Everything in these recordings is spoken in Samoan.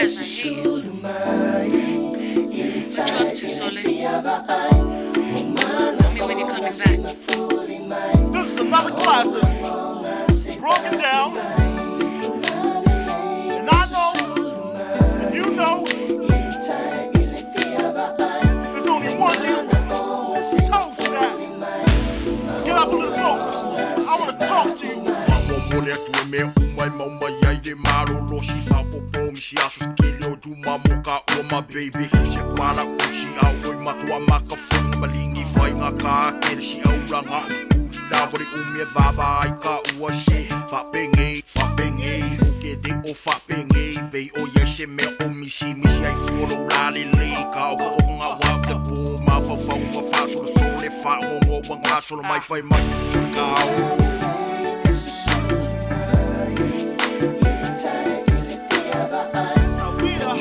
Jazz, I hate you. What you up to, Sole? Call me when you're coming back. This is another classic. Broken down. And I know, and you know, there's only one you. Toast that. Get up a little closer. I want to talk to you. Faamolemole atu e mea uma e mau mai ai le malolosi faapopo misi aso se kele o luma mo ka ua ma baby kusi atu ala kusi a oi matua maka fonga maligi faiga ka kele si aulaga uli lava le umi e vava ai ka ua se faapegei faapegei o ke le o faapegei pei o ia se mea o misi misi ai fua lou lalelei ka okookoga ua le po mafaufauga faasolosolo le faagogo ua gasolo mai fai mai sole Sawia.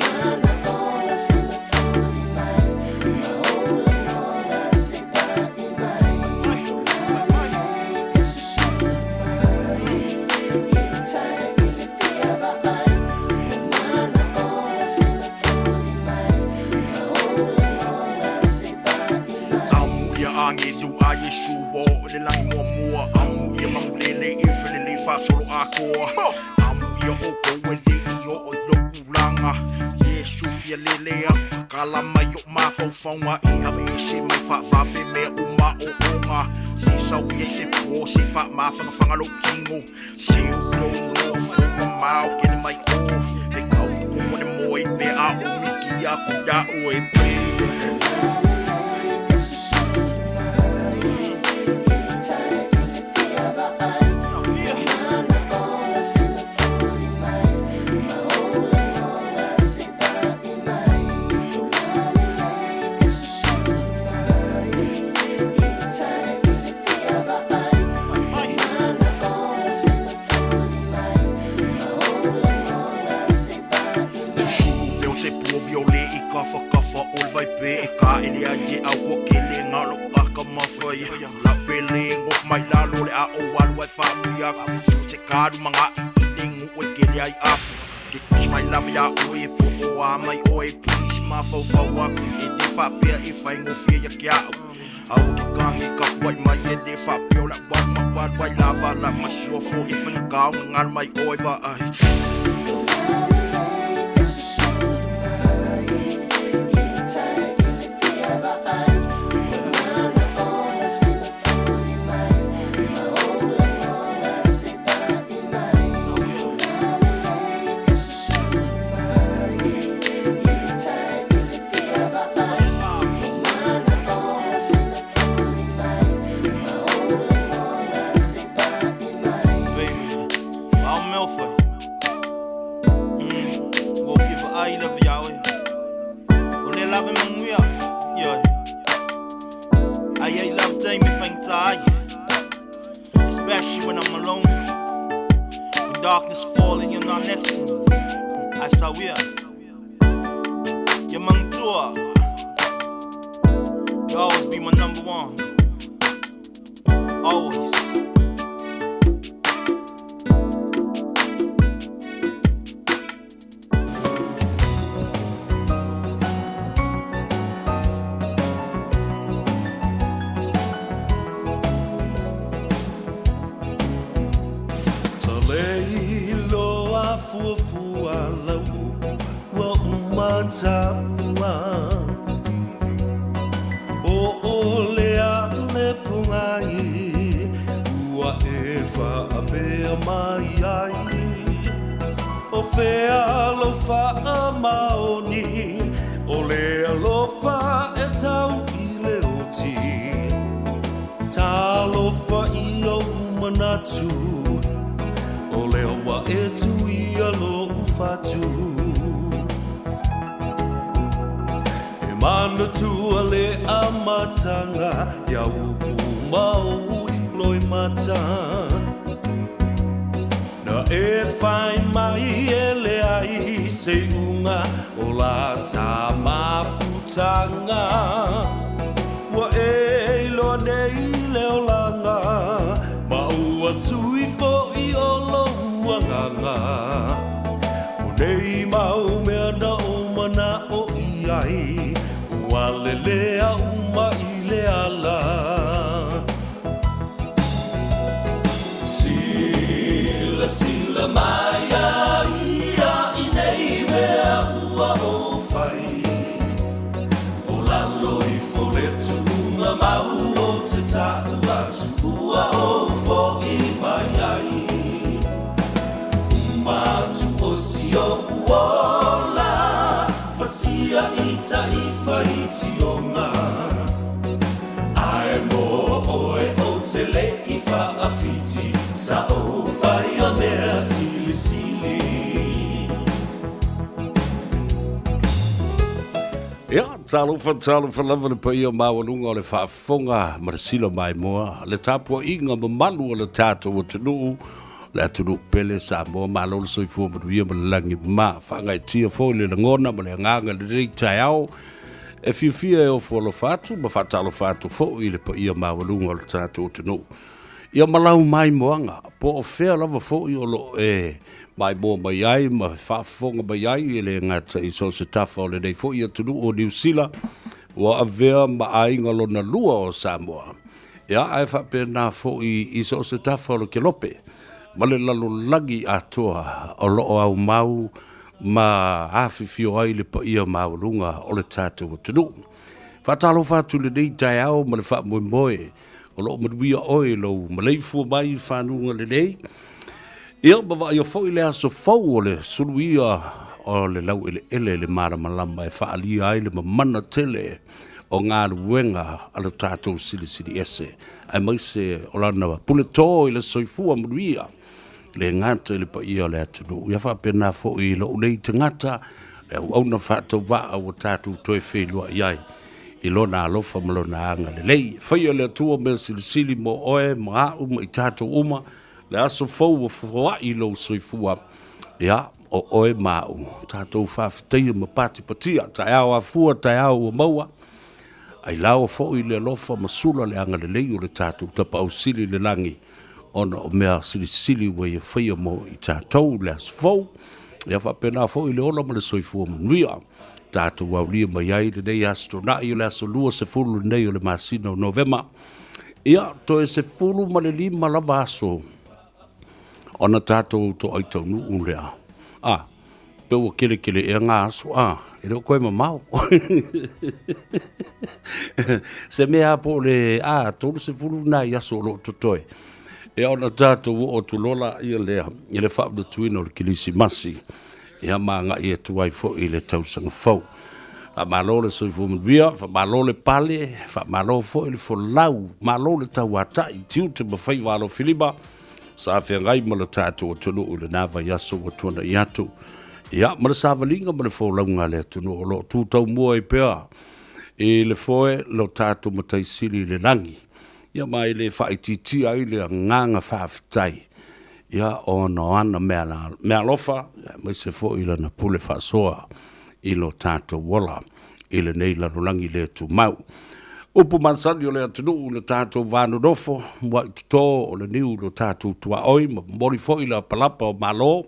Amu ia agelu a Iesu ua oo i le lagi muamua. Amu ia magulele e felelei faasolo atoa. Amu ia outou e leʻi oo i lou tulaga. Iesu fia lele aku kala mai o mafaufauga e aveese mai faavave mea uma ooga. Se sau ia i se po se faamafagafaga lou tino. Se u lou nofo mamao kele mai o. E kau tonu le moe pe a o miki aku iā oe baby. Sawia. Mai. Susulu leo se pua viole i kafa kafa o le vai pe e ka ele ai e au kua kele ngā lo aka mawhai. La pele ngof mai lalo le a o walu ai whaamui aku. Su se karu manga i i nengu o e kele ai apu. Ke kusi mai lava ia oe e po o a mai oe please ma fau fau aku e le whapea e whai ngofia ia kia au. Au ki kangi ka puai mai e le whapea o la waru ma waru ai lava la masiofo e whanga kao ngal mai oe va ai. Baby, I'm Milford. Wo fiva ai love yawe. O le lave manguia. Yo. Ai ai love day me fang tai. Especially when I'm alone. When darkness falling, you're not next to me. I sawia. Your mangtua. You always be my number one. Always. Ta lei loa fuafua lau upu ua uma taua. Po o le a le pogai ua e faapea mai ai. O fea lou faamaoni o le alofa e tau i le oti. Talofa i ou manatu o lea ua e tuia lou fatu. E manatua le amataga ia upu ma ou loimata. Na e fai mai e leai se iuga o la ta mafutaga. Ua e iloa nei le olaga ma ua sui foʻi o lou agaga. O nei mau mea Silasila mai a ia i nei mea ua ou fai. O lalo ifo le tuuga mau ou te tau atu ua ou fo'i mai ai. Uma atu o si o'u ola, fasia i ta'ifa i tioga. Ae mo oe ou te le i fa'afiti, sa ou faia mea silisili. Ia, talofa, talofa lava le paia maualuga o le faafofoga ma le sila maimoa, le tapuaiga mamalu o le tatou atunuu, le atunuu pele Samoa, malo le soifua manuia ma le lagi ma faagaeetia foi le lagona ma le agaga i lenei taeao. E fiafia e ofo alofa atu ma faatalofa atu foi i le paia maualuga o le tatou atunuu. Ia malau maimoaga, po o fea lava foi o lo o e maimoa mai ai ma faafofoga mai ai, e le gata i so o se tafa o lenei foi atunuu o Niu Sila, ua avea ma aiga lona lua o Samoa. Ia, ae faapena foi i so o se tafa o le kelope ma le lalolagi atoa o lo o aumau ma afifio ai le paia maualuga o le tatou atunuu. Faatalofa atu i lenei taeao ma le faamoemoe o lo o manuia oe i lou maleifua mai i fanuga lelei. Ia, ma vaaia foi le aso fou o le suluia o le laueleele le malamalama e faaalia ai le mamana tele o galuega a lo tatou Silisili Ese, aemaise o lana puleto i le soifua manuia le gata i le paia o le atunuu. Ia faapena foi i lou nei tagata, le auauna faatauvaa ua tatou toe feiloai ai i lona alofa ma lona agalelei. Faia le Atua mea silisili mo oe ma a'u ma i tatou uma, le aso fou ua foai lou soifua. Ia, o oe ma a'u, tatou faafetaia ma patipatia, taeao afua, taeao ua maua, ailaoa foi le alofa ma sula le agalelei o le tatou Tapaau Sili i le lagi, ona o mea silisili ua ia faia mo i tatou le aso fou. Ia faapena foi le ola ma le soifua manuia. Tatou aulia mai ai lenei Aso Toonai o le aso 20 lenei o le masina o Novema. Ia, toe 15 lava aso ona tatou toai taunuu lea. A, pe ua kelepele ea ngā aso, a, e le o koe mamao. Se mea po o le, a, 30 nai aso o lo o totoe. Ia ona tatou oo atu loa laia lea i le faamanatuina o le Kerisimasi. Ia ma agai atu ai foi i le tausaga fou. Faamalo le soifua manuia, faamalo le pale, faamalo foi le folau, malo le tauatai, tiute ma faiva alofilima sa feagai ma le tatou atunuu i lena vaiaso ua tuanai atu. Ia, ma le savaliga ma le folauga a le atunuu o lo o tu taumua ai pea i le foe lo tatou Matai Sili i le lagi. Ia ma e le faaitiitia ai le agaga faafetai ia ona o ana meaalofa, aemaise foi lana pule faasoa i lo tatou ola i lenei lalolagi le tumau. Upu masani o le atunuu i lo tatou va nonofo, mua'i toto o le niu i lo tatou tuaoi ma momoli foi le lapalapa o Malo,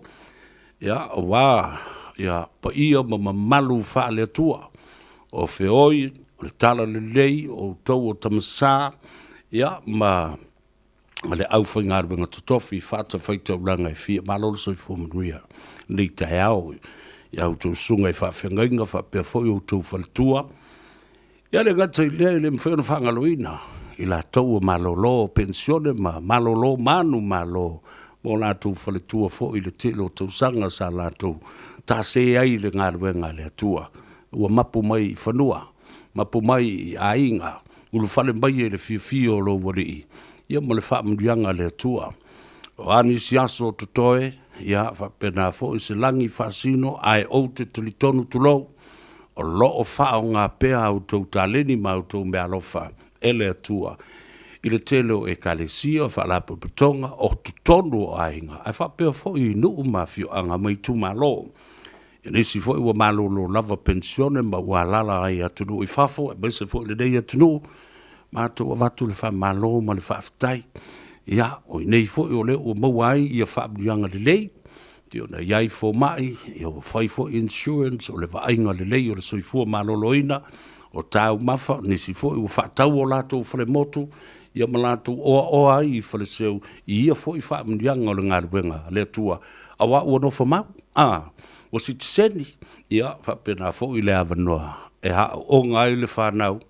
ia, aua ia paia ma mamalu faale-Atua o feoi o le talalelei o outou o Tamasa, ia, ma ma le aufaigaluega totofi faatafaitaulaga e fia. Malo le soifua manuia lenei taeao i a outou susuga i faafeagaiga faapea foi outou faletua. Ia le gata i lea, e le mafai ona faagaloina i latou ua malolo penisione ma malolo manumalo ma o latou faletua foi i le tele o tausaga sa latou tase ai i le galuega a le Atua. Ua mapu mai i fanua, mapu mai i aiga, ulufale mai e le fiafia o lou Alii, ia ma le faamanuiaga a le Atua. O a nisi aso o totoe, ia faapena foi se lagi faasino, ae ou te talitonu tulou, o lo o faaaoga pea a outou taleni ma a outou meaalofa e le Atua i le tele o Ekalesia, o faalapotopotoga, o totonu o aiga, ae faapea foi i nuu ma afioaga ma itumalo. I nisi foi ua malolo lava penisione ma ua alaala ai i atunuu i fafo, aemaise foi lenei atunuu, matou avatu le faamalo ma le faafetai. Ia, o i inei foi o lea ua maua ai ia faamanuiaga lelei, pei ona i ai fomai, ia ua fai foi insurance, o le vaaiga lelei o le soifua maloloina, o taumafa, o nisi foi ua faatau o latou falemotu, ia ma latou oaoa ai i Faleseu i ia foi faamanuiaga o le galuega a le Atua, auā ua nofo mau, a, ua sitiseni, ia faapena foi le avanoa e aooga ai le fanau,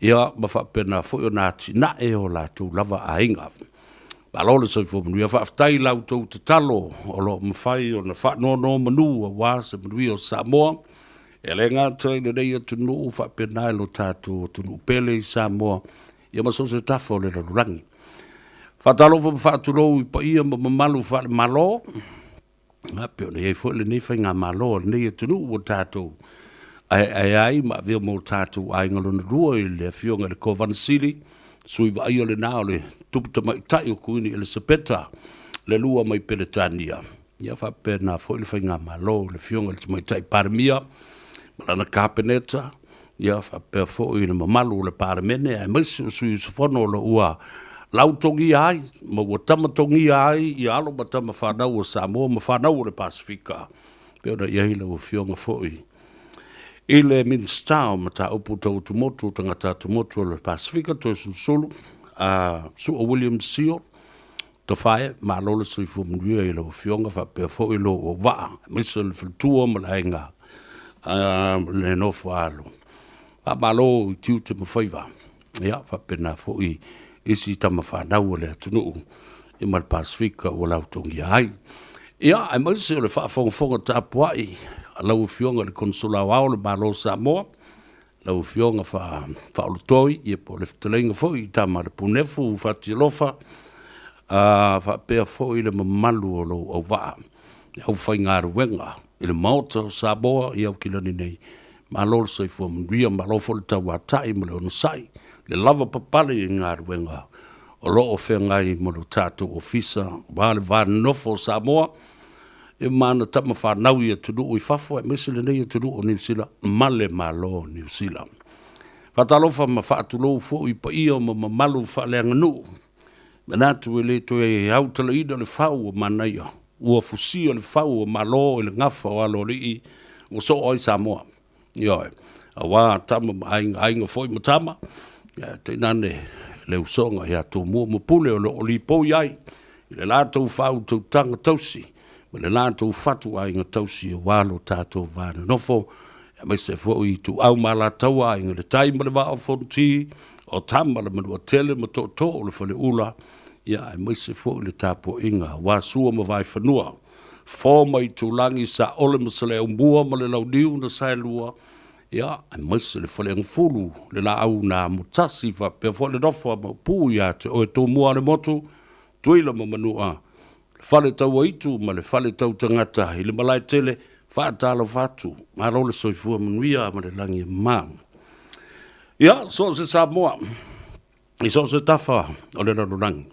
ia ma faapena foi ona atinae o latou lava aiga. Malo le soifua manuia, faafetai i la outou tatalo o lo o mafai ona faanonomanu aua se manuia o Samoa, e le gata i lenei atunuu faapena i lo tatou atunuu pele i Samoa, ia ma so o se tafa o le lalolagi. Faatalofa ma faatulou i paia ma mamalu faale-Malo, e pei ona i ai foi lenei faigamalo a lenei atunuu ua tatou aeae ai ma avea ma o tatou aiga lona lua i le Afioga i le Kovana Sili, sui vaaia lena o le Tupu Tamaitai o Kuini Elisapeta le Lua mai Peretania, ia faapena foi le faigamalo i le Afioga i le Tamaitai Palemia ma lana Kapeneta, ia faapea foi le mamalu o le Palemene aemaise o sui usufono o lo o ua lautogia ai ma ua tamatogia ai ia alo ma tama fanau a Samoa ma fanau o le Pasefika, pei ona i ai lau Afioga foi i le Minisita o Mataupu Tau Atumotu o Tagata Atumotu o le Pasefika, Toeolesulusulu a Su'a William Sio Tofae, malo le soifua manuia i lau Afioga faapea foi lou auvaa, aemaise o le faletua ma le aiga le nofo a alo. Faamalo i tiute ma faiva, ia faapena foi isi tama fanau a le atunuu ia ma le Pasefika ua lautogia ai. Ia, aemaise o le faafogafoga tapuai a lau Afioga i le Konesula Aoao o le Malo o Samoa, lau Afioga Faaolotoi, ia po o le fetalaiga foi i Tama a le Punefu Fatialofa, faapea foi le mamalu o lou auvaa, le aufaigaluega i le Maota o Samoa i Aukilani nei. Malo le soifua manuia, malo foi le tauatai ma le onosai, le lavapapale i galuega o lo o feagai ma lo tatou Ofisa aua le va nonofo o Samoa ia ma ana tama fanau i atunuu i fafo aemaise lenei atunuu o Niu Sila ma le Malo o Niu Sila. Faatalofa ma faatulou foi i paia ma mamalu faaleaganuu. Manatu e le toe autalaina le fau o manaia, ua fusia le fau o Malo i le gafa o Aloalii ua soo ai Samoa. Ioe, aua tama ma aiga, aiga foi ma tama, ia tainane le usoga ia Tumua ma Pule o lo o lipoi ai i le latou faautautaga tausi ma le latou fatuaiga tausi aua lo tatou va nonofo, aemaise foi Ituau ma Alataua, Aiga i le Tai ma le Vaa o Fonoti, o Tama le Manuatele ma Tootoo o le Faleula, ia aemaise foi le tapuaiga aua Sua ma Vaefanua. Fo ma Itulagi, Saole ma Saleaaumua ma le Launiu na Saelua, ia, aemaise le Faleagafulu, le Laau na Amotasi, faapea foi le nofo a Maopu ia te oe Tumua le Motu, Tuila ma Manua, le Fale Tauaitu ma le Fale Tautagata i le Malaetele, faatalofa atu, malo le soifua manuia ma le lagi e mama. Ia, so o se Samoa. I so o se tafa o le lalolagi.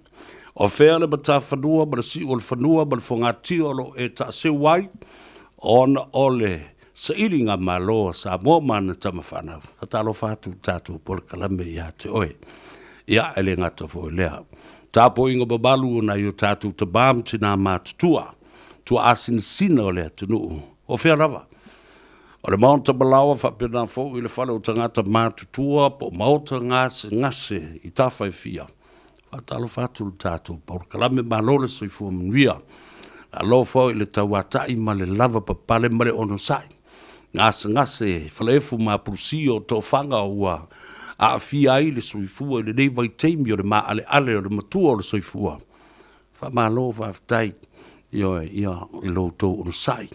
O fea le matafanua ma le siu o le fanua ma le fogatia o lo o e taaseu ai, ona o le sailiga malo a Samoa ma ana tama fanau. Faatalofa atu i le tatou polokalame ia te oe. Ia, e le gata foi i lea. Tapuaiga mamalu o nai o tatou tama ma tina matutua, tuaasinasina o le atunuu, o fea lava. O le Maota Malaoa faapena foi le fale o tagata matutua po o maota gasegase i tafa e fia. Faatalofa atu le tatou polokalame, malo le soifua manuia. Malo foi le tauatai ma le lava papale ma le onosai. Gasegase falaefu ma apulusia o tofaga ua aafia ai le soifua i lenei vaitaimi o le maaleale o le matua o le soifua. Faamalo faafetai, ioe, ia, i lo outou onosai.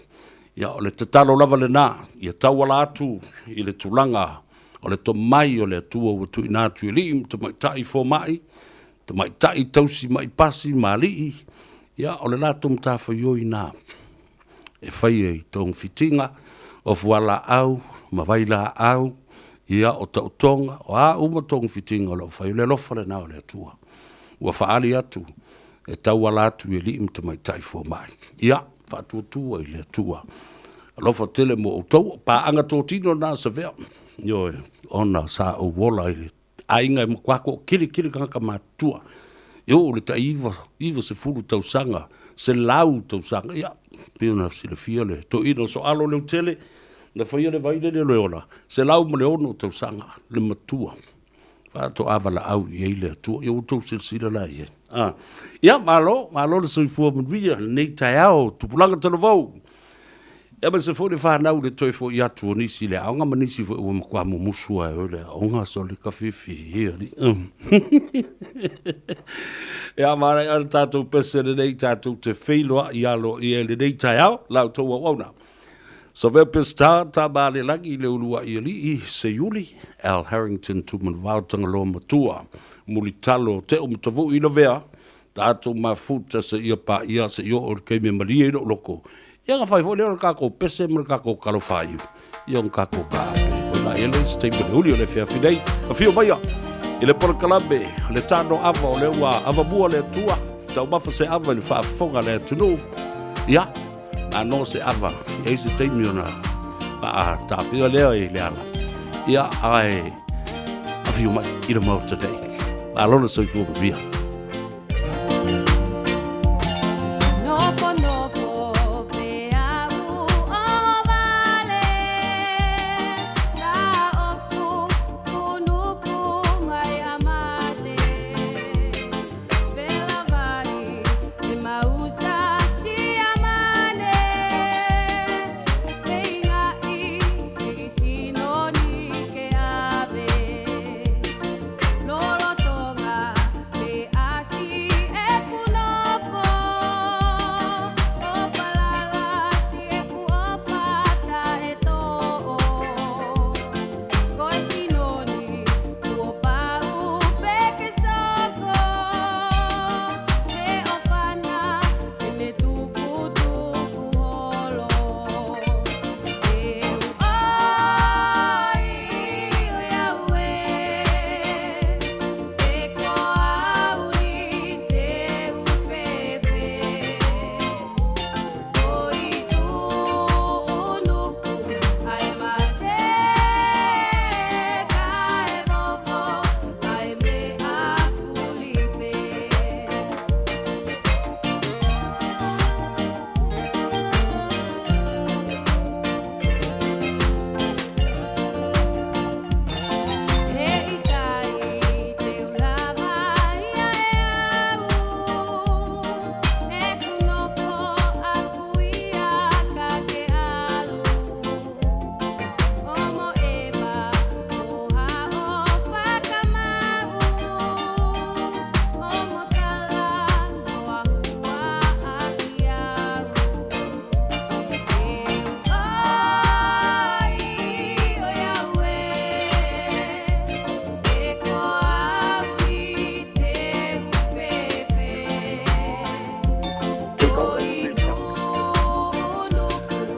Ia, o le tatalo lava lena, ia tauala atu i le tulaga o le tomai o le Atua ua tuuina atu i alii ma tamaitai fomai, tamaitai tausi mai pasi ma alii, ia, o le latou matafaioi lena e faia i togafitiga o fualaau ma vailaau, ia, o taotoga, o a uma togafitiga o lo o fai, o le alofa lena o le Atua ua faaali atu e tauala atu i alii ma tamaitai fomai. Ia, faatuatua i le Atua. Alofa tele mo outou. O paaga totino na a Savea, ioe, ona sa ou ola i le aiga e matua toatele tele tagata matutua. E oo i le tai 90 tausaga, 100 tausaga, ia, pei ona silafia le toeaina o Soalo Leutele, na faia le vai lele o le ola, 106 tausaga le matua. Faatoa valaau i ai le Atua. Ia ua outou silasila la i ai. A. Ia, malo, malo le soifua manuia i lenei taeao, tupulaga talavou. Ia aemaise foi le fanau i le toe foi atu o nisi i le aoga ma nisi foi ua matua mumusu lava e o i le aoga, sole ka fiafia alii. Ia, manaia le tatou pese lenei tatou te feiloai aloaia i lenei taeao, la outou auauna. Savea Peseta, Tama a le Lagi, le Uluai Alii, Seiuli, Al Harrington, Tumanavao, Tagaloa Matua, Mulitalo, Teo ma Tavui Lavea, tatou mafuta seia paia seia oo i le taimi e malie ai lou loto. Ia ona fai foi lea o le tatou pese ma le tatou talo faaiu, ia ona tatou taape foi laia lea i se taimi o le uli o le afiafi nei. Afio maia i le polokalame le tano ava o lea ua avamua le Atua, taumafa se ava i le faafofoga a le atunuu. Ia, Ano se ava, e ai se taimi ona faatafea lea i le ala. Ia, ae afio mai i le Maota nei. Malo le soifua manuia. Nofo nofo pe au o vale La oku kunuku mai amate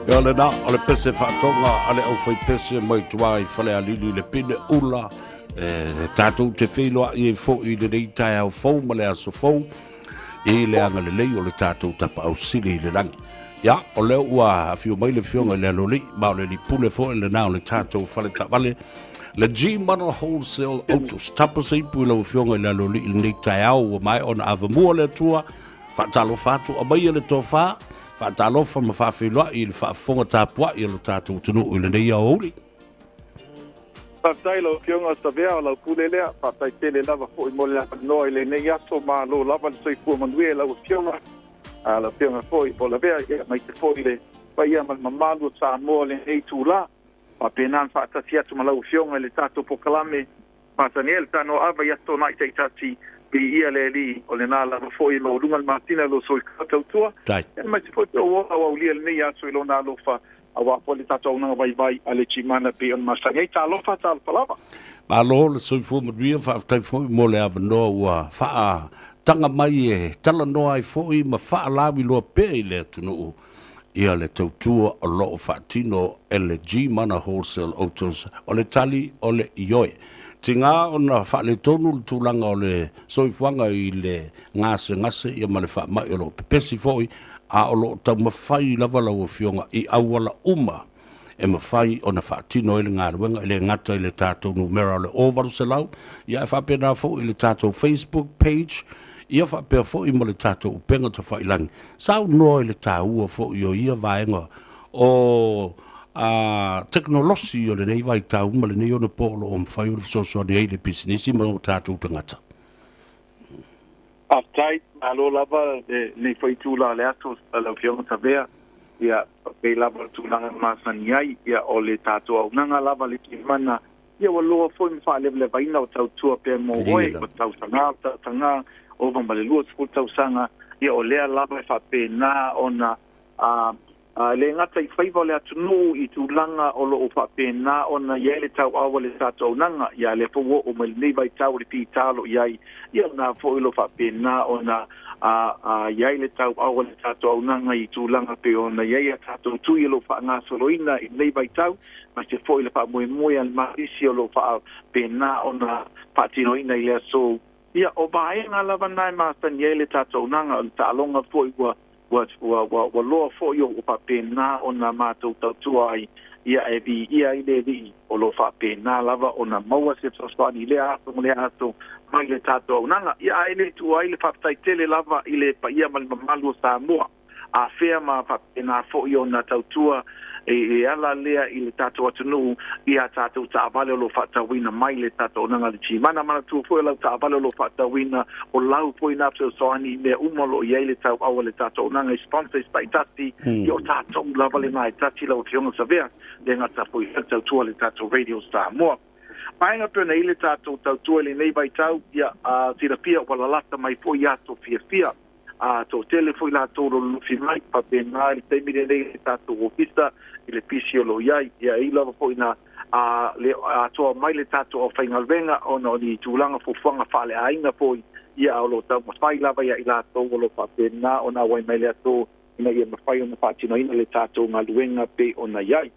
Ia lena, o le pese faatoga a le aufaipese mai tua i Falealili le pine ula e tatou te feiloai ai foi i lenei taeao fou ma le aso fou i le agalelei o le tatou Tapaau Sili i le lagi. Ia, o lea ua afio mai le afioga i le Aloalii, ma o le alii pule foi lena o le tatou fale taavale, le G-Model Wholesale Autos. Tapa se ipu i lau afioga i le Aloalii i lenei taeao ua maea ona avamua le Atua, faatalofa atu, aumaia le tofa, faatalofa ma faafeiloai i le faafofoga tapuai a lo tatou atunuu i lenei aoauli. Faafetai lau Afioga Savea o lau pule lea. Faafetai tele lava foi mo le avanoa i lenei aso. Malo lava le soifua manuia i lau Afioga, a lau Afioga foi po o Lavea, ia aemaise foi le paia ma le mamalu o Samoa i lenei itula. Faapena ona faatasi atu ma lau Afioga i le tatou polokalame masani ai le tanoa ava i aso nai taitasi, viia le Alii, o lena lava foi e maualuga le masina lo soifua tautua, aemaise foi pe ua ola auaulia i lenei aso i lona alofa aua foi le tatou auaunaga vaivai a le Gmana pei ona masani ai. Talofa, talofa lava. Malo le soifua manuia, faafetai foi mo le avanoa ua faataga mai e talanoa ai foi ma faalauiloa pea i le atunuu ia le tautua o lo o faatino e le Gmana Wholesale Autos. O le tali o le ioe. Tiga ona faaletonu le tulaga o le soifuaga i le gasegase ia ma le faamai o lo o pepesi foi, a o lo o taumafai lava lau Afioga i auala uma e mafai ona faatino ai le galuega, e le gata i le tatou numera o le 0800, ia ae faapena foi i le tatou Facebook page, ia faapea foi ma le tatou upega tafailagi. Saunoa i le taua foi o ia vaega o tekonolosi o lenei vaitau ma lenei onapo o lo o mafai ona fesoasoani ai i le pisinisi ma o tatou tagata? Faafetai, malo lava lenei foi itula o le aso lau Afioga Savea. Ia, pei lava o le tulaga e masani ai, ia, o le tatou auaunaga lava le Kemana, ia ua loa foi ma faalevalevaina o tautua pea mo oe, ua tausaga, tausaga, ova ma le 20 tausaga, ia o lea lava e faapena ona E le gata i faiva o le atunuu i tulaga o lo o faapena ona i ai le tauau a le tatou auaunaga, ia lea foi ua oo mai lenei vaitau o le fita o lo o i ai, ia lena foi o lo o faapena ona i ai le tauau a le tatou auaunaga i tulaga pei ona i ai a tatou tui o lo o faagasoloina i lenei vaitau, aemaise foi le faamoemoe a le Malisi o lo o faapena ona faatinoina i le aso. Ia, o vaega lava na e masani ai le tatou auaunaga, o le taaloga foi ua Ua, ua, ua, ua loa foi o faapena ona matou tautua ai, ia e viia ai le Alii, o lo o faapena lava ona maua se fesoasoani i lea aso ma lea aso mai le tatou auaunaga. Ia ae le tuua ai le faafetai tele lava i le paia ma le mamalu o Samoa, afea ma faapena foi ona tautua e ala lea i le tatou atunuu i a tatou taavale o lo o faatauina mai le tatou auaunaga a le Gmana. Manatua foi o lau taavale o lo o faatauina, o lau foi na fesoasoani i mea uma o lo o i ai le tauau a le tatou auaunaga i sponsors taitasi, ia o tatou lava lena e tasi lau Afioga Savea, le gata foi i le tautua a le tatou Radio Samoa. Vaega pei ona i ai le tatou tautua i lenei vaitau, ia silafia ua lalata mai foi i aso fiafia. A toatele foi latou o lo o lulufi mai, faapena i le taimi lenei i le tatou ofisa i le pisi o lo o i ai. Ia e i lava foi ina a le atoa mai le tatou aufaigaluega ona o ni tulaga fuafuaga faaleaiga foi, ia o lo o taumafai lava ia i latou o lo o faapena ona auai mai le aso ina ia mafai ona faatinoina le tatou galuega pei ona i ai.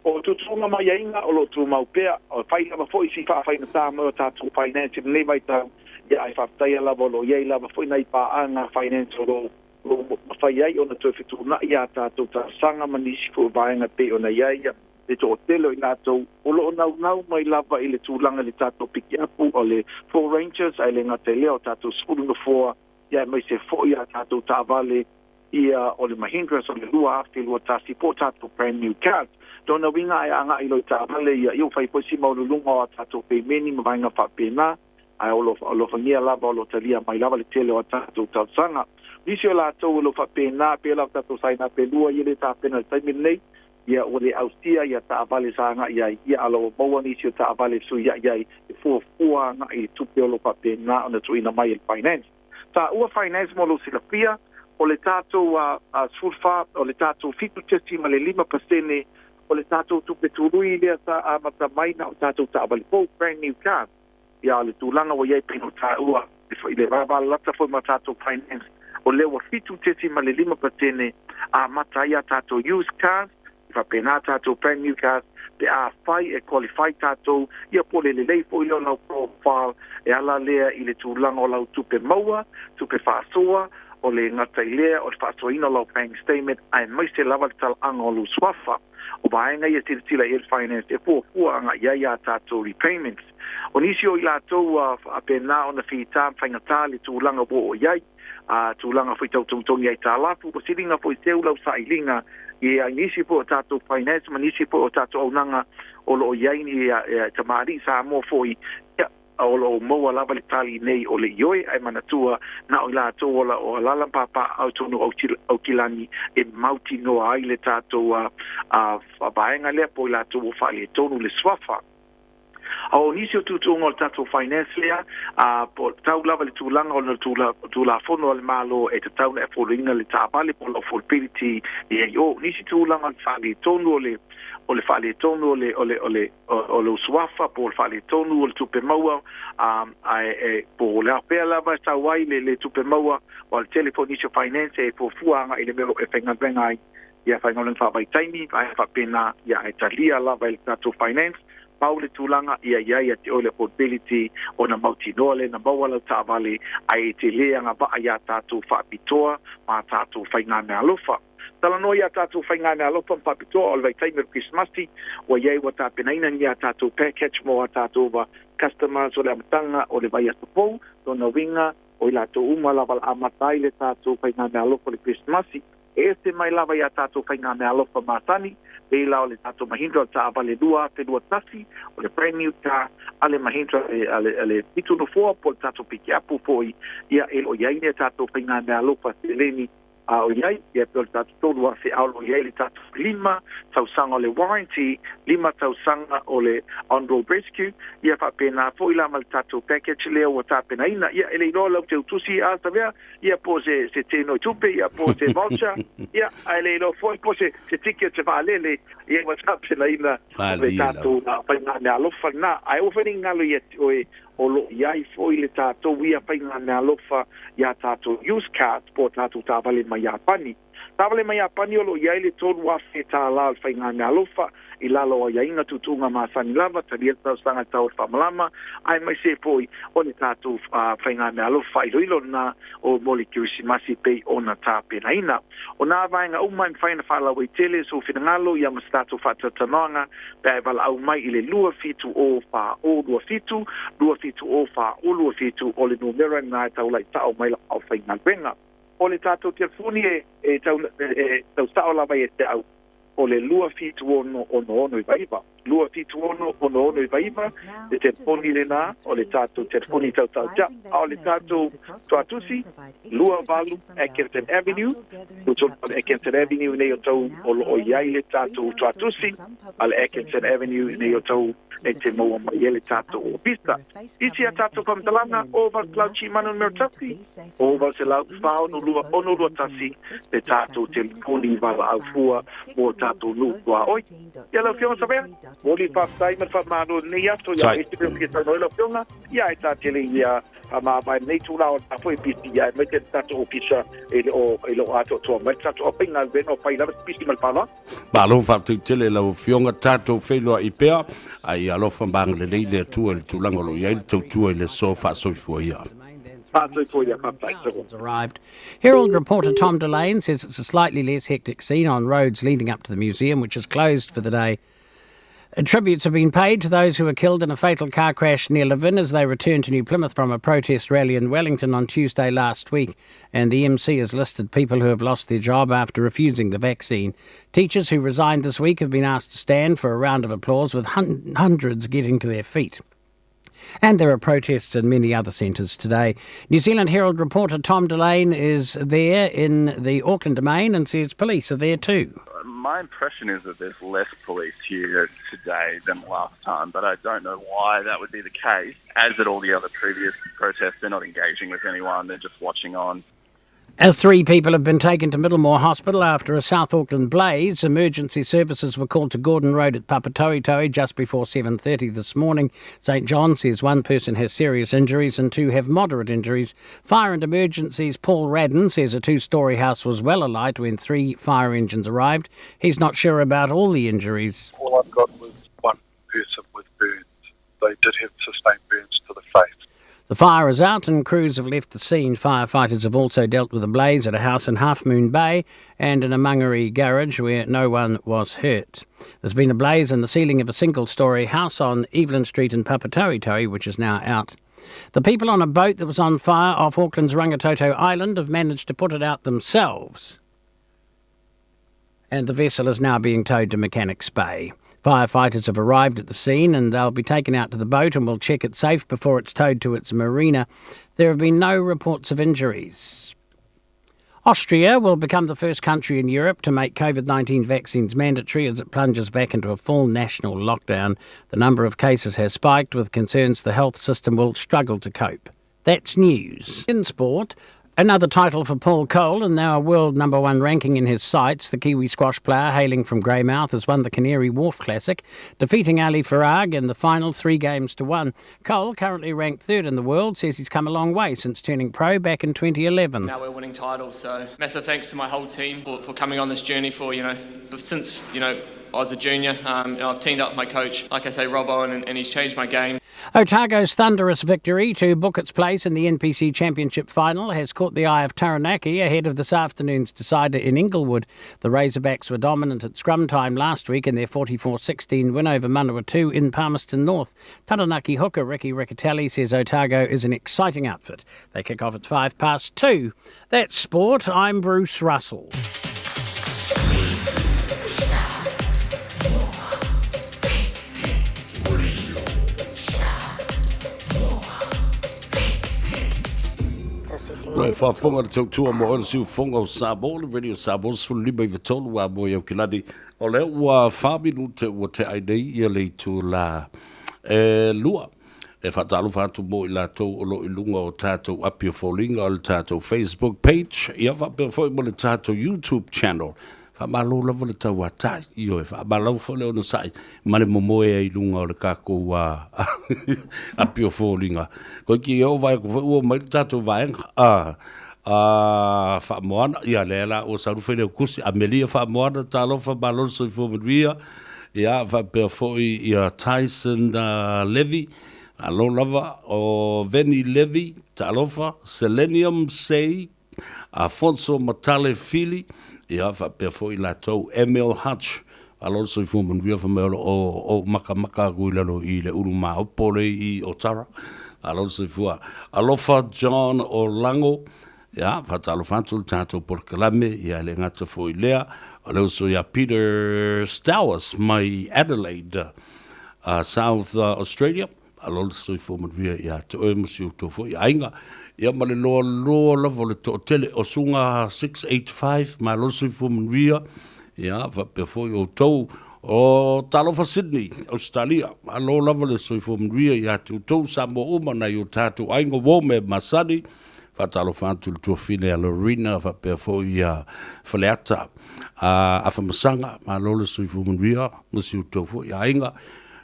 O tuutuuga ma aiaiga o lo o tumau pea, e fai lava foi si faafaigata mai o tatou finance i lenei vaitau, ia ae faafetaia lava o lo o i ai lava foi nai paaga finance o lo o mafai ai ona toe fetuunai a tatou talosaga ma nisi foi o vaega e pei ona i ai le toatele o i latou o lo o naunau mai lava i le tulaga i le tatou pikiapu o le Ford Rangers ae le gata i lea o tatou 10 nofoa ia aemaise foi a tatou taavale ia o le Mahindra o le 2021 po o tatou brand new cars. Lona uiga ae agai loa i taavale ia, ia ua fai foi si maualuluga o a tatou pemeni ma vaega faapena, ae o lo o alofagia lava o lo o talia mai lava le tele o a tatou talosaga. Nisi o latou o lo o faapena, pei la o tatou sign up e lua ia le tapena i le taimi lenei, ia ua le ausia ia taavale sa agai ai, ia a ua maua nisi o taavale e fesuiai ai e fuafua agai i le tupe o lo o faapena ona tuuina mai e le Finance. Taua Finance mo lou silafia, o le tatou 14, o le tatou 7.5% o le tatou tupe tului lea sa amata mai na o tatou taavale fou, brand new cars. Ia, o le tulaga ua i ai pei ona taua i le vavalalata foi ma tatou Finance, o lea ua 7.5% amata ai a tatou used cars, e faapena tatou brand new cars, pe afai e qualify tatou, ia po o le lelei foi lea o lau profile e ala lea i le tulaga o lau tupe maua, tupe faasoa, o le gata i lea o le faasoaina o lau bank statement aemaise lava le talaaga o lou suafa. O vaega ia e silasila i ai le Finance e fuafua agai i ai a tatou repayments. O nisi o i latou ua faapena ona fita ma faigata le tulaga ua oo i ai, a tulaga foi tau togitogi aitalafu, ua siliga foi seu lau sailiga i nisi foi o tatou finance ma nisi foi o tatou auaunaga o lo o i ai ni tamalii Samoa foi, ia, o lo o maua lava le tali nei o le ioe, ae manatua na o i latou o la o alala ma papaaao i totonu o Aukilani e mautinoa ai le tatou vaega lea po o i latou ua faaletonu le suafa. A o nisi o tuutuuga o le tatou finance lea, a po o tau lava le tulaga o le Tulafono a le Malo e tatau ona e foloina le taavale po o le affordability i ai o nisi tulaga o le faaletonu o le o le faaletonu o le o le o le o lou suafa po o le faaletonu o le tupe maua, a ae po o le a pea lava e sau ai le tupe maua, aua o le tele foi o nisi o finance e fuafua agai i le mea o lo o e faigaluega ai, ia faigaluega faavaitaimi ae faapena, ia ae talia lava e le tatou finance pau le tulaga ia i ai ia te oe le affordability ona mautinoa lea na maua lau taavale ae e te le agavaa iā tatou faapitoa ma tatou faigameaalofa. Talanoa iā tatou faigameaalofa ma faapitoa o le vaitaimi o le Kerisimasi ua i ai ua tapenaina ni a tatou package mo a tatou customers o le amataga o le vaiaso fou, lona uiga. O i latou uma lava o le a amata ai le tatou faigameaalofa o le Kerisimasi. E ese mai lava i a tatou faigameaalofa masani, pei la o le tatou Mahindra o le taavale 2021, o le brand new car a le Mahindra a le, a le fitu nofoa po o le tatou pikiapu foi, ia e le o i ai ni a tatou faigameaalofa seleni a o i ai, ia pei o le tatou 3,000 a o lo o i ai le tatou 5 tausaga o le warranty, 5 tausaga o le on road rescue, ia faapena foi la ma le tatou package lea ua tapenaina. Ia e le iloa lau teutusi a Savea, ia po o se se tenoi tupe, ia po o se voucher, ia ae le iloa foi po o se se ticket se vaalele, ia ua tapenaina o le tatou faigameaalofa lena. Ae aua foi ne i galo ia te oe o lo o i ai foi le tatou ia faigameaalofa iā tatou used cars po o tatou taavale mai Iapani. Taavale mai Iapani o lo o i ai le $3,000 tālā o le faigameaalofa i lalo o aiaiga tuutuuga masani lava, talia le talosaga i le tau o le faamalama, aemaise foi o le tatou faigameaalofa faailoilo lena o mo le Kerisimasi pei ona tapenaina. O nā vaega uma e mafai ona faalauaitele sou finagalo ia ma se tatou faatalatalanoaga pe a e valaau mai i le 2 7 0 4 0 2 7, 2 7 0 4 0 2 7, o le numera lena e taulai sao mai lau aufaigaluega. O le tatou telefoni e e tau e tau sao lava ia te au o le 2 7 6 6 6 9, 2 7 6 6 6 9 le telefoni lena o le tatou telefoni tautau a o le tatou tuatusi 28 Atkinson Avenue, tutonu o le Atkinson Avenue nei o tau o lo o i ai le tatou tuatusi a le Atkinson Avenue nei o tau e te maua mai ai le tatou ofisa. Isi a tatou faamatalaga o 800 numera 1, o 800 46 6 21 le tatou telefoni valaau fua mo tatou nuu tuaoi. Ia lau Afioga Savea, momoli le faafetai ma le faamalo i lenei aso ia ese mea o fia saunoa ai lau Afioga, ia e ta tele ia faamavae lenei itula o la foi pisi ia aemaise le tatou ofisa e le o e le o atoatoa mai le tatou aufaigaluega o fai lava se pisi ma le faaaloalo. Malo faafetai tele i lau Afioga, tatou feiloai pea, a ia alofa ma agalelei le Atua i le tulaga o lo o i ai le tautua i le aso. Faasoifua ia. Faasoifua ia, faafetai. Arrived. Herald reporter Tom Delane says it's a slightly less hectic scene on roads leading up to the museum, which is closed for the day. Tributes have been paid to those who were killed in a fatal car crash near Levin as they returned to New Plymouth from a protest rally in Wellington on Tuesday last week. And the MC has listed people who have lost their job after refusing the vaccine. Teachers who resigned this week have been asked to stand for a round of applause, with hundreds getting to their feet. And there are protests in many other centres today. New Zealand Herald reporter Tom Delane is there in the Auckland Domain and says police are there too. My impression is that there's less police here today than last time, but I don't know why that would be the case. As at all the other previous protests, they're not engaging with anyone, they're just watching on. As 3 people have been taken to Middlemore Hospital after a South Auckland blaze, emergency services were called to Gordon Road at Papatoetoe just before 7:30 this morning. St John says one person has serious injuries and 2 have moderate injuries. Fire and Emergencies Paul Radden says a 2-storey house was well alight when 3 fire engines arrived. He's not sure about all the injuries. All I've got was one person with burns. They did have sustained burns to the face. The fire is out and crews have left the scene. Firefighters have also dealt with a blaze at a house in Half Moon Bay and in a Mangere garage where no one was hurt. There's been a blaze in the ceiling of a single-storey house on Evelyn Street in Papatoetoe, which is now out. The people on a boat that was on fire off Auckland's Rangitoto Island have managed to put it out themselves. And the vessel is now being towed to Mechanics Bay. Firefighters have arrived at the scene and they'll be taken out to the boat and will check it safe before it's towed to its marina. There have been no reports of injuries. Austria will become the first country in Europe to make COVID-19 vaccines mandatory as it plunges back into a full national lockdown. The number of cases has spiked with concerns the health system will struggle to cope. That's news. In sport, another title for Paul Cole and now a world number 1 ranking in his sights. The Kiwi squash player hailing from Greymouth has won the Canary Wharf Classic, defeating Ali Farag in the final 3-1. Cole, currently ranked 3rd in the world, says he's come a long way since turning pro back in 2011. Now we're winning titles, so massive thanks to my whole team for coming on this journey for, you know, since, you know, I was a junior. Um, and I've teamed up with my coach, like I say, Rob Owen, and, and he's changed my game. Otago's thunderous victory to book its place in the NPC Championship final has caught the eye of Taranaki ahead of this afternoon's decider in Inglewood. The Razorbacks were dominant at scrum time last week in their 44-16 win over Manawatu in Palmerston North. Taranaki hooker Ricky Riccitelli says Otago is an exciting outfit. They kick off at 2:05. That's sport. I'm Bruce Russell. Lo e faafofoga le tautua mo oe le siufofoga o Samoa, le Radio Samoa 15 i a moe Aukilani. O lea ua 4 minute ua teai nei ia le itula e 2. E faatalofa atu mo i latou o lo o i luga o tatou api o foliga o le tatou Facebook page, ia faapea foi mo le tatou YouTube channel. Faamalo lava le tauatai, ioe, faamalo foi le onosai ma le momoe ai i luga o le tatou api o foliga. Koiki e oo vaai atu foi ua omai le tatou vaega a Faamoana, ia lea la ua sau fai leu tusi, Amelia Faamoana, talofa malo le soifua manuia, ia faapea foi ia Tyson Levy, malo lava, o Veni Levy, talofa, Selenium Sei, Afonso Matale Fili, ia faapea foi latou Emil Hutch, malo le soifua manuia, fai mai o lo o ou makamaka atu i lalo i le ulu maopo le i Otara, malo le soifua. Alofa John Olago, ia faatalofa atu le tatou polokalame, ia e le gata foi i lea, o le uso ia Peter Stowers mai Adelaide, South Australia, Malo le soifua manuia ia te oe ma si outou foi aiga. Ia ma le loaloa lava o le toatele o Suga 685, malo le soifua manuia. Ia faapea foi outou o Talofa Sydney, Ausetalia. Malo lava le soifua manuia ia te outou Samoa uma nai o tatou aiga uo me masani. Faatalofa atu i le tuafine a Lorena faapea foi ia Faleata a Afamasaga. Malo le soifua manuia ma si outou foi aiga.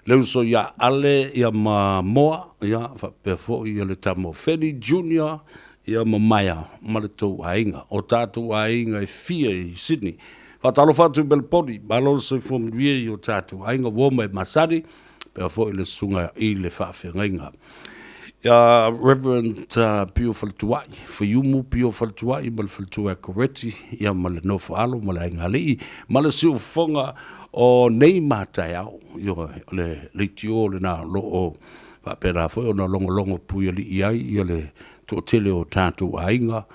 Le uso ia Ale ia ma Moa, ia faapea foi ia le tama o Feli Junior ia ma Maia ma le tou aiga. O tatou aiga e fia i Sydney. Faatalofa atu i Meleboni, malo le soifua manuia i o tatou aiga ua oma e masani, faapea foi le susuga i le faafeagaiga. Ia Reverend Pio Faletuai, Faiumu Pio Faletuai ma le faletua ia Koreti, ia ma le nofo alo ma le aiga alii, ma le siufofoga o nei ma taeao. Ioe, o le leitio lena o lo o faapena foi ona logologo puialii ai ia le toatele o tatou aiga,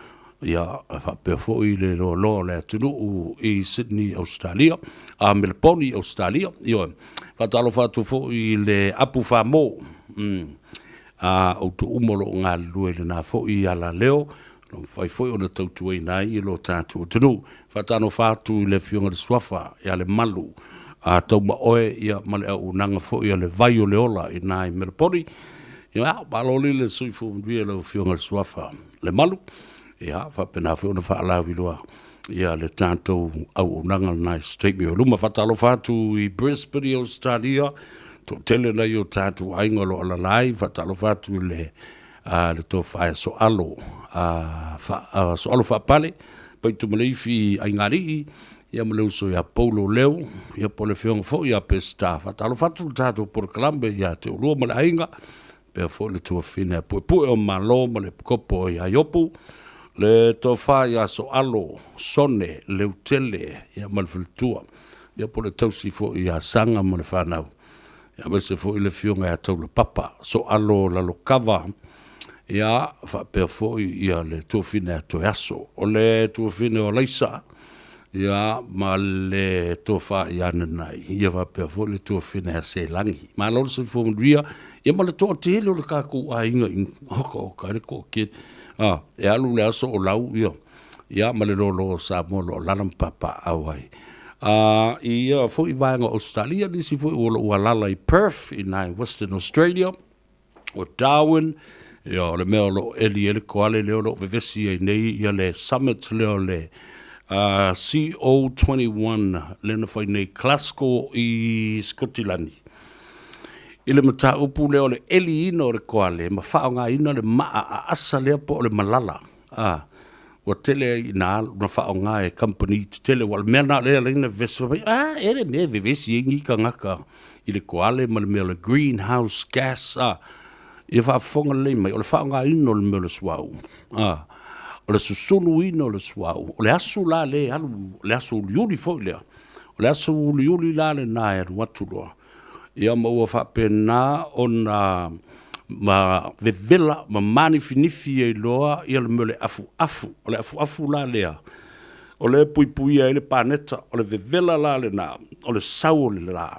ia faapea foi le loaloa o le atunuu i Sydney, Ausetalia, a Meleponi, Ausetalia. Ioe, faatalofa atu foi i le Apu Famo, a outou uma o lo o galulue i lena foi alaleo, o lo o mafai foi ona tautuaina ai lo tatou atunuu. Faatalofa atu i le Afioga i le Suafa ia Lemalu a Taumaoe ia ma le auaunaga foi a le Vai o le Ola i ina i Meleponi. Ia, malo le soifua manuia i lau Afioga i le Suafa Lemalu. Ia, faapena foi ona faalauiloa ia le tatou auaunaga lena i se taimi o luma. Faatalofa atu i Brisbane i Ausetalia, toatele nai o tatou aiga o lo o alaala ai. Faatalofa atu i le a le tofa ia Soalo, a, fa, a Soalo Faapale, Paitumaleifi Aigalii, ia ma le uso ia Paulo Leo, ia po o le afioga foi ia Peseta. Faatalofa atu le tatou polokalame ia te oulua ma le aiga, pea foi le tuafine a Puepue o Malo ma le Kopo ia Iopu, le tofa ia Soalo Sone Leutele, ia ma le faletua, ia po o le tausi foi ia Saga ma le fanau. Aemaise foi le afioga ia Taulapapa Soalo Lalokava, ia faapea foi ia le tuafine a Toeaso, o le tuafine o Alaisa, ia ma le tofa ia Nanai, ia faapea foi le tuafine a Selagi. Malo le soifua manuia, ia ma le toatele o le tatou aiga i oka oka ai le toatele. A, e alu le aso o lau, ia, ia ma le loaloa o Samoa o lo o alaala ma papaaao ai. I ia foi vaega o Ausetalia, nisi foi o lo o alaala i Perth i ina i Western Australia, o Darwin, ia o le mea o lo o eli ai le koale lea o lo o vevesi ai nei ia le summit lea o le CO21 lea na fai nei i Glasgow i Sikotilani. I le mataupu lea o le eliina o le koale ma faaaogaina le maa aasa lea po o le malala. Ua tele ai ina alu na faaaoga e kamupani tetele aua o le mea lena o lea e ala ai ona vevesi fai mai, a, e le mea e vevesi ai ni tagata i le koale ma le mea o le greenhouse gas, a. Ia faafofoga lelei mai, o le faaaogaina o le mea o le suauu, a, o le susuluina o le suauu, o le asu la lea e alu, o le asu uliuli foi lea, o le asu uliuli la lena e alu atu loa, ia ma ua faapena ona ma vevela ma manifinifi ai loa ia le mea o le afuafu. O le afuafu la lea, o lea e puipuia ai le paneta, o le vevela la lena, o le sau o le la,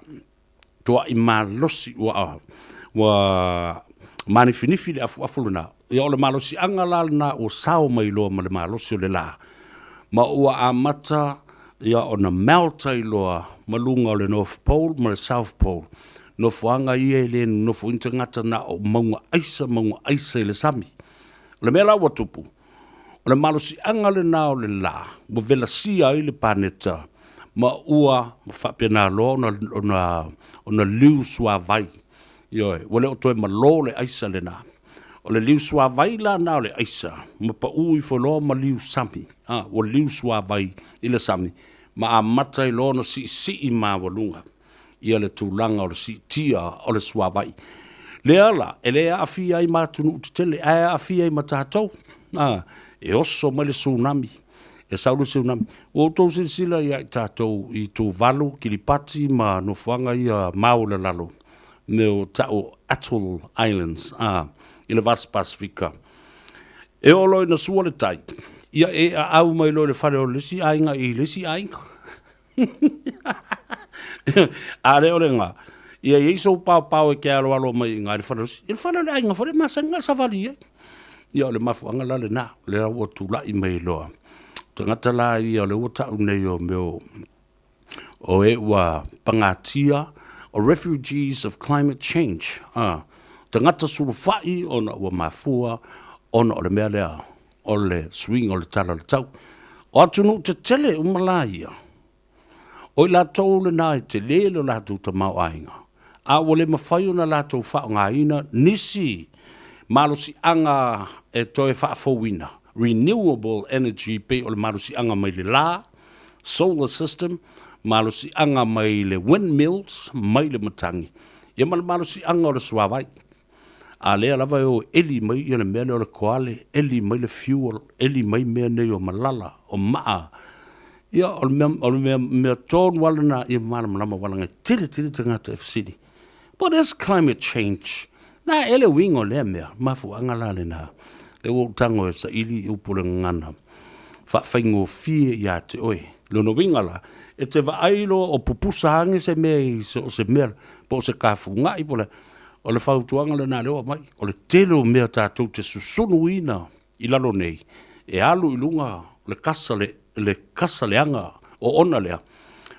toai malosi ua ua manifinifi le afuafu lena. Ia o le malosiaga la lena ua sao mai loa ma le malosi o le la, ma ua amata ia ona melt ai loa ma luga o le North Pole ma le South Pole, nofoaga ia e le nonofo ai ni tagata na o mauga aisa mauga aisa i le sami. O le mea la ua tupu, o le malosiaga lena o le la ua velasia ai le paneta ma ua faapena loa ona, ona, ona liu suavai. Ioe, ua le o toe malo le aisa lena. O le liu suavai la na o le aisa, ma pau ifo loa ma liu sami, a, ua liu suavai i le sami, ma amata ai loa ona siisii maualuga ia le tulaga o le siitia o le suavai. Lea la, e le aafia ai ma atunuu tetele, ae aafia ai ma tatou. A, e oso mai le tsunami, e sau le tsunami. Ua outou silasila ia i tatou i Tuvalu, Kiripati ma nofoaga ia maualalalo, mea ua tau o Atoll Islands, a, i le Vasa Pasefika. E oo loa ina sua le tai, ia e aau mai loa i le fale o le isi aiga i le isi aiga. A le o lena, ia i ai sou paopao e te aloalo mai i ina i le fale o le isi, i le fale o le aiga foi lea e masani ona e savali i ai. Ia o le mafuaaga la lena, lea ua tulai mai loa. O tagata la ia o lea ua tau nei o mea o o e ua pagatia o refugees of climate change, a, tagata sulufai ona ua mafua ona o le mea lea o le suiga o le tala o le tau. O atunuu tetele uma la ia, o i latou lena e tele lo latou tamaoaiga, a ua le mafai ona latou faaaogaina nisi malosiaga e toe faafouina, renewable energy, pei o le malosiaga mai le la, solar system, malosiaga mai le windmills, mai le matagi, ia ma le malosiaga o le suavai. A lea lava e o e eli mai ia le mea lea o le koale, eli mai le fuel, eli mai mea nei o malala, o maa. Ia, o le mea, o le mea, mea tonu lava lena ia malamalama aua leaga e tele tele tagata e fesili, What is climate change? Na ea le uiga o lea mea? Mafuaaga la lena, lea ua ou tago e saili i upu o le gagana faafaigofie ia te oe. Lona uiga la, e te vaai loa o pupusa ane se mea i so o se mea, po o se kafuga'i po o le a, O le fautuaga lena lea ua aumai, o le tele o mea tatou te susunuina i lalo nei, e alu i luga le kasa, le, le kasa leaga oona lea,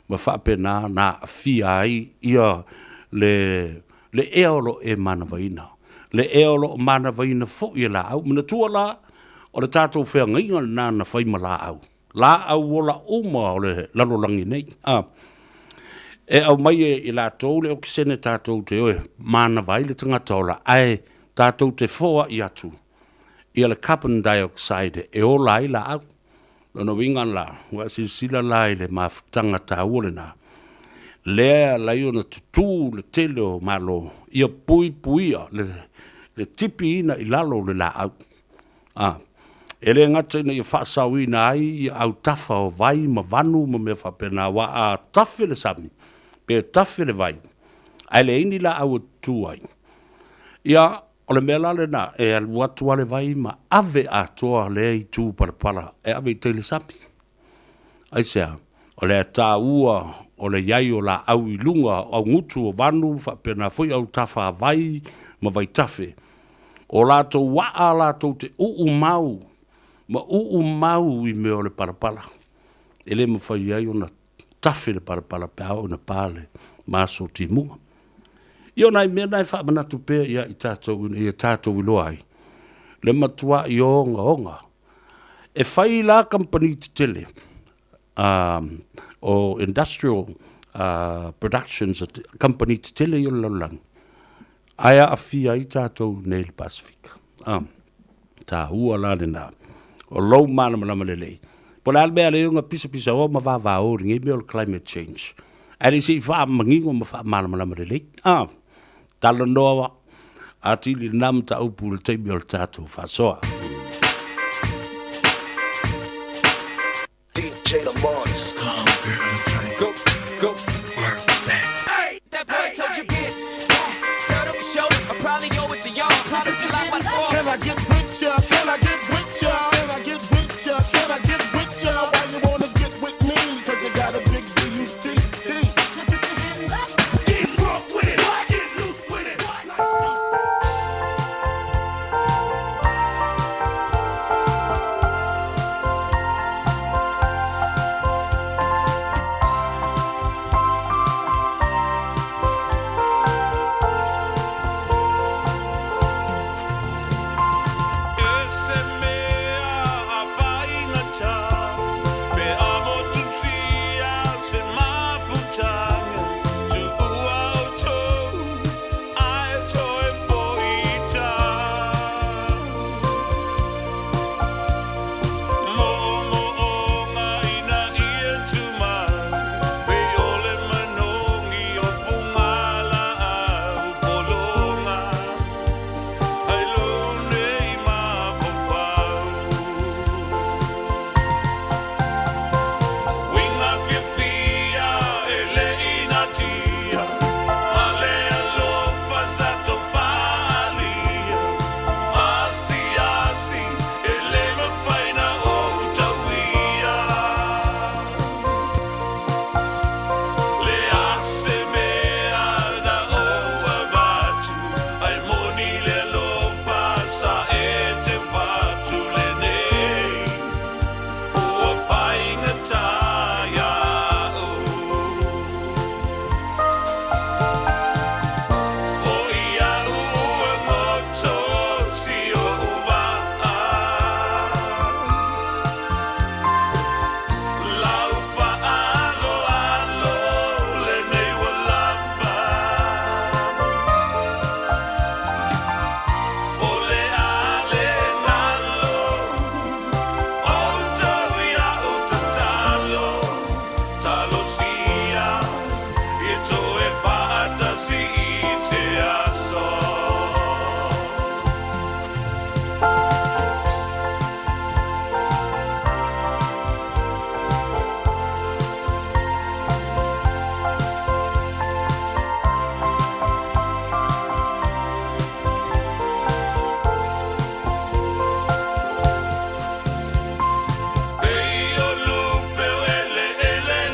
ma faapena ona aafia ai ia le, le ea o lo o e manavaina, le ea o lo o manavaina foi e laau. Manatua la, o le tatou feagaiga lena na fai ma laau. Laau ola uma o le lalolagi nei. A, e aumai e i latou le okesene tatou te o e manava ai le tagata ola, ae tatou te foai atu ia le carbon dioxide e ola ai laau. Lona uiga la, ua e silasila la i le mafutaga taua lena, lea e ala ai ona tutū le tele o Malo ia puipuia le, le tipiina i lalo o le laau. A, e le gata ina ia faasaoina ai ia autafa o vai ma vanu ma mea faapena, aua a tafe le sami, pe tafe le vai, ae leai ni laau e tutu ai, ia, o le mea la lena, e alu atu lava le vai ma ave atoa lea itu palapala e ave i tai le sami. Aisea? O le taua o le i ai o laau i luga o augutu o vanu faapena foi autafa a vai ma vaitafe. O latou waa latou te uu mau ma uu mau i mea o le palapala. E le mafai ai ona tafe le palapala pe a oo ina pa le maso timuga. Ia o nai mea na e faamanatu pea ia i tatou ina ia tatou iloa ai le matuai ogaoga. E fai la kamupani tetele o industrial productions kamupani tetele ia o le lalolagi, ae aafia ai tatou i inei i le Pasefika. Taua la lena. O lou malamalama lelei. Po o le a le mea e ala ai ona pisapisaoa ma vavao i lenei mea o le climate change? Ae le i se i faamanino ma faamalamalama lelei. A, talanoa atili lena mataupu i le taimi o le tatou faasoa. DJ Lamont. Come girl, I'm tryna go, go, work that. Hey, that boy told you get that dirt on your shoulders. I probably owe it to y'all. Probably till I was Can I get with ya? Can I get with ya? Can I get with ya? Can I get with ya? Why you wanna get with me? Cause you got a big B-U-T-T. Get drunk with it. Get loose with it.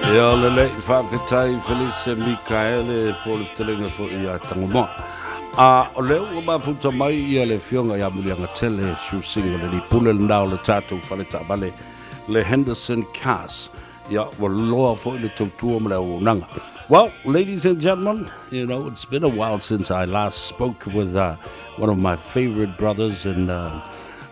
Ia lelei, faafetai Felice Mikaele po o le fetalaiga foi ia Tagomoa. A o lea ua mafuta mai ia le afioga ia Muliagatele Siusiga o le lipule lena o le tatou fale taavale le Henderson Cars. Ia ua loa foi le tautua ma le auaunaga. Well, ladies and gentlemen, you know, it's been a while since I last spoke with uh, one of my favorite brothers and uh,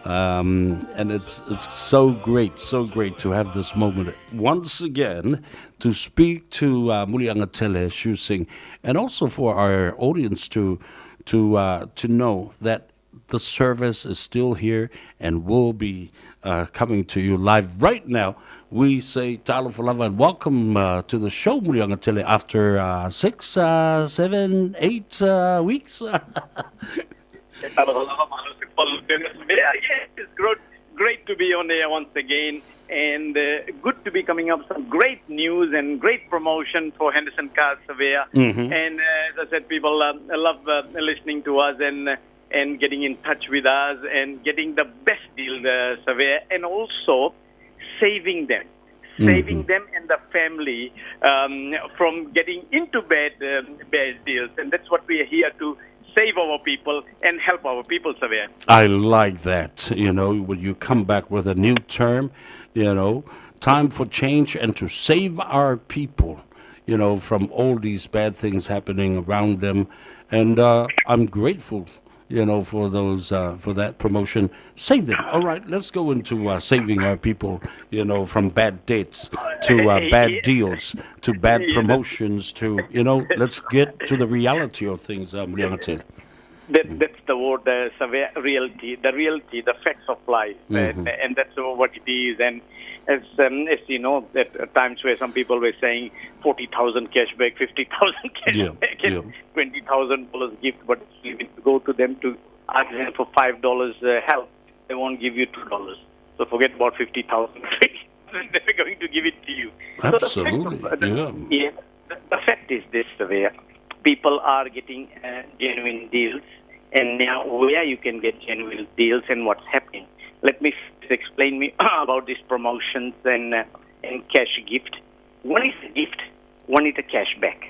um, and it's it's so great, so great to have this moment once again to speak to uh, Muliagatele Shusing and also for our audience to to uh, to know that the service is still here and will be uh, coming to you live right now. We say talo lava and welcome uh, to the show, Muliagatele, after uh, six, uh, seven, eight uh, weeks. Yeah, it's great, great to be on air once again, and uh, good to be coming up some great news and great promotion for Henderson Car Surveyor. Mm-hmm. And uh, as I said, people uh, love uh, listening to us and and getting in touch with us and getting the best deal, the surveyor, and also saving them saving mm-hmm. them and the family um, from getting into bad, um, bad deals. And that's what we are here to save our people and help our people, Surveyor. I like that. You know, when you come back with a new term, you know, time for change and to save our people, you know, from all these bad things happening around them. And uh, I'm grateful you know, for those uh, for that promotion. Save them. All right, let's go into uh, saving our people, you know, from bad dates to uh, bad deals to bad promotions to, you know, let's get to the reality of things, um, Leonatele. That's the word, reality, the reality, the facts of life, and that's what it is. And as you know, at times where some people were saying 40,000 cashback, 50,000 cashback, and $20,000 gift, but if you go to them to ask them for $5 help, they won't give you $2. So forget about 50,000. They're going to give it to you. Absolutely, So the fact is this, Surveyor. People are getting genuine deals, and now where you can get genuine deals and what's happening. Let me explain me about these promotions and cash gift. One is a gift, one is a cashback.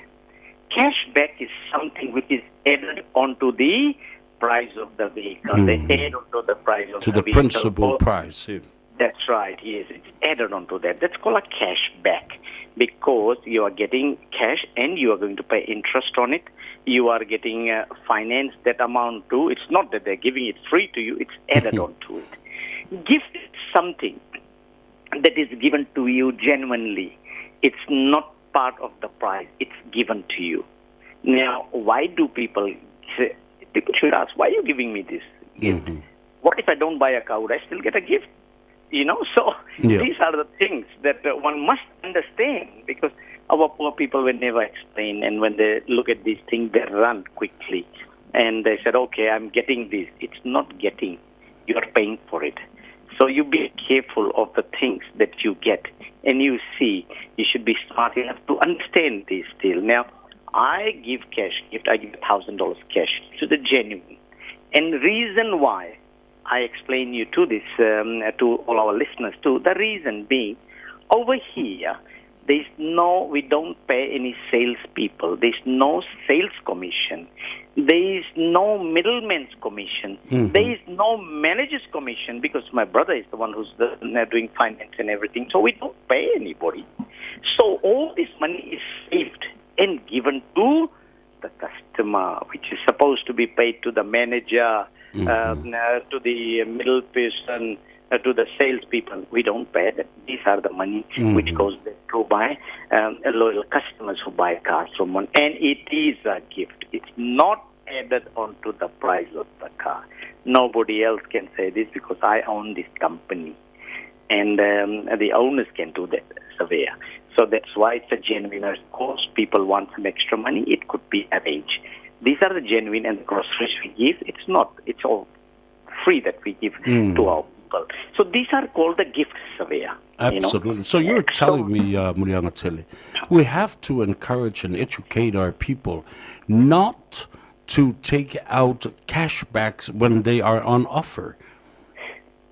Cashback is something which is added onto the price of the vehicle. They add onto the price of To the the vehicle. principal price. Yeah. That's right, yes. It's added onto that. That's called a cash back because you are getting cash and you are going to pay interest on it. You are getting finance that amount too. It's not that they're giving it free to you. It's added onto it. Gift is something that is given to you genuinely. It's not part of the price. It's given to you. Now, why do people say, people should ask, why are you giving me this gift? What if I don't buy a car? Would I still get a gift? You know, so these are the things that one must understand because our poor people will never explain. And when they look at these things, they run quickly. And they said, okay, I'm getting this. It's not getting. You are paying for it. So you be careful of the things that you get. And you see, you should be smart enough to understand this deal. Now, I give cash gift. I give $1,000 cash to the genuine. And the reason why I explain you to this, to all our listeners too, the reason being, over here, there's no, we don't pay any salespeople. There's no sales commission. There is no middleman's commission. There is no manager's commission because my brother is the one who's doing finance and everything. So we don't pay anybody. So all this money is saved and given to the customer, which is supposed to be paid to the manager, to the middle person, to the salespeople. We don't pay them. These are the money which goes back to buy loyal customers who buy cars from one. And it is a gift. It's not added onto the price of the car. Nobody else can say this because I own this company. And the owners can do that, surveyor. So that's why it's a genuine. Of course, people want some extra money. It could be arranged. These are the genuine, and the groceries we give, it's not. It's all free that we give to our people. So these are called the gift surveyor. Absolutely. You know? So you're telling me, Muliagatele, we have to encourage and educate our people not to take out cashbacks when they are on offer.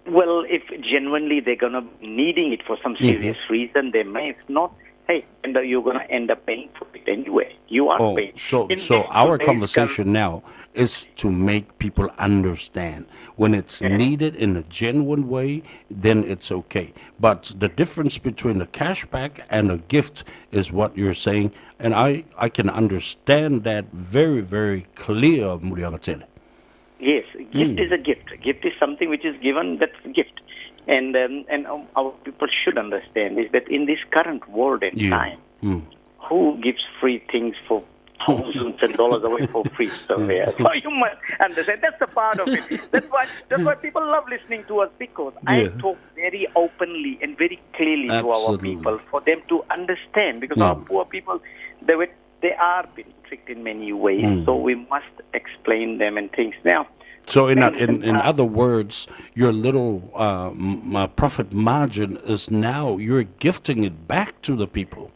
Well, if genuinely they're going to be needing it for some serious reason, they may. If not, hey, and you're going to end up paying for it anyway. You are paying. So, In so this our today's conversation now is to make people understand when it's needed in a genuine way, then it's okay. But the difference between a cashback and a gift is what you're saying, and I can understand that very, very clear, Muliagatele. Yes, gift is a gift. Gift is something which is given, that's a gift. And our people should understand is that in this current world and time, who gives free things for thousands of dollars away for free somewhere? So you must understand that's a part of it. That's why people love listening to us, because I talk very openly and very clearly to our people for them to understand, because our poor people, they are being tricked in many ways, so we must explain them and things now. So in other words, your little profit margin is now, you're gifting it back to the people.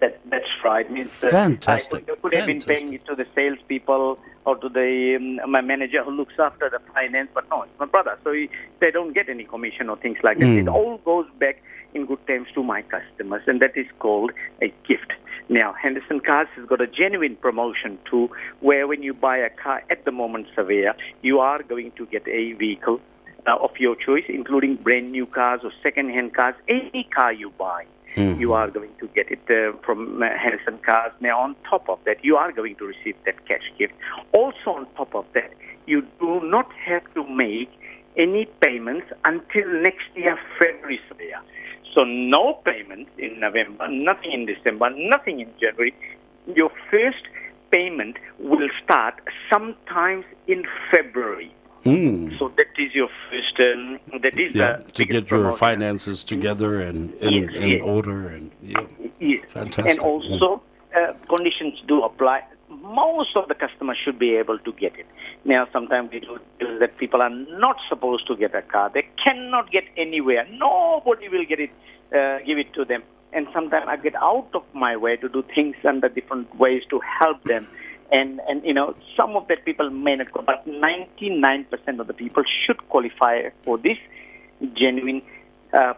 That's right. Means, Fantastic. I could have been paying it to the salespeople or to the my manager who looks after the finance, but no, it's my brother. So they don't get any commission or things like that. It all goes back in good terms to my customers, and that is called a gift. Now, Henderson Cars has got a genuine promotion too, where when you buy a car at the moment, Surveyor, you are going to get a vehicle of your choice, including brand new cars or second-hand cars, any car you buy. You are going to get it from Henderson Cars. Now, on top of that, you are going to receive that cash gift. Also, on top of that, you do not have to make any payments until next year, February, Surveyor. So no payments in November, nothing in December, nothing in January. Your first payment will start sometimes in February. So that is your first, that is Yeah, the to biggest get your promotion. finances together and in, Yes, in yes. order and yeah. Yes. Fantastic. And also, conditions do apply. Most of the customers should be able to get it. Now, sometimes we do feel that people are not supposed to get a car. They cannot get anywhere. Nobody will get it, give it to them. And sometimes I get out of my way to do things under different ways to help them. And you know, some of that people may not go, but 99% of the people should qualify for this genuine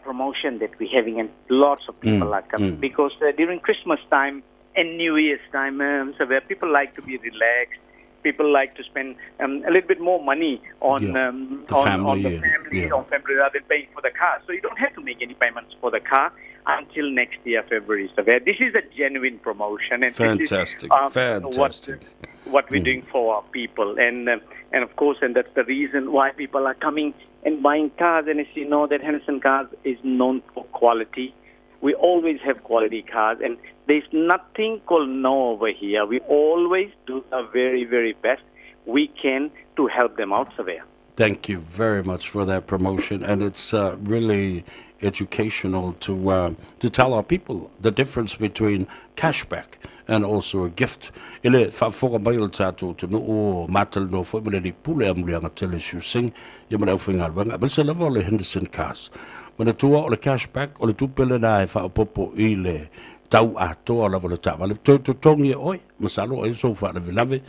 promotion that we're having, and lots of people are coming because during Christmas time and New Year's time, so where people like to be relaxed, people like to spend a little bit more money on Yeah. The on family the and- family, yeah. on family rather than paying for the car. So you don't have to make any payments for the car until next year, February. So this is a genuine promotion, and this is, Fantastic. Fantastic. what we're doing for our people, and of course, and that's the reason why people are coming and buying cars. And as you know, that Henderson Cars is known for quality. We always have quality cars, and there's nothing called no over here. We always do the very, very best we can to help them out, Surveyor. Thank you very much for that promotion, and it's really educational to tell our people the difference between cashback and also a gift. I le faafofoga mai o le tatou atunuu o matalanoa foi ma le alii pule a Muliagatele Siusega ia ma le aufaigaluega aemaise lava o le Henderson Cars. Manatua o le cashback o le tupe lena e faaopoopo i le tau atoa lava o le taavale toe totogi e oe masalo ai sou faalavelave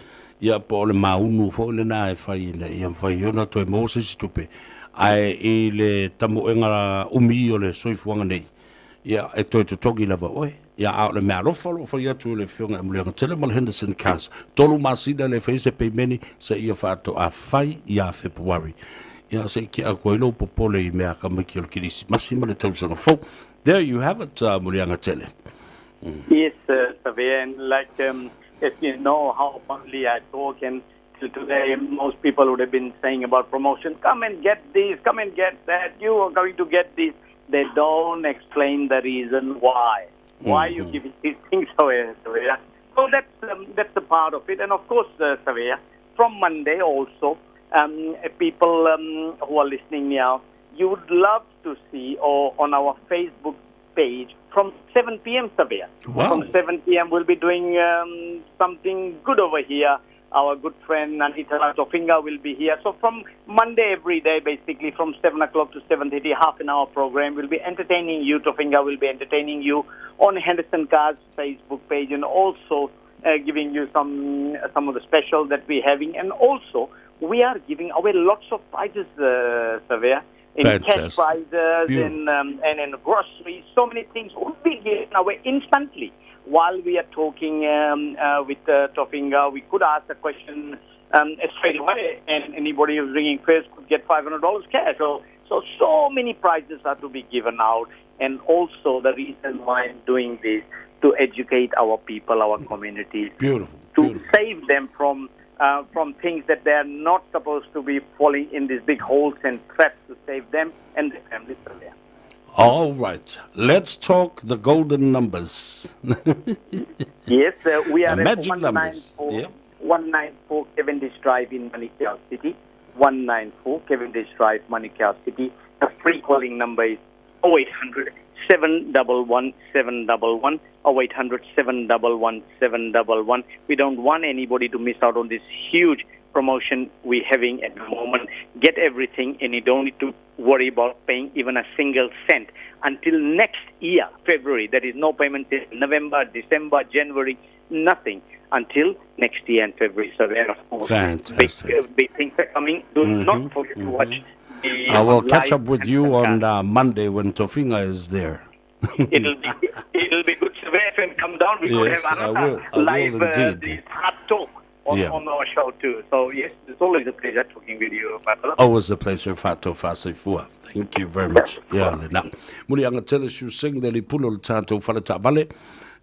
ia po o le maunu foi lena e fai ina ia mafai ona toe maua se isi tupe ae i le tamoega umi o le soifuaga nei ia e toe totogi lava oe ia a o le meaalofa o loo fai atu e le afioga ia Muliagatele ma le Henderson Cars 3 masina le fai se peimeni seia faatoa fai ia Fepuari ia se i tea atu ai lou popole i mea akamai o le Kerisimasi ma le tausaga fou. There you have it, Muliagatele. Yes, Savea, and like as you know how openly I talk, and till today most people would have been saying about promotion, come and get this, come and get that, you are going to get this. They don't explain the reason why. Why you giving these things away, Savea? So that's a part of it. And of course, Savea, from Monday also, people who are listening now, you would love to see or on our Facebook page from 7 p.m., Savea. Wow. From 7 p.m. we'll be doing something good over here. Our good friend Anita Tofinga will be here. So from Monday every day, basically from 7 o'clock to 7:30, half an hour program. We'll be entertaining you. Tofinga will be entertaining you on Henderson Cars Facebook page, and also giving you some of the special that we're having. And also, we are giving away lots of prizes, Savea. In cash Fantastic. prizes Beautiful. and in groceries, so many things will be given away instantly. While we are talking with Tofinga, we could ask a question straight away, and anybody who's ringing first could get $500 cash. So many prizes are to be given out, and also the reason why I'm doing this, to educate our people, our communities. Beautiful. To Beautiful. save them from things that they are not supposed to be falling in these big holes and traps, to save them and their families from there. All right. Let's talk the golden numbers. Yes, we are The at magic numbers. 194, Yeah. 194 Cavendish Drive in Manukau City. 194 Cavendish Drive, Manukau City. The free calling number is 0800 711 711, 0800 711 711. We don't want anybody to miss out on this huge promotion we're having at the moment. Get everything, and you don't need to worry about paying even a single cent until next year, February. There is no payment in November, December, January, nothing until next year in February. So, and of course, Fantastic. big things are coming. Do not forget to watch. I will catch live up with you and on Monday when Tofinga is there. It'll be good. So if and come down, we could Yes, have I another will. I will live indeed. this hard talk on our show too. So yes, it's always a pleasure talking with you, Matala. Always a pleasure, Fato Fasifua. Thank you very much. Ia lena. Muliagatele Siusega le alii pule o le tatou faletaavale.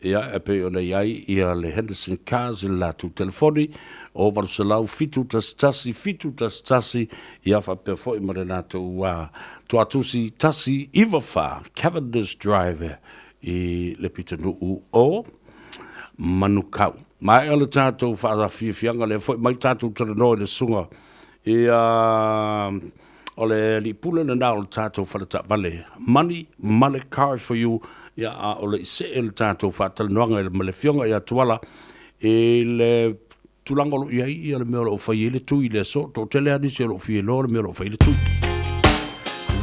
Ia e pei ona i ai ia le Henderson Cars i le latou telefoni o 800 711 711 ia faapea foi ma le latou tuatusi 194 Cavendish Drive i le pitonuu o Manukau. Maea le tatou faafiafiaga lea foi mai tatou talanoa i le susuga ia o le alii pule lena o le tatou faletaavale Money Male Car For You ia a o le i see le tatou faatalanoaga ma le afioga ia Tuala i le tulaga o lo o i ai ia le mea o lo o fai ai le tui i le aso. Toatele lava nisi o lo o fia iloa le mea o lo o fai ai le tui.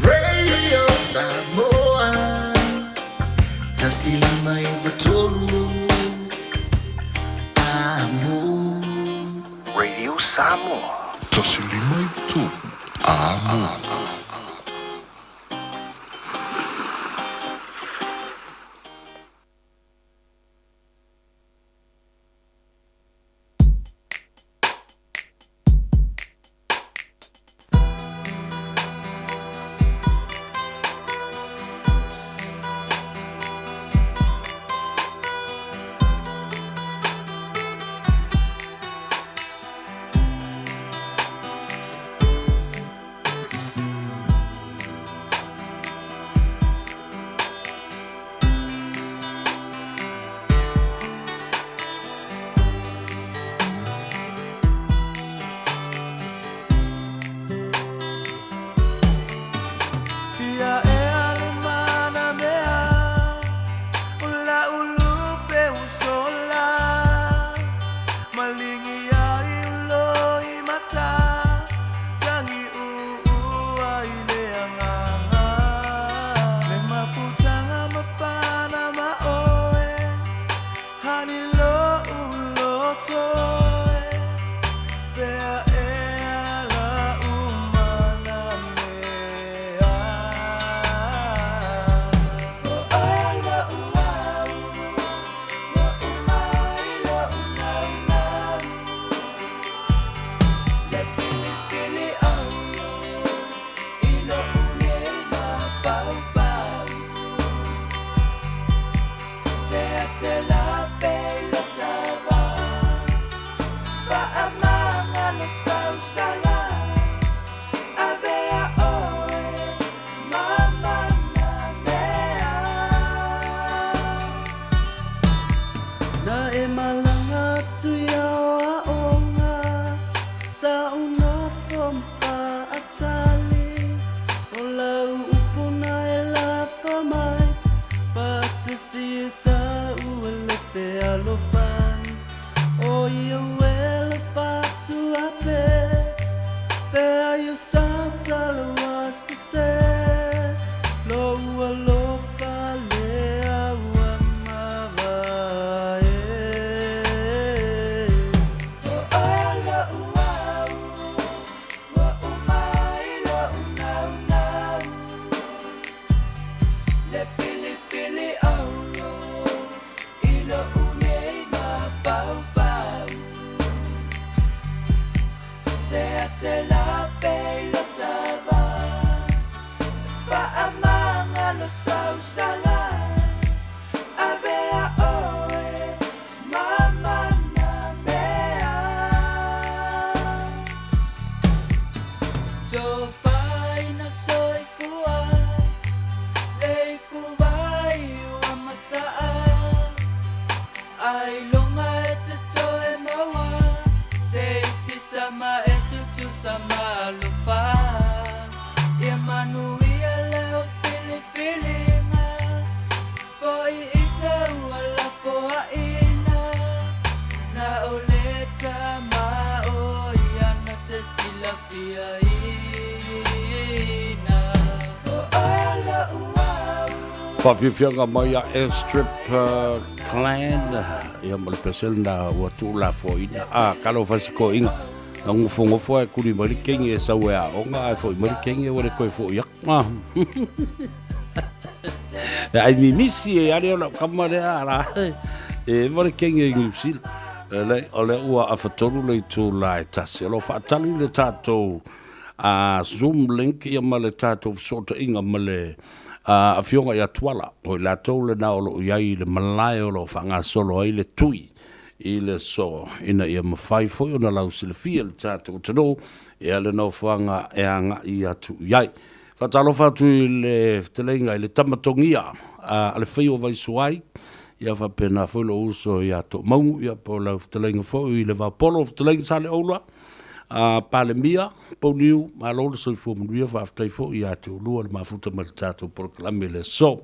Radio Samoa 159 Amo. Radio Samoa. 159 Amo. Fia ea le mana mea o la'u lupe ua sola Maligi ai loi mata Tangi uu ai le agaga Le mafutaga mafana ma oe Hani lo'u loto e Fea ea la'u mana mea O oe lo'u au Ua uma i lo'u naunau Le filifili aulo I lo'u nei mafaufau Se se la pe lo tava Faamagalo sausala Avea oe ma mana mea Na e malaga atu i aoaoga Sa ou nofo ma faatali O lau upu na e lafo mai Faatasi e taua le fealofani O ia uela fatuape Pe ai o sa tala ua sese Lou alofa lea ua mavae. O oe lo'u au Ua uma i lo'u naunau Le filifili aulo I lo'u nei mafaufau Se se la pe lo tava Faamagalo sausala Avea oe ma mana mea Tofaina soifua le ipuvai ua masaa Ailoga e te toe maua se isi tama e tutusa ma alofa Ia manuia lau filifiliga Fo'i i taua lafoaina Na o le tama o ia na te silafiaina. O oe lo'u au Faafiafiaga mai a Airstrip Clan ia ma le pese lena ua tuulafoaina. A, talofa i si toeaina na nofonofo ae tuli mai le kenge e sau e aoga ae foi mai le kenge ua le toe foi atu. Ah. E ai mimisi e ale o lau kama lea ala. E ma le kenge i New Zealand. Le, o le ua afatolu le itula e tasi. O lo o faatali le tatou a Zoom link ia ma le tatou fesootaiga ma le Afioga ia Tuala, o i latou lena o lo o i ai i le malae o lo o faagasolo ai le tui i le aso ina ia mafai foi ona lausilafia le tatou atunuu ia le nofoaga e agai atu i ai. Faatalofa atu i le fetalaiga i le Tama Togia a le Fai o Vaisuai. Ia faapena foi lou uso ia Toomaugu, ia po o lau fetalaiga foi i le Vaopolo, fetalaiga Saleaula, a Palemia, Pouniu, malo le soifua manuia, faafetai foi ia te oulua le mafuta mai le tatou polokalame i le aso.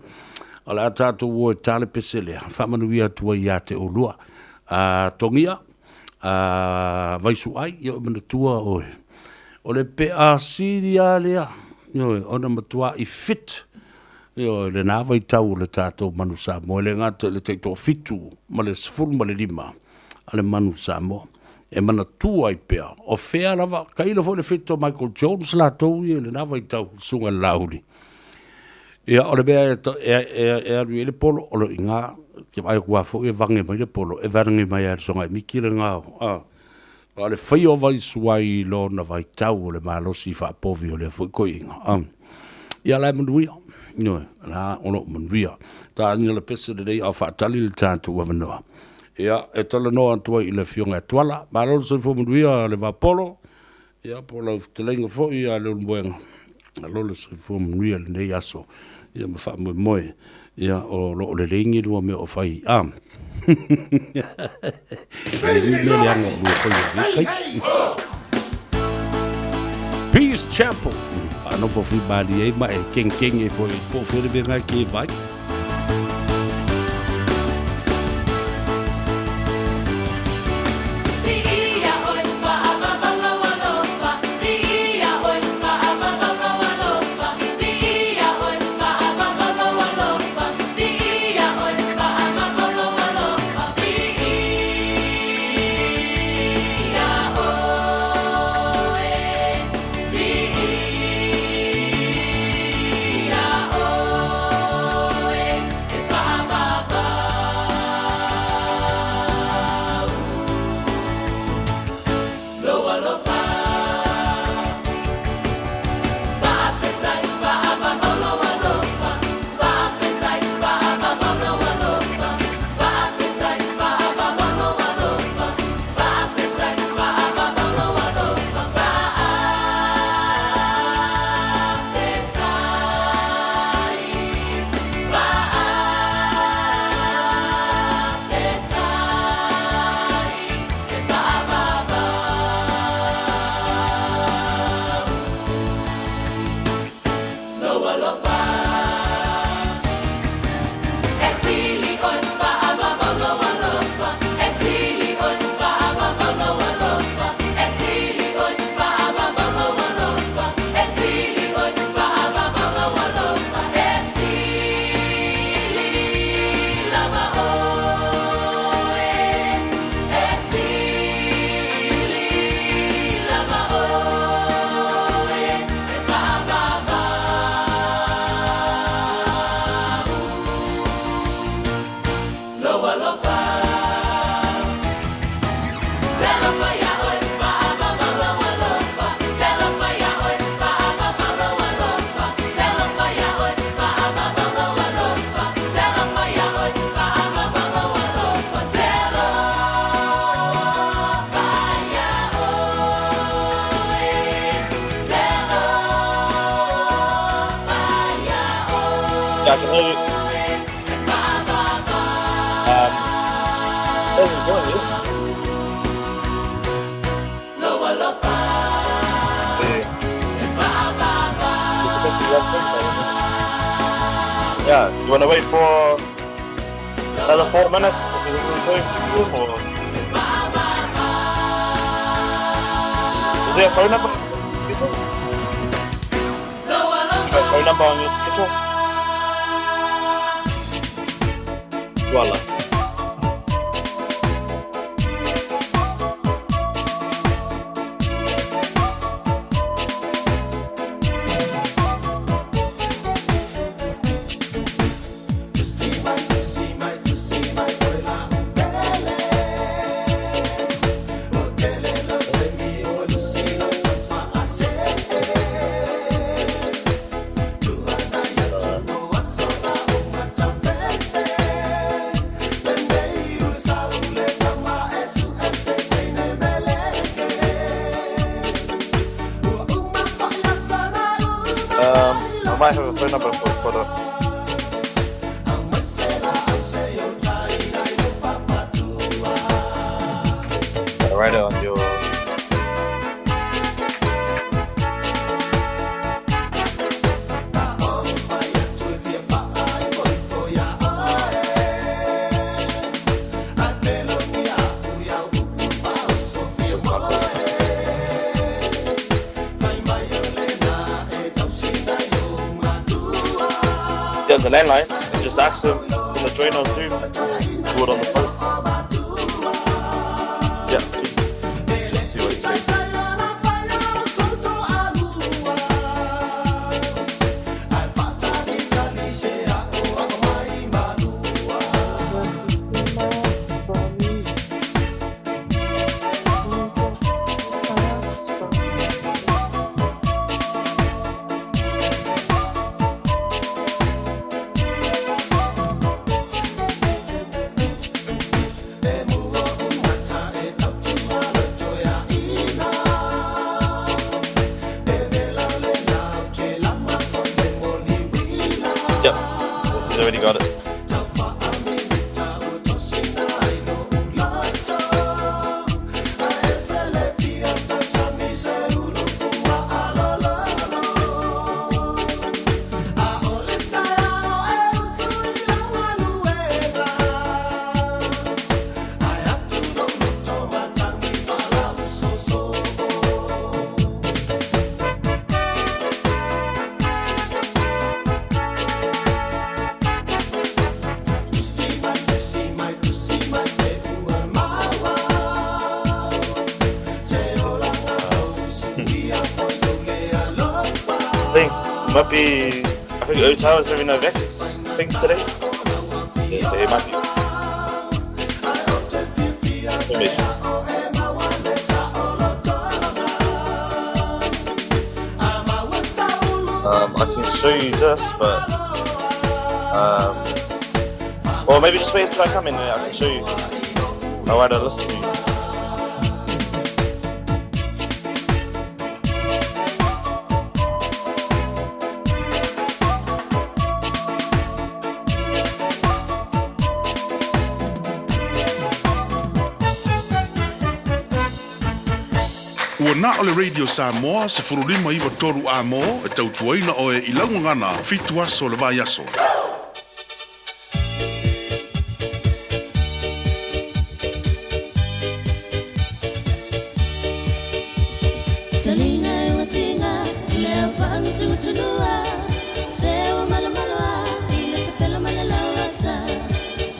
O le a tatou o e ta le pese lea, faamanuia atu ai ia te oulua. A Togia, a Vaisuai, ia o manatua oe, o le pea sili lava lea, ioe, ona matuai fit, ioe, lena vaitau o le tatou Manu Samoa, e le gata i le taitoafitu ma le 15 a le Manu Samoa, e manatua ai pea, o fea lava, tailo foi le fit o Michael Jones latou ia i lena vaitau, le susuga i le Laauli. Ia, o le mea e alu i ai le polo, o lo o i ina, ou te vaai atu lava foi e vage mai le polo, e vage mai lava e le Sogai Miki le gao. A o le faia o Vaisuai i lona vaitau o le malosi faapovi o lea foi toeaina. A ia la e manuia, ioe, la o lo o manuia. Taina le pese lelei a o faatali le tatou avanoa. Ia, e talanoa atu ai i le Afioga ia Tuala. Malo le soifua manuia le Vapolo, ia po o lau fetalaiga foi ia Leulumoega. Malo le soifua manuia i lenei aso, ia ma faamoemoe, ia o lo o lelei ni lua mea o fai. A. E le nui mea leaga o lua faia i lenei taimi. Peace Chapel. Faanofo fimalie ai ma e kengekenge foi po o fea le mea na ke vai. Yeah, I can hear you. Doesn't join you. Yeah. Yeah, you want to wait for another 4 minutes if you want to, or is there a phone number? Is there a phone number on your schedule? Voila. I might have a phone number for Tuala. write it on your. This is not good. Yeah, on the landline, and just ask them to join on Zoom. Do it on the phone. Yeah, just see what he says. Yep, he's already got it. I think it might be. I think Otawa is having a Vegas thing today. Yeah, so it might be. Maybe. I can show you this, but or maybe just wait until I come in and I can show you. I'll write a list for you. Ua na o le Radio Samoa se furulima iwa toru a mō e tautuaina oe i laugagana 7 aso le vai aso. Talinga e watinga, i lea whaangutungutunua. Se o malomaloa, i le pepelo malalauasa.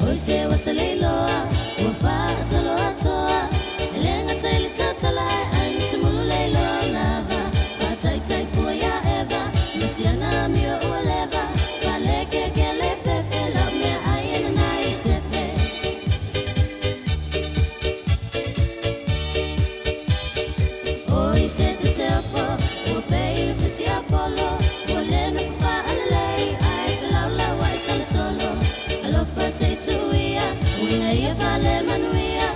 Oi se wa taleiloa, ua whaasolo atoa. Elenga taili tautala e angutumulu leiloa ngava. Whataitai fua ia eva, misiana mio ua leva. Faleke ke le fefe, lau mea ai e nana i sefe. Oi se te teopo, ua pei se te apolo. Ua lena fufa alalei, ai te laulau ai tala solo. Alofa se tuia, uinga ia fale manuia.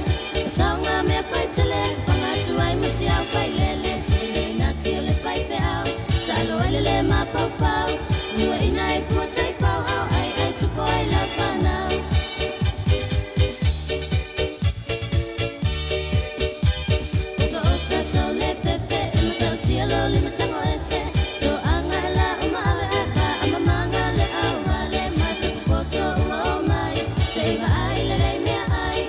Saunga mea fai tele, whangatu ai musi au fai lele. E nati o le fai feau, talo ai lele ma pau pau. Tua ina e fua tai pau au, ai ai tupo ai lau whanau. Oka oka sau le fefe, e matau tia lo lima tango ese. To anga e la uma ave e ha, ama manga le au hale. Mata popoto ua o mai, te iwa ai le rei mea ai.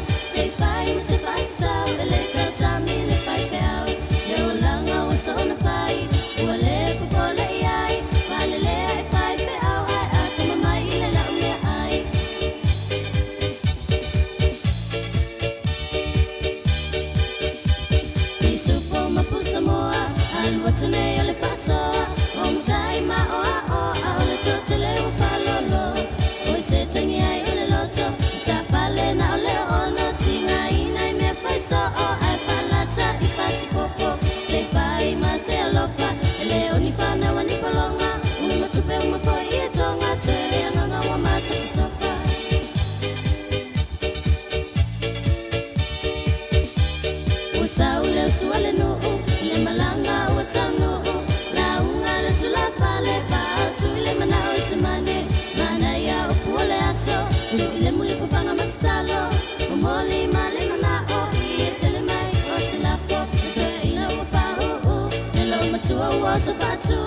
soso faatu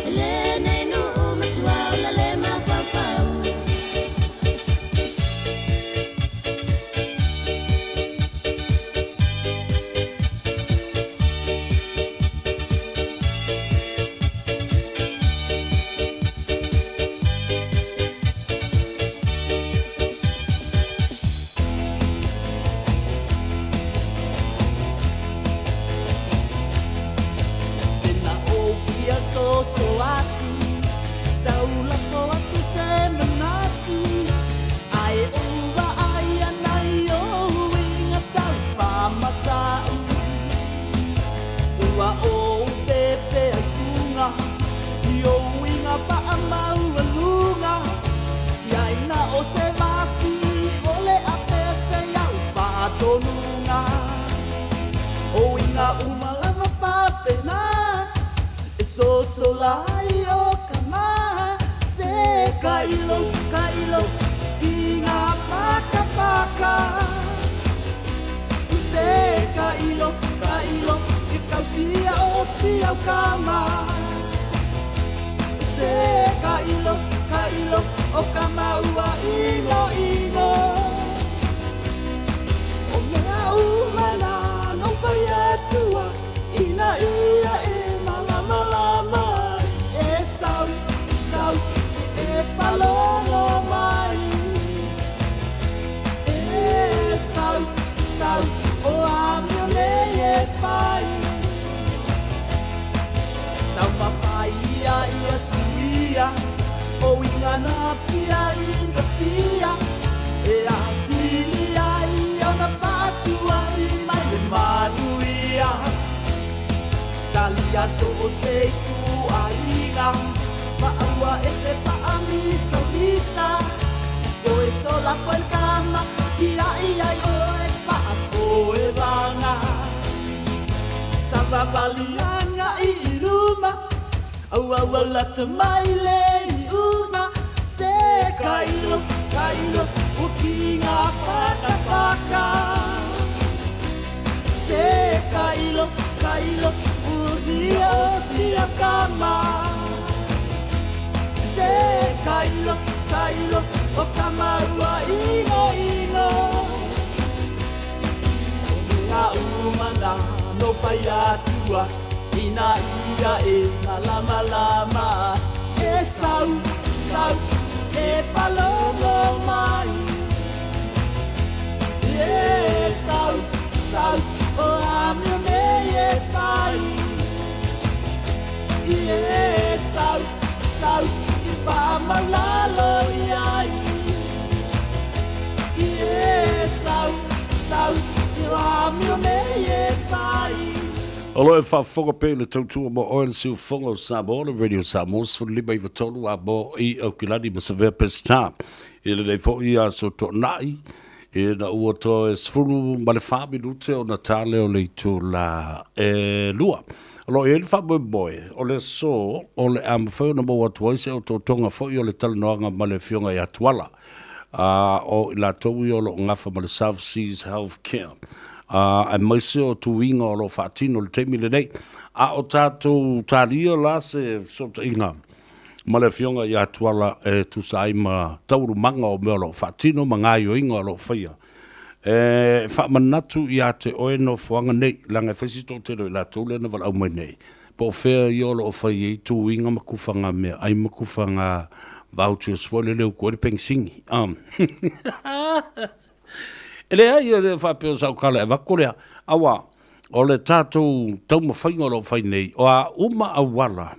e lenei nuu matua ola le mafaufau. Sina ou fia soso atu, tau lafo atu se manatu, ae ou vaai ana i ou uiga tau faamatau. Ua ou fefe ai suga i ou uiga faamaualuga, ia ina o se vasi o le afeafe iau faatonuga. O uiga uma lava faapena, e soso lai o ka ma, se kailo, kailo, ki ngā whakawhaka. Se kailo, kailo, ke kausia o si au kama. Se kailo, kailo, o ka maua ingo ingo. O mea uma la no whai atua, ina ia e malamalama. E sau, sau, e whalongo mai. E sau, sau, o amio nei e whai. Tau mawhai ia ia suia, o inga nā fia inga fia. E a tili ai ona whātua i mai le manuia. Talia so o se itu aiga, maua e te whaamisa misa. Ko e sola foe kama, ki ai ai o e whaako e vanga. Savavalianga i luma, au au au lata mai le i unga. Se kailo, kailo, uki ngā whakawhaka. Se kailo, kailo, utia o sia kama. Se kailo, kailo, o ka maua ingo ingo. O mea umana no whai atua, ina ia e malamalama. E sau, sau, e whalongo mai. E sau, sau, o amio nei e whai. E sau, sau, i whamaulalo i ai. E sau, sau, i amio nei e whai. O lo e faafofoga pea i le tautua mo oe le siufofoga o Samoa, le Radio Samoa, 153 a mo i Aukilani ma Savea Peseta. I lenei foi aso toonai, ina ua toe 14 minute ona ta lea o le itula e 2. O lo o i ai le faamoemoe o le aso o le a mafai ona maua atu ai se otootoga foi o le talanoaga ma le Afioga ia Tuala, a o i latou ia o lo o gafa ma le South Seas Health Care, a aemaise o tuiga o lo o faatino i le taimi lenei. A o tatou talia la se fesootaiga ma le Afioga ia Tuala e tusa ai ma taualumaga o mea o lo o faatino ma gaoioiga o lo o faia. E faamanatu ia te oe nofoaga nei, leaga e fai si toatele o i latou lea na valaau mai nei, po o fea ia o lo o fai ai tuiga ma kufaga meaai ma kufaga vouchers foi lele e uku ai le penisini. E leai, e le faapea o sau tala e avatu lea, aua o le tatou taumafaiga o lo o fai nei, o a uma auala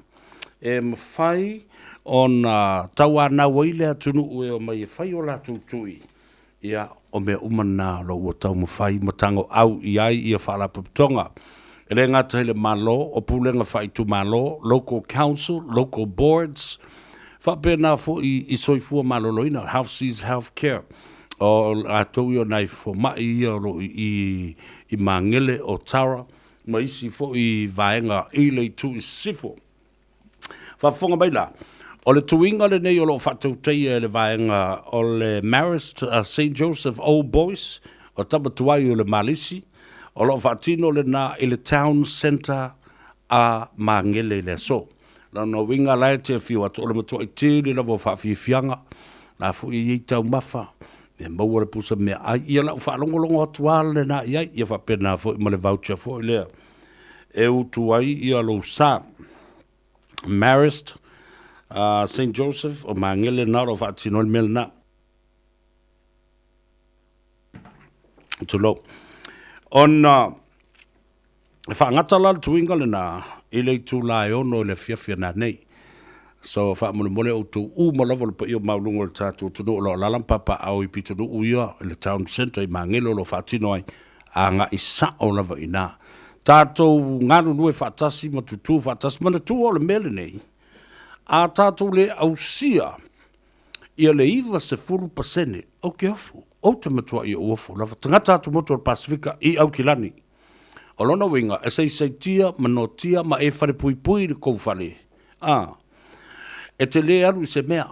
e mafai ona tauanau ai le atunuu e omai e fai o latou tui, ia, o mea uma na o lo o ua taumafai ma tagoau i ai ia Faalapotopotoga. E le gata i le Malo, o pulega faaitumalo, local council, local boards, faapena foi i soifua maloloina, Health Seas Health Care, o latou ia o nai fomai ia o lo o i i Magele, o Tara, ma isi foi vaega i le itu i sisifo. Faafofoga mai la, o le tuiga lenei o lo o faatautaia e le vaega o le Marist St Joseph Old Boys, o tama tuai o le Malisi, o lo o faatino lena i le Town Centre. a Magele i le aso. Lona uiga la e te afio atu, o le matuai tele lava o faafiafiaga, la foi e i ai taumafa, e maua le pusa meaai, ia lau faalogologo atu lava lena i ai, ia faapena foi ma le voucher foi lea e utu ai ia lou sa. Marist, St Joseph o Magele na o lo o faatino ai le mea lena. Tulou. Ona e faagata la le tuiga lena i le itula e 6 i le afiafi a nanei. So faamolemole outou uma lava o le paia maualuga o le tatou atunuu o lo o alaala ma papaaao i pitonuu ia i le town centre i Magele o lo o faatino ai agai sao lava i ina. Tatou galulue faatasi ma tutū faatasi. Manatua o le mea lenei, a tatou le ausia ia le 90%, ou te ofo, ou te matuai ou ofo lava. Tagata atumotu o le Pasefika i Aukilani. O lona uiga, e saisaitia ma noatia ma e falepuipui i le tou fale, a, e te le alu i se mea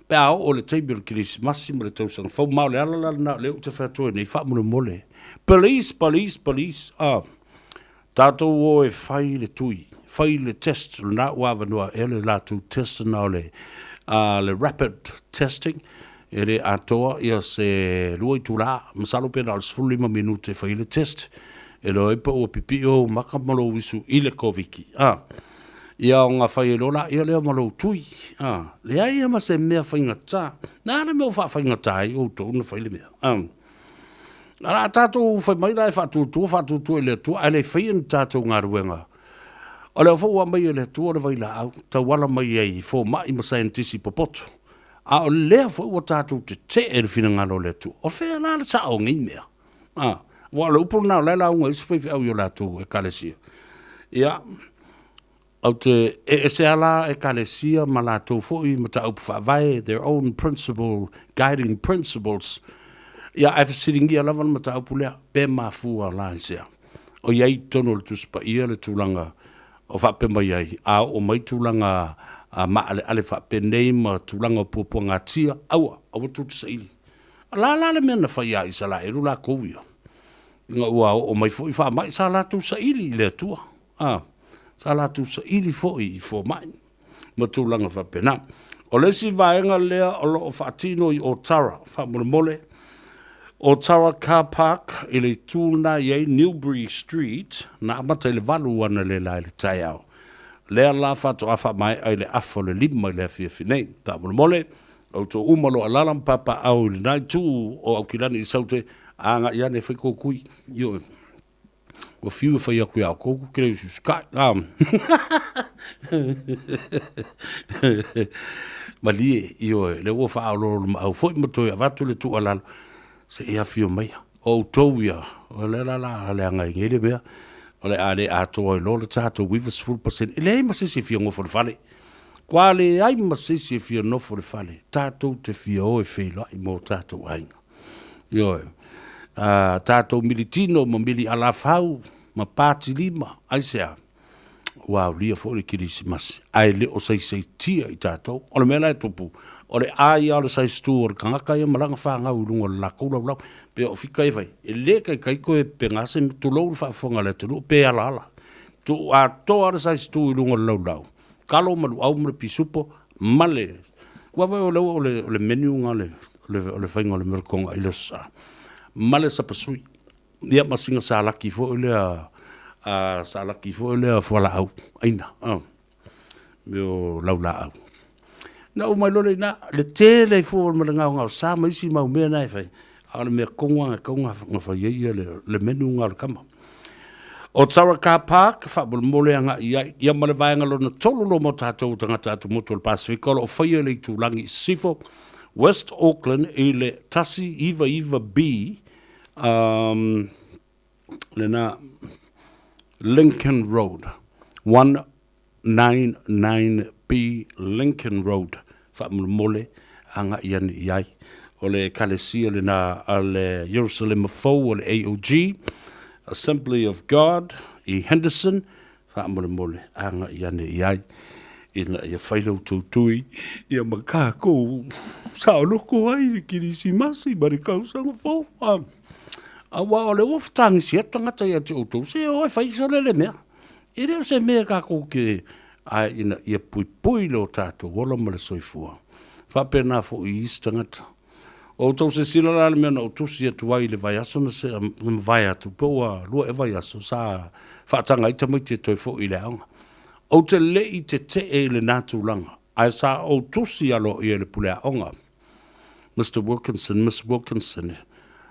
pe a oo i le taimi o le Kerisimasi ma le Tausaga Fou, ma o le ala la lena o lea ou te fai atu ai nei, faamolemole, please, please, please, a, tatou o e fai le tui, fai le test, o lena ua avanoa ea le latou test lena o le, a, le rapid testing, e le atoa ia se 2 itula, masalo pe na o le 15 minute e fai ai le test, e iloa ai pe ua pipii ou maka ma lou uisu i le Koviki, a. Ia ona fai ai loa laia lea ma lou tui. A, leai lava ma se mea faigata. O le a le mea ua faafaigata ai outou ona fai le mea? A, o le a tatou fai mai la e faatuatua, faatuatua i le Atua, ae le faia ni tatou galuega. O lea foi ua aumai e le Atua le vailaau, tauala mai ai i fomai ma saienitisi popoto. A o lea foi ua tatou tetee i le finagalo o le Atua. O fea la le sao o nei mea? A, aua o le upu lena o la e lauga ai isi faifeau i o latou ekalesia. Ia, ou te e ese lava la ekalesia ma latou foi mataupu faavae, their own principle, guiding principles. Ia, ae fesiligia lava le mataupu lea, pe mafua la i sea. O i ai i totonu o le Tusi Paia le tulaga o faapea mai ai, a oo mai tulaga maaleale faapenei ma tulaga o puapuagatia, aua, aua tou te saili. O le a la le mea na fai ia Isaraelu lakou ia? Ina ua oo mai foi faamai, sa latou saili i le Atua, a, sa latou saili foi i fomai ma tulaga faapena. O le isi vaega lea o lo o faatino i Otara, faamolemole, Otara Car Park i le itu lena e i ai Newbury Street, na amata i le 8 analeila i le taeao. Lea la faatoa faamaea i le afa o le 5 i le afiafi nei. Faamolemole, Outou uma lo alala ma papaau i lena itu o Aukilani i Saute, agai ane e fai kou kui. Ioe. Ua fiu e fai atu ia outou, kou te le usiusikai. A. Malie, ioe, lea ua faaoloolomaau foi ma toe avatu le tuualalo, se i afio maia. O outou ia, o lea la la leaga ai nei le mea, o le a le atoa ai loa le tatou 90%. E leai ma se isi e fia nofo i le fale. Kua leai ma se isi e fia nofo i le fale, tatou te fia o e feiloai ma o tatou aiga. Ioe. A, tatou militino ma mili alafau ma patilima, aisea? Ua aulia foi le Kerisimasi, ae le o saisaitia i tatou. O le mea la e tupu, o le ai lava o le size 2 o le tagata ia ma lana fanau i luga o le latou laulau. Pe o fika e fai, e le taitai toe pega se, tulou le faafofoga a le atunuu, pe alaala. Tuu atoa le size 2 i luga o le laulau, kalo ma luau ma le pisupo ma le aua foi o lea ua o le, o le menu lena o le, o le faiga o le meletoga i le Aso Sa, ma le sapasui. Ia ma sina salaki foi lea, a salaki foi lea fualaau aina, a, mea o laulaau. Na ou mai loa lea i ina, le tele ai fua ma le gaogaosa ma isi mau mea na e fai, a o le mea tonu lava na tatau ona fai ai ia le menu lena o le tama. O Tara Car Park, faamolemole agai i ai, ia ma le vaega lona tolu loa mo tatou tagata atumotu o le Pasefika o lo o faia i le itulagi i sisifo, West Auckland i le 199B, um, lena Lincoln Road, 199B Lincoln Road, faamolemole agai ane i ai. O le ekalesia lena a le Ierusalema Fou o le AOG, Assembly of God i Henderson, faamolemole agai ane i ai ina ia fai la outou tui ia ma tatou saoloko ai le Kerisimasi ma le tausaga fou. Aua o lea ua fetagisi atu tagata ia te outou, se o e fai sole le mea. E le o se mea kākou ke ae ina ia puipui lo tātou ola ma le soifua. Faapena foi i isi tagata. O outou silasila la le mea na ou tusi atu ai i le vaiaso na se mavae atu, pe ua lua ea vaiaso sa faataga ai tamaiti e toe foi i le aoga. Ou te le i tetee i lena tulaga, ae sa ou tusi aloaia i le pule aoga, Mister Wilkinson, Miss Wilkinson,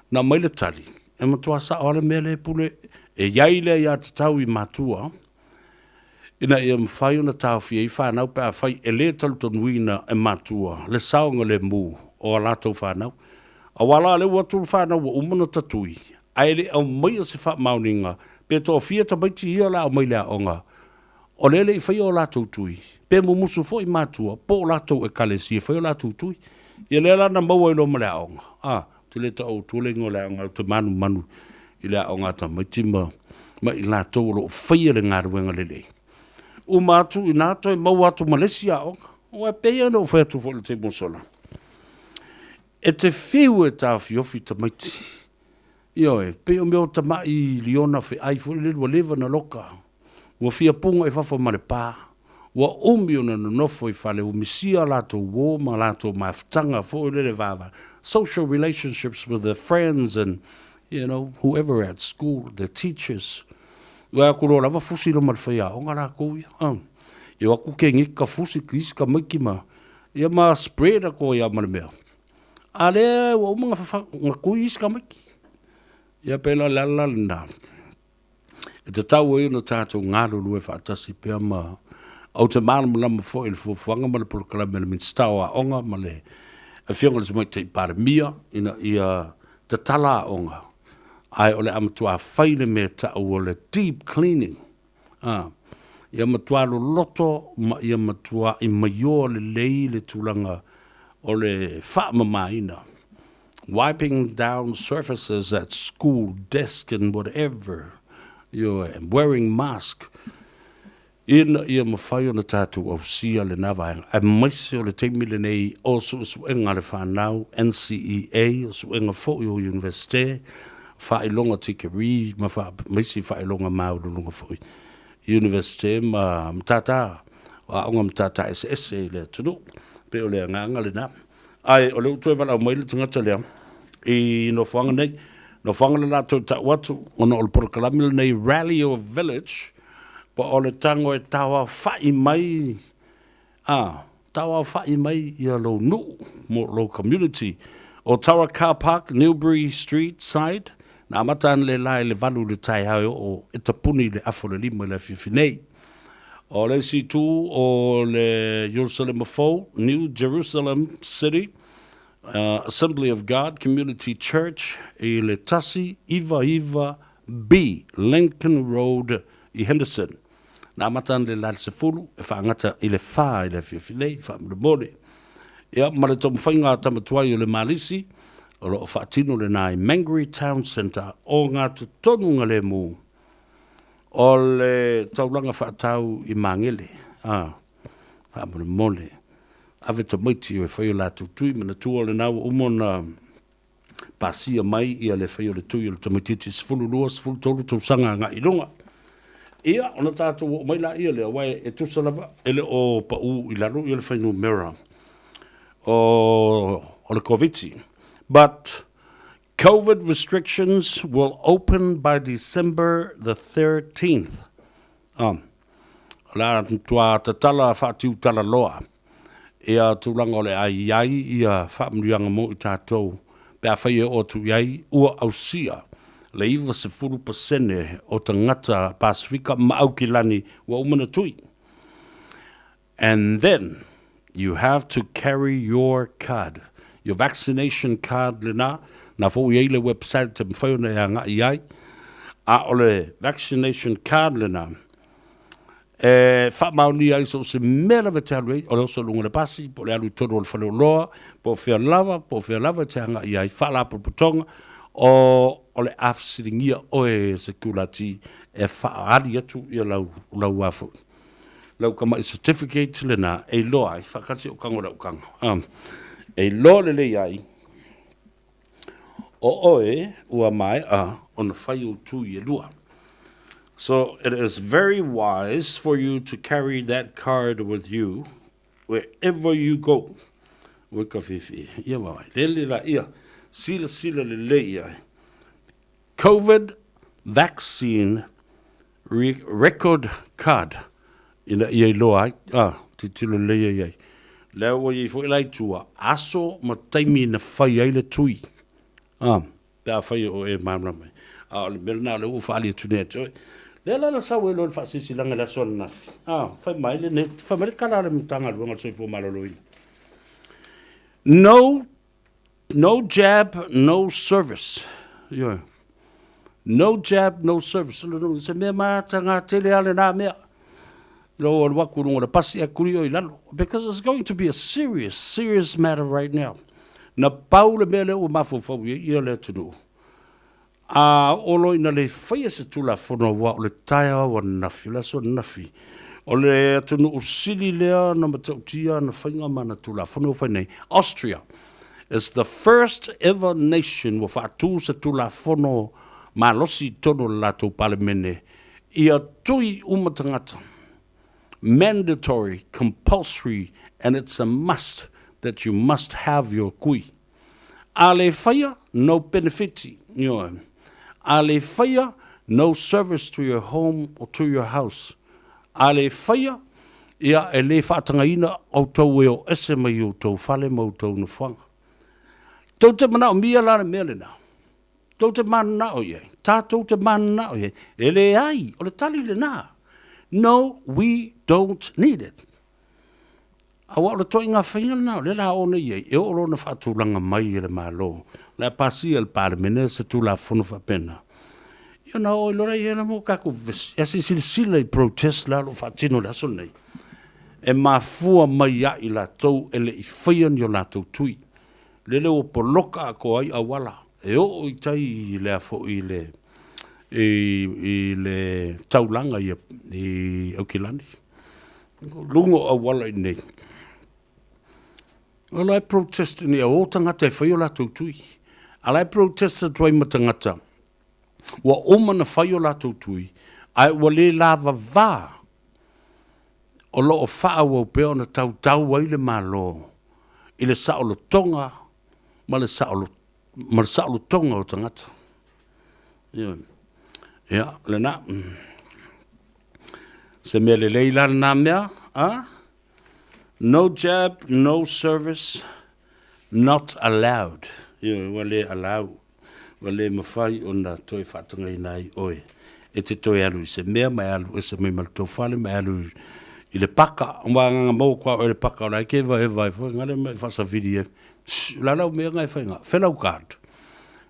na aumai le tali, e matua sao lava le mea lea e pule, e i ai le aiatatau i matua, ina ia mafai ona taofia ai fanau pe afai e le talitonuina e matua le saogalemu o a latou fanau. Aua la lea ua atu le fanau ua uma ona tatui, ae le aumaia se faamaoniga pe toafia tamaiti ia o le a aumai i le aoga, o lea e le i faia o latou tui, pe mumusu foi matua po o latou ekalesia e fai o latou tui. Ia lea la na maua ai loa ma le aoga, a, ou te le tau atua le igoa o le aoga, ou te manumanu i le aoga a tamaiti ma, ma i latou o lo o faia le galuega lelei. Uma atu i ina toe maua atu ma le isi aoga. Aua e pei lava ona ou fai atu foi i le taimi ua sola, e te fiu e taofiofi tamaiti. Ioe, pei o mea o tamai liona feai foi lele ua leva ona loka, ua fia puga i fafo ma le pa, ua umi ona nonofo i fale, ua misia a latou uo ma latou mafutaga foi lele vava, social relationships with their friends and you know, whoever at school, their teachers. Ua aku loa lava fusi loma le faiaoga lakou ia. Uh. E o aku ke ngika fusi ki isi tamaiti ma, ia ma spread aku ai a ma le mea. A lea ua uma nga kui isi tamaiti. Ia pēlā le ala lena. E tatau ai ona tātou galulue faatasi pea ma ou te malamalama foi i le fuafuaga ma le polokalame a le Minisita o Aoga ma le Afioga i le Tamaitai Palemia ina ia tatala aoga, ae o le a matua fai le mea e ta'u o le deep cleaning, a, ia matua loloto ma ia matua'i maioa lelei le tulaga o le faamamaina, wiping down surfaces at school desk and whatever, ioe, and wearing mask, ina ia mafai ona tatou ausia lena vaega, aemaise o le taimi lenei o suesuega a le fanau, NCEA, o suega foi o Iunivesite, faailoga tikeri ma ma isi faailoga maualuluga foi i Iunivesite ma matata, o aoga matata eseese i le atunuu. E pei o le agaga lena. Ae o lea ua toe valaau mai le tagata lea i nofoaga nei, nofoaga le la toe tau atu ona o le polokalame lenei Rally Your Village, po o le tago e tauaofa'i mai, a, tauaofa'i mai ia lou nuu mo lou community. O Tara Car Park, Newbury Street side, na amata analeila i le 8 i le taeao e oo e tapuni i le afa o le 5 i le afiafi nei. O le isi itu o le Ierusalema Fou, New Jerusalem City, Assembly of God Community Church i le 199 B Lincoln Road i Henderson. Na amata ana le la i le 10, e faagata i le 4 i le afiafi nei, faamolemole. Ia, ma le taumafaiga a tama tuai o le Malisi, o lo o faatino lena i Mangere Town Centre o Gatotonu Galemu. O le taulaga faatau i Magele, a, faamolemole, ave tamaiti e fai o latou tui, manatua o lena ua uma ona pasia mai ia le fai o le tui o le tamaitiiti 12, 13 tausaga agai i luga. Ia, ona tatou oo mai laia lea, aua e tusa lava, e le o pau i lalo ia le fuainumera o, o le Koviti. But, Covid restrictions will open by December the 13th. Um, o le a matua tatala faatiutala loa ia tulaga o le a i ai ia faamanuiaga mo i tatou pe afai e oo atu i ai ua ausia le 90% o tagata Pasifika ma Aukilani ua uma ona tui. And then you have to carry your card, your vaccination card lena, na foi i ai le website te mafai ona e agai i ai, a o le vaccination card lena, e faamaonia ai so o se mea lava e te alu ai, o le oso i luga o le pasi, po o le alu i totonu o le faleoloa, po o fea lava, po o fea lava e te agai i ai, faalapotopotoga, o, o le a fesiligia oe e sekulati e faaali atu ia lau, lau a foi. Lau tamai certificate lena e iloa ai, faatasi ou tago i lau tago, e iloa lelei ai o oe ua maea ona fai ou tui e lua. So it is very wise for you to carry that card with you wherever you go. Ua ka fifi. Ia wawai. Lele la ia. Sila sila lelei ia. Covid vaccine re record card. Ina ia iloa ai. Ah, titilo lelei ai ai. Lea ua iai foi la i tua, aso ma taimi na fai ai le tui. Ah. Pe afai o e malamalama ai. A o le mea lena o lea ua ou faaali atu nei ia te oe. Lea la na sau ai loa le faasilasilaga i le aso ananafi, a, fai mai le, fai mai le tala a le Matagaluega o le Soifua Maloloina, No, no jab, no service. Ioe. No jab, no service. O lona uiga, se mea mataga tele lava lena mea. Ina ua alu atu i luga o le pasi ae tuli oe i lalo. Because it's going to be a serious, serious matter right now. Na pau le mea lea ua mafaufau i ai ia le atunuu, a oo loa ina le faia se Tulafono aua o le taeao ananafi, o le aso ananafi, o le atunuu sili lea na matautia ana faiga ma ana Tulafono ua fai nei. Austria is the first ever nation ua faatu se Tulafono malosi i totonu o le latou Palemene Ia tui uma tagata, mandatory, compulsory and it's a must that you must have your kui. A le faia, no penefiti, ioe. A le faia, no service to your home or to your house. A le faia, ia e le faatagaina outou e o ese mai i outou fale ma outou nofoaga. Tou te manaomia la le mea lena? Tou te mananao i ai? Tatou te mananao i ai? E leai, o le tali lena. No, we don't need it. Aua o le toaiga faiga lena, o lea la oo nei i ai, e oo loa ona faatulaga mai e le Malo, o le a pasia e le Palemene se Tulafono faapena, ia ona oo ai loa lea i ai mo tatou vevesi. Ia se i silasila i protest la o lo o faatino i le aso lenei, e mafua mai ia i latou e le i faia ni o latou tui. Lele ua poloka atoa ai auala e oo i tai i lea foi i le i le taulaga i i Aukilani. Luga o auala i nei. O la e protest ni o tagata e fai o latou tui. A la e protest atu ai ma tagata ua uma na fai o latou tui ae ua le lavava o lo o faaauau pea ona tautau ai le Malo i le saolotoga ma le ma le saolotoga o tagata. Ioe. Ia, lena. Se mea lelei la lena mea, a? No jab, no service, not allowed. Ioe, ua le allow, ua le mafai ona toe faatagaina ai oe e te toe alu i se mea ma e alu ese mai ma le tou fale ma e alu i le paka. Ua agaga maua koa oe i le paka o la e ke vaevae foi ngale ma e faasavili ai. Shh, la lau mea nga e fai nga, felau card.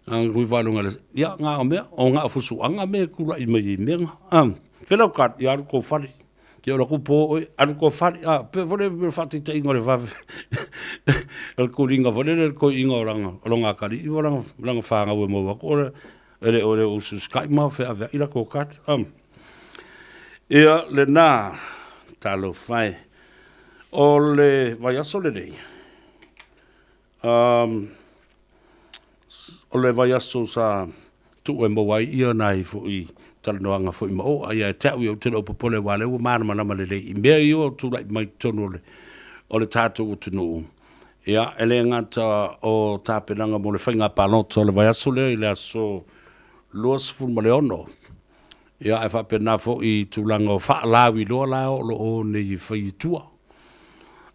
Nga kui whalunga le, ia, nga o mea, o nga o fusuanga me kula i mai i mea nga. Felau card, ia alu kou fale. Kia ora ku po oe, alu ko whare, a, pe fore me whaatitainga o le wawe, o le kuringa fore le koiinga o ranga, o longa akari, i ranga, ranga whāngau e mau aku, ora, ele ore o usu sky ma whea whea ira ko kat, Ia, le nā, talo whai, o le vaiaso le nei, O le vaiaso sa tuu e maua ai ia nai foi talanoaga foi ma o, ae ia te au ia ou te le o popole aua o lea ua malamalama lelei i mea ia ua tulai mai i totonu o le, o le tatou atunuu. Ia, e le gata o tapenaga mo le faiga palota o le vaiaso lea i le aso 26, ia ae faapena foi i tulaga o faalauiloa la o lo o nei e fai i tua.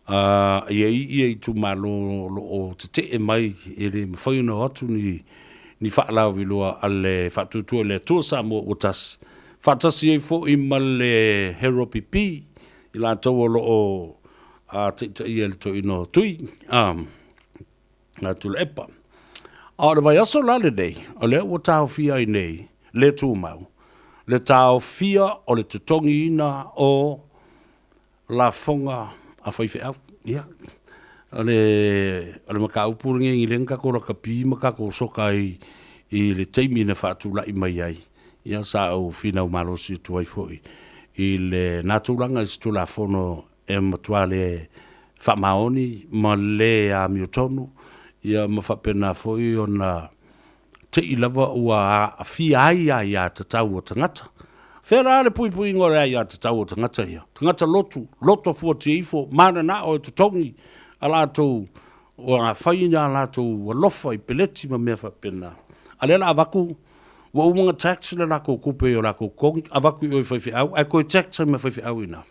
E i ai ia itumalo o lo o tetee mai e le mafai ona o atu ni ni faalauiloa a le Faatuatua i le Atua Samoa ua tasi, faatasi ai foi ma le Heropipi i latou o lo o taitaia i le toeaina o Tui Tuilaepa. A o le vaiaso la lenei, o lea ua taofia ai nei le tumau, le taofia o le totogiina o lafoga a faifeau. Ia, o le, o le mataupu lenei lea na tatou lakapi ma tatou soka ai i le taimi na faatulai mai ai, ia sa ou finau malosi atu ai foi i lena tulaga i se Tulafono e matua le faamaoni ma le amiotonu, ia ma faapena foi ona te i lava ua aafia ai aiatatau a tagata. Fea la le puipuiga o le aiatatau o tagata ia? Tagata lotu, loto fuatia ifo, mananao e totogi a latou fai a latou alofa i peleti ma mea faapena. A lea la avatu ua uma ona tax le latou tupe i o latou totogi, avatu i o i faifeau, ae toe tax ai ma faifeau i ina.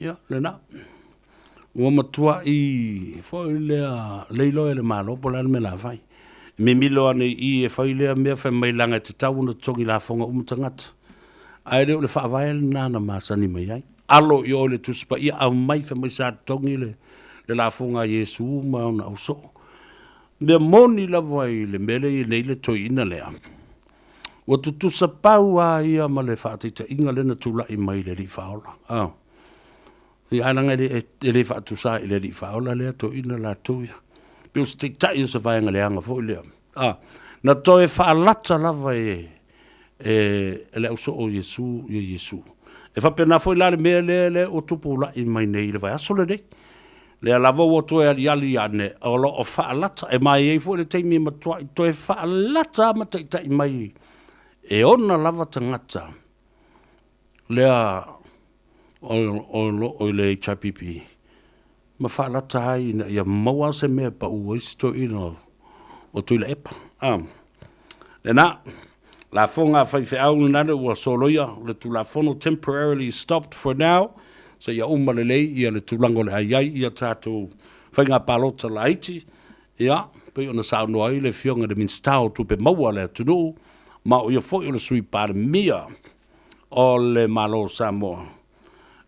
Ia, lena. Ua matuai foi lea le iloa e le Malo po o le a le mea o le a fai. Mimilo ane i i e fai lea mea fai mai leaga e tatau ona totogi lafoga uma tagata. Ae le o le faavae lena na masani mai ai. Alo i o i le Tusi Paia aumai fai mai sa totogi le lafoga a Iesu ma ona ausoo. Mea moni lava i le mea lea e i ai nei le toeaina lea, ua tutusa pau lava ia ma le faataitaiga lea na tulai mai i le Alii Faaola. A. Ia ae leaga e le, e le faatusa i le Alii Faaola lea toeaina latou ia. Pei o se taitai o se vaega leaga foi lea. A. Na toe faalata lava e, e, e le ausoo o Iesu ia Iesu. E faapena foi la le mea lea, lea ua tupula'i mai nei i le vaiaso lenei. Lea lava ua toe aliali ane, o lo o faalata, e ma e i ai foi le taimi e matuai toe faalata ma taitai mai e ona lava tagata lea o lo o i le HRPP ma faalata ai ina ia maua se mea e pau ai si toeaina o Tuilaepa. Ah. Lena, lafoga a faifeau lena le ua soloia le Tulafono temporarily stopped for now seia uma lelei ia le tulaga o le a i ai ia tatou faiga palota laiti, ia, pei ona saunoa ai le Afioga i le Minisita o Tupe Maua a le atunuu, ma o ia foi o le Sui Palemia o le Malo o Samoa,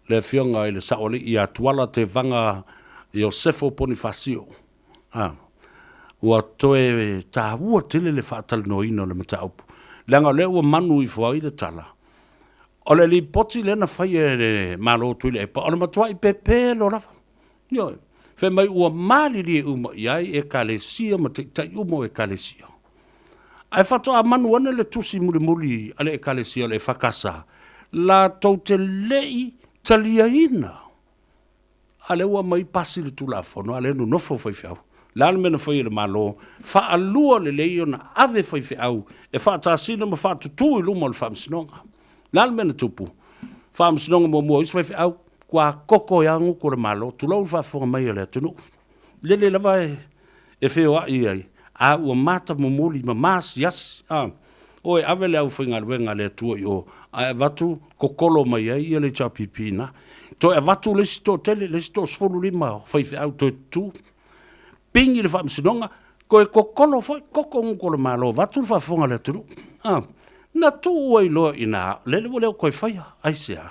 le Afioga i le Saoalii ia Tuala Tevaga Iosefo Ponifasio. A, ua toe taua tele le faatalanoaina o le mataupu, leaga o lea ua manu ifo ai le tala, o le lipoti lea na faia e le Malo o Tuilaepa, o le matuai pepelo lava. Ioe. Fai mai ua malilie uma i ai Ekalesia ma taitai uma o Ekalesia. Ae faatoa manu ane le tusi mulimuli a le Ekalesia o le EFKS, latou te le i taliaina A lea ua aumai pasi le Tulafono, a lea e nonofo faifeau. O le a le mea na fai e le Malo? Faalua lelei ona ave faifeau e faatasina ma faatutu i luma o le Faamasinoga. O le a le mea na tupu? Faamasinoga muamua o isi faifeau, ua koko ai lava gutu o le Malo, tulou le faafofoga mai a le atunuu. Lele lava e feoai ai, a ua matamomoli ma maasiasi, a. O e ave le aufaigaluega a le Atua i o, ae avatu kokolo mai ai ia le HRPP ina. Toe avatu le isi toatele, le isi toasefululima o faifeau toe tutu. Pigi le faamasinoga, toe kokolo foi, koko gutu o le Malo, vaeatu le faafofoga a le atunuu. A, na tuu ai loa i ina, lele ua le o toe faia. Aisea?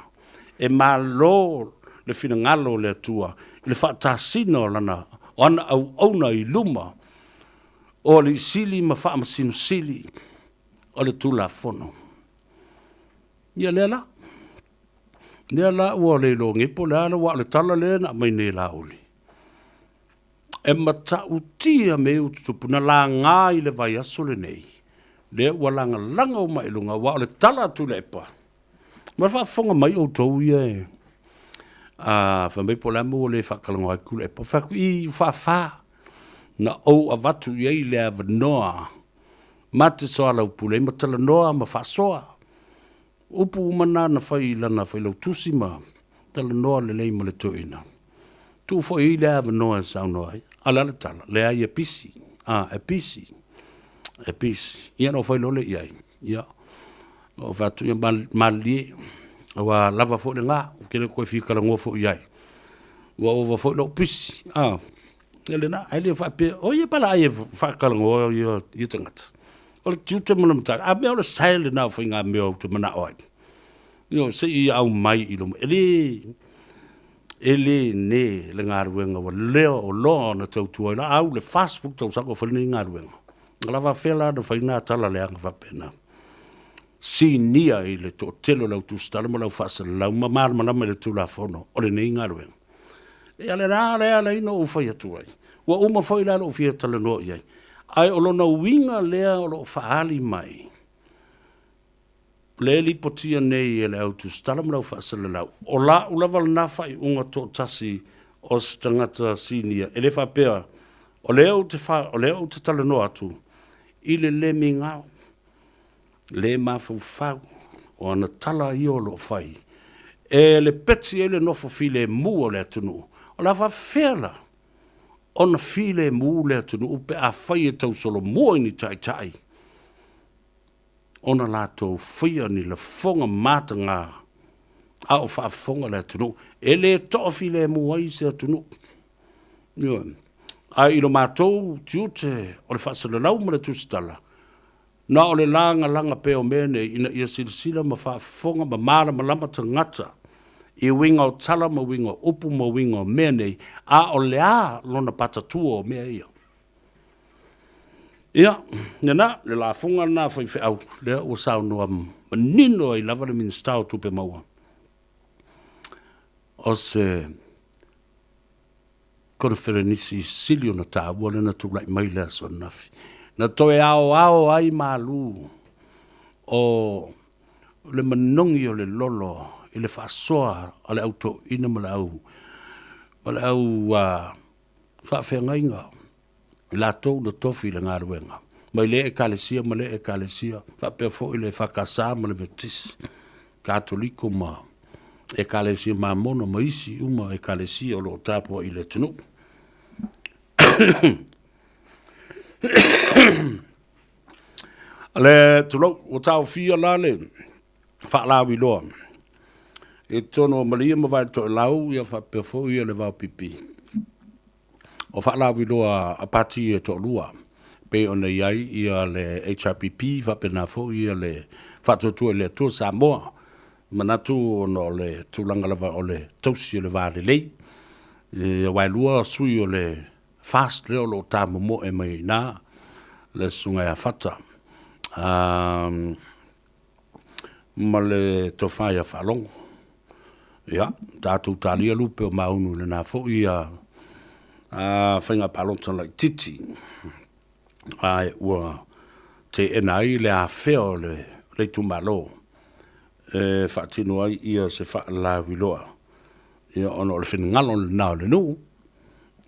E malo le finagalo o le Atua i le faatasina o lana, o ana auauna i luma o Alii Sili ma Faamasino Sili o le Tulafono. Ia lea la. Lea la ua le iloa nei po o le a le, aua o le tala lea na aumai nei e Laauli. E matautia mea ua tutupu, na laga i le vaiaso lenei, lea ua lagalaga uma i luga, aua o le tala a Tuilaepa, Ma faafofoga mai outou ia e a fai mai po o le a le mea ua le faatalanoa ai Tuilaepa. Ou fai atu, i faafa na ou avatu i ai le avanoa ma te soalaupule ai ma talanoa ma faasoa. Upu uma na na fai i lana failautusi ma talanoa lelei ma le toeaina. Tuu foi i le avanoa e saunoa ai. A o le a le tala? Leai e pisi. A, e pisi. E pisi. Ia ona ou fai loa lea i ai. Ia, ou fai atu, ia malilie, ua lava foi lena, ou te le toe fia talanoa foi i ai. Ua ova foi lou pisi. A, ia lena, ae le faapea, o ia palaai e faatalanoa ia, ia tagata. O le tiute ma le mataupu. A mea o le sae lena o faigamea ou te manao ai. Ioe, se i aumai i luma. E le, e le ne le galuega ua leo o loa ona tautua ai la au le 40 tausaga o fai lenei galuega. Na lava afea la ona fai na tala leaga faapena. Sinia i le toatele o le au tusitala ma le au faasalalau ma malamalama i le Tulafono o lenei galuega. Ia le la lea ala ai na ou fai atu ai. Ua uma foi la lou fia talanoa i ai. Ae o lona uiga lea o lo o faaali mai, lea e lipotia nei e le au tusitala ma le au faasalalau, o la'u lava lena faaiuga toatasi o se tagata sinia, e le faapea o lea ou te fa, o lea ou te talanoa atu i le le migao, le mafaufau O ana tala ia o lo o fai e lepeti ai le nofo filemu o le atunuu. O le a faafefea la ona filemu le atunuu pe afai e tausolomua i ni taitai ona latou faia ni lafoga mataga a o faafofoga le atunuu? E le toafilemu ai se atunuu. Ioe. Ae i lo matou tiute o le faasalalau ma le tusitala, na o le lagalaga pea o mea nei ina ia silasila ma faafofoga ma malamalama tagata i uiga o tala ma uiga o upu ma uiga o mea nei, a o le a lona patatua o mea ia. Ia, lena, le lafoga lena a faifeau, lea ua saunoa manino ai lava le Minisita o Tupe Maua, o se koneferenisi sili ona taua lea na tulai mai i le aso ananafi, na toe aoao ai malu o le manogi o le lolo i le faasoa a le au toeaina ma le au ma le au faafeagaiga i latou na tofi i le galuega mai lea Ekalesia ma lea Ekalesia, faapea foi le EFKS ma le Metotisi, Katoliko ma Ekalesia Mamona ma isi uma Ekalesia o lo o tapuai i le atunuu. Le tulou, ua taofia la le faalauiloa i totonu o Malie ma Vaitoelau ia faapea foi ia le Vaopipi. O faalauiloa a pati e toalua pei ona i ai ia le HRPP faapena foi ia le Faatuatua i le Atua Samoa. Manatu ona o le tulaga lava o le tausi o le va lelei, aua e lua sui o le FAST lea o lo o tamomoe mai ai i ina le Susuga ia Fata ma le Tofa ia Faalogo. Ia, tatou talia lupe o Maunu i lena foi faiga palota laitiiti, ae ua teena ai le afea o le itumalo e faatino ai ia se faalauiloa, ia ona o le finagalo lena o le nuu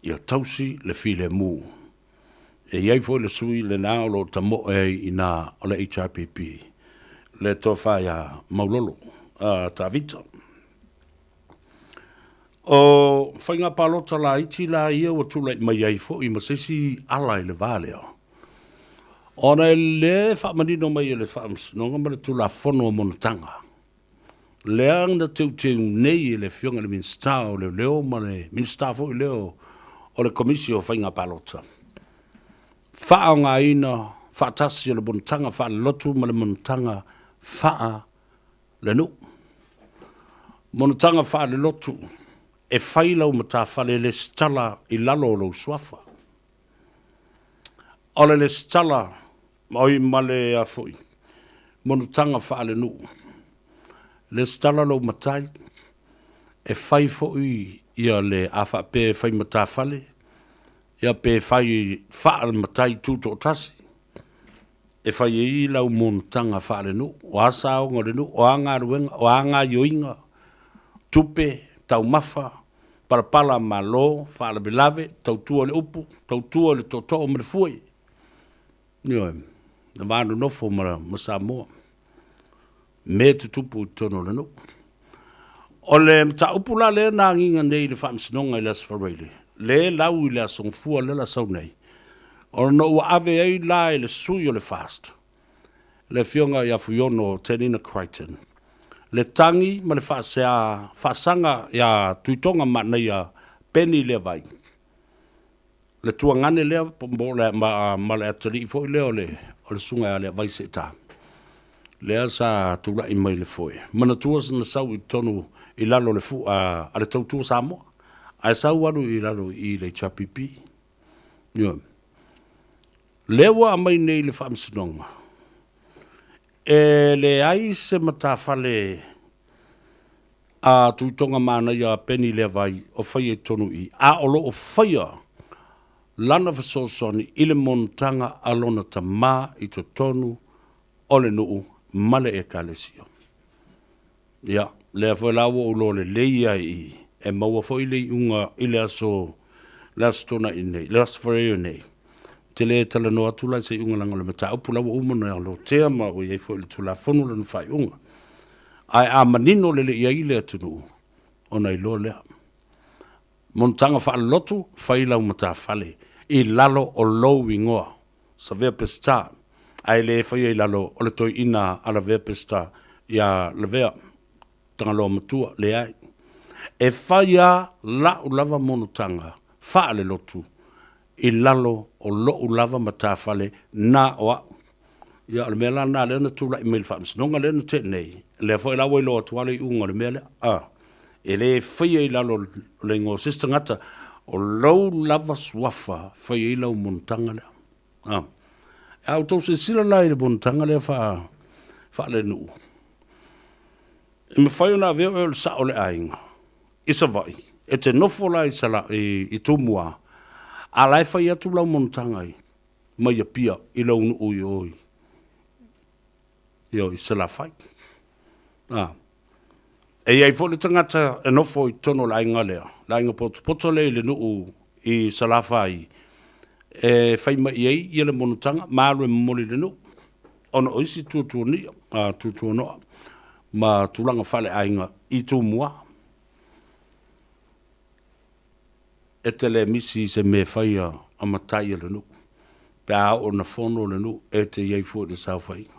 ia tausi le filemu. E i ai foi le sui lena o lo o tamoe ai i ina o le HRPP, le Tofa ia Maulolo Tavita. O faiga palota laiti la ia ua tulai mai ai foi ma se isi ala i le va lea, ona e le faamanino mai e le Faamasinoga ma le Tulafono o Monotaga, lea na teuteu nei e le Afioga i le Minisita o Leoleo ma le Minisita foi lea o le Komisi o Faiga Palota, faaaogaina faatasi o le monotaga faalelotu ma le monotaga faalenuu. Monotaga faalelotu, e fai lau matafale e lesitala i lalo o lou suafa. O le lesitala Oi ma le a foi monotaga faalenuu, lesitala lou matai, e fai foi ia le a faapea e fai matafale, ia pe fai faale-matai tutoatasi, e fai ai lau monotaga faalenuu, o a saoga o le nuu, o a galuega, o a gaioiga, tupe, taumafa, palapala malo, faalavelave, tautua i le upu, tautua i le tootoo ma le fue. Ioe, na va nonofo ma, ma Samoa, mea tutupu i totonu o le nuu. O le mataupu la lea na agiga nei i le Faamasinoga i le Aso Faraile, le lau i le Aso Gafua lea la sau nei, ona ua ave ai la e le sui o le FAST, le Afioga ia Fuiono Tenina Crichton, le tagi ma le faasea, faasaga ia Tuitoga Manaia Peni Leavai, Le tuagane lea po o le, ma, ma le atalii foi lea o le, o le susuga ia Leavai Seeta, lea sa tulai mai le foe. Manatua na sau i totonu i lalo o le fua a le Tautua Samoa, ae sau alu i lalo i le HRPP. Ioe. Lea ua aumai nei i le Faamasinoga, e leai se matafale a Tuitoga Manaia a Peni Leavai o faia i totonu i i, a o lo o faia lana fesoasoani i le monotaga a lona tama i totonu o le nuu ma le Ekalesia. Ia, lea foi la ua ou iloa lelei ai i i, e maua foi le iuga i le aso, le Aso Toonai nei, le Aso Faraile nei. Ou te le talanoa atu la i se iuga leaga o le mataupu la ua uma ona lotea ma ua i ai foi i le Tulafono lona faaiuga. Ae a manino lelei ai le atunuu, ona iloa lea. Monotaga faalelotu, fai lau matafale i lalo o lou igoa, Savea Peseta, ae le faia i lalo o le toeaina a Lavea Peseta ia Lavea Tagaloa Matua, leai. E fai lava lau lava monotaga faalelotu i lalo o lou lava matafale na o au. Ia, o le mea la lena lea na tulai mai i le Faamasinoga lea na tea nei, lea foi la ua iloa atu lava le iuga o le mea lea, a, e le faia i lalo o le igoa o se isi tagata, o lou lava suafa fai ai lau monotaga lea. A, a outou silasila la i le monotaga lea faa, faalenuu, e mafai ona avea oe o le sao o le aiga i Savaii, e te nofo la i, Sala, i, i Tumua, a la e fai atu lau monotaga i, mai Apia i lou nuu i o i, i Salafai. A. E i ai foi le tagata e nofo i totonu o le aiga lea, le aiga potopoto lea i le nuu i Salafai, e fai mai i ai ia le monotaga ma alu e momoli i le nuu, ona o isi tuatuania, a, tuatuanoa ma tulaga faaleaiga i Tumua. E te le misi i se mea e fai a matai o le nuu. Pe a oo ina fono le nuu, e te i ai foi i le saofaiga.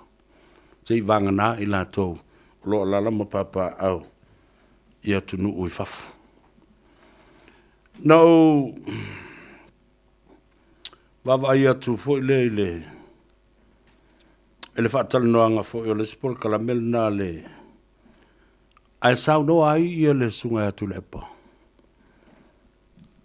Se i vagana i latou o lo o alaala ma papaaao i atunuu i fafo. Na ou vaavaai atu foi lea i le i le faatalanoaga foi o le isi polokalame lena a le ae saunoa ai ia le Susuga ia Tuilaepa.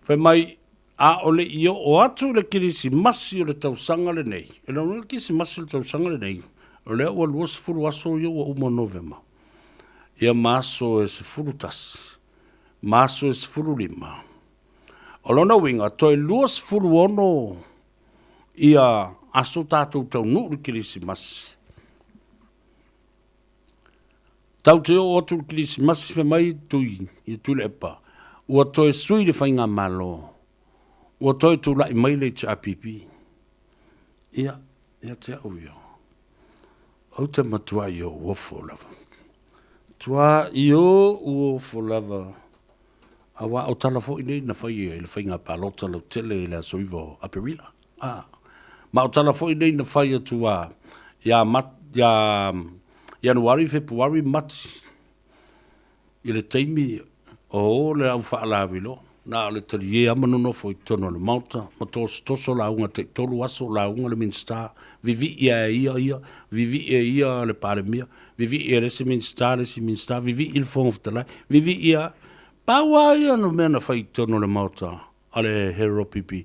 Fai mai, a o le i oo atu le Kerisimasi o le tausaga lenei, e lona le Kerisimasi o le tausaga lenei, o lea ua 20 aso ia ua uma o Novema, ia ma aso e 11, ma aso e 15. O lona uiga, toe 26 ia aso tatou taunuu i le Kerisimasi. Tatou te oo atu i le Kerisimasi fai mai Tui ia Tuilaepa, ua toe sui le faigamalo, ua toe tulai mai le HRPP. Ia, ia te au ia, ou te matuai ou ofo lava. Matuai ou ofo lava aua o tala foi nei na fai i le faiga palota lautele i le aso 9 o Aperila. A, ma o tala foi nei na fai atu a ia Mat, ia Ianuari, Fepuari, Mati, i le taimi o o le au faalauiloa, na o le talie lava ma nonofo i totonu o le Maota ma tosotoso lauga taitolu aso lauga le Minisita, vivii lava e ia ia, vivii e ia le Palemia, vivii e le isi Minisita le isi Minisita, vivii le Fofoga Fetalai, vivii lava. Pau lava ia o mea na fai i totonu o le Maota a le HRPP,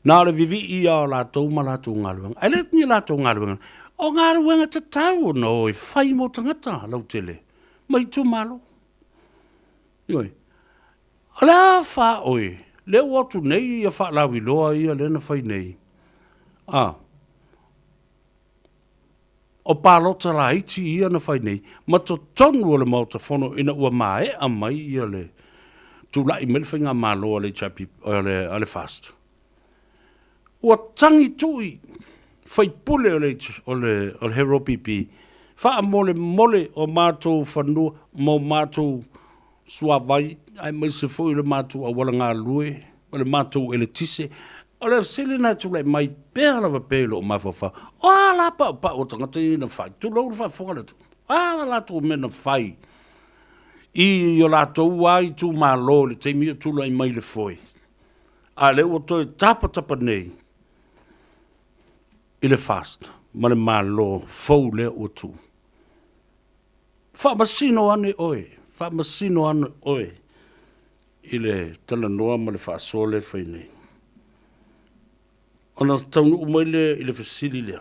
na o le vivii lava o latou ma latou galuega. Ae le ni latou galuega, o galuega tatau ona o e fai mo tagata lautele ma itumalo. Ioe. O le a fa oe, lea ua atu nei ia faalauiloa ia lea na fai nei, a, O palota laiti ia na fai nei ma totonu o le Maota Fono ina ua maea mai ia le tulai mai le faigamalo a le HRPP, a le FAST. Ua tagi tui faipule o le o le o le HRPP faamolemole o matou fanua ma o matou suavai aemaise foi o le matou auala galue ma le matou eletise. O le fesili lena e tulai mai pea lava pea i lou mafaufau, o a la paupau a tagata ia na fai? Tulou le faafofoga a le atunuu. O a la latou mea na fai i o latou lava itumalo i le taimi o tulai mai le foe, a o lea ua toe tapatapa nei i le FAST ma le Malo fou lea ua tu. Faamasino ane oe, faamasino ane oe i le talanoa ma le faasoa lea e fai nei. Ona taunuu mai lea i le fesili lea.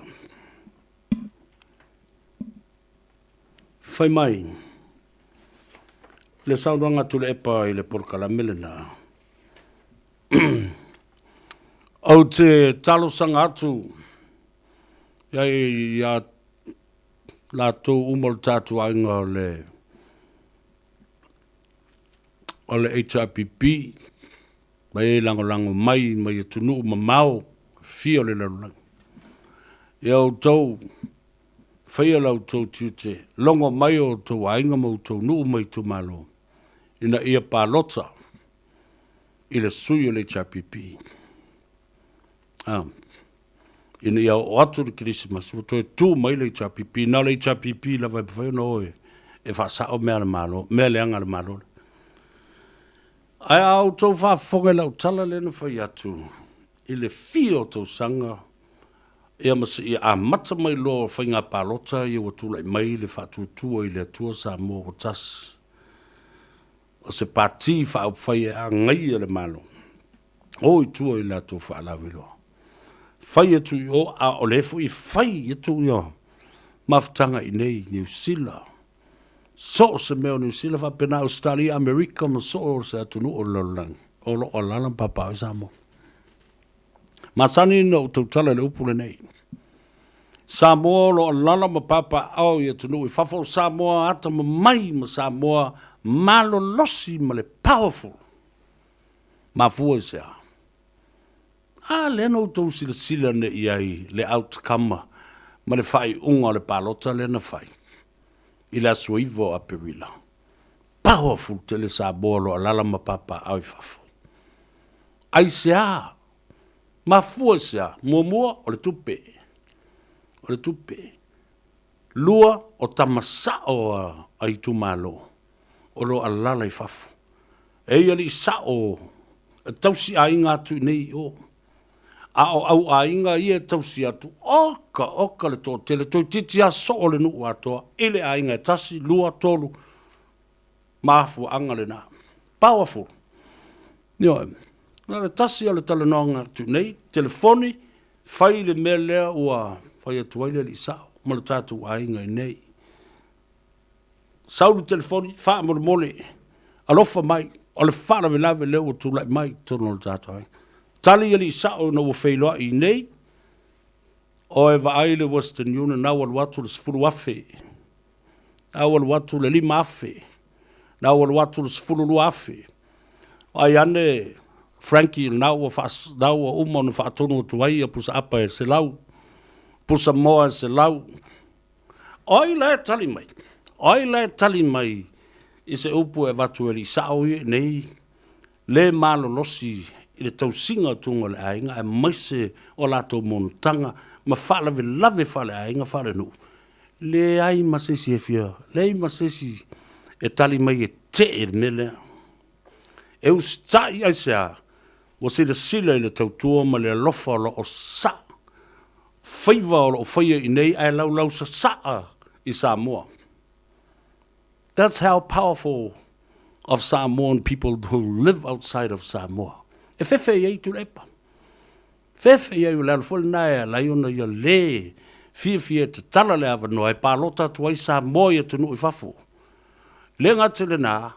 Fai mai le saunoaga a Tuilaepa i le polokalame lena, Ou te talosaga atu ia latou uma o le tatou aiga o le o le HRPP ma e lagolago mai mai atunuu mamao e fia o le lalolagi. Ia outou Faia la outou tiute, logo mai o outou aiga ma outou nuu ma itumalo, ina ia palota i le sui o le HRPP. A, ina ia oo atu le Kerisimasi, ua toe tu mai le HRPP. Na o le HRPP lava e mafai ona o e faasao mea a le Malo, mea leaga a le Malo. Ae a outou faafofoga i lau tala lea na fai atu i le fia o tausaga, ia ma seia amata mai loa o faiga palota ia ua tulai mai le faatuatua i le Atua Samoa ua tasi. O se pati faaupufai e agaia le Malo. O i tua i latou faalauiloa. Fai atu i o, a o lea foi e fai atu ia mafutaga i nei Niu Sila. So o se mea o Niu Sila faapena Ausetalia, Amerika ma so o se atunuu o le lalolagi o lo o alaala ma papaaao i Samoa. Masani ona ou tautala i le upu lenei. Samoa o lo o alaala ma papaaao i atunuu i fafo o Samoa atamamai ma Samoa malolosi ma le powerful. Mafua i se a? A lea na outou silasila nei i ai le outcome ma le faaiuga o le palota lea na fai i le aso 9 o Aperila. Powerful tele Samoa o lo o alaala ma papaaao i fafo. Aisea? Mafua i se a? Muamua, o le tupe. O le tupe. Lua, o tama sao a itumalo o lo o alaala i fafo. E i alii sao e tausi aiga atu i nei i o. A o au aiga ia e tausi atu, oka oka le toatele, toeitiiti lava soo le nuu atoa i le aiga e tasi, lua, tolu, mafuaaga lena. Powerful. Ioe. Na o le tasi o le talanoaga atu nei, telefoni, fai le mea lea ua fai atu ai le alii sao ma le tatou aiga i nei. Sau le telefoni, faamolemole, alofa mai, o le faalavelave lea ua tulai mai i totonu o le tatou aiga. Tali alii sao ina ua feiloai i nei, oe vaai le Western Union, na ua alu atu le 10,000. Na ua alu atu le 5,000, na ua alu atu le 12,000. Ai ane Frankie na ua faa, na ua uma ona faatonu atu ai ia pusa apa e 100, pusa moa e 100. O ai la e tali mai? O ai la e tali mai i se upu e avatu e alii sao ia nei le malolosi i le tausiga o tuga o le aiga aemaise o latou monotaga ma faalavelave faaleaiga faalenuu? Leai ma se isi e fia, leai ma se isi e tali mai e tee le mea lea. E usitai aisea? Ua silasila i le tautua ma le alofa o lo o sa faiva o lo o faia i inei ae laulau sasaa i Samoa. That's how powerful of Samoan people who live outside of Samoa. E fefe i ai Tuilaepa. Fefe i ai o le ala foi lena e ala ai ona ia lē fiafia e tatala le avanoa e palota atu ai Samoa i atunuu i fafo. Le gata i lena,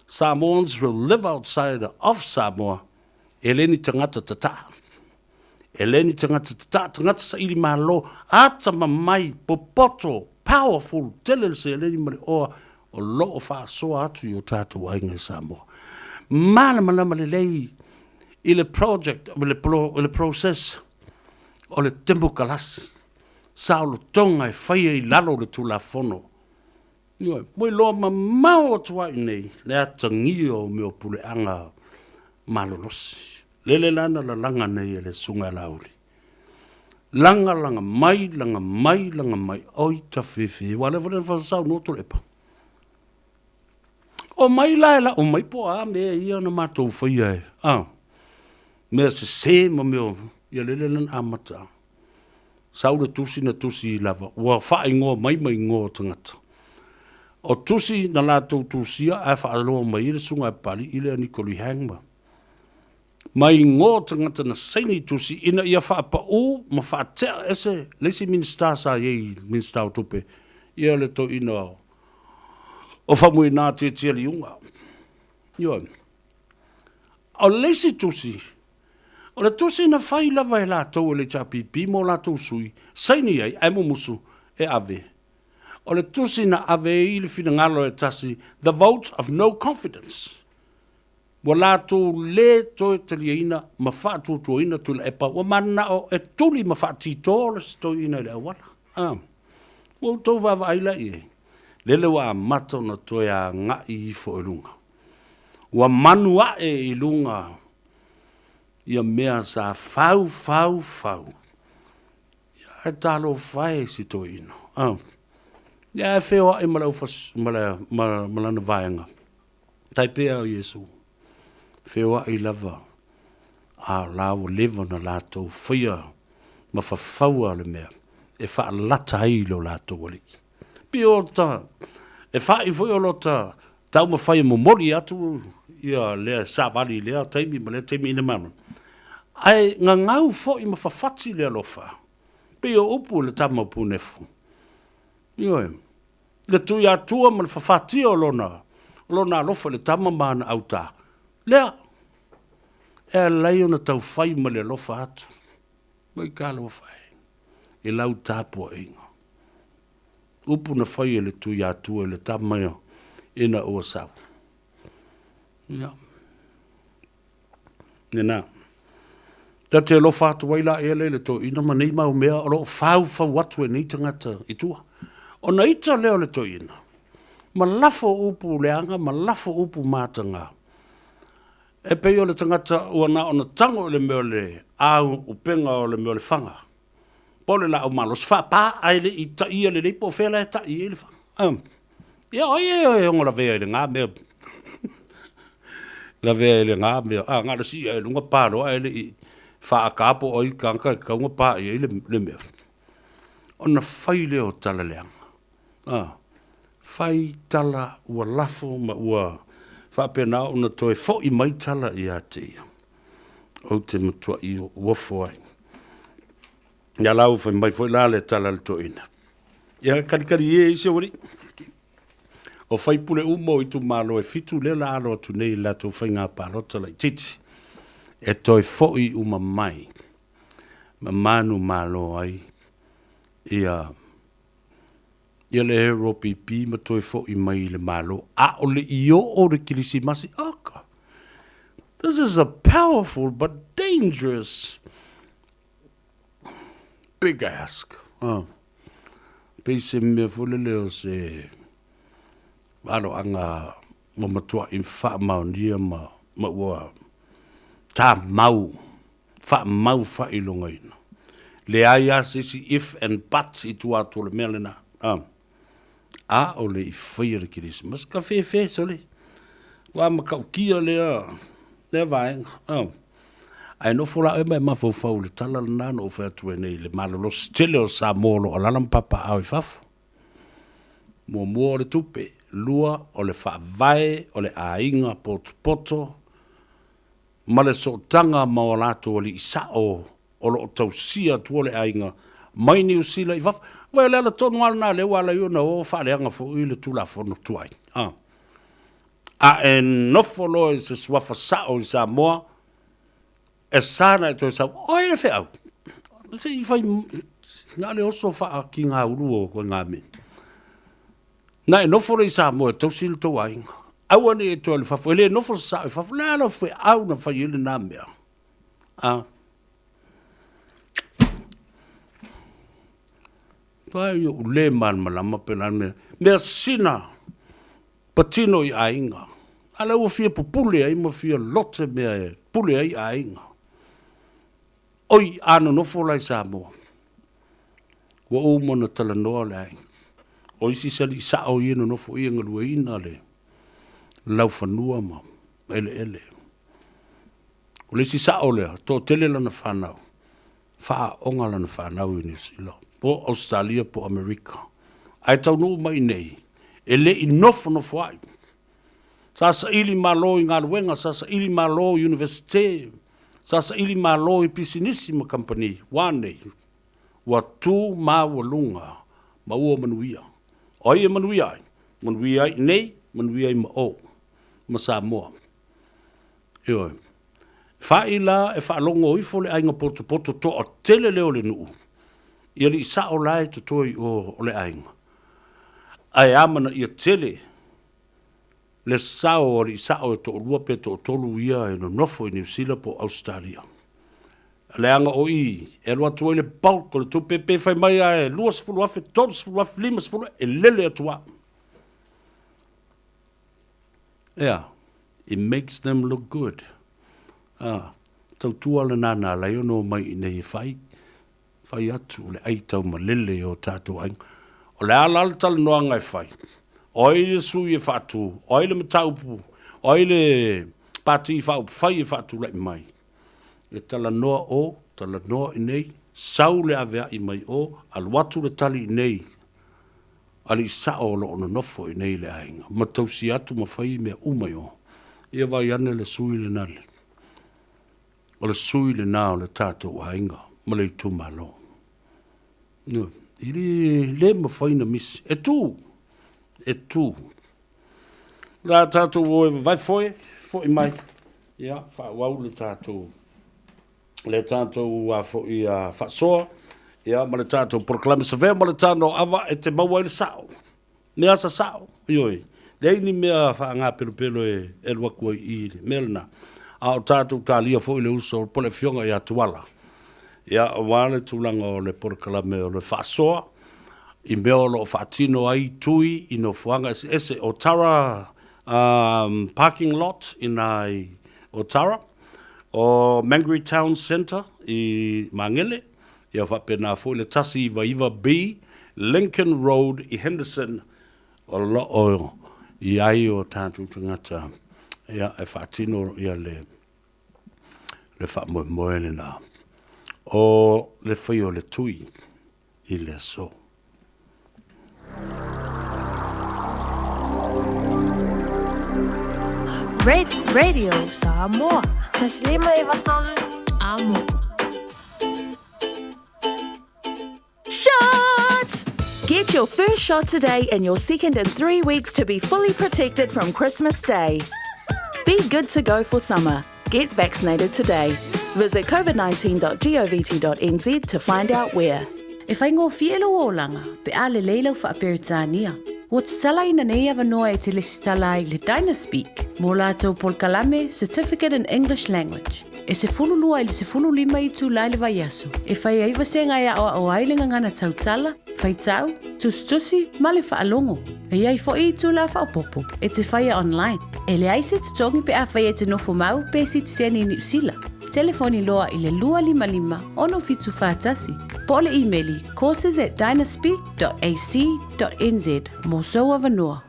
Samoans will live outside of Samoa, e le ni tagata tataa. E le ni tagata tataa, tagata saili malo, atamamai, popoto, powerful tele le seleni ma le oa o lo o faasoa atu i o tatou aiga i Samoa. Malamalama lelei i le project, i le process o le temokalasi, saolotoga e faia i lalo o le Tulafono. Ioe, ua iloa mamao atu lava i inei le atagia o mea o puleaga malolosi. Lele la na lalaga nei e le Susuga ia Laauli. Laga, laga mai, laga mai, laga mai, oi tafefe, aua o lea foi na saunoa Tuilaepa. Omai la e lau mai po o a mea ia na matou faia e, a, mea sese ma mea, ia lele la na amata. Sau le tusi na tusi lava, ua faaigoa mai ma igoa o tagata. O tusi na latou tusia ae faaloa mai ai le susuga a Papali'i lea Niko Lee Hang ma, ma igoa o tagata na saini i tusi ina ia faapau ma faatea ese le isi Minisita sa i ai, Minisita o Tupe, ia le toeaina o Faumuina Tietie Liuga. Ioe. O le isi tusi, o le tusi na fai lava e latou e le HRPP ma o latou sui, saini ai ae mumusu e ave. O le tusi na ave ai le finagalo e tasi, the vote of no confidence. Ua latou lē toe taliaina ma faatuatuaina Tuilaepa ua mananao e tuli ma faatito le toeaina i le auala. A. Ua outou vaavaai la i ai, lele ua amata ona toe agai ifo i luga. Ua manu ae i luga ia mea sa fau, fau, fau. Ia, ae talofa e i si toeaina. Ah. Ia, ae feoai ma le aufas, ma, le, ma, ma lana vaega. Tai pea o Iesu. Feoai lava a o la ua leva ona latou faia ma fafaua le mea e faalata ai lo latou alii. Pei o ta, e fa'i foi o lota taumafai e momoli atu ia lea savali i lea taimi ma lea taimi ina mana. Ae gagau foi ma fafati le alofa, pei o upu i le tama o Punefu. Ioe. Le Tuiatua ma le fafatia o lona, lona alofa i le tama ma ana autā. Lea, e alai ona taufai ma le alofa atu. Mai talofa e, i lau tapuaiga. Upu na fai e le Tuiatua i le tama ina ua sau. Ia. Lena. Ta te alofa atu ai la ea le le toeaina ma nei mau mea o lo o faufau atu e nei tagata i tua. Ona ita lea o le toeaina, ma lafo upu leaga ma lafo upu mataga. E pei o le tagata ua na ona tago i le mea o le au upega o le mea o le faga, po o le laau malosi faapa ae le i taia lelei po o fea la e tai i ai le faga. Ia o ai e ono lavea i lena mea? Lavea i lena mea, a na o le sii ae i luga pa loa ae le i faata po o ai le tagata e tatau ona pa i ai le mea. Ona fai lea o tala leaga. A, fai tala ua lafo ma ua faapena ona toe foi mai tala ia te ia. Ou te matuai uofo ai. Ia la ua fai mai foi la le tala a le toeaina. Ia kalikali e isi ou alii. O faipule uma o itumalo e fitu lea la alo atu nei i le latou faiga palota laitiiti e toe foi uma mai ma manumalo ai ia ia le ROPP ma toe foi mai i le Malo a o le i oo le Kerisimasi. Oka! This is a powerful but dangerous big ask. Oh. Pei se mea foi lele o se aloaga ua matuai faamaonia ma, ma ua tamau, faamau faailogaina. Leai lava se isi if and but i tua atu o le mea lena. Ah. A o le i faia le Kerisimasi, ka fefe sole. Ua matautia lea, lea vaega. Ah. Ae nofo la oe ma e mafaufau i le tala lena na ou fai atu ai nei i le malolosi tele o Samoa o lo o alaala ma papaaao i fafo. Muamua o le tupe, lua o le faavae o le aiga potopoto ma le sootaga ma o latou alii sao o lo o tausia atua le aiga mai Niu Sila i fafo. Vaai o le ala tonu lava lena lea ua ala ai ona o faaleaga foi le Tulafono tuai. A. A e nofo loa i se suafa sao i Samoa, e sa ona e toe sau, o ai le feau? Se i fai, na o le oso faatigaulu o koe mea. Na e nofo loa i Samoa e tausi le tou aiga. Aua ne i e toe alu i fafo, e le nofo se sao i fafo, le a lau feau na fai ai lena mea? A. Toa i ou le malamalama pe la mea. Mea sina patino i aiga. A lea ua fia pupule ai ma fia lote mea e pule ai aiga. Oi, a nonofo la i Samoa, ua uma ona talanoa le aiga. O isi salii sao ia e nonofo i e galueina le laufanua ma eleele. O le isi sao lea, toatele lana fanau, faaaoga lana fanau i Niu Sila, po o Ausetalia po o Amerika. Ae taunuu mai i nei, e le i nofonofoai. Sa saili malo i galuega, sa saili malo i Universite, sa saili malo i pisinisi ma kamupani, ua nei, ua tu maualuga ma ua manuia. O ai e manuia ai? Manuia ai i nei, manuia ai ma o, ma Samoa. Ioe. Fa'i la e faalogo ifo le aiga potopoto toatele lea o le nuu i alii sao la e totoe i o o le aiga. Ae amanaia tele le sao o alii sao e toalua pe toatolu ia e nonofo i Niu Sila po o Ausetalia. Leaga o i e alu atu ai le bulk o le tupe pe fai mai lava e $20,000, $30,000, $50,000 e lele atu lava. Ea, it makes them look good. A, tautua lena na ala ai ona omai i inei e fai, fai atu le ai taumalele i o tatou aiga. O le a la le talanoaga e fai? O ai le sui e faatu? O ai le mataupu? O ai le pati faaupufai e faatulai mai? E talanoa o, talanoa i nei, sau le aveai mai o, alu atu le tali i nei, alii sao o lo o nonofo i nei i le aiga, ma tausia atu ma fai mea uma i o. Ia vaai ane le sui lena, o le sui lena o le tatou aiga ma le itumalo. E le, le mafai ona misi. E tu, e tu. La tatou o e vavae foe, foi mai. Ia, faaauau le tatou le tatou a foi a faasoa ia ma le tatou polokalame savea ma le tano ava e te maua ai le sao. Mea sa sao, ioe. Leai ni mea faagapelopelo e alu atu ai i le mea lena. A o tatou talia foi le uso po o le afioga ia Tuala. Ia, aua le tulaga o le polokalame o le faasoa i mea o lo o faatino ai tui i nofoaga eseese o Tara parking lot i nā i Otara, o Mangere Town Centre i Māngere, ia faapena foi le 199B Lincoln Road i Henderson o lo o i ai o tatou tagata ia e faatino ia le le faamoemoe lena o le fai o le tui i le aso. Radio Samoa. Taslima e vatolu amo. Shot! Get your first shot today and your second in 3 weeks to be fully protected from Christmas Day. Be good to go for summer. Get vaccinated today. Visit covid19.govt.nz to find out where. E faigofie lou olaga pe a lelei lau Faa-Peretania. Ua tatalaina nei avanoa e te lesitala ai le Dynaspeak mo latou polokalame Certificate in English Language. E 12 i le 15 itula i le vaiaso e fai ai vasega e aoao ai le gagana tautala, faitau, tusitusi ma le faalogo. E i ai foi itula faaopoopo e te faia online. E leai se totogi pe afai e te nofo mau pe sitiseni i Niu Sila. Telefoni loa i le 255 6741 po o le imeli courses@dynaspeak.ac.nz mo sou avanoa.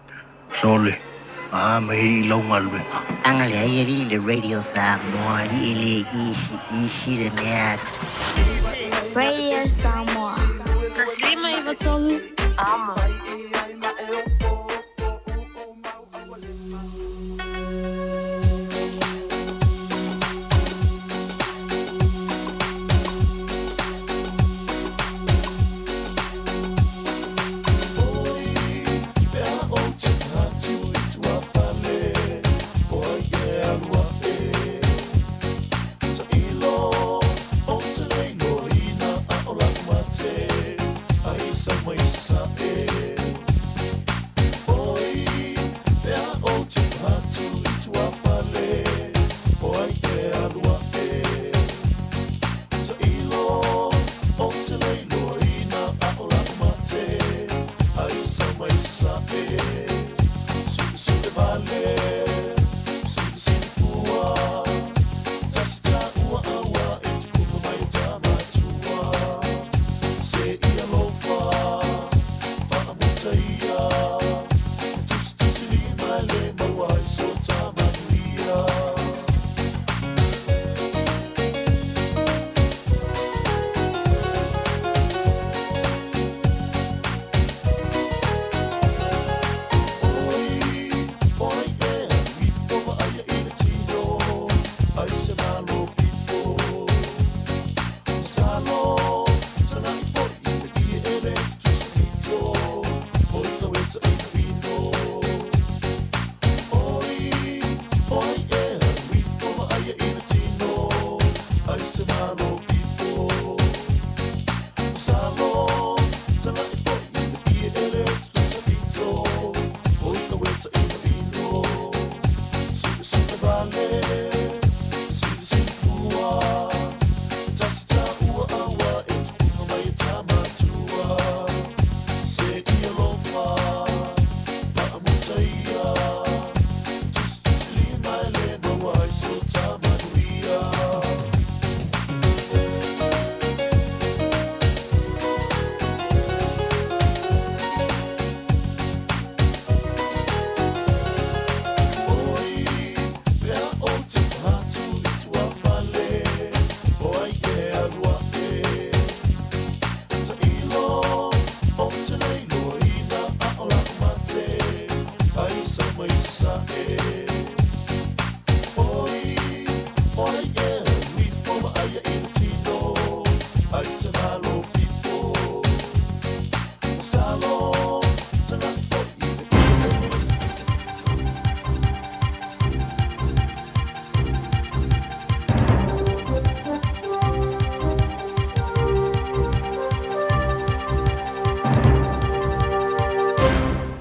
Sole, a ma e i lau galuega. Aga leai alii le Radio Samoa alii e le easy easy le mea. Radio Samoa. 153 Amo.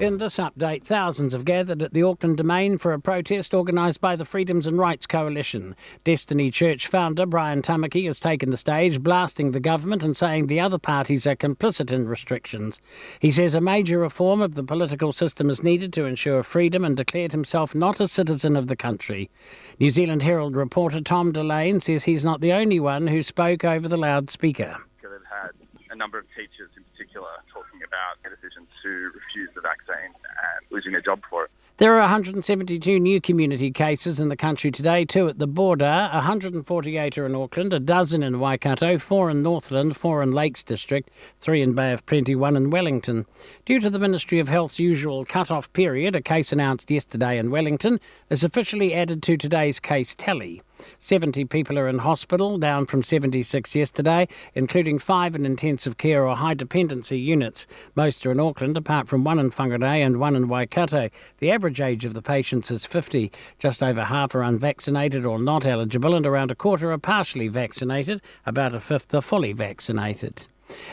In this update, thousands have gathered at the Auckland Domain for a protest organised by the Freedoms and Rights Coalition. Destiny Church founder Brian Tamaki has taken the stage, blasting the government and saying the other parties are complicit in restrictions. He says a major reform of the political system is needed to ensure freedom and declared himself not a citizen of the country. New Zealand Herald reporter Tom Delane says he's not the only one who spoke over the loudspeaker. They've had a number of teachers in particular talking about their decision to refuse the vaccine and losing their job for it. There are 172 new community cases in the country today, two at the border, 148 are in Auckland, a dozen in Waikato, four in Northland, four in Lakes District, three in Bay of Plenty, one in Wellington. Due to the Ministry of Health's usual cut-off period, a case announced yesterday in Wellington is officially added to today's case tally. 70 people are in hospital, down from 76 yesterday, including five in intensive care or high dependency units. Most are in Auckland, apart from one in Whangarei and one in Waikato. The average age of the patients is 50. Just over half are unvaccinated or not eligible, and around a quarter are partially vaccinated. About a fifth are fully vaccinated.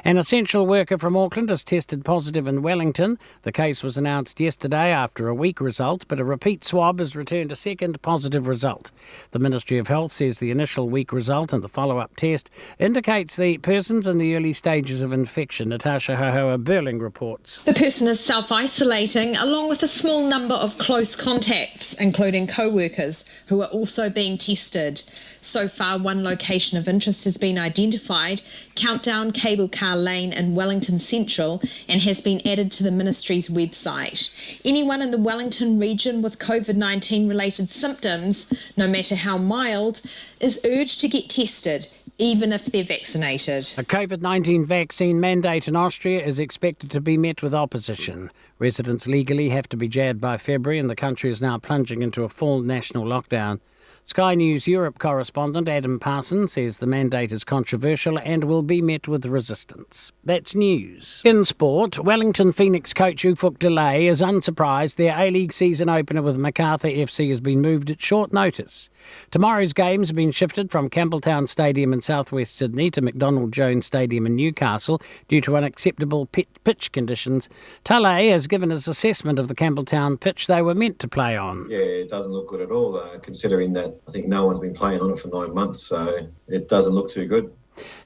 An essential worker from Auckland has tested positive in Wellington. The case was announced yesterday after a weak result, but a repeat swab has returned a second positive result. The Ministry of Health says the initial weak result and the follow up test indicates the person's in the early stages of infection. Natasha Hohoa Burling reports. The person is self isolating along with a small number of close contacts, including co workers, who are also being tested. So far, one location of interest has been identified Countdown Cable Car Lane in Wellington Central, and has been added to the ministry's website. Anyone in the Wellington region with COVID 19 related symptoms, no matter how mild, is urged to get tested, even if they're vaccinated. A COVID 19 vaccine mandate in Austria is expected to be met with opposition. Residents legally have to be jabbed by February, and the country is now plunging into a full national lockdown. Sky News Europe correspondent Adam Parsons says the mandate is controversial and will be met with resistance. That's news. In sport, Wellington Phoenix coach Ufuk Delay is unsurprised their A-League season opener with MacArthur FC has been moved at short notice. Tomorrow's games have been shifted from Campbelltown Stadium in southwest Sydney to McDonald Jones Stadium in Newcastle due to unacceptable pitch conditions. Talay has given his assessment of the Campbelltown pitch they were meant to play on. Yeah, it doesn't look good at all, considering that I think no one's been playing on it for nine months, so it doesn't look too good.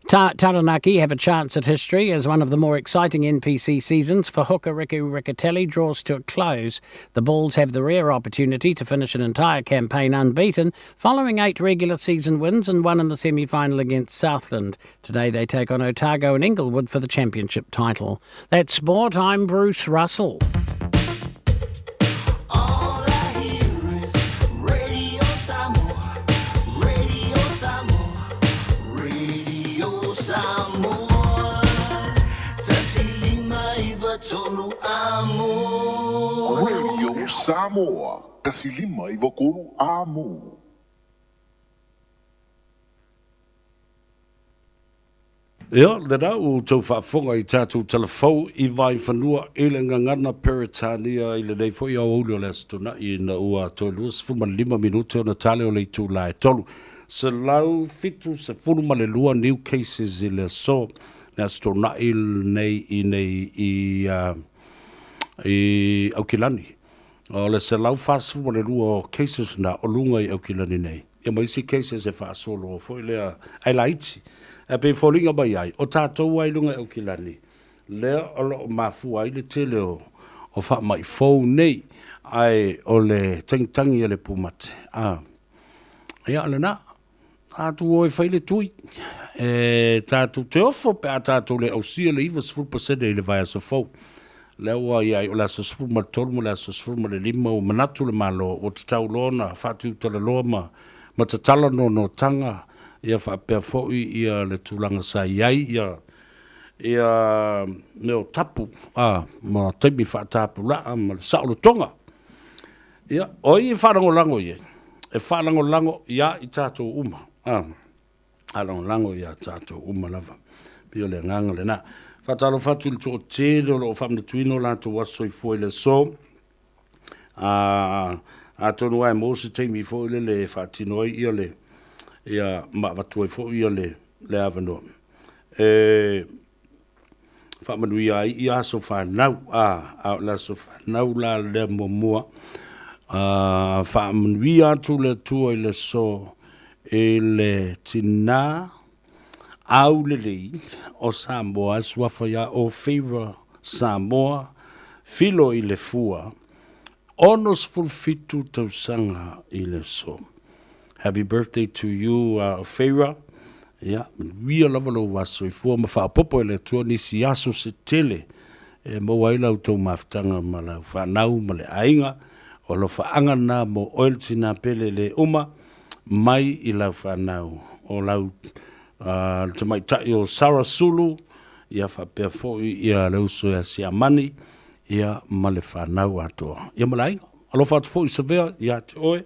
Ta- Taranaki have a chance at history as one of the more exciting NPC seasons for hooker Riku Riccitelli draws to a close. The Bulls have the rare opportunity to finish an entire campaign unbeaten following eight regular season wins and one in the semi final against Southland. Today they take on Otago and Inglewood for the championship title. That's sport. I'm Bruce Russell. All I hear is Radio Samoa, Radio Samoa, Radio Samoa. Tasilima ivatolu amo. Radio Samoa, Tasilima Ivakolu Amo. Ia, lena ua outou faafofoga i tatou talafou i Vaefanua i le gagana Peretania i lenei foi aoauli o le Aso Toonai ina ua toe 25 minute ona tale o le itula e 372 new cases i le aso, le Aso Toonai lenei i nei i, i Aukilani. O le 142 o cases na o luga i Aukilani nei. Ia ma isi cases e faasolo foi lea ai laiti. Ae pei e foliga mai ai, o tatou lava i luga i Aukilani, lea o lo o mafua ai le tele o o faamai fou nei, ae o le tagitagi a le pumate, a, ia o lena. Tatou o e fai le tui. E tatou te ofo pe a tatou le ausia le 90% i le vaiaso fou. Lea ua i ai o le aso 13 ma le aso 15 ua manatu le Malo ua tatau loa ona faatiutalaloa ma ma tatala nonotaga ia faapea foi ia le tulaga sa i ai ia ia mea o tapu a ma taimi faatapulaa ma le saolotoga. Ia, o ai e faalagolago i ai? E faalagolago iā i tatou uma, a, faalagolago iā tatou uma lava. Pei o le agaga lena. Faatalofa atu i le toatele o lo o faamanatuina o latou aso soifua i le aso. A, atonu lava e maua se taimi foi lele e faatino ai ia le, ia ma avatu ai foi ia le, le avanoa. E, Faamanuia ai i aso fanau, a, a o le aso fanau la lea muamua, a, faamanuia atu le Atua i le aso i le tinā aulelei o Samoa e suafa ia Ofeira Samoa Filo i le Fua, 67 tausaga i le aso. Happy birthday to you Ofeira. Ia, manuia lava lou aso soifua ma faaopoopo e le Atua nisi aso se tele e maua ai la outou mafutaga ma lau fanau ma le aiga. O alofaaga na mo oe le tina pele le uma mai i lau fanau. O lau le tamaitai o Sarah Sulu, ia faapea foi ia le uso ia Siamani, ia ma le fanau atoa. Ia ma le aiga. Alofa atu foi Savea ia te oe,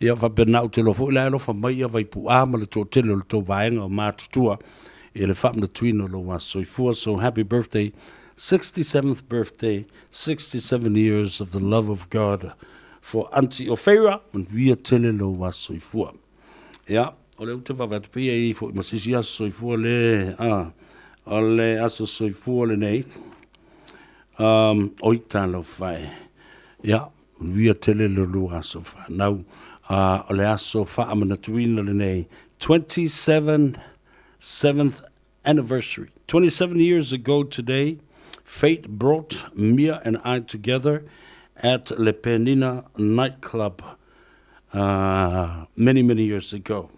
ia faapena ou te iloa foi la e alofa mai ia Vaipu'a ma le toatele o le tou vaega o matutua i le faamanatuina o lou aso soifua. So happy birthday, 67th birthday, 67 years of the love of God for Aunty Ofeira, manuia tele lou aso soifua. Ia, o lea ou te vaavaai atu pei e i ai foi ma se isi aso soifua le, a, o le aso soifua lenei, um, oi talofa e. Ia, manuia tele le lua aso fanau. O le aso faamanatuina lenei, 27 7th anniversary. 27 years ago today, fate brought Mia and I together at Le Penina nightclub many, many years ago.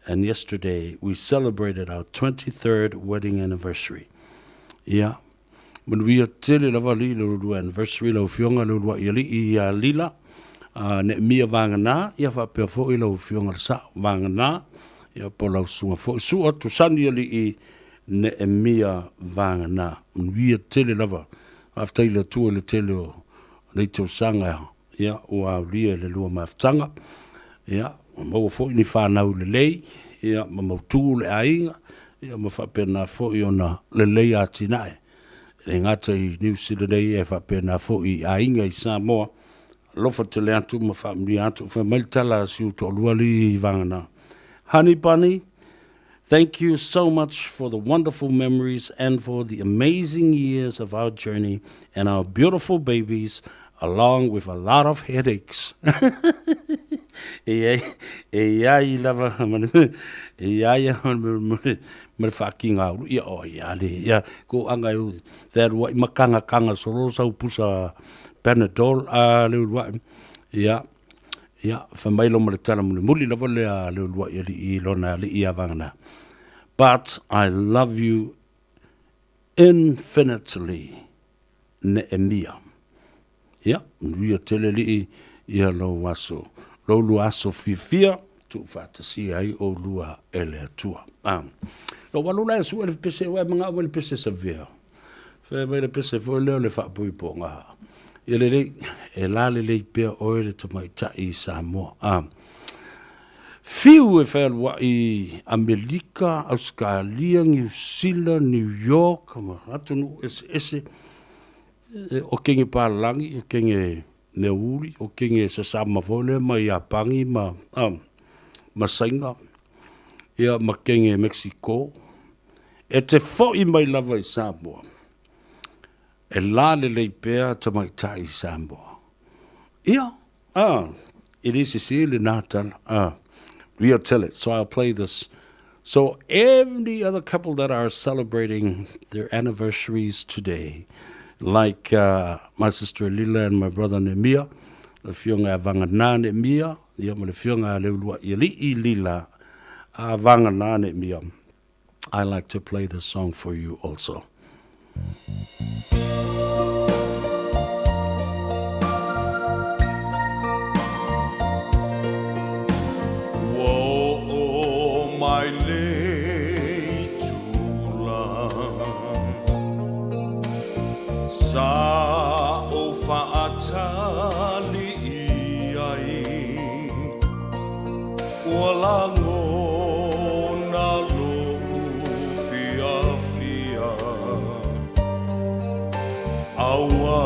And yesterday, we celebrated our 23rd wedding anniversary. Ia, manuia tele lava alii le lua anniversary lau Afioga le uluai alii ia Lila, Neemia Vagana, ia faapea foi lau Afioga le Sao Vagana, ia po o lau susuga foi Sua Tusani alii Neemia Vagana. Manuia tele lava. Faafetai i le Atua i le tele o nei tausaga ia ua aulia i le lua mafutaga, ia ua maua foi ni fanau lelei, ia ma mautu le aiga, ia ma faapena foi ona lelei atinae. E le gata i Niu Sila nei ae faapena foi i aiga i Samoa. Alofa tele atu ma faamanuia atu. Fai mai le tala a si ou toalua alii Vagana. Honey Bunny, thank you so much for the wonderful memories and for the amazing years of our journey and our beautiful babies along with a lot of headaches. E e ai lava e ai ma le faakiga ulu ia o ia le ia ko anga e te alu ai makanga kanga solo sau pusa Panadol a le ulu ai ia Ia, fai mai lo ma le tala mulimuli lava lea a le uluai alii i lona alii ia Vagana, But I love you infinitely, Neemia. Ia, manuia tele alii ia lou aso, lou lua aso fiafia, tuufaatasia ai oulua e le Atua. Ah. Lou alu la e sue le pese, ua e manao mai le pese savea. Fai mai le pese foi lea o le faapuipuaga. Ia lelei, e la lelei pea oe le tamaitai i Samoa. A. Fiu e fealuai Amerika, Ausekalia, Niu Sila, New York, ma atunuu eseese, o kenge palagi, o kenge mea uli, o kenge sasama foi lea mai Iapani ma, a, ma Saina, ia ma kenge Mexico. E te foi mai lava i Samoa, e la lelei pea tamaitai i Samoa. Ia, ah, e le sese lena tala, ah, we are tell it, so I'll play this. So every other couple that are celebrating their anniversaries today, like my sister Lila and my brother Nemia, le afioga ia Vagana Nemia, ia ma le afioga ia Leuluaialii Lila a Vagana Nemia. I like to play this song for you also. Ua oo mai le itula Sa ou faatali i ai Ua lagona loʻu fiafia A ua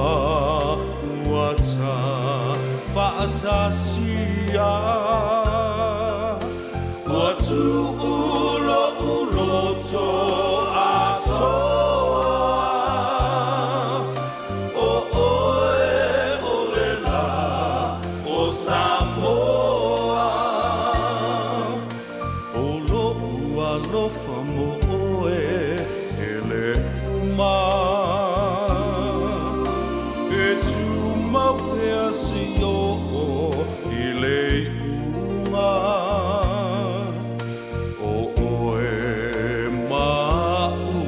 ua ta faatasia Ua tuʻu loʻu loto atoa. tumau pea si o i le iuga. O oe ma'u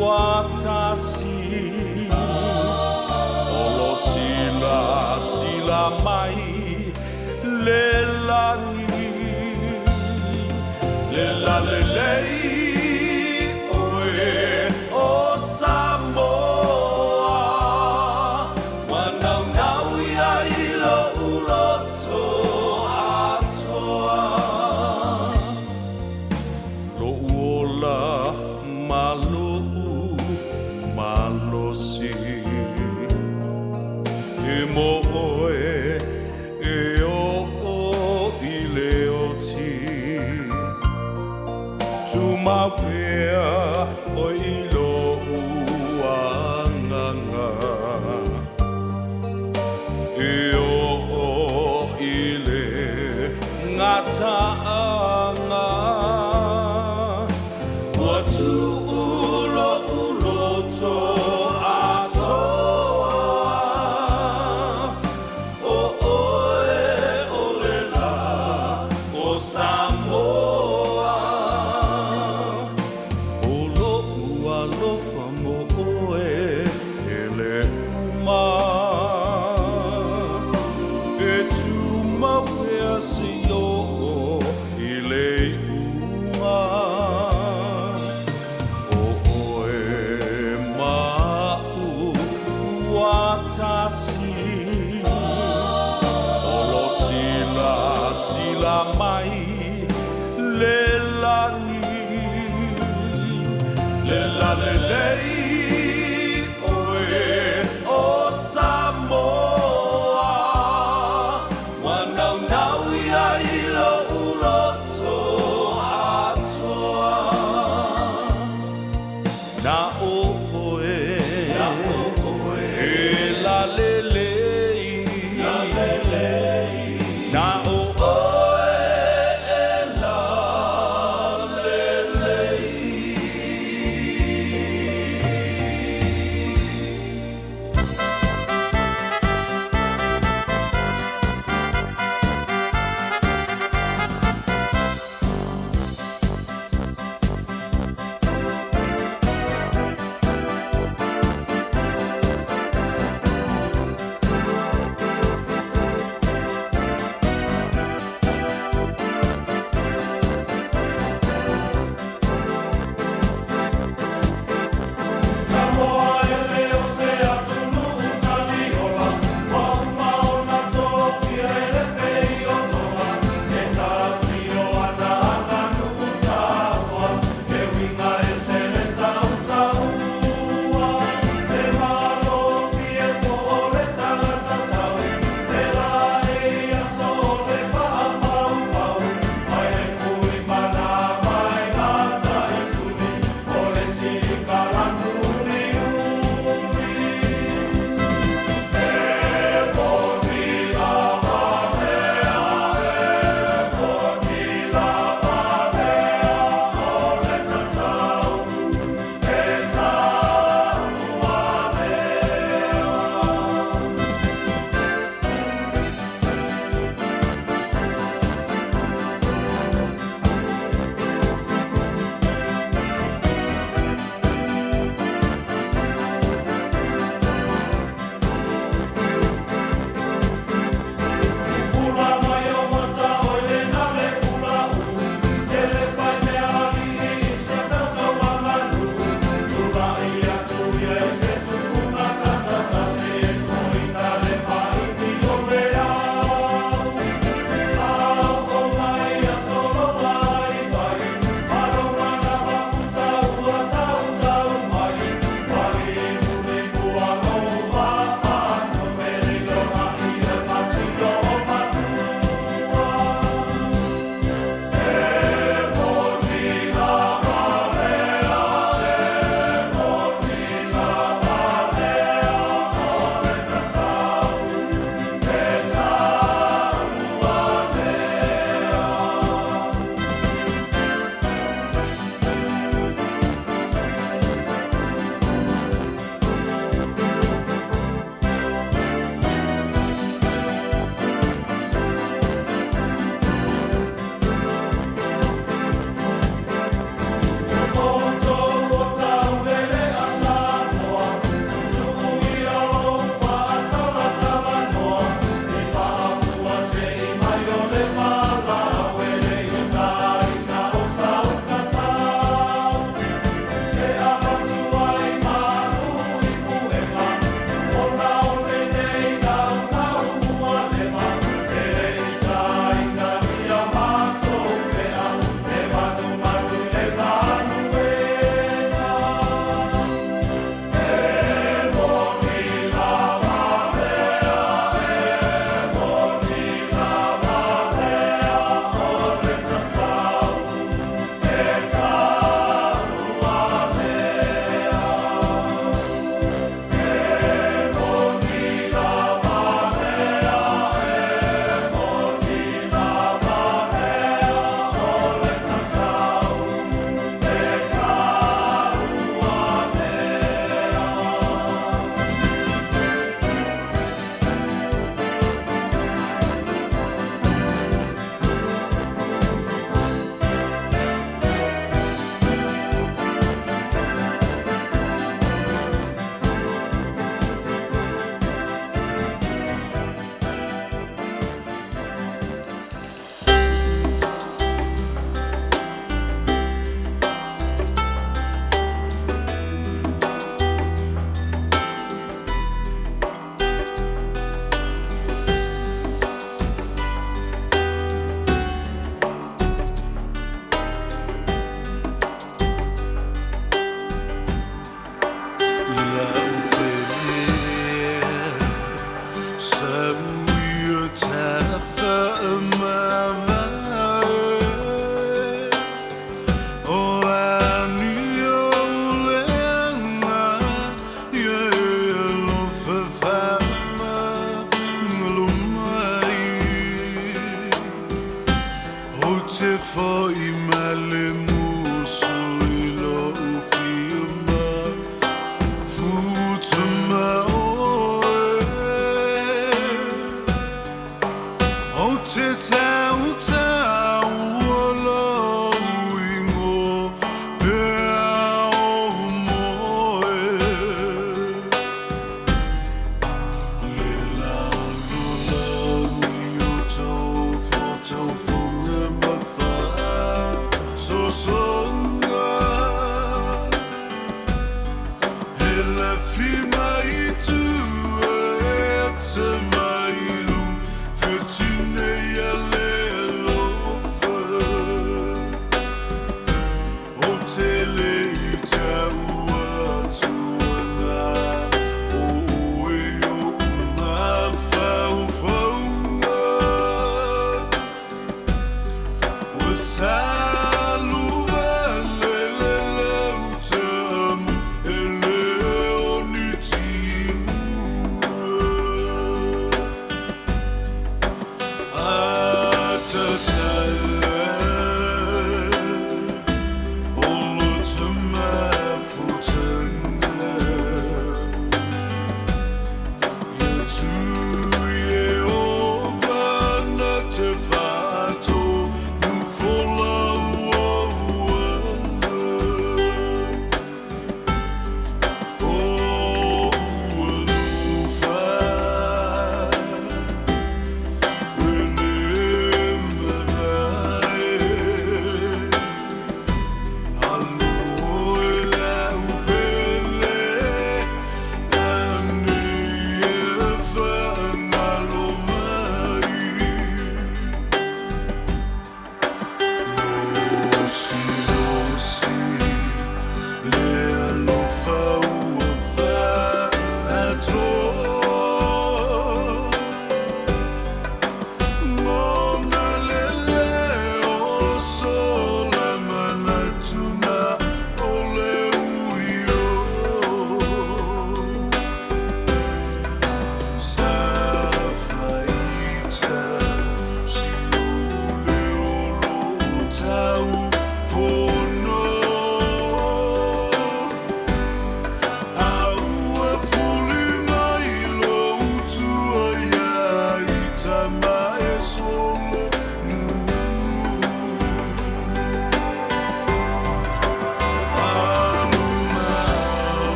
ua tasi, o lo silasila mai le lagi. Le lalelei oe o Samoa, ua naunau ia i lo'u loto atoa. Lo'u ola ma lo'u malosi, e mo oe e o'o i le oti. Tumau pea oe i lo'u agaga, e o'o i le gata'aga. Ua tu'u lo'u loto atoa, o oe o le lā o Samoa. O lo'u alofa mo oe e lē uma, e tumau pea seia oo i le iuga. O oe ma'u ua tasi, o lo silasila mai le lagi. Le lalelei oe o Samoa, ua naunau ia i lo'u loto atoa. Na o oe, e lalelei, na o oe e lalelei.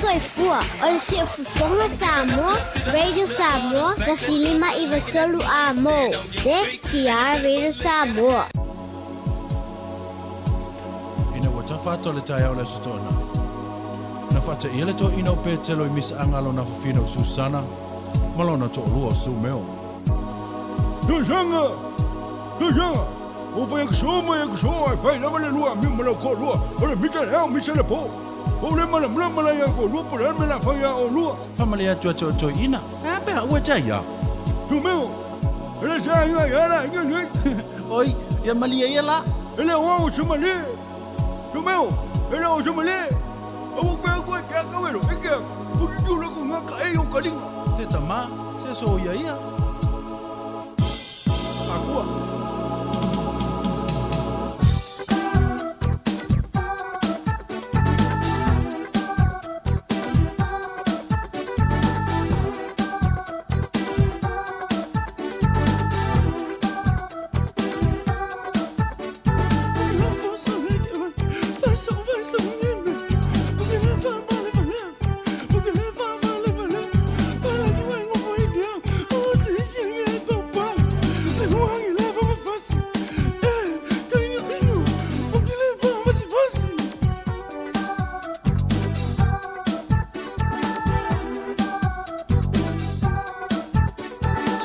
soifua. O le Siufofoga Samoa, Radio Samoa, 1593 A mo. Se ki a Radio Samoa. Ina ua tafa atoa le taeao o le Aso Toonai, na faataia le toeaina o Petelo i misaaga a lona fafine o Susana ma lona toalua o Sumeo. Susana! Susana! Ua fai atu so mai atu so ae fai lava le lua amio ma lau toalua, o le mita le ao mita le po. Ua le malamalama la ia toalua po o le a le mea o le a fai ia oulua. Faamalie atu ia te oe toeaina, e a pea ua te ia? Sumeo! E le se aiga ia le aiga nei. Oi, ia malie ia la. E le o au o se malie. Sumeo! E le o se malie. Aua koe au koe te aka wero, e ke aka. O te tūlako ngā ka e o ka linga. Te tama, se so ia ia. Akua.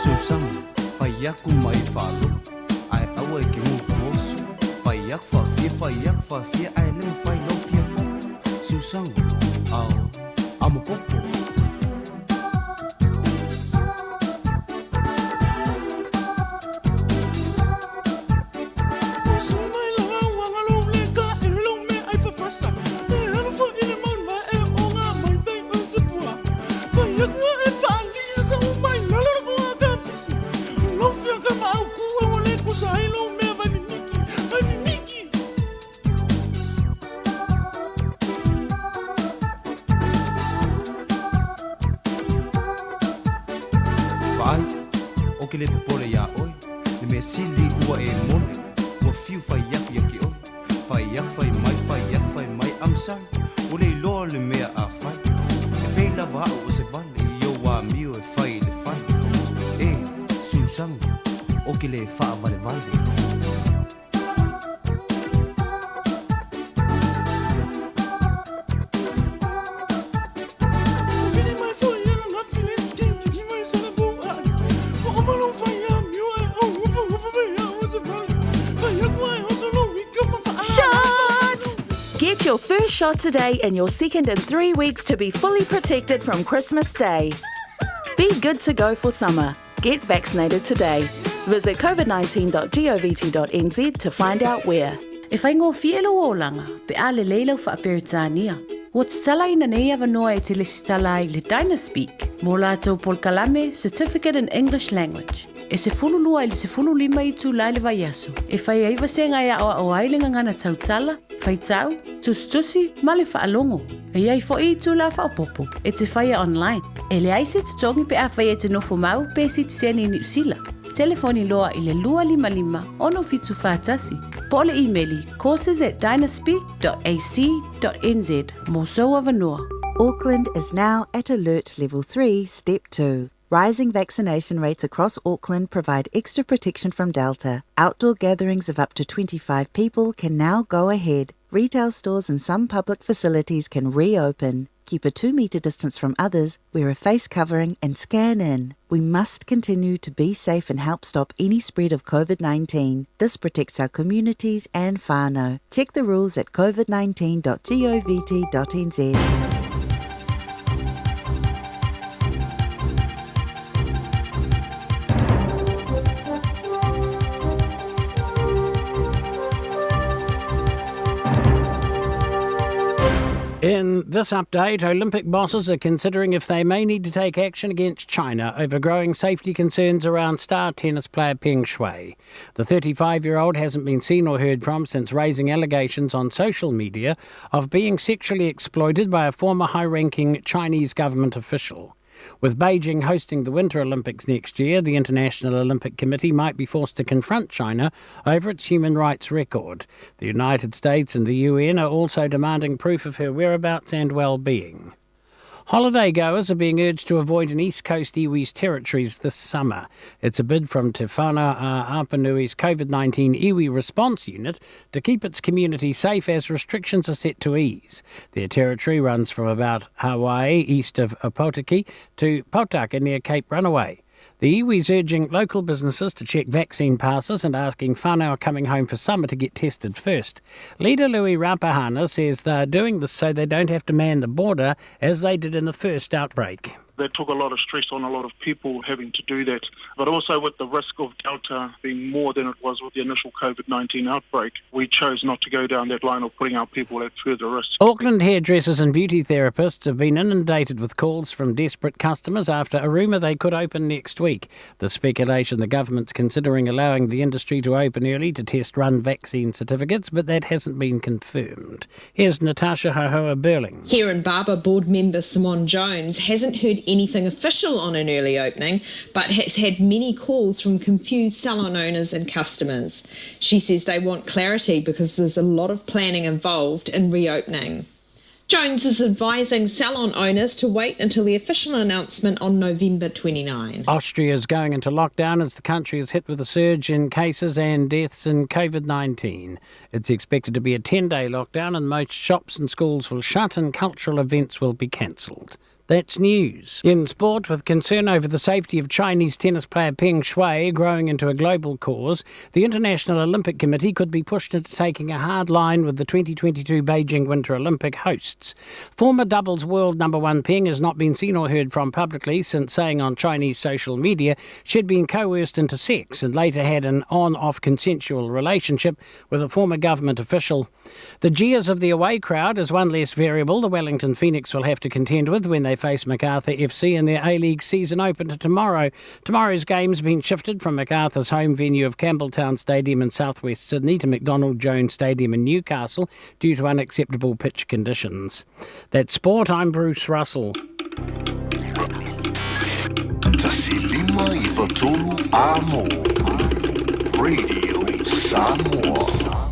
Susana, fai aku mai faalogo, ae aua e ke gu oso. Fai aku faafia, fai aku faafia, ae le mafai lou fia popo. Susana, ao, amo popo. Vaai, o ke le popole iā ʻoe, le mea sili ua e moni, ua fiu fai aku ia ke ʻoe, fai aku fai mai, fai aku fai mai, I'm sorry, ua le iloa le mea a fai, e pei lava aʻu o se wale i ou amio e fai i le fale. E, Susana, o ke le faawalewale. Shot! Get your first shot today and your second in 3 weeks to be fully protected from Christmas Day. Be good to go for summer. Get vaccinated today. Visit covid19.govt.nz to find out where. E faigofie lou olaga pe a lelei lau Faa-Peretania. Ua tatalaina nei avanoa e te lesitala ai le Dynaspeak mo latou polokalame Certificate in English Language. E 12 i le 15 itula i le vaiaso e fai ai vasega e aoao ai le gagana tautala, faitau, tusitusi ma le faalogo. E i ai foi itula faaopoopo e te faia online. E leai se totogi pe afai e te nofo mau pe sitiseni i Niu Sila. Telefoni loa i le 255 6741 po o le imeli courses at dynaspeak.ac.nz mo sou avanoa. Auckland is now at Alert Level 3, Step 2. Rising vaccination rates across Auckland provide extra protection from Delta. Outdoor gatherings of up to 25 people can now go ahead. Retail stores and some public facilities can reopen. Keep a 2 metre distance from others, wear a face covering, and scan in. We must continue to be safe and help stop any spread of COVID 19. This protects our communities and whānau. Check the rules at covid19.govt.nz. In this update, Olympic bosses are considering if they may need to take action against China over growing safety concerns around star tennis player Peng Shuai. The 35 year old hasn't been seen or heard from since raising allegations on social media of being sexually exploited by a former high ranking Chinese government official. With Beijing hosting the Winter Olympics next year, the International Olympic Committee might be forced to confront China over its human rights record. The United States and the UN are also demanding proof of her whereabouts and well being. Holiday goers are being urged to avoid an East Coast iwi's territories this summer. It's a bid from Te Whānau a Apanui's COVID-19 iwi response unit to keep its community safe as restrictions are set to ease. Their territory runs from about Hawaii, east of Opotiki, to Potaka near Cape Runaway. The iwi's urging local businesses to check vaccine passes and asking whānau coming home for summer to get tested first. Leader Louis Rapahana says they're doing this so they don't have to man the border as they did in the first outbreak. That took a lot of stress on a lot of people having to do that, but also with the risk of Delta being more than it was with the initial COVID-19 outbreak, we chose not to go down that line of putting our people at further risk. Auckland hairdressers and beauty therapists have been inundated with calls from desperate customers after a rumour they could open next week. The speculation the government's considering allowing the industry to open early to test run vaccine certificates, but that hasn't been confirmed. Here's Natasha Hohoa Burling. Hair and Barber board member Simone Jones hasn't heard anything official on an early opening, but has had many calls from confused salon owners and customers. She says they want clarity because there's a lot of planning involved in reopening. Jones is advising salon owners to wait until the official announcement on November 29. Austria is going into lockdown as the country is hit with a surge in cases and deaths in COVID-19. It's expected to be a 10-day lockdown and most shops and schools will shut and cultural events will be cancelled. That's news. In sport, with concern over the safety of Chinese tennis player Peng Shuai growing into a global cause, the International Olympic Committee could be pushed into taking a hard line with the 2022 Beijing Winter Olympic hosts. Former doubles world number one Peng has not been seen or heard from publicly since saying on Chinese social media she'd been coerced into sex and later had an on-off consensual relationship with a former government official. The jeers of the away crowd is one less variable the Wellington Phoenix will have to contend with when they face MacArthur FC in their A-League season opener tomorrow. Tomorrow's game's been shifted from MacArthur's home venue of Campbelltown Stadium in southwest Sydney to McDonald Jones Stadium in Newcastle due to unacceptable pitch conditions. That's sport. I'm Bruce Russell. Tasilima Ivatolu Amo. Radio Samoa.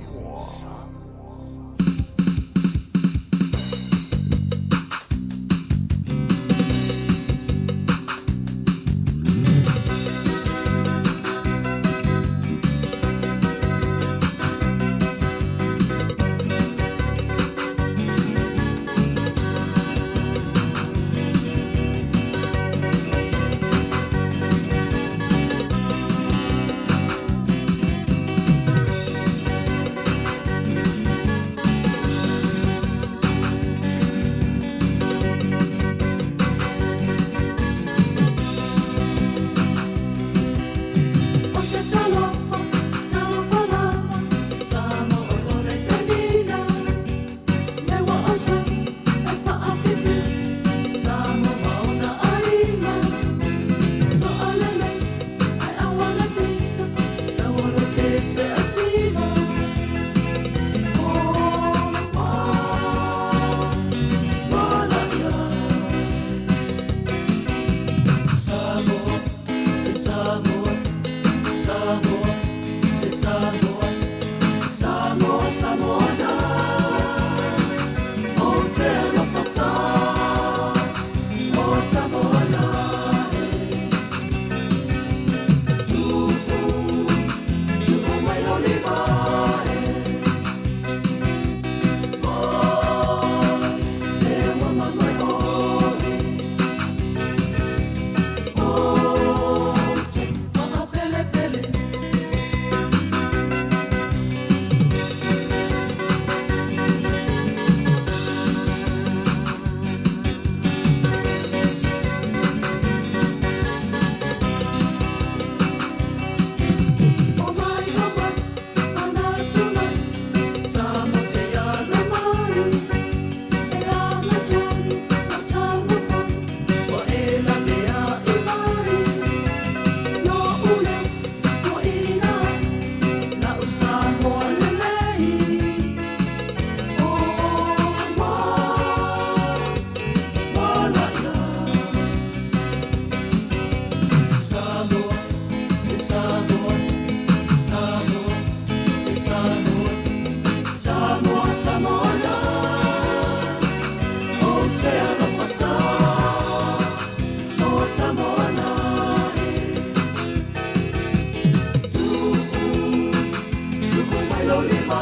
lau lima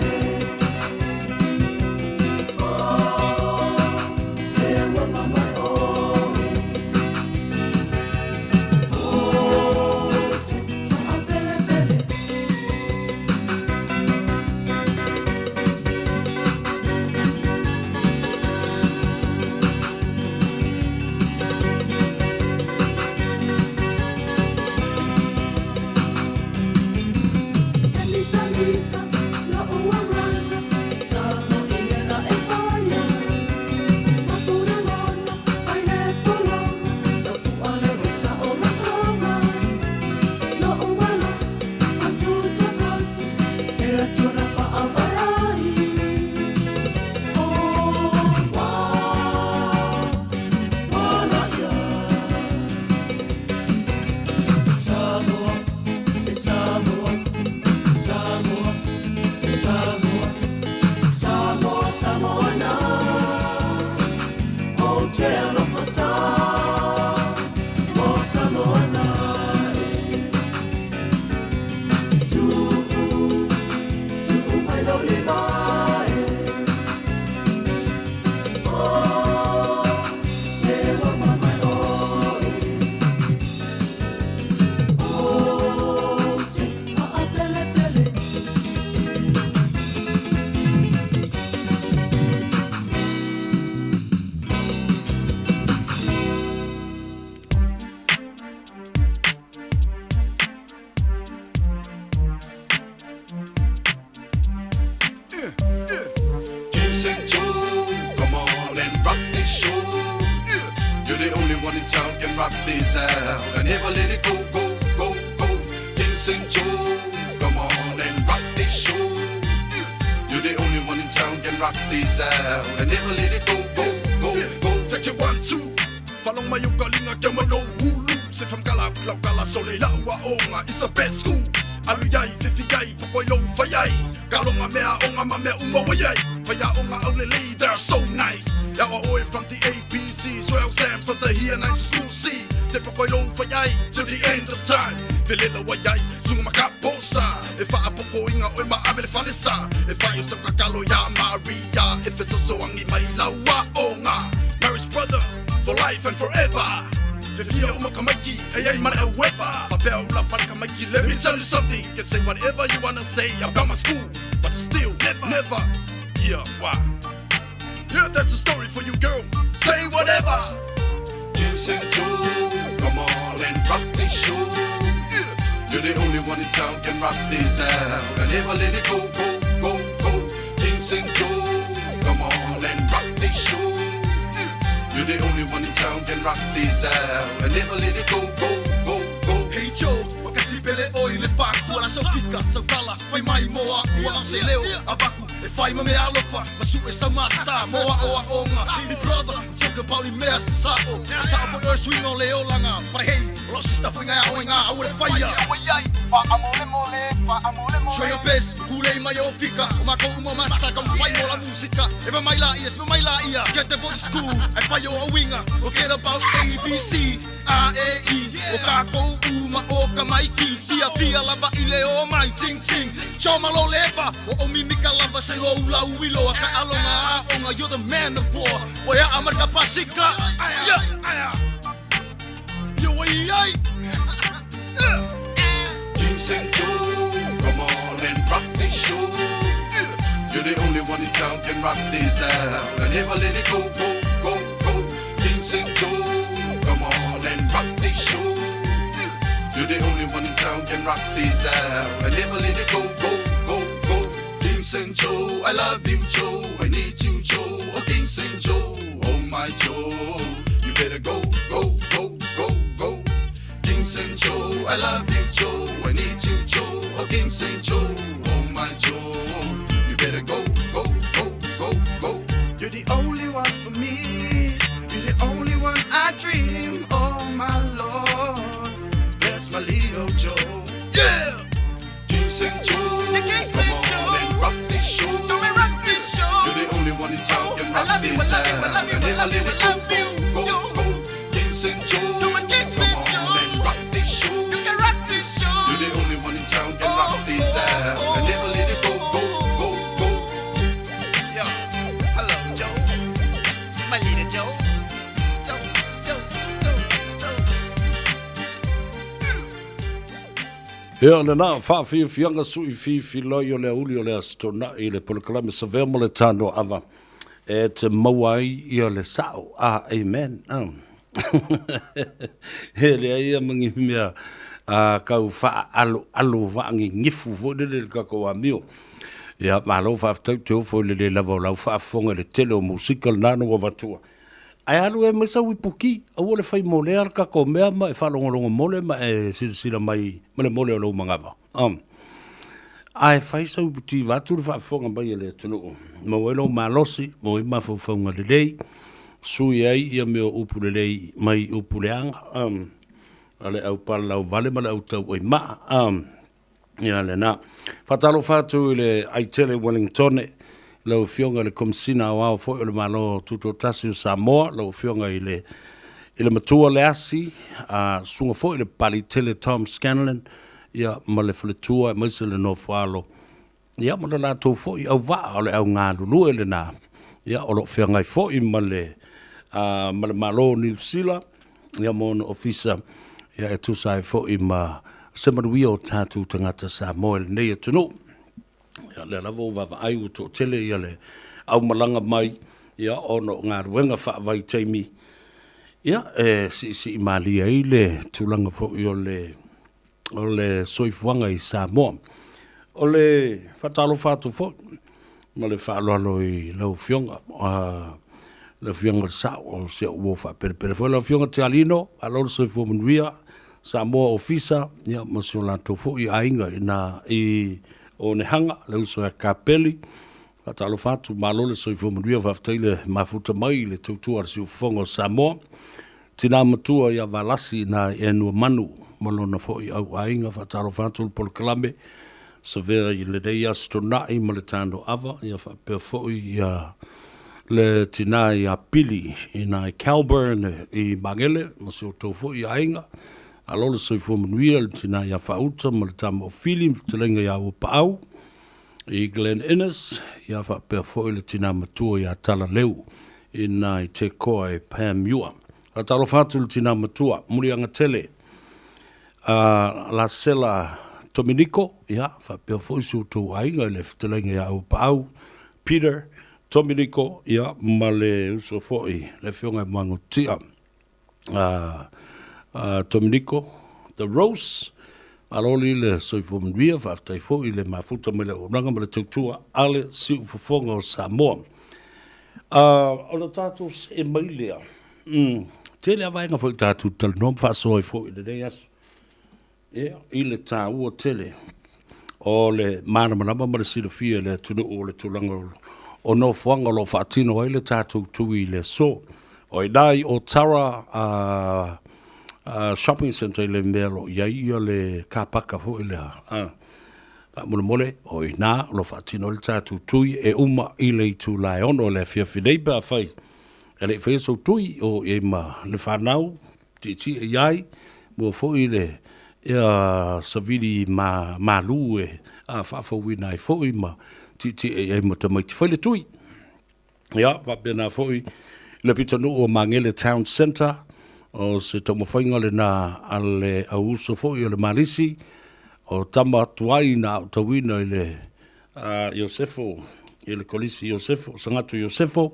e. Oh, se ua mamae oe. Oh, te maapelepele. E mita mita lo uangana, sa mo ingana e faya. Mapura lona, ai le polonga, lo uale rosa o la toma. Lo ualo, atuta kasi, e atuna fa amayai. Oh, wa, wa la ya. Samoa, se Samoa, Samoa, se Samoa, Samoa, Samoa na. O te alofa sa, o Samoa na e. Tu'u, tu'u mai lau lima e. Oh, se ua mamae oe. Oh, te maapelepele. King Joe, come on and rock this show. Yeah. You're the only one in town can rock this out. I never let it go, go, go, go. King St. Joe, come on and rock this show. Yeah. You're the only one in town can rock this out. I never let it go, go, go, go. Take you one, two. Falong mayo kalinga ke malo hulu. Se fam kala lau kala sole lau wa onga. It's a best school. Alu yai, fifi yai, pokoi lo fayai. Kalonga mea onga ma mea uma wa yai. Faya onga aulele, they're so nice. Yawa oi from the A, B, C. 12 Sam's from the here, nine to school C. Se pokoi lo fayai, till the end of time. Velela wa yai, sunga makaposa. E fa apoko inga oi ma avele falesa. E fa yo soka kalo ya Maria. E fe soso angi mai laua onga. Mary's brother, for life and forever. Fifia o makamaiki, e ai mana uepa. Fapea ula palakamaiki, let me tell you something. You can say whatever you wanna say about my school, but still, never, never, yeah, why? Yeah, that's a story for you, girl. Say whatever. King St. Joe, come on and rock this show. Yeah. You're the only one in town can rock this out. I never let it go, go, go, go. King St. Joe, come on and rock this show. Yeah. You're the only one in town can rock this out. I never let it go, go, go, go. Hey Joe, wakasipele oi le whakua la saufika, saukala, whai mai moa, ua au se leo, avaku, e whai ma me alofa, masu e sau masta, moa oa onga. Hey brother, talk about i mea sa sao, sao foi oe swing o le olanga, but hey, o lau sister whai ngai oe ngā, au le whaia. Try your best, kulei mai o fika, o mako uma masta, ka whai mo la musika, e mai la ia, se mai la ia, get the body school, e whai o awinga, o get about A, B, C, A, E, I, o ka kou uma o ka maiki, fia fia lava i le o mai, ting ting, choma lo leva, o o mimika lava se lo ula uilo, a ka alonga a onga, you're the man of war, o ia amarka pasika, yeah, yo ai ai. King St. Joe, come on and rock this show. Yeah. You're the only one in town can rock this out. I never let it go, go, go, go. King St. Joe, come on and rock this show. Yeah. You're the only one in town can rock this out. I never let it go, go, go, go. King St. Joe, I love you, Joe. I need you, Joe. Oh, King St. Joe, oh my Joe. You better go, go, go, go, go. King St. Joe, I love you, Joe. I need you, Joe. Oh, King St. Joe, oh my Joe. You better go, go, go, go, go. You're the only one for me. You're the only one I dream. Oh my Lord, bless my little Joe. Yeah! King St. Joe, come on and rock this show. rock this show. You're the only one in town can rock I love you, I this love you, I out. love you, And I never love you, let it I love you. go, go, go. King St. Joe, Come on, King come on and rock this show. You can rock this show. You're the only one in town can rock this out. And never let it go, Ia lena faafiafiaga suifiifiloi o le aoauli o le Aso Toonai i le polokalame Savea ma le Tanoaava e te maua ai ia le sao. Ah, amen. Ah. E leai ia ma ni mea tau faaaloalo faagigifu foi lele i le tatou amio. Ia, malo faafetai ou te ofo i le le lava o lau faafofoga i le tele o musika lena na ua avatua. Ae alu e aumai sau ipuki, aua le fai molea le tatou mea ma e faalogologo mole ma e silasila mai ma le mole o lou manava. Ae fai sau iputi vaeatu le faafofoga mai a le atunuu, maua ai lou malosi, maua ai mafaufauga lelei, sui ai ia mea o upu lelei mai upu leaga a le au palalauvale ma le au tauaimaa. Ia lena. Faatalofa atu i le Aitele Wellingtone, lau Afioga i le Komesina Aoao foi o le Malo Tutoatasi o Samoa, lau Afioga i le i le Matua Leasi, a susuga foi i le Papaliitele Tom Scanlon, ia ma le faletua aemaise le nofoalo, ia ma le latou foi auvaa o le au galulue lena, ia o lo o feagai foi ma le ma le Malo o Niu Sila, ia ma ona ofisa, ia e tusa ai foi ma se manuia o tatou tagata Samoa i lenei atunuu. Ia lea lava ua vaavaai ua toatele ia le aumalaga mai ia ona o galuega faavaitaimi, ia e siisii malie ai le tulaga foi o le o le soifuaga i Samoa. O le faatalofa atu foi ma le faaaloalo i lau Afioga, lau Afioga i le Sao, o si au uo faapelepele foi, lau Afioga Tialino, malo le soifua manuia, Samoa Ofisa, ia, ma si o latou foi aiga i ina i Onehanga, le uso ia Kapeli. Faatalofa atu, malo le soifua manuia, faafetai le mafuta mai i le tautua a le siufofoga o Samoa. Tina matua ia Valasi ina i Enuamanu ma lona foi au aiga. Faatalofa atu le polokalame Savea i lenei Aso Toonai ma le Tanoava, ia faapea foi ia le tina ia Pili ina i Kelburn i Magele ma si outou foi aiga. Malo le soifua manuia le tina ia Faauta ma le tama o Fili ma fetalaiga ia Uapaau i Glen Innes, ia faapea foi le tina matua ia Talaleu ina i Tekoa e Pam Ua. Faatalofa atu le tina matua, Muliaga tele a Lasela Tominiko, ia faapea foi si outou aiga i le fetalaiga ia Auapaau, Peter Tominiko, ia ma le uso foi le afioga i Magotia. Tominiko The Rose, malo alii le soifua manuia, faafetai foi le mafuta mai le auaunaga ma le tautua a le siufofoga o Samoa. O le tatou see mai lea, tele lava vaega foi tatou te talanoa ma faasoa ai foi i lenei aso. Ia, i le taua tele o le malamalama ma le silafia e le atunuu o le tulaga o nofoaga o lo o faatino ai le tatou tui i le aso. O i ina i Otara Shopping Centre i le mea o lo o i ai ia le car paka foi lea. Faamolemole, o i ina o lo o faatino ai le tatou tui e uma i le itula e 6 i le afiafi nei pe afai e le i faia sou tui, o i ai ma le fanau Tietie i ai, maua foi le ia savili ma malu e faafouina ai foi ma tietie i ai ma tamaiti fai le tui. Ia, faapena foi le pitonuu o Magele Town Centre, o se taumafaiga lena a le auuso foi o le Malisi, o tama tuai na aotauina i le Iosefo, i le Kolisi Iosefo, Sagatu Iosefo,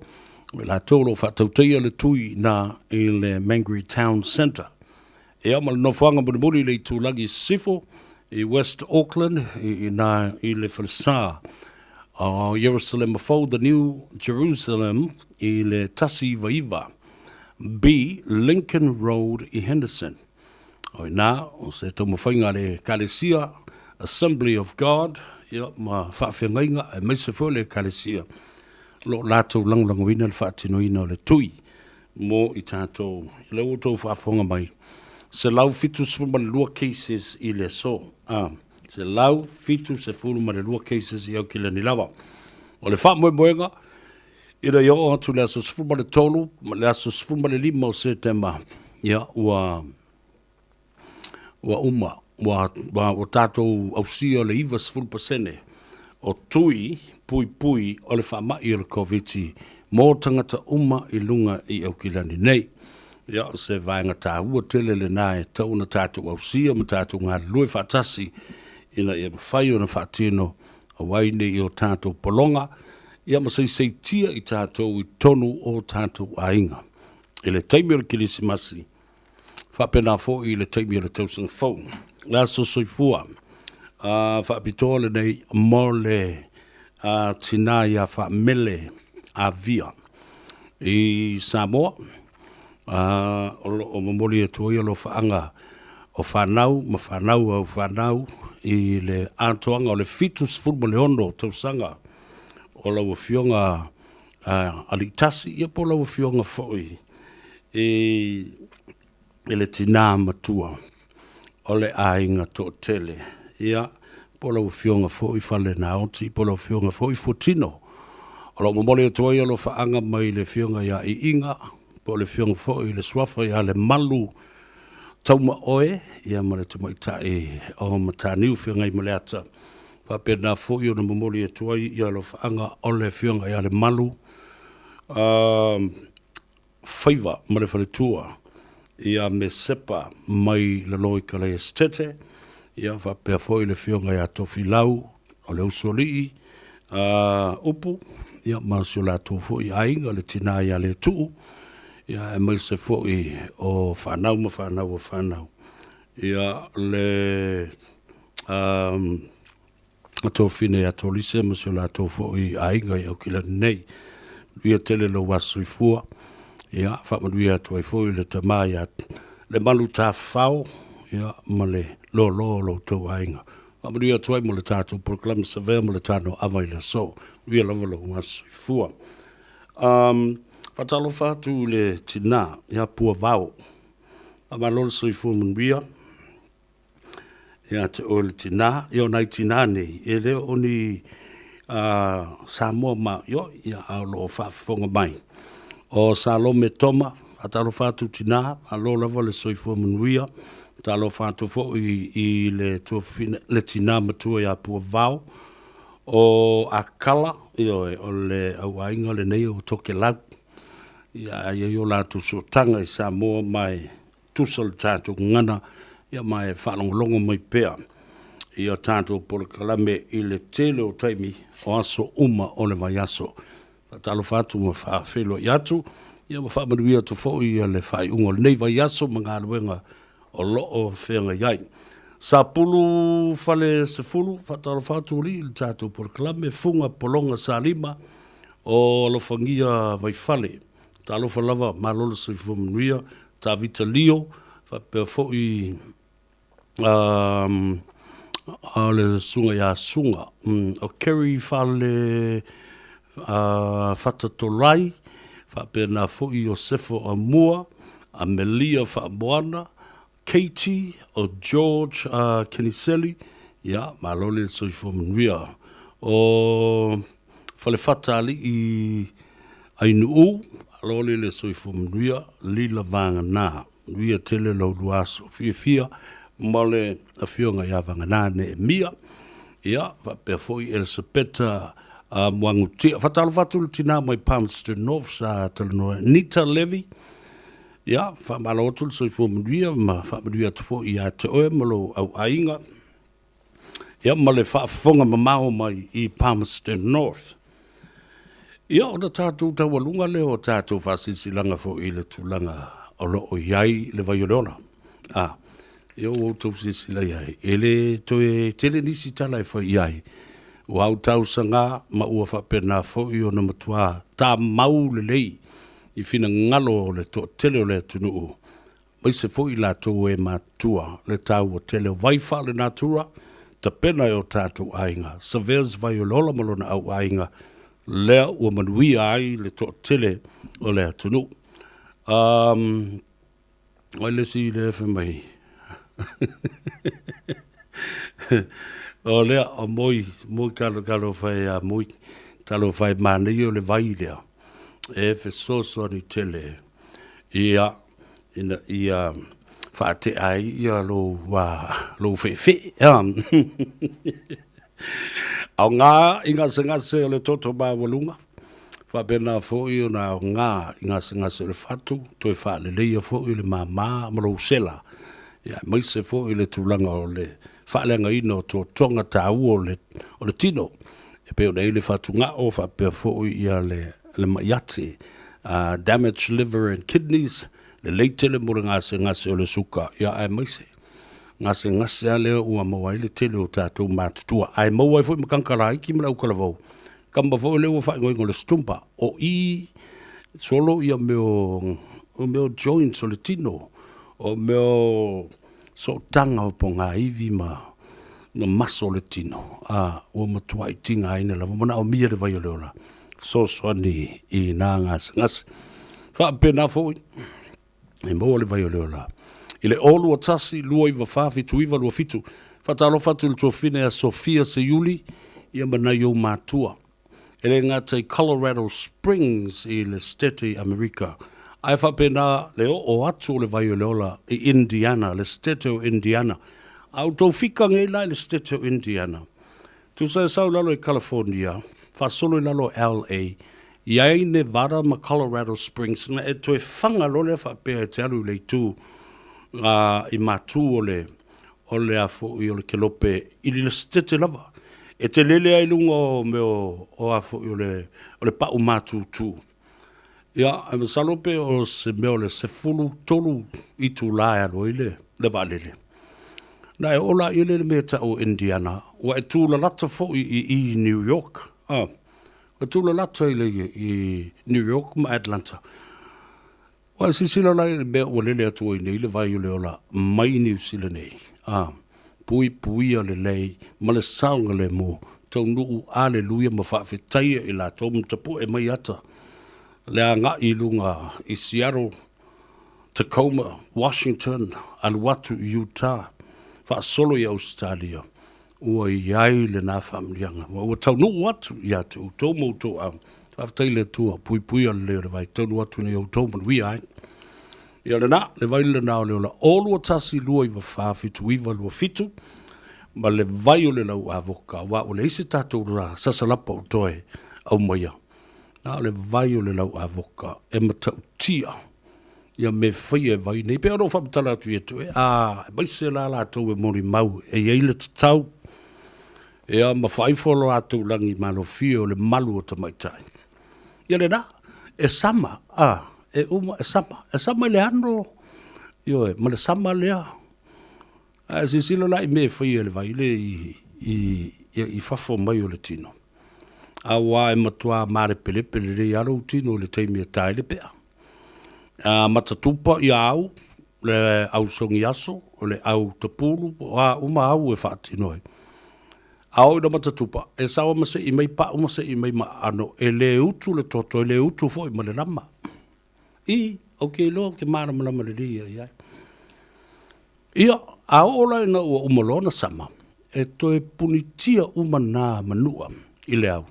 o i latou o lo o faatautaia le tui na i le Mangere Town Centre. Ia, ma le nofoaga mulimuli i le itulagi i sisifo, i West Auckland, i ina i le falesa o Ierusalema Fou, The New Jerusalem, i le 199 B Lincoln Road i Henderson. O i ina, o se taumafaiga a le Ekalesia Assembly of God, ia, ma faafeagaiga aemaise foi o le Ekalesia o lo o latou lagolagoina le faatinoina o le tui mo i tatou. I lea ua outou faafofoga mai, 172 cases i le aso. A, 172 cases i Aukilani lava. O le faamoemoega, ina ia oo atu i le aso 13 ma le aso 15 o Setema, ia, ua, ua uma, ua, ua, ua tatou ausia le 90% o tui puipui o le faamai o le Koviti mo tagata uma i luga i Aukilani nei. Ia, o se vaega taua tele lenā e tatau ona tatou ausia ma tatou galulue faatasi ina ia mafai ona faatino aua ai ne i o tatou pologa ia ma seiseitia i tatou i totonu o tatou aiga i le taimi o le Kerisimasi, faapena foi i le taimi o le tausaga fou. Le aso soifua faapitoa lenei mo le tinā ia Faamele Avia i Samoa. O lo o momoli atu ai alofaaga o fanau ma fanau au fanau i le atoaga o le 76 tausaga o lau Afioga Aliitasi, ia po o lau Afioga foi i le tina matua o le aiga toatele, ia, po o lau Afioga foi Falenaoti, po o lau Afioga foi Fuatino. O lo o momoli atu ai alofaaga mai le Afioga ia Iiga, po o le Afioga foi i le Suafa ia Lemalu Taumaoe, ia ma le tamaitai o Mataniu Feagaimaleata. Faapena foi ona momoli atu ai ia alofaaga o le Afioga ia Lemalu Faiva ma le faletua ia Mesepa mai lalo i Kalaesetete, ia faapea foi le afioga ia Tofilau o le Usoalii a Upu, ia ma si o latou foi aiga le tina ia Letuu, ia aemaise foi o fanau ma fanau a fanau, ia le Tofine ia Tolise ma si o latou foi aiga i Aukilani nei. Manuia tele lou aso soifua. Ia, faamanuia atu ai foi le tama ia Lemalu Tafafao, ia, ma le loaloa o lo outou aiga. Faamanuia atu ai mo le tatou polokalame Savea ma le Tano Ava i le aso. Manuia lava lou aso soifua. Um, faatalofa atu i le tinā ia Puavao. Faamalo le soifua manuia. Ia te oe le tinā, ia o nai tinā nei, e le o ni Samoa maoioi, ia a o lo o faafofoga mai. O Salome Toma, faatalofa atu tinā, malo lava le soifua manuia, talofa atu foi i le tuafafine, le tinā matua ia Puavao, o Akala, ioe, o le auaiga lenei o Tokelau. Ia a i ai o latou sootaga i Samoa ma e tusa le tatou gagana, ia ma e faalogologo mai pea i a tatou polokalame i le tele o taimi o aso uma o le vaiaso. Faatalofa atu ma faafeiloai atu, ia ma faamanuia atu foi ia le faaiuga o lenei vaiaso ma galuega o lo o feagai ai. Sapulu Falesefulu, faatalofa atu alii i le tatou polokalame, Fuga Pologa Salima o Alofagia Vaifale. Talofa lava, malo le soifua manuia, Tavita Lio, faapea foi o le susuga ia Suga, o Kerry Fale Fatatolai, faapena foi Iosefo Amua, Amelia Faamoana, Katie, o George Keniseli, ia, malo le soifua manuia. O Falefata Alii Ainuu, malo le soifua manuia, Lila Vagana, manuia tele lo ulua aso fiafia ma le afioga ia Vagana Neemia, ia, faapea foi Elisapeta Muagutia. Faatalofa atu le tina mai Palmerston North sa talanoa, Nita Levy, Ia, faamalo atu le soifua manuia ma faamanuia atu foi ia te oe ma lou auaiga, ia ma le faafofoga mamao mai i Palmerston North. Ia, ona tatou taualuga lea o tatou faasilasilaga foi i le tulaga o lo o i ai le vai o le ola. A, ia ua outou silasila i ai, e le toe tele nisi tala e fai i ai, ua autausaga ma ua faapena foi ona matua tamau lelei i finagalo o le toatele o le atunuu, aemaise foi i latou e matutua le taua tele o vai faalenatura, tapena e o tatou aiga, Surveyors Vai o le Ola ma lona auaiga, lea ua manuia ai le toatele o le atunuu. Um, o le isi lea fai mai, o lea, o moi, moi talo talo fai a moi, talo fai manaia o le vai lea, e fesoasoani tele ia ina ia faatea ai ia lou, lou feefee. Aoga i gasegase o le toto maualuga. Faapena foi ona aoga i gasegase o le fatu, toe faaleleia foi le mama ma lou sela, ia aemaise foi le tulaga o le faaleagaina o totoga taua o le, o le tino, e pei ona i ai le fatugao faapea foi ia le, le ma'i ati, damaged liver and kidneys, lelei tele mo le gasegase o le suka, ia aemaise gasegase lava lea ua maua ai le tele o tatou matutua, ae maua ai foi ma kankalaiki ma le aukalavou, Kama foi lea ua faaigoaina o le stumpa, o i solo ia mea o, o mea o joints o le tino, o mea o sootaga o pogaivi ma, ma maso o le tino, a, ua matuai tigaina lava, manaomia le vai o le ola, fesoasoani i na gasegase. Faapena foi, e maua le vai o le ola. I le 0 2 1 2 9 4 7 9 2 7. Faatalofa atu i le tuafine a Sofia Seiuli ia ma nai ou matua. E le gata i Colorado Springs i le Setete i Amerika, ae faapena le oo atu o le vai o le ola i Indiana, le Setete o Indiana. A outou fika nei la i le Setete o Indiana, Tusa e sau i lalo i California, faasolo i lalo o LA, i ai Nevada ma Colorado Springs, na e toe faga loa lea faapea e te alu i le itu i matu o le o le a foi o le kelope i le setete lava. E te lele ai i luga o mea o a foi o le o le pau matutu. Ia, e masalo pe o se mea o le 13 itula e alu ai le, le vaalele. Na e oo laia lea i le mea e tau o Indiana, ua e tulalata foi i i New York. Ah, ua tulalata i, le, i New York ma Atlanta. Ua e silasila la i le mea ua lele atu ai nei le vai o le ola mai Niu Sila nei? A, puipuia lelei ma le saogalemu, taunuu aleluia ma faafetaia i latou ma tapue mai ata le agai i luga i Seattle, Tacoma, Washington, alu atu i Utah, faasolo i Ausetalia, ua i ai lena faamanuiaga, ma ua taunuu atu ia te outou ma outou aiga. Faafetai i le Atua, puipuia lelei o le vai, taunuu atu ina ia outou manuia ai. Ia lena, le vai lena o le ola 0 2 1 2 9 4 7 9 2 7, ma le vai o le lau avoka, aua ua leai se tatou sasalapa o toe aumaia. Na o le vai o le lau avoka e matautia ia mea faia e vai nei. Pei ona ou faamatala atu ia te oe, a, aemaise la latou e molimau e i ai le tatau, ia ma faaifo lo latou lagi malofie o le malu o tamaitai. Ia lena, e sama, a, e uma, e sama, e sama i le ano, ioe, ma le sama lea. Ae silasila la i mea e faia e le vai le i, i, i fafo mai o le tino. Aua e matua malepelepe lelei lava lou tino i le taimi e ta ai le pea. A matatupa ia au, le au sogiaso, o le au tapulu, o a uma au e faatino ai. A oo ina matatupa, e sawa ma sei mai pau ma sei mai ma aano, e le utu le toto, e le utu foi ma le lama. I, ou te iloa ou te malamalama lelei ia i ai. Ia, a oo la ina ua uma loa ona sama, e toe punitia uma nā manua i le au,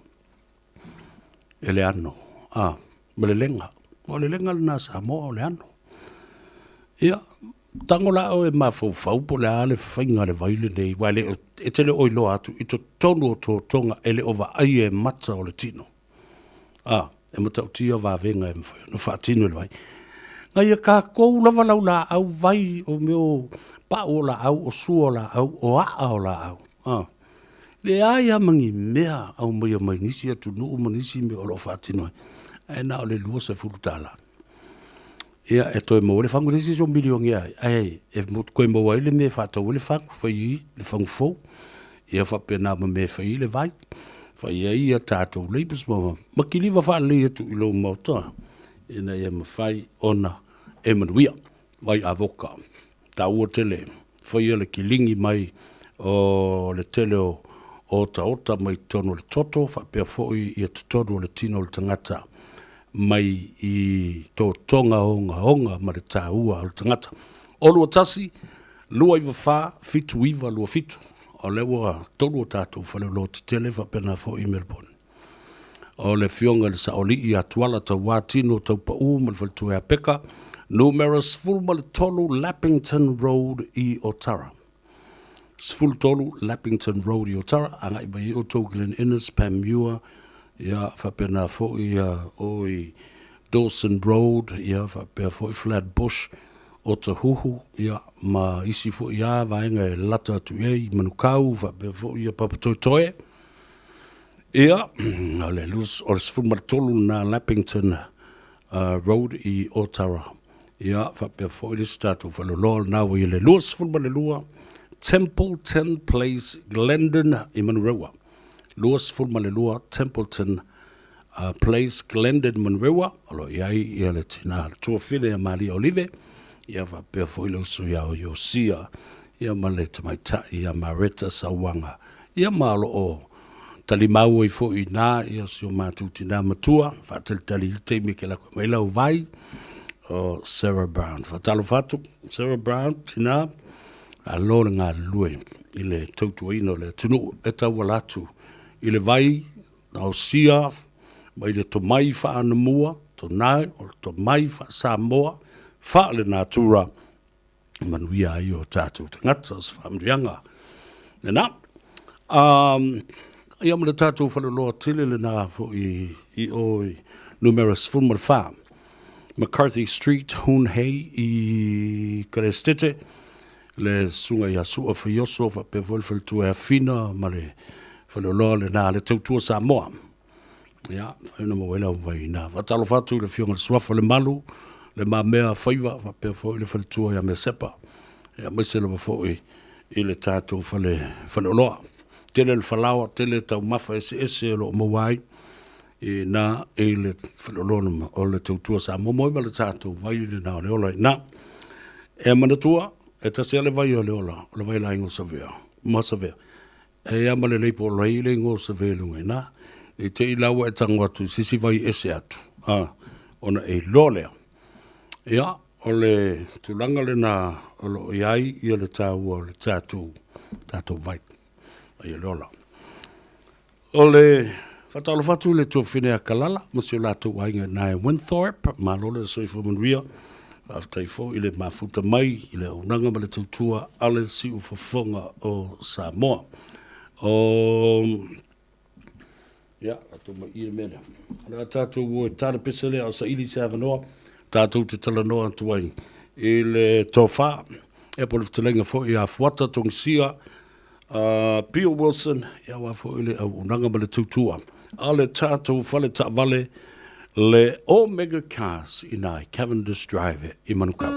e le ano, a, ma le lega. O le lega lena a Samoa o le ano. Ia, tago la oe e mafaufau po o le a le faiga a le vai lenei, aua e le o, e te le o iloa atu i totonu o totoga e le o vaaia e mata o le tino. A, e matautia vavega e mafai ona faatino e le vai. Na ia kākou lava lau laau vai o mea o pau o laau, o sua o laau, o a'a o laau. A, leai lava ma ni mea aumaia mai nisi atunuu ma nisi mea o lo o faatino ai, ae na o le $20. Ia, e toe maua ai le fagu, e leai se isi o milionea ai, ae e toe maua ai le mea e faatau ai le fagu, fai ai le fagu fou, ia faapena ma mea e fai ai le vai, fai ai ia tatou labels ma, ma kiliva faalelei atu i lou maota ina ia mafai ona e manuia. Vai avoka, taua tele, faia le kiligi mai o le tele o otaota mai totonu o le toto faapea foi ia totonu o le tino o le tagata mai i totoga ogaoga ma le taua o le tagata. 0 2 1 2 9 4 7 9 2 7 O lea ua tolu o tatou faleoloa tetele faapena foi i Melbourne. O le Afioga i le Saoalii ia Tuala Tauā Tino Taupau ma le faletua ia Peka, numera 13 Lappington Road i Otara. 13 Lappington Road i Otara, agai mai ai outou Glen Innes, Panmure, Ia, faapena foi ia o i Dawson Road, ia, faapea foi Flat Bush, Otahuhu, ia, ma isi foi lava vaega e lata atu i ai i Manukau, faapea foi ia Papatoetoe. Ia, o le o le 13 lena Lappington Road i Otara. Ia, faapea foi le isi tatou faleoloa lena ua i le 22 Templeton Place, Glendon i Manurewa. 22 Templeton Place, Glendon, Manurewa, o lo o i ai ia le tina tuafine a Maria Olive, ia faapea foi le uso ia Iosia, ia ma le tamaitai ia Mareta Sauaga, ia ma o lo o talimau ai foi i ina ia si o matou tina matua, faatalitali i le taimi ke lako mai lau vai, o Sarah Brown. Faatalofa atu, Sarah Brown, tina, malo le galulue i le tautuaina o le atunuu e tauala atu i le vai gaosia mai le tomai faanamua, tonai o le tomai faa-Samoa, faale-natura, manuia ai o tatou tagata, o se faamanuiaga lena. Um, ia ma le tatou faleoloa tele lena foi i o i numera 14, McCarthy Street, Hoon Hay i Kerestete, le susuga ia Sua Faioso faapea foi le faletua ia Fina ma le faleoloa lena a le Tautua Samoa. Ia, fai ona maua ai lau vai ina. Faatalofa atu i le Afioga i le Suafa le Malu, le Mamea Faiva faapea foi le faletua ia Mesepa. Ia, aemaise lava foi i le tatou fale, faleoloa. Tele le falaoa, tele taumafa eseese o lo o maua ai i ina i le faleoloa o le Tautua Samoa. Moe ma le tatou vai lena o le ola i ina. E manatua, e tasi lava le vai o le ola, o le vai la igoa Savea, ma Savea. E ia ma le lei po lei le igoa o Savea i luga i ina. I te i la ua e tago atu i se isi vai ese atu, a, ona e iloa lea. Ia, o le tulaga lena o lo o i ai ia le taua o le tatou, tatou vai, vai o le ola. O le faatalofa atu i le tuafafine ia Kalala ma si o latou aiga i ina i Winthorpe. Malo le soifua manuia. Faafetai foi i le mafuta mai i le auaunaga ma le tautua a le Siufofoga o Samoa. O Ia, tatou mai i le mea lea. O le a tatou o e tala pese lea o saili se avanoa, tatou te talanoa atu ai i le tofa, ia po o le fetalaiga foi ia Fuata Togisia, Bill Wilson, ia aua foi le auaunaga ma le tautua a le tatou fale taavale le Omega Cars i ina i Cavendish Drive i Manukau.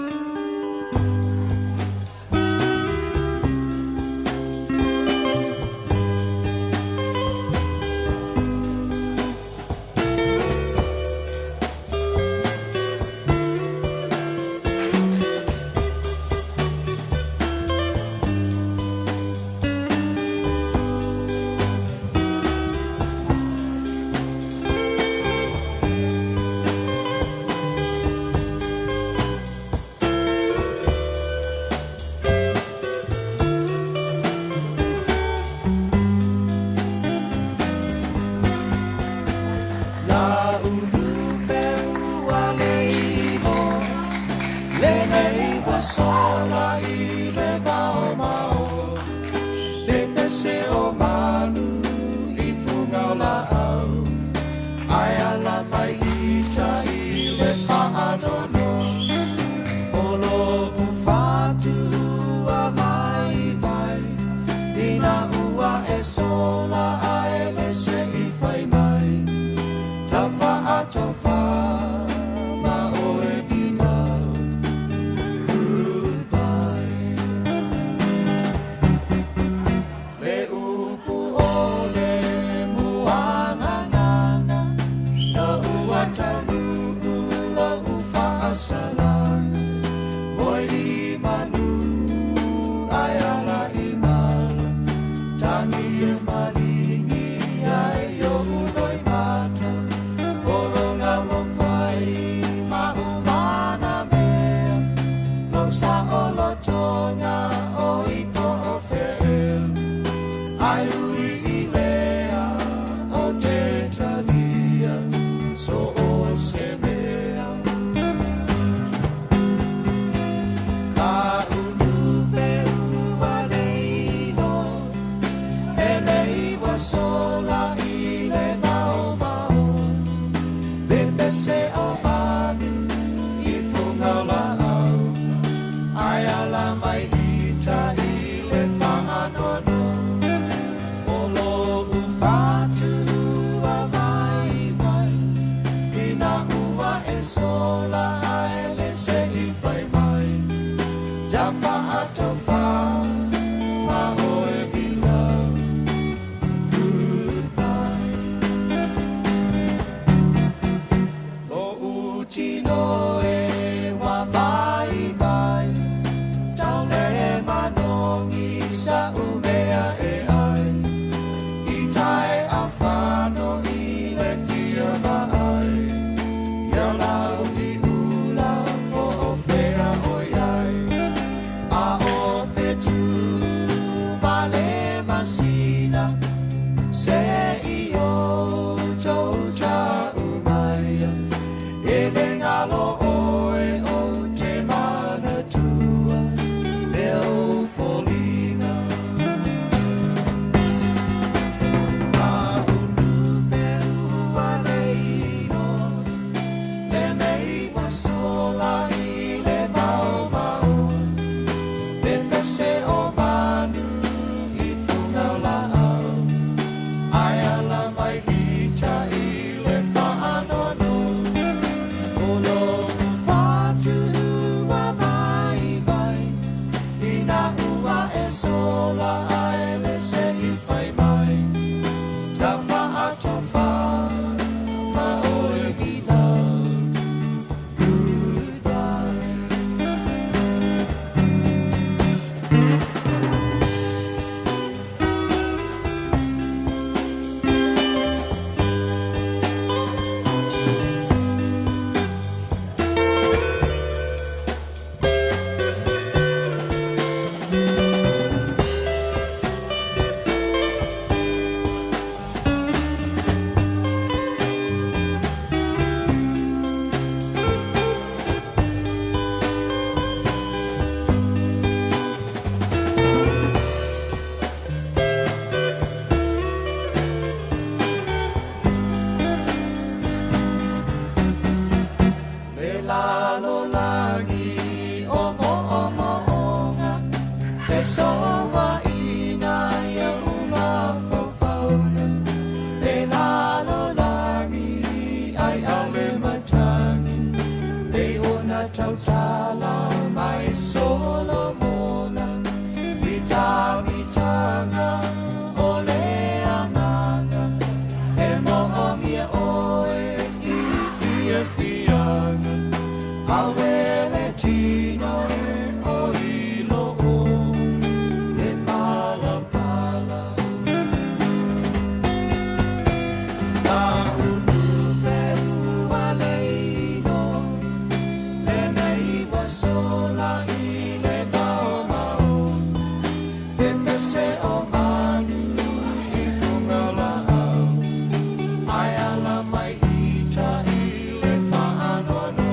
Ai ala mai ita i le whaanoano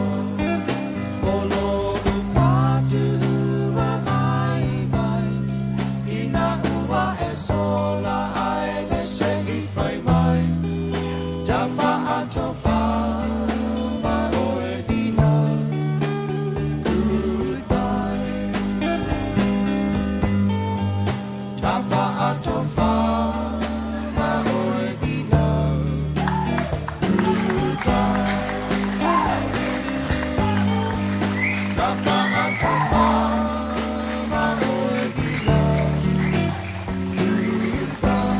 O lo'u whātua mai mai Ina ua e sola ai le se i whai mai Ta whaatofa ma oe dina. Goodbye. Ta whaatofa ma oe dina. Goodbye. Ta whaatofa ma oe dina. Goodbye.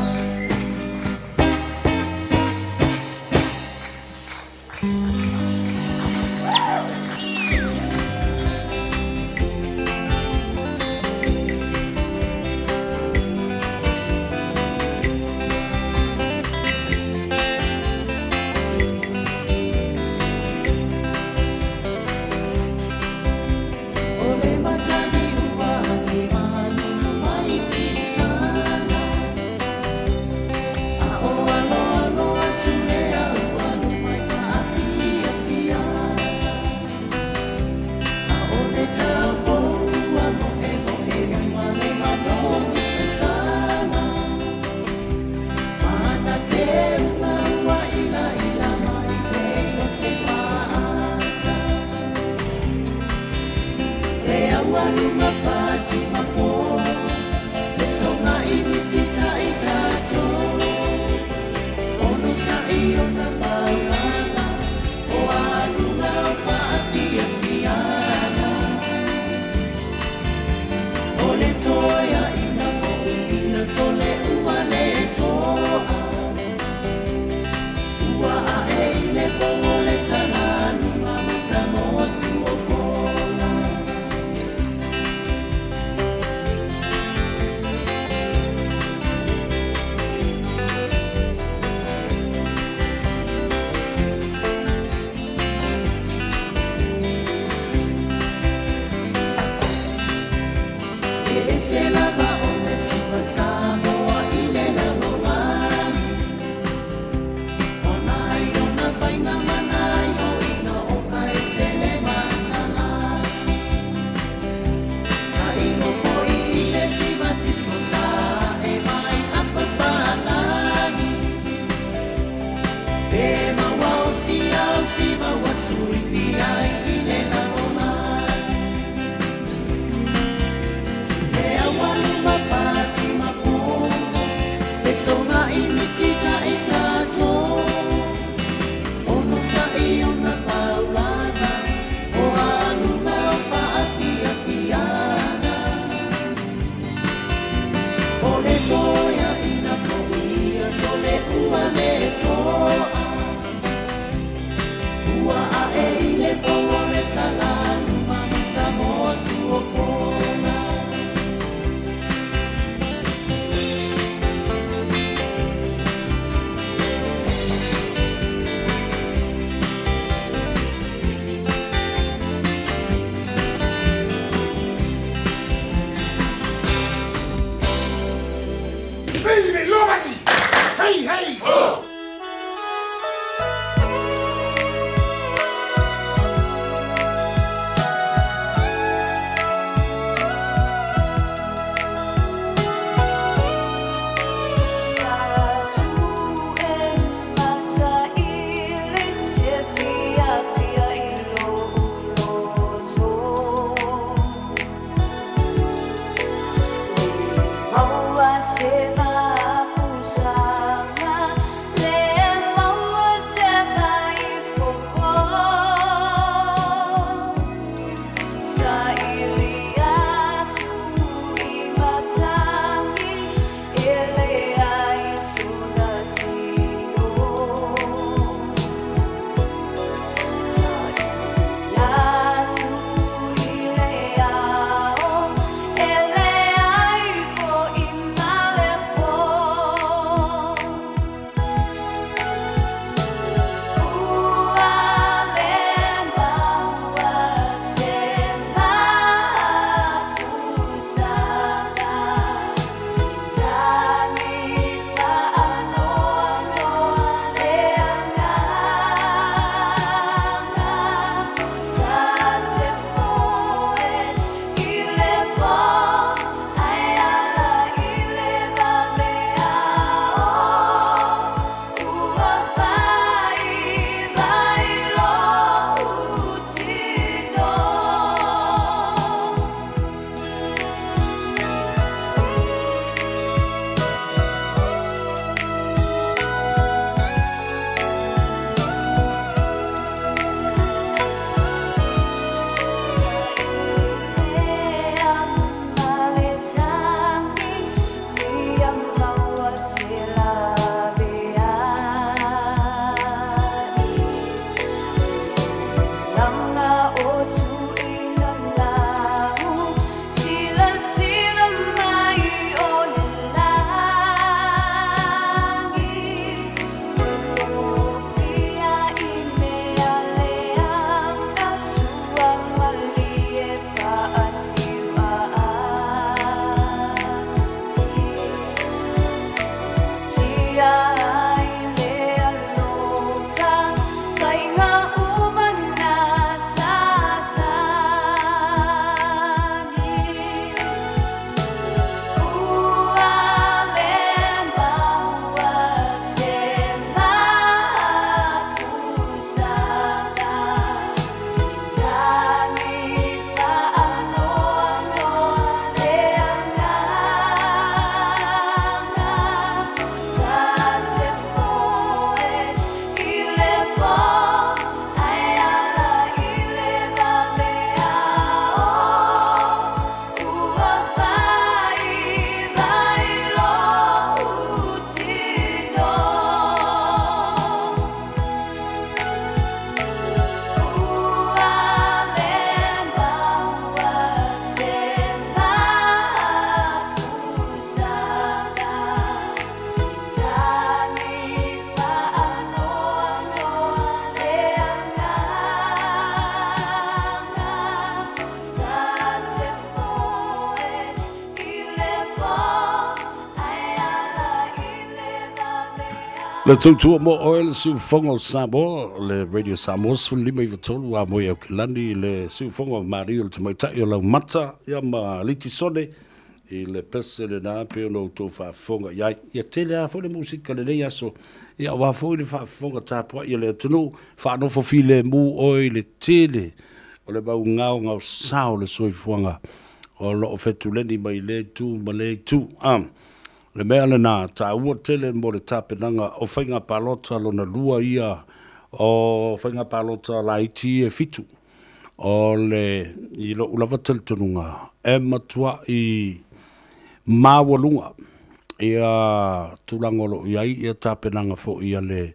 Le tautua mo oe le siufofoga o Samoa, le Radio Samoa 15 93 a moe Aukilani, le siufofoga o Maria o le Tamaitai o Laumata, ia ma Litisone i le pese lena pei ona outou faafofoga i ai. Ia tele lava foi le musika i lenei aso, ia aua foi le faafofoga tapuai a le atunuu, faanofo filemu oe i le tele o le mau gaogaosa o le soifuaga o lo o fetuleni mai lea itu ma lea itu. A le mea lena taua tele mo le tapenaga o faiga palota lona lua ia o faiga palota laiti e fitu. O le, i lou lava talitonuga, e matuai maualuga ia tulaga o lo o i ai ia tapenaga foi a le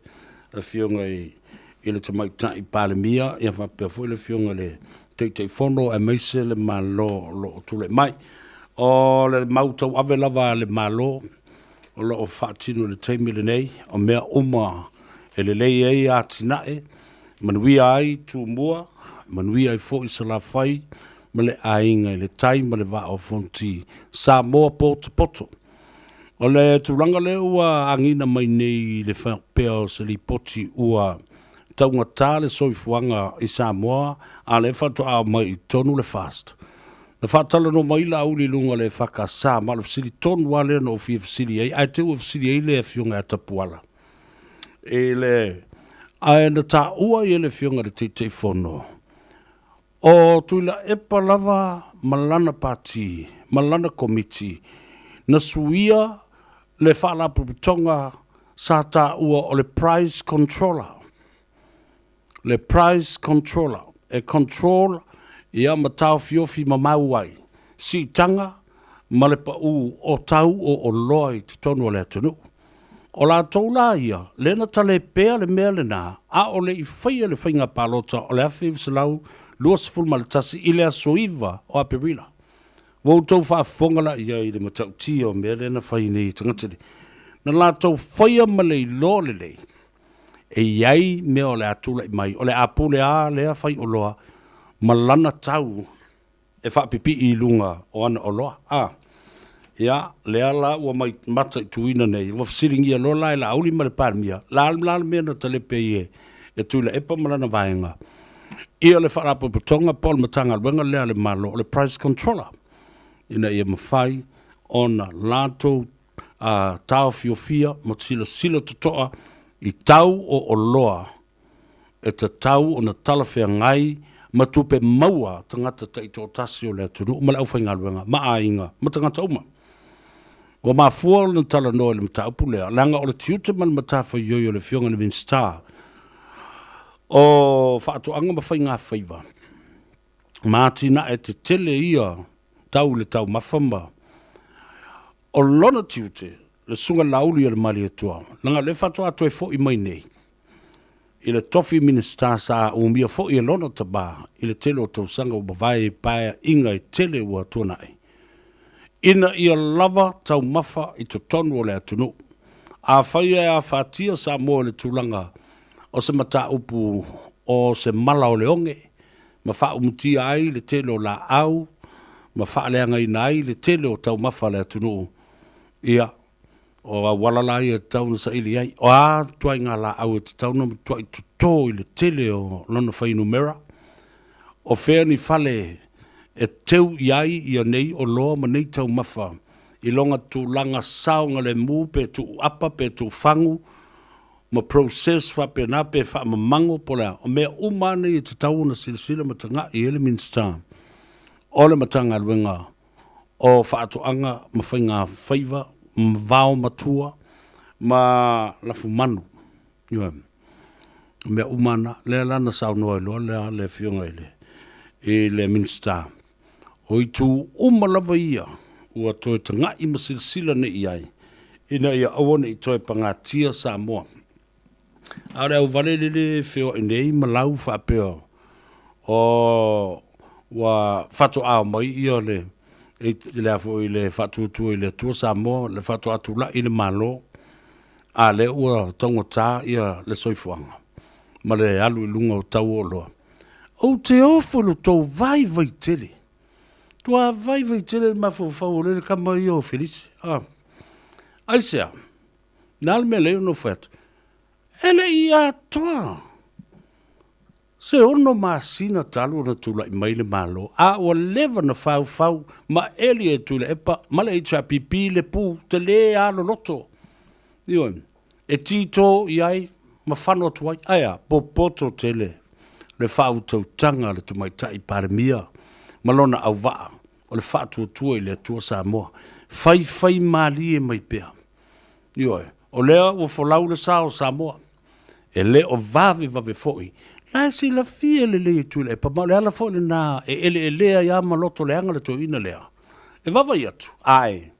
Afioga i le Tamaitai Palemia ia faapea foi le Afioga i le Taitaifono aemaise le Malo o lo o tulai mai. O le mau tauave lava a le Malo o lo o faatino i le taimi lenei, o mea uma e lelei ai atinae, manuia ai Tumua, manuia ai foi Salafai ma le aiga i le tai ma le vaa o Fonoti, Samoa potopoto. O le tulaga lea ua agiga mai nei i le faapea o se lipoti ua taugata le soifuaga i Samoa a o lea faatoa aumai i totonu le FAST. Na faatalanoa mai Laauli i luga o le EFKS ma o le fesili tonu lava lea na ou fia fesili ai ae te i ua fesili ai le Afioga ia Tapuala i le ae na taua ai e le Afioga i le Taitaifono O Tuilaepa lava ma lana pati ma lana komiti na suia le faalapotopotoga sa taua o le Price Controller, le Price Controller e control ia ma taofiofi mamau ai siitaga ma le pau o tau o oloa i totonu o le atunuu. O latou la ia, lea na talepea le mea lena, a o le i faia le faiga palota o le 1921 i le aso 9 o Aperila. Ua outou faafofoga la i ai i le matautia o mea lea na fai nei e tagata nei. Na latou faia ma le iloa lelei, e i ai mea o le a tulai mai, o le a pule a lea faioloa ma lana tau e faapipii i luga o ana oloa. A, ia, lea la ua mataituina nei, ua fesiligia loa la e Laauli ma le Palemia, la la le mea na talepe ai e Tuilaepa ma lana vaega, ia le Faalapotopotoga po o le Matagaluega lea a le Malo o le Price Controller, ina ia mafai ona latou taofiofia ma silasila totoa i tau o oloa e tatau ona talafeagai ma tupe maua a tagata taitoatasi o le atunuu ma le aufaigaluega ma aiga ma tagata uma. Ua mafua ona talanoa i le mataupu lea, leaga o le tiute ma le matafaioi o le Afioga i le Minisita o Faatoaga ma Faigafaiva ma atinae tetele ia tau i le taumafa ma o lona tiute, le Susuga Laauli o le Malietoa, leaga o lea faatoa toe foi mai nei i le tofi Minisita sa umia foi e lona tama i le tele o tausaga ua mavae i paeaiga e tele ua tuanai, ina ia lava taumafa i totonu o le atunuu. Afai e afatia Samoa i le tulaga o se mataupu o se mala o le oge ma faaumutia ai le tele o laau ma faaleagaina ai le tele o taumafa a le atunuu, ia, O auala la ia e tatau ona saili ai. O a ituaiga laau e tatau ona matuai toto i le tele o lona fuainumera? O fea ni fale e teu i ai ia nei oloa ma nei taumafa i lona tulaga saogalemu pe tuuapa pe tuufagu ma process faapena pe faamamago po o le a? O mea uma lava nei e tatau ona silasila ma tagai i ai le Minisita o le Matagaluega o Faatoaga ma Faiga Faiva ma Vao Matua ma Lafumanu. Ioe. O mea uma na, lea la na saunoa ai loa lea le Afioga i le, i le Minisita. O itu uma lava ia ua toe taga'i ma silasila nei i ai, ina ia aua ne i toe pagatia Samoa. A o le auvale lele e feoai nei ma lau faapea o ua faatoa mai ia le le a foi le faatuatua i le Atua Samoa, le faatoa tulai le Malo, a lea ua taugata ia le soifuaga ma le alu i luga o tau o oloa. Ou te ofo i lo tou vaivai tele. Tua vaivai tele le mafaufau o le tama ia o Felise. Aisea? Le a le mea lea e ono fai atu? E le i atoa se 6 masina talu ona tulai mai le Malo, a ua leva ona faufau ma eli e Tuilaepa ma le HRPP le pu tele a loloto, ioe, e tito i ai ma fano atu ai. Ae a, popoto tele le faautautaga a le Tamaitai Palemia ma lona auvaa o le Faatuatua i le Atua Samoa. Faifaimalie mai pea. Ioe, o lea ua folau le sa o Samoa. E le o vavevave foi. La e silafia lelei e Tuilaepa, ma o le ala foi lena e eleelea ai lava ma loto leaga le toeaina lea. E vaavaai atu, ae,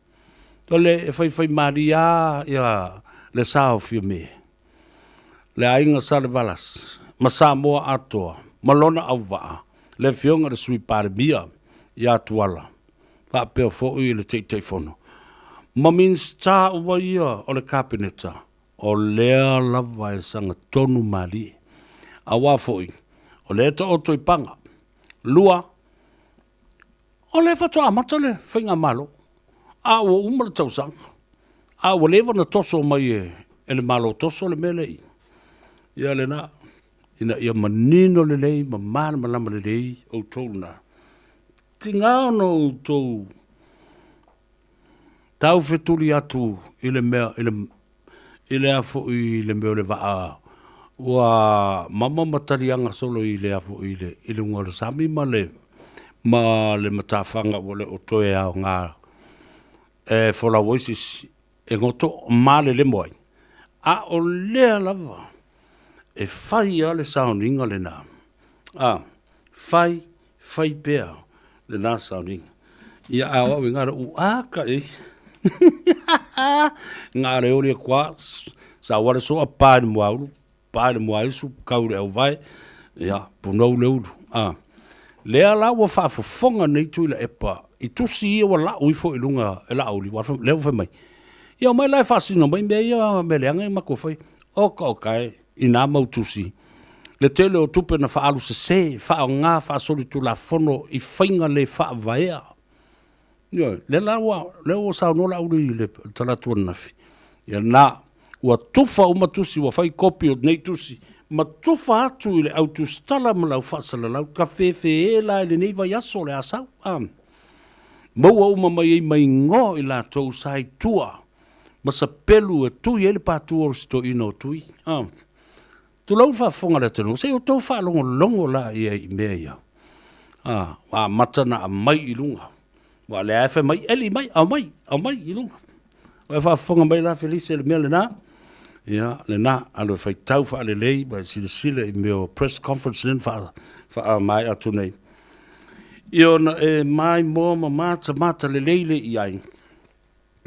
o le e faifaimalie lava ia le sa o Fiame, le aiga Salevalasi ma Samoa atoa ma lona auvaa, le Afioga i le Sui Palemia ia Tuala, faapea foi le Taitaifono ma Minisita uma ia o le Kapeneta, o lea lava e sagatonu malie. Aua foi, o lea e taoto i paga. 2, o lea faatoa amata le faigamalo, a ua uma le tausaga, a ua leva ona toso mai e le Malo toso le mea lea i i. Ia lena, ina ia manino lelei ma malamalama lelei outou lena. Tiga ona outou taufetuli atu i le mea, i le, i le a foi i le mea o le vaa ua mama ma taliaga solo i le a foi i le, i luga o le sami ma le, ma le matafaga ua le o toe aoga e folau ai se isi e goto ma lelemo ai. A o lea lava e fai lava le sauniga lena, a, fai, fai pea lena sauniga. Ia, a o au i ngā reo, ua ka e. Ngā reo ria kua, sa wale soa pa i le mua ulu, pa i le mua isu, kau le auvae, ia, punou le ulu. A, lea la ua faafofoga nei Tuilaepa i tusi ia ua lau ifo i luga e Laauli, lea ua fai mai, ia omai la e faasino mai mea ia, mea leaga ia matou fai. Oka oka e, i nā mau tusi, le tele o tupe na faaalu sese, faaaoga faasolitulafono i faiga le faavaea. Ioe, lea la ua, lea ua saunoa Laauli i le talaatu ananafi, ia lena, ua tufa uma tusi, ua fai kopi o nei tusi, ma tufa atu i le au tusitala ma le au faasalalau, ka fefē la i lenei vaiaso o le a sau, a. Maua uma mai ai ma igoa o i latou sa i tua ma sapelu e tui ai le patu o si toeaina o Tui. A. Tulou le faafofoga a le atunuu, se i outou faalogologo la ia i mea ia. A, ua amata ona aumai i luga. Aua o lea lava e fai mai, eli mai, aumai, aumai i luga. Ua e faafofoga mai la Felise i le mea lena? Ia, lena, alu e faitau faalelei ma e silasila i mea o press conference lea na faamaea atu nei. Ia ona e maimoa ma matamata lelei lea i ai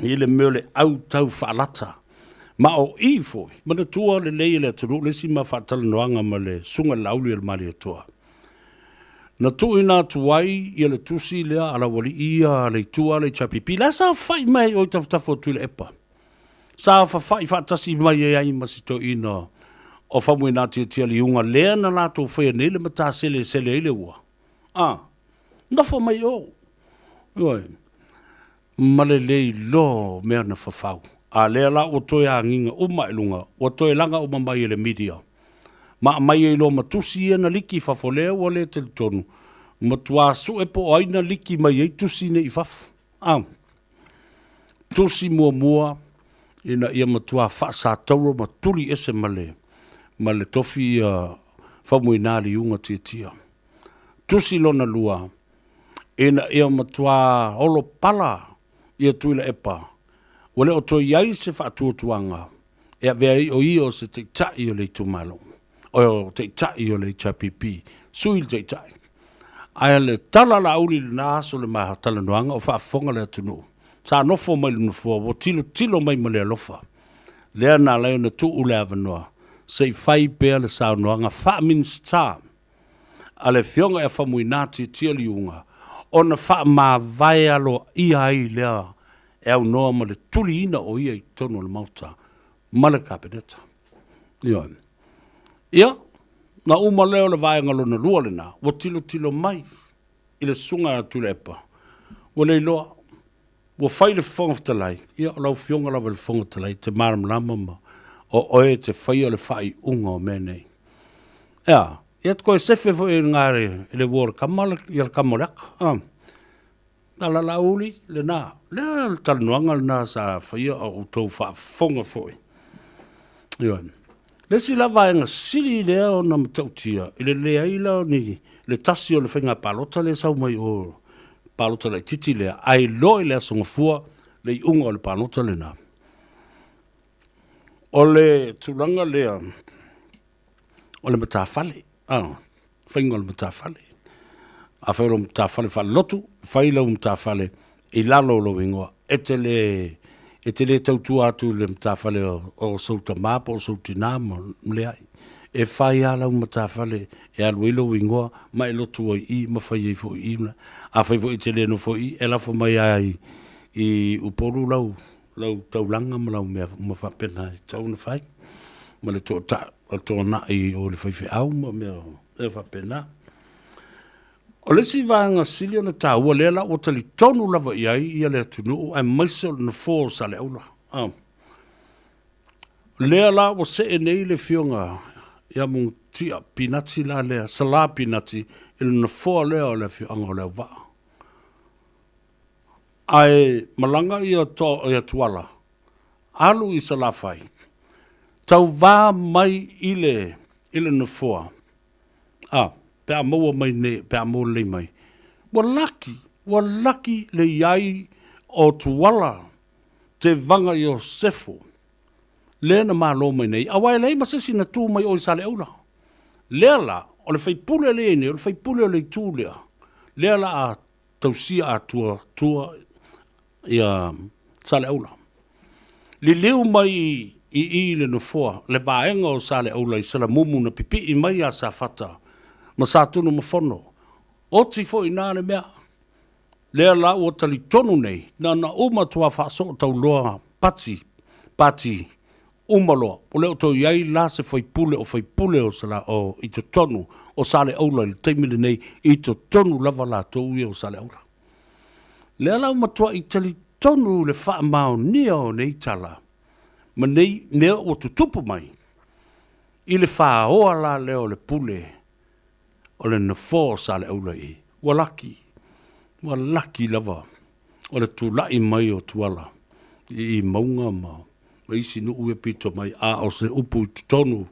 i le mea o le au tau faalata. Ma o i foi, manatua lelei e le atunuu le isi ma faatalanoaga ma le Susuga i le Laauli o le Malietoa. Na tuuina atu ai ia le tusi lea a Laualii ia a le itu a le HRPP, la e saofai mai ai o i tafatafa o Tuilaepa. Sa fafa'i faatasi mai ai ma si toeaina o Faumuina Tiatia Liuga lea na latou faia nei le mataselesele ai le ua. A, nofo mai o. Ioe. Ma le le iloa o mea na fafau. A lea la ua toe agiga uma i luga, ua toe laga uma mai e le media. Ma aumai ai loa ma tusi ia na liki i fafo lea ua le talitonu, matuā sue po o ai na liki mai ai tusi nei i fafo. A. Tusi muamua ina ia matua faasatauro ma tuli ese ma le ma le tofi ia Faumuina Liuga Tiatia. Tusi lona lua, ina ia matua olopala ia Tuilaepa, ua le o toe i ai se faatuatuaga e avea ai o ia o se Taitai o le itumalo, o Taitai o le HRPP, sui le Taitai. Ae le tala Laauli i lena aso i le talanoaga o faafofoga le atunuu, sa nofo mai le nofoa ua tilotilo mai ma le alofa. Lea na ala ai ona tuu le avanoa se i fai pea le saunoaga faa-Minisita a le Afioga ia Faumuina Tiatia Liuga ona faamavae aloaia ai lea e aunoa ma le tuliina o ia i totonu o le Maota ma le Kapeneta. Ioe. Ia, na uma lea o le vaega lona lua lena, ua tilotilo mai i le Susuga ia Tuilaepa, ua le iloa, ua fai le Fofoga Fetalai, ia o lau Afioga lava i le Fofoga Fetalai e te malamalama ma O oe e te faia le faaiuga o mea nei. Ea, ia te koe sefe foi i ngā le, le uo o le kama, ia le kama o le aka. Ah. Tala Laauli, lenā. Lea le talanoaga lenā sa faia a o outou faafofoga foi. Ioe. Le isi la vaega sili lea ona matautia i le leai la o ni le tasi o le faiga palota lea e sau mai o palota laitiiti lea, ae iloa i le Aso Gafua le iuga o le palota lenā. O le tulaga lea o le matafale, faiga o le matafale. Afai o lou matafale faalelotu, fai lau matafale i lalo o lou igoa. E te le, e te le tautua atu i le matafale o sou tama po o sou tina ma leai. E fai lava lau matafale e alu ai lou igoa ma e lotu ai i i ma fai ai foi i i. Afai foi e te le nofo i i, e lafo mai lava i Upolu lau, lau taulaga ma lau mea uma faapena e tatau ona fai, ma le tootau, o le toanai o le faifeau ma mea, mea faapena. O le isi vaega sili ona taua lea la ua talitonu lava i ai ia le atunuu aemaise o le nofoa o Saleaula. Ah. Lea la ua see nei le afioga ia Mugutia Pinati la lea, Sala Pinati i le nofoa lea o le afioaga o Leauvaa. Ae malaga ia ia Tuala, alu i Salafai, tauva mai i le i le nofoa, a, pe a maua mai nei, pe a maua lelei mai, ua laki, ua laki le i ai o Tuala Tevaga Iosefo, lea na malo mai nei, aua e leai ma se isi na tu mai o i Saleaula. Lea la, o le faipule lea i nei, o le faipule o le itu lea, lea la a tausia atoa tua ia Saleaula. Liliu mai i i le nofoa, le vaega o Saleaula i Salamumu na pipii mai ia Safata ma Satunumafono. Oti foi ina le mea. Lea la ua talitonu nei, na ona uma atu lava faasootauloa pati, pati, uma loa, ua le o toe i ai la se faipule o faipule o Sala, o, i totonu o Saleaula i le taimi lenei, i totonu lava latou ia o Saleaula. Lea la ua matuai talitonu le faamaonia o nei tala ma nei mea ua tutupu mai i le faoa la lea o le pule o le nofoa o Saleaula i i. Ua laki, ua laki lava o le tulai mai o Tuala i i mauga ma isi nuu ia pito mai, a o se upu i totonu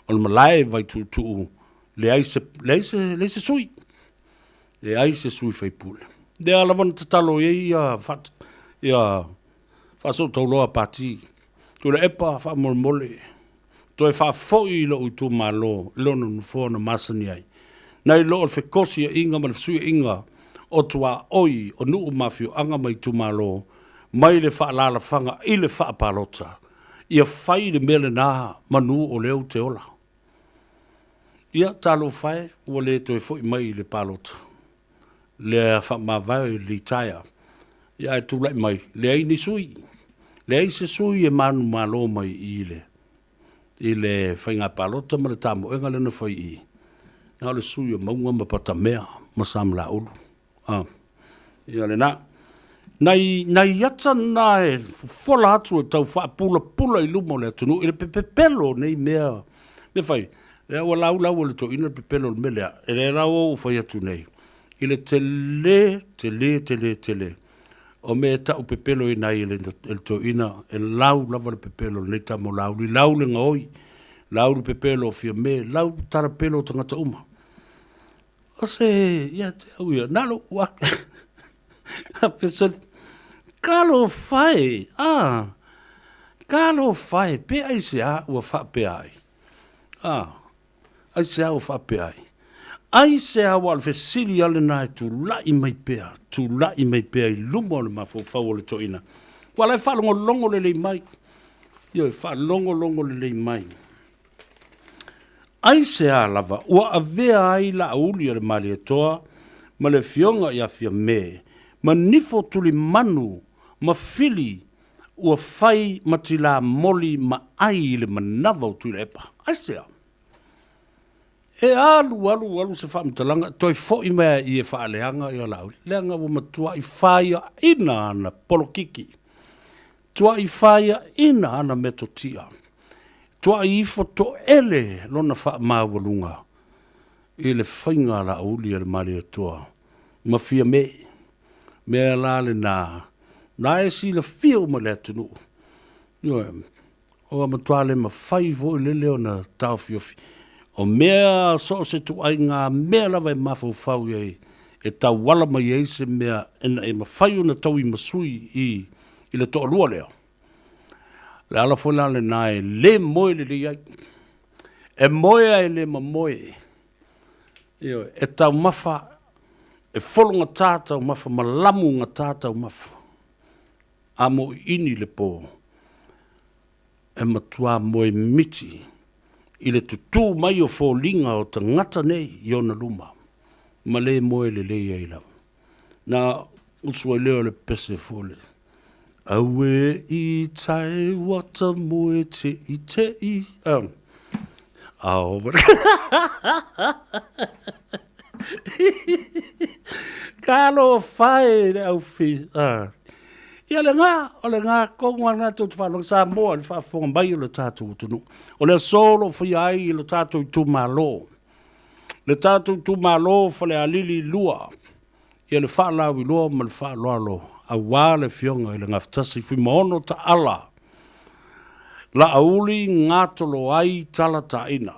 o le malae Vaituutuu, leai se, leai se, leai se sui, leai se sui faipule. Lea lava na tatalo i ai ia, ia Faasootauloa Pati, Tuilaepa faamolemole, toe faafoi i lou itumalo i lona nofoa na masani ai, nai lo o le fekosiaiga ma le fesuiaiga o tuaoi o nuu ma afioaga ma itumalo mai le faaalaalafaga i le faapalota, ia fai le mea lena manu o lea ou te ola. Ia, talofa e, ua le toe foi mai i le palota. Lea faamavae i le litaea, ia ae tulai mai, leai ni sui. Leai se sui e manumalo mai i le i le faiga palota ma le tamoega lea na fai i i. Na o le sui o Mauga ma Patamea ma Samalaulu. Ah, ia lena. Nai, nai ata na e fofola atu e tau faapulapula i luma o le atunuu i le pepelo o nei mea. Mea fai, lea ua laulau e le toeaina le pepelo o le mea lea, e lea la ua ou fai atu nei, i le tele, tele, tele, tele o mea e tau pepelo ina ai e le, e le toeaina, e lau lava le pepelo o lenei tama o Laauli, lau le gaoi, lau le pepelo o Fiame, lau le tala pepelo o tagata uma. O se, ia te au ia, na lou ake, a pesoni, talofa e, a, talofa e, pe aisea ua faapea ai, a, aisea ua faapea ai, aisea aua o le fesili lava lena e tulai mai pea, tulai mai pea i luma o le mafaufau o le toeaina, aua o la e faalogologo lelei mai, ioe, faalogologo lelei mai. Aisea lava ua avea ai Laauli a le Malietoa ma le Afioga ia Fiame ma nifo tulimanu ma fili ua fai ma tilamoli ma ai i le manava o Tuilaepa? Aisea? E alu alu alu se faamatalaga toe foi mai a i e faaleaga ia Laauli, leaga ua matuai faiaina ana polokiki, tuai faiaina ana metotia. Tuai ifo toele lona faamaualuga i le faiga alauli a le Malietoa ma Fiame. Mea la lena, na e silafia uma e le atunuu. Ioe, ua matua le mafai foi lele ona taofiofi. O mea so o se ituaiga mea lava e mafaufau i ai e tauala mai ai se mea ina ia mafai ona tauimasui i le toalua lea. O le ala foi la lena e le moe lelei ai. E moe ae le mamoe. Ioe, e taumafa, e fologata taumafa ma lamugata taumafa. A moiini le po, e matua moe miti i le tutū mai o foliga o tagata nei i ona luma, ma le moe lelei ai lava. Na usu ai lea o le pese foi le Aue i tae wata moe te i te i. Ao. Ka alo fae le au fi. Ia le ngā, o le ngā kongo a ngā tau te whalonga Samoa le whaafonga mai o le tātou atunuu. O le aso o lo whaia ai i lo tātou itumalo. Le tātou itumalo Falealili 2, ia le faalauiloa ma le faaaloalo aua le Afioga i le Gafatasi Fuimaono Taala Laauli Gatoloai Talataina.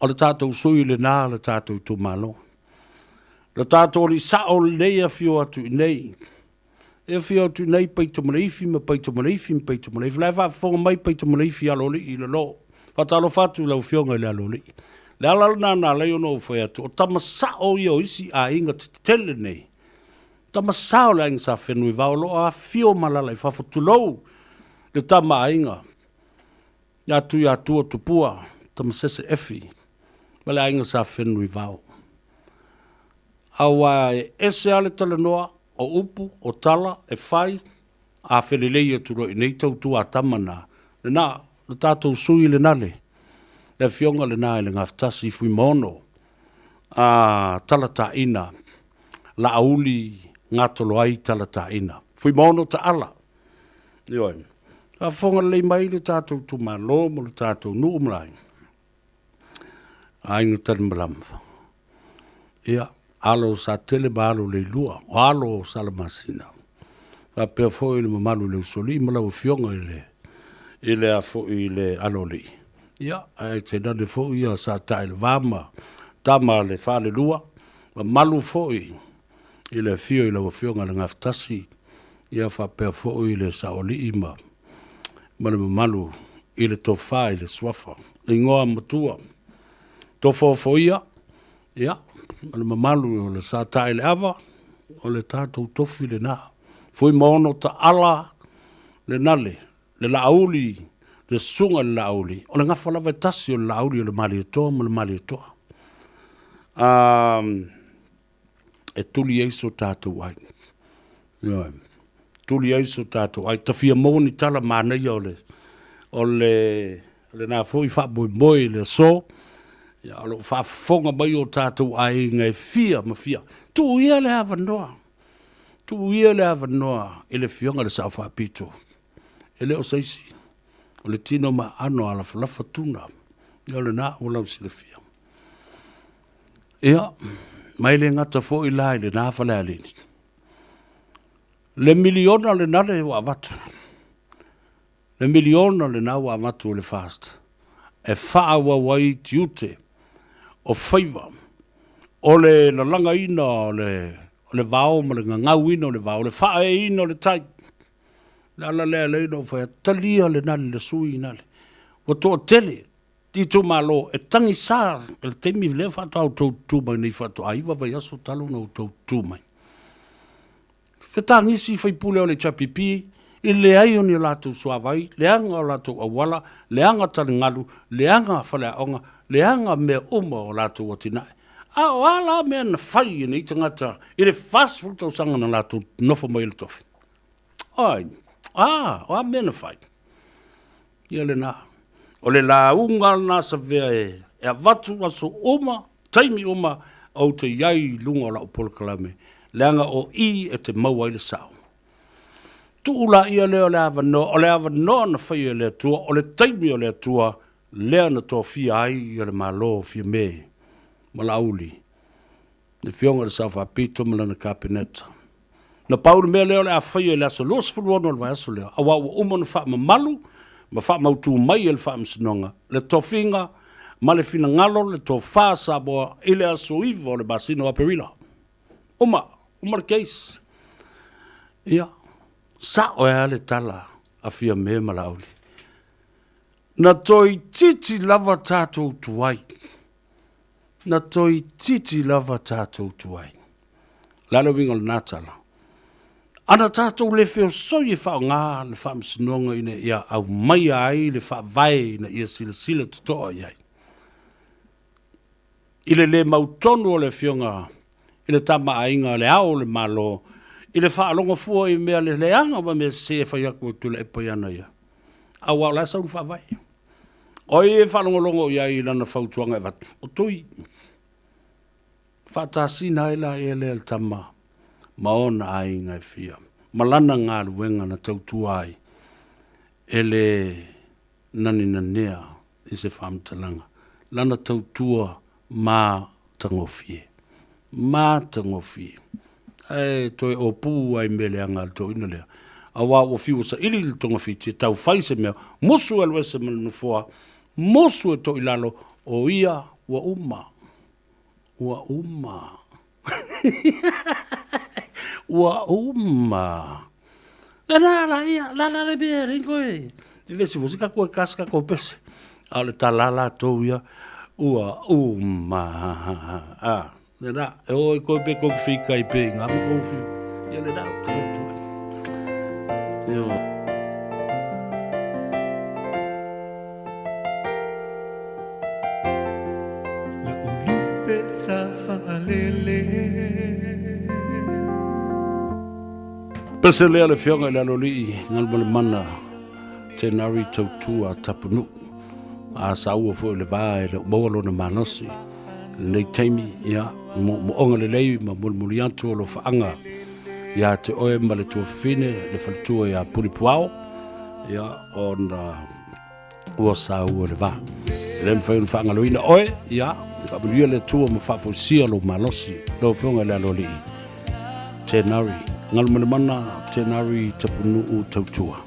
O le tātou sui lena o le tātou itumalo. Le tātou alii sao lenei e afio atu i nei. E afio atu nei Paitomaleifi ma Paitomaleifi ma Paitomaleifi. La e faafofoga mai Paitomaleifi Aloalii i lalo. Faatalofa atu i lau Afioga i le Aloalii. Le ala lena na ala ai ona ou fai atu, o tama sao ia o isi aiga tetele nei. Tama sao le aiga Sa Fenunuivao o lo o afifio ma alaala i fafo, tulou le tama aiga. Ia Tuiatua Tupua, Tamasese Efi ma le aiga Sa Fenunuivao. Aua e ese lava le talanoa o upu, o tala e fai, a felelei atu loa i inei tautua a tama na, lena, le tatou sui lena le, le afioga lena i le Gafatasi Fuimaono, a Talataina, Laauli Gatoloai Talataina, Fuimaono Taala. Ioe. Faafofoga lelei mai le tatou itumalo ma le tatou nuu ma le aiga. Aiga Talimalama. Ia, alo o Satele ma alo o Leilua, o alo o Salamasina. Faapea foi le mamalu i le Usoalii ma lau Afioga i le i le a foi i le Aloalii. Ia, ae tainane foi ia Sataileva ma tama a le Falelua, mamalu foi i le afio i lau Afioga i le Gafatasi, ia faapea foi le Saoalii ma ma le mamalu i le tofa i le suafa, le igoa matua, Tofaofoia, ia, ma le mamalu o le Sataeleava, o le tatou tofi lena. Fuimaono Taala lenale, le Laauli, le susuga i le Laauli, o le gafa lava e tasi o le Laauli o le Malietoa ma le Malietoa. E tuli ai so tatou ai. Ioe. Tuli ai so tatou ai. Ta fia maua ni tala manaia o le, o le, lena foi faamoemoe i le aso. Ia, o lo o faafofoga mai o tatou aiga e fia ma fia. Tuu ia le avanoa. Tuu ia le avanoa i le Afioga i le Sao Faapito. E le o se isi. O le tino ma aano alafalafa tuna. Ia o lena ua lausilafia. Ia, ma e le gata foi la i lena Falealili. Le miliona lena le ua avatu. Le miliona lena ua avatu e le FAST e faaauau ai tiute o faiva o le lalagaina o le, o le vao ma le gagauina o le vao, o le faaeeina o le tai. Le ala lea e ala ai ona ou fai atu, talia lena le sui lena. Ua toatele itumalo e tagisa i le taimi lea faatoa outou tutu mai nei faatoa 9 vaiaso talu ona outou tutu mai. Fetagisi faipule o le HRPP i le leai o ni o latou suavai, leaga o latou auala, leaga taligalu, leaga faleaoga, leaga mea uma o latou atinae. A o a la mea na fai e nei tagata i le 40 tausaga na latou nofo mai ai i le tofi? Ai, a, o a mea na fai? Ia lena. O le lauga lena Savea e avatu aso uma, taimi uma, ou te i ai i luga o lau polokalame, leaga o i e te maua ai le sao. Tuu laia lea o le avanoa, o le avanoa na faia e le Atua, o le taimi o le Atua lea na tofia ai le Malo o Fiame ma Laauli, le Afioga i le Sao Faapito ma lana Kapeneta. Na pau le mea lea o le a faia i le aso 26 o le vaiaso lea, aua ua uma ona faamamalu ma faamautu mai e le Faamasinoga le tofiga ma le finagalo le tofa a Samoa i le aso 9 o le masina o Aperila. Uma, uma le case. Ia, sa'o ai lava le tala a Fiame ma Laauli. Na toeitiiti lava tatou tuai. Na toeitiiti lava tatou tuai. O le a le uiga o lena tala? Ana tatou le feosoi e faaaoga le faamasinoga ina ia aumaia ai le faavae ina ia silasila totoa i ai. I le le mautonu o le Afioga i le Tama a Aiga a Le Ao o le Malo i le faalogo fua i mea leaga ma mea sese e fai atu e Tuilaepa i ana ia, aua o la e sau le faavae. O ai e faalogologo i ai i lana fautuaga e avatu? O Tui. Faatasina ai la ia lea le tama ma ona aiga e fia, ma lana galuega na tautua ai e le naninanea i se faamatalaga, lana tautua matagofie, matagofie. Ae toe opu ai mea leaga a le toeaina lea, aua ua fiu e saili le togafiti e tau fai se mea, musu e alu ese ma le nofoa, musu e toilalo, o ia ua uma, ua uma. Ua uma. Lena la ia, la la le mea le koe. Vevesi foi se tatou e kas tatou pese. A o le tala a latou ia, ua uma. A, lena, e o ai koe pe kou te whitai pe i ngā ma kou whiu. Ia lena, te whetu ai. Io. Pese lea le Afioga i le Aloalii Galumalemana Tenari Tautua Tapunuu. A saua foi le va e le o maua lona malosi lenei taimi, ia, moomooga lelei ma mulimuli atu o alofaaga ia te oe ma le tuafafine le faletua ia Pulipuao, ia, ona ua saua le va. E le mafai ona faagaloina oe, ia, faamanuia le Atua ma faafoisia lou malosi, lau Afioga i le Aloalii Tenari, Galumalemana Tenari Tapunuu Tautua.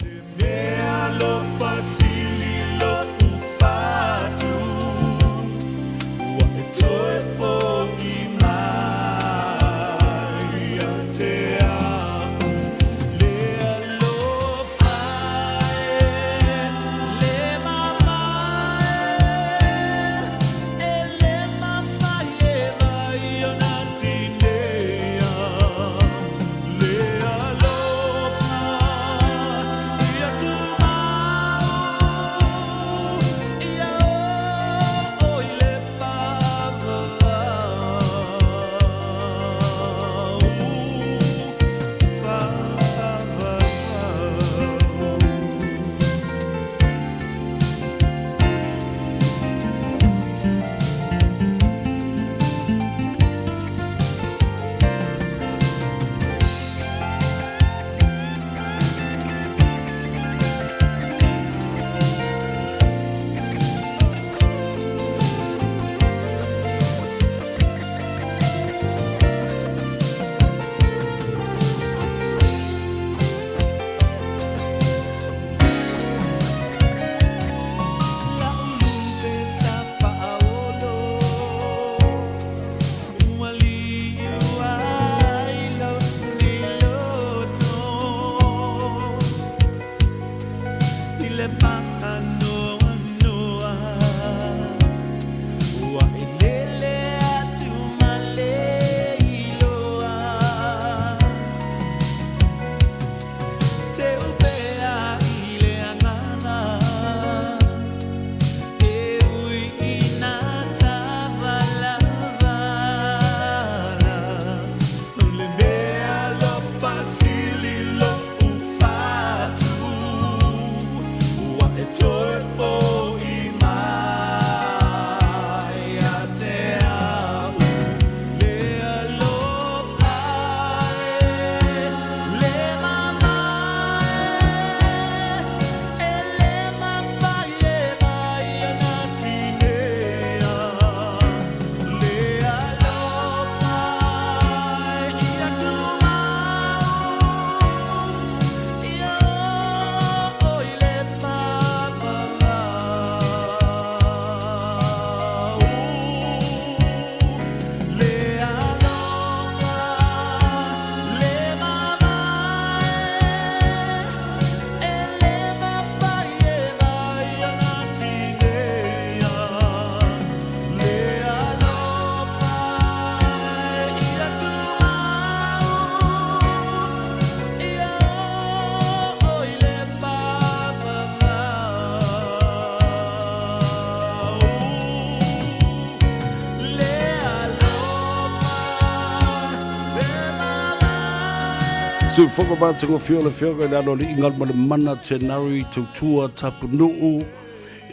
Siufogo matagofie o le Afioga i le Aloalii Galumalemana Tenari Tautua Tapunuu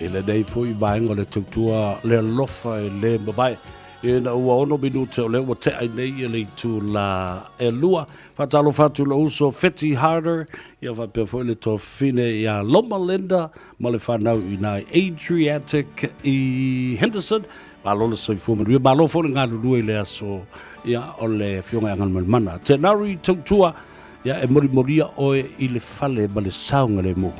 i lenei foi vaega o le tautua le alofa e le mavae. Ina ua 6 minute o lea ua tea ai nei le itula e 2. Faatalofa atu i lou uso Feti Harder, ia faapea foi le toafine ia Loma Linda ma le fanau i ina i Adriatic i Henderson. Malo le soifua manuia, malo foi le galulue i le aso ia o le Afioga ia Galumalemana. Tenari Tautua, ia e molimolia oe i le fale ma le saogalemu.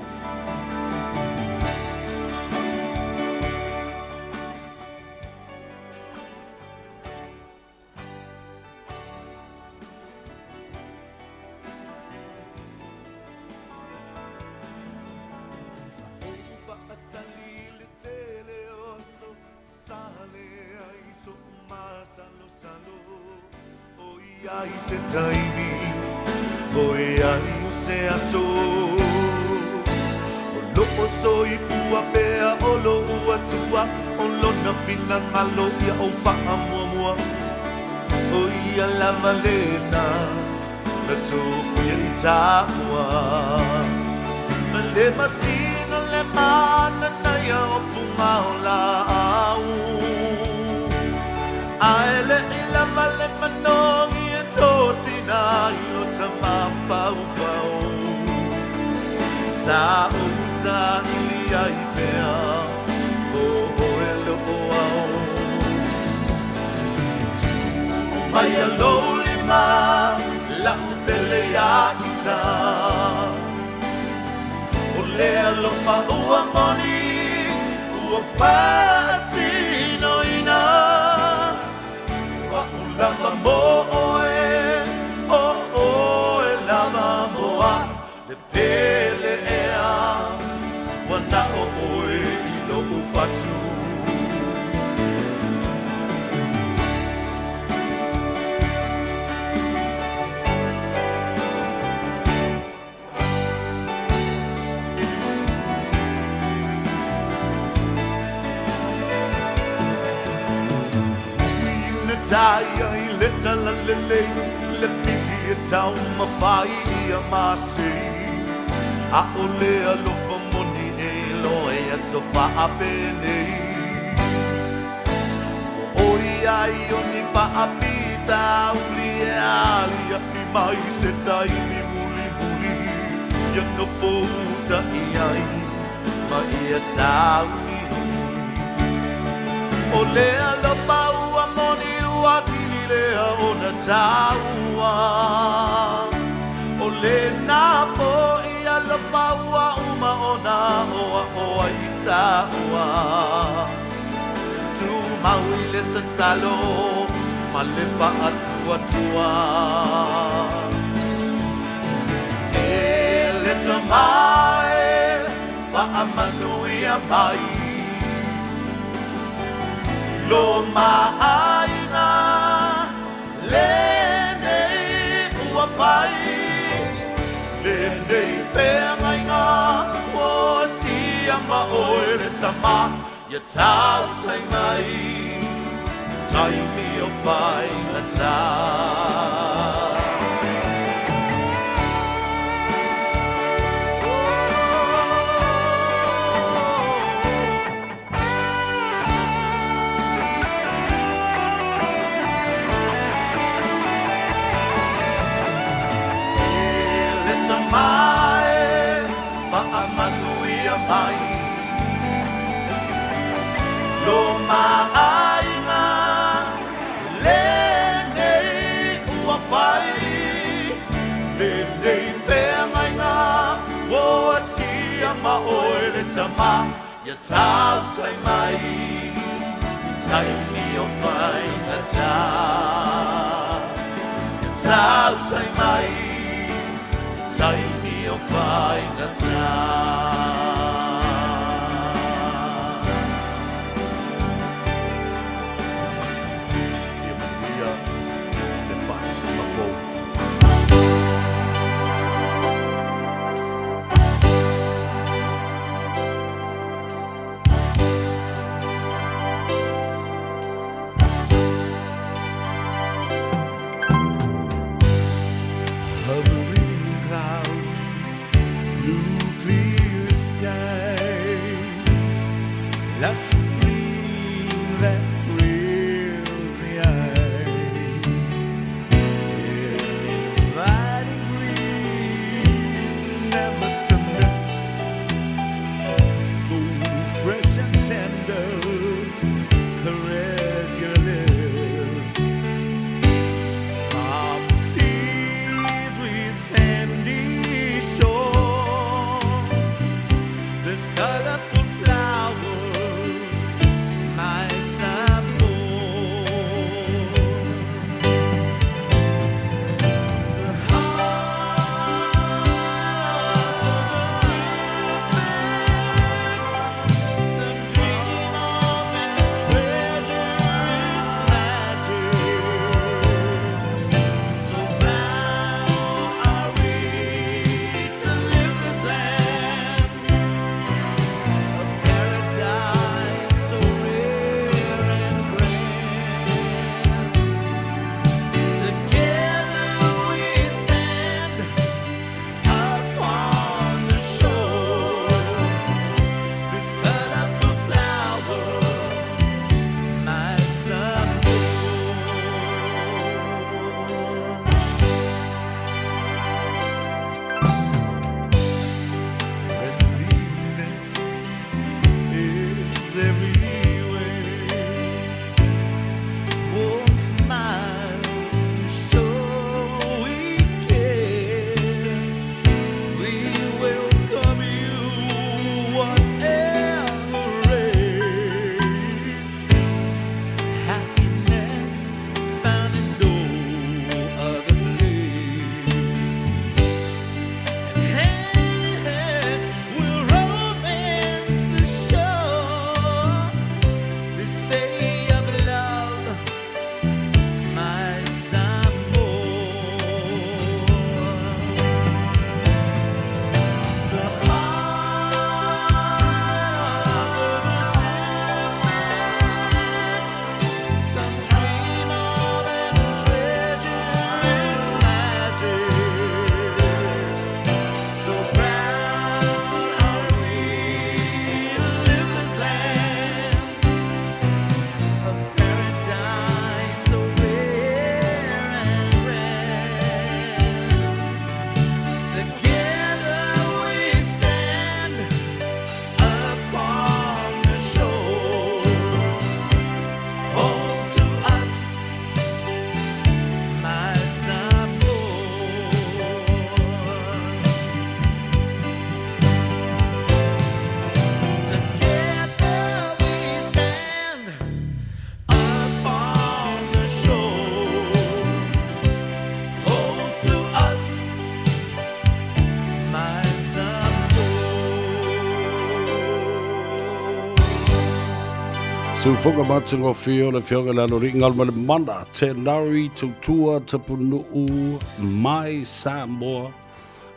Sufoga matagofie o le Afioga i le Aloalii Galumalemana Tenari Tautua Tapunuu mai Samoa.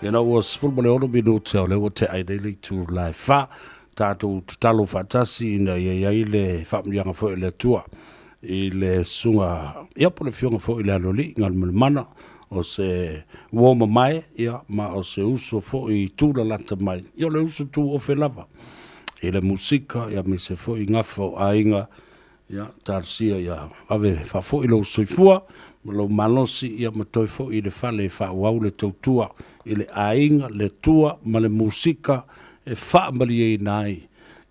Ina ua 16 minute o lea ua tea ai nei le itu la e fa. Tatou tatalo faatasi ina ia i ai le faamanuiaga foi o le Atua i le susuga ia po o le Afioga foi i le Aloalii Galumalemana o se uo mamae ia ma o se uso foi i tulalata mai ia o le uso tuofe lava i le musika ia aemaise foi i gafa o aiga ia talosia ia vave faafoi lou soifua ma lou malosi ia ma toe foi i le fale e faaauau le tautua i le aiga, le Atua ma le musika e faamalieina ai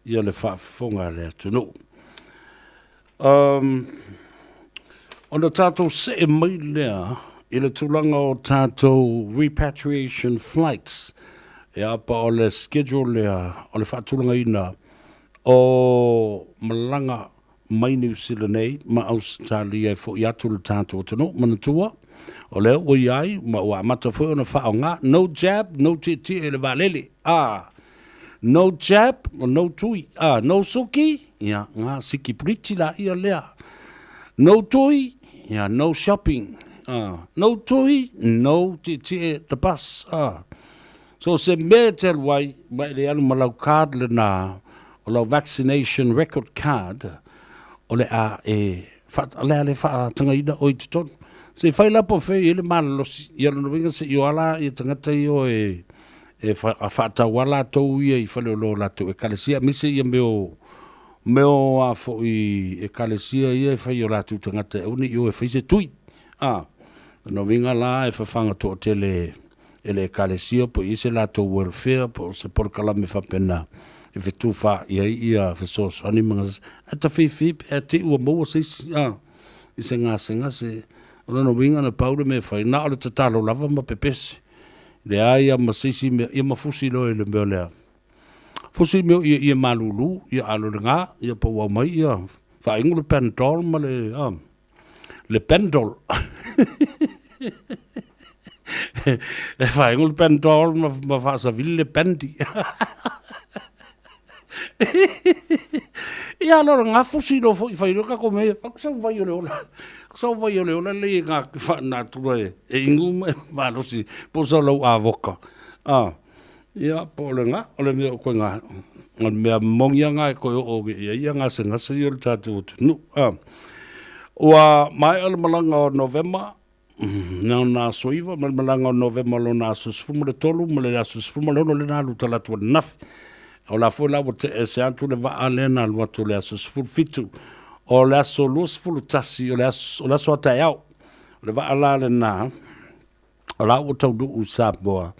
ia le faafofoga a le atunuu. Um, ona tatou see mai lea i le tulaga o tatou repatriation flights, ia pa o le schedule lea o le faatulagaina o malaga mai Niu Sila nei ma Ausetalia e fo'i atu i le tatou atunuu. Manatua, o lea ua i ai ma ua amata foi ona faaaoga no jab, no tietie i le vaalele. Ah, no jab, no tui. Ah, no suki, ia, ngā siki puriti la ia lea. No tui, ia, no shopping. Ah, no tui, no tietie the bus. Ah, so se mea e te alu ai, ma e le alu ma lau card lena, o lau vaccination record card, o le a e, o le a le faatagaina oe i totonu. Se i fai la po o fea e i ai le malolosi, ia lona uiga se i o ala ia tagata ia o e, e faatau a latou ia i faleoloa o latou ekalesia, aemaise ia mea o, mea o a foi ekalesia ia e fai i o latou tagata e aua ne i o e fai se tui. A, lona uiga la e fafaga toatele e le ekalesia po o i ai se latou welfare po o se polokalame faapena e fetufaai ai ia fesoasoani ma gasegase. Ae tafeifei pe a te i ua maua se isi a, i se gasegase. O lona uiga na pau le mea e fai, na o le tatalo lava ma pepese. Leai lava ma se isi mea, ia ma fusi loa i le mea lea. Fusi mea o ieie malulu, ia alo i le ga, ia po ua aumai ia faaigu le Panadol ma le, a, le Panadol. E faaigu le Panadol ma, ma faasavili le Pandy. Ia alo i le ga, fusi loa foi fai loa tatou mea ia, aku sau vai o le ola. Sau vai o le ola lea i ngā whaanatura e, e ingu ma e malosi po o sau lau avoka. Ah, ia, po o le ngā, o le mea o koe ngā, o le mea mongi a ngā e koe o o ia ia ngā se ngasa i o le tātou atunuu. Ah. Ua maea le malaga o Novema, na ona aso 9, ma le malaga o Novema lona aso 13 ma le aso 16 lena alu talatu ananafi. O la foi la ua te'e ese atu le vaa lea na alu atu le aso 17. O le aso 21, o le aso, o le aso a taeao. O le vaa la lena, o la ua taunuu i Samoa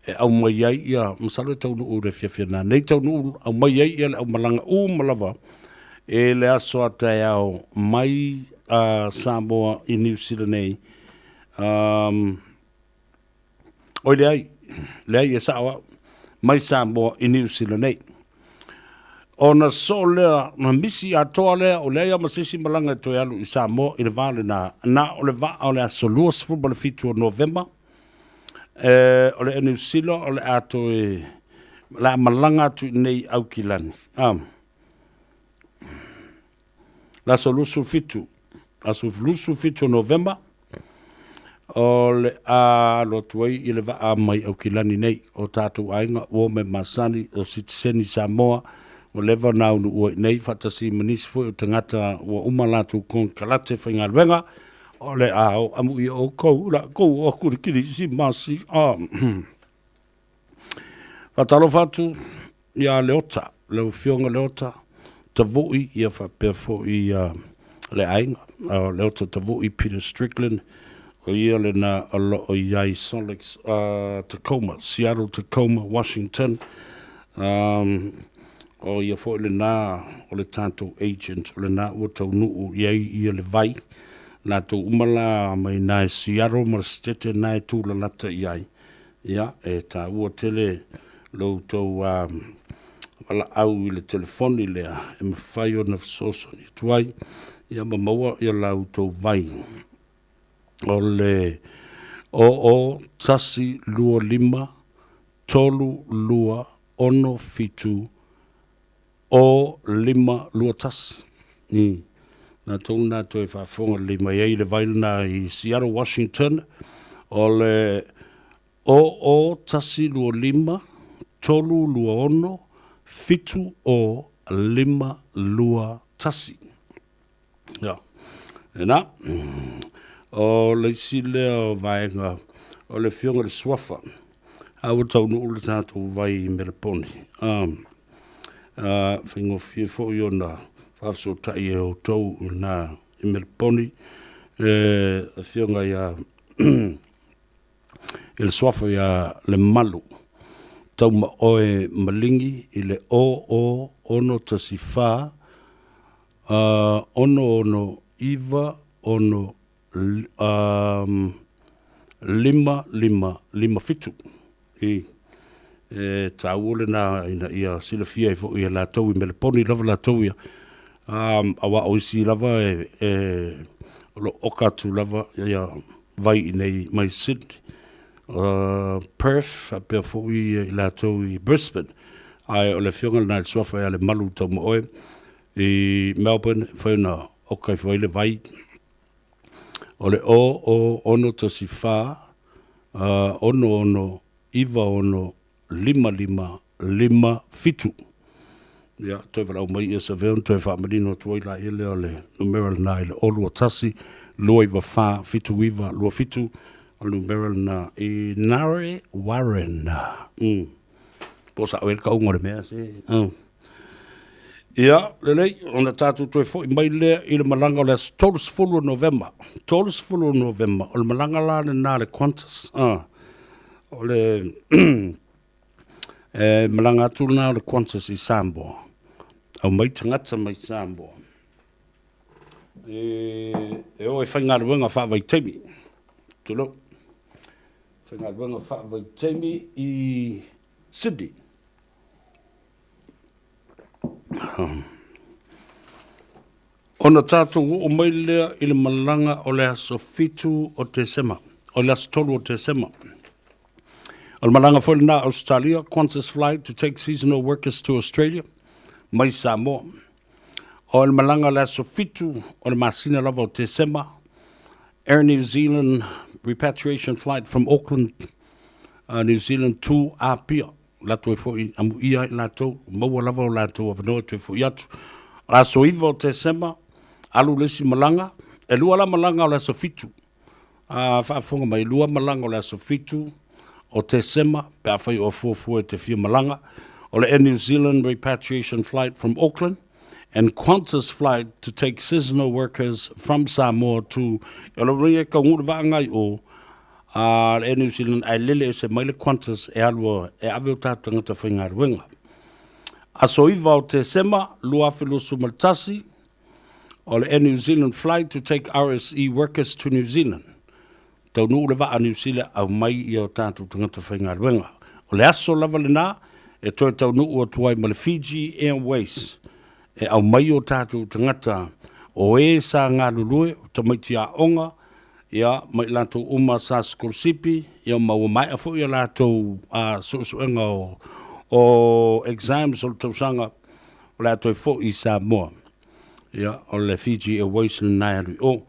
e aumai ai ia, masalo e taunuu i le afiafi a nanei taunuu, aumai ai ia le aumalaga uma lava e le aso a taeao mai Samoa i Niu Sila nei. Oi leai, leai e sao au, mai Samoa i Niu Sila nei. Ona soo lea, na misi atoa lea, o leai lava ma se isi malaga e toe alu i Samoa i le va lena, na o le vaa o le aso 27 o Novema, e, o le Air New Sila o le a toe, o le a malaga atu i nei i Aukilani. Ah. Le aso 27, aso 27 o Novema, o le a alu atu ai i le vaa mai Aukilani nei, o tatou aiga ua me masani o sitiseni Samoa, ua leva ona aunuua i nei, faatasi ma nisi foi o tagata ua uma latou konekarate faigaluega, o le a o amuia outou, la outou o atu i le Kerisimasi. Ah. Faatalofa atu ia Leota, lau Afioga Leota Tavui, ia faapea foi ia le aiga, o Leota Tavui Peter Strickland, o ia lena o lo o i ai Salt Lake, Tacoma, Seattle, Tacoma, Washington. O ia foi lena o le tatou agent, o lena ua taunuu i ai ia le vai, latou uma la mai na e Seattle ma le Setete na e tulalata i ai. Ia, e taua tele lo outou valaau i le telefoni lea e mafai ona fesoasoani atu ai ia ma maua ia la outou vai. O le 00 1 2 5 3 2 6 7 O 5 2 1. I latou lena toe faafofoga lelei mai ai i le vai lena i Seattle, Washington, o le 0 01 25 326 7 0 5 2 1. Ia, lena. O le isi lea o vaega o le Afioga i le Suafa, a ua taunuu le tatou vai i Meleponi. Faigofie foi ona faafesootai e outou i lena i Meleponi le Afioga ia i le Suafa ia Lemalu Taumaoe Maligi i le 00 6 1 4 6 6 9 6 5 5 5 7. I e taua lena ina ia silafia ai foi e latou i Meleponi lava latou ia, aua o isi lava e o lo o oka atu lava ia vai i nei mai Sydney, Perth, faapea foi i latou i Brisbane. Ae o le afioga lena i le suafa ia Lemalu Taumaoe i Melbourne, e mafai ona oka ifo ai le vai. O le 0 0 6 1 4 6 6 9 6 5 5 7. Ia, toe valaau mai ia Savea ona toe faamanino atu ai laia lea o le numera lena i le 021 294 79 27, o le numera lena i Nare Warren. Po o sa'o ai le kauga o le mea se. Ia, lelei, ona tatou toe fo'i mai lea i le malaga o le aso 30 o Novema. 30 o Novema, o le malaga la lena a le Qantas. O le e malaga atu lena o le Qantas i Samoa. Aumai tagata mai Samoa. E o e faigaluega faavaitaimi. Tulou. Faigaluega faavaitaimi i Sydney. Ona tatou oo mai lea i le malaga o le aso 7 o Tesema, o le aso 3 o Tesema. O le malaga foi lena Australia, Qantas flight to take seasonal workers to Australia, mai Samoa. O le malaga o le aso 7 o le masina lava o Tesema, Air New Zealand repatriation flight from Auckland, New Zealand to Apia. Latou e fo'i amuia ai latou, maua lava o latou avanoa toe fo'i atu. O le aso 9 o Tesema, alu le isi malaga, e lua la malaga o le aso 7. A faafofoga mai, e lua malaga o le aso 7 o Tesema, pe afai o fuafua e te fia malaga, o le Air New Zealand repatriation flight from Auckland and Qantas flight to take seasonal workers from Samoa to. O le uiga e taunuu le vaa ngai o a le Air New Zealand ae lele ese mai le Qantas e alu e ave o tatou tagata faigaluega. Aso 9 o Tesema 2021, o le Air New Zealand flight to take RSE workers to New Zealand. Taunuu le vaa New Zealand aumai ia o tatou tagata faigaluega. O le aso lava lena e toe taunuu atu ai ma le Fiji Airways e aumai o tatou tagata o e sa galulue, o tamaiti aoga, ia, ma i latou uma sa sikolasipi, ia ma ua maea foi a latou suesuega o exams o le tausaga, o le a toe foi i Samoa. Ia, o le Fiji Airways lena e alu i o.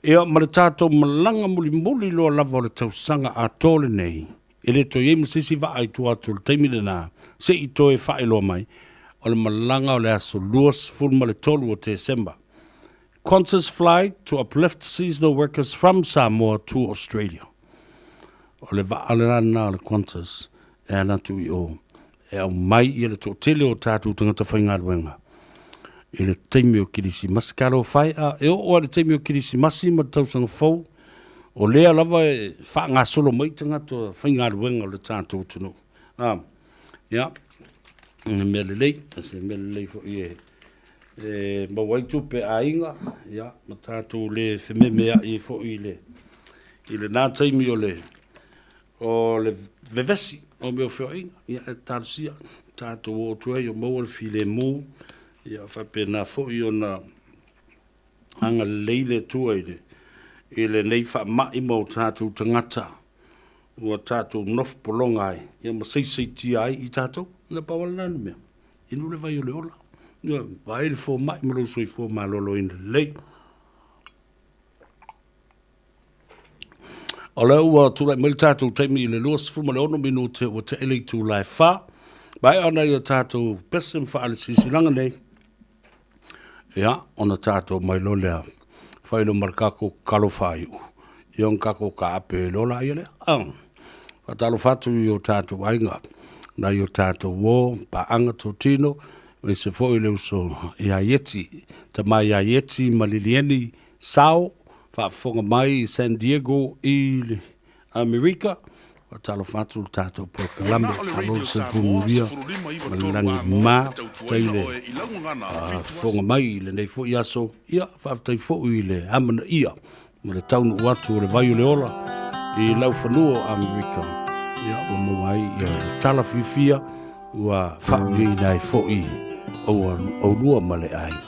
Ia, ma le tatou malaga mulimuli loa lava o le tausaga atoa lenei, e le toe i ai ma se isi vaa i tua atu o le taimi lena, se i toe faailoa mai, o le malaga o le aso 23 o Tesema. Qantas flight to uplift seasonal workers from Samoa to Australia. O le vaa lena o le Qantas e ala atu i o, e aumai ia le toatele o tatou tagata faigaluega i le taimi o Kerisimasi. Talofa e, a e oo lava i le taimi o Kerisimasi ma le tausaga fou, o lea lava e faagasolo mai tagata faigaluega o le tatou atunuu. A, ia, o le mea lelei, o se mea lelei foi e maua ai tupe a aiga, ia, ma tatou le fememeai ai foi i lena taimi o le vevesi o mea o feoaiga. Ia, e talosia tatou o atu ai o maua le filemu, ia faapena foi ona agalelei le Atua i lenei faamai ma o tatou tagata ua tatou nofo pologa ai, ia ma saisaitia ai i tatou. Na pau lava lena o le mea, inu le vai o le ola. Ioe, vaai le fomai ma lou soifua maloloina lelei. O lea ua tulai mai le tatou taimi i le 26 minute ua tea i le itula e 4. Maea ona ia tatou pese ma faalisiisilaga nei, ia, ona tatou mai loa lea, fai loa ma le tatou tatalo faaiu, ia ona tatou taape loa laia lea. Faatalofa atu i o tatou aiga, nai o tatou uo, paaga, totino, aemaise foi le uso ia Ieti, tama ia Ieti ma Lilieni Sao, faafofoga mai i San Diego i Amerika. Faatalofa atu le tatou polokalame, malo le soifua manuia ma le lagi mama, faafetai le fofoga mai i lenei foi aso, ia faafetai foi i le amanaia ma le taunuu atu o le vai o le ola i laufanua o Amerika, ia ua maua ai ia le tala fiafia ua faauiaina ai foi oulua ma le aiga.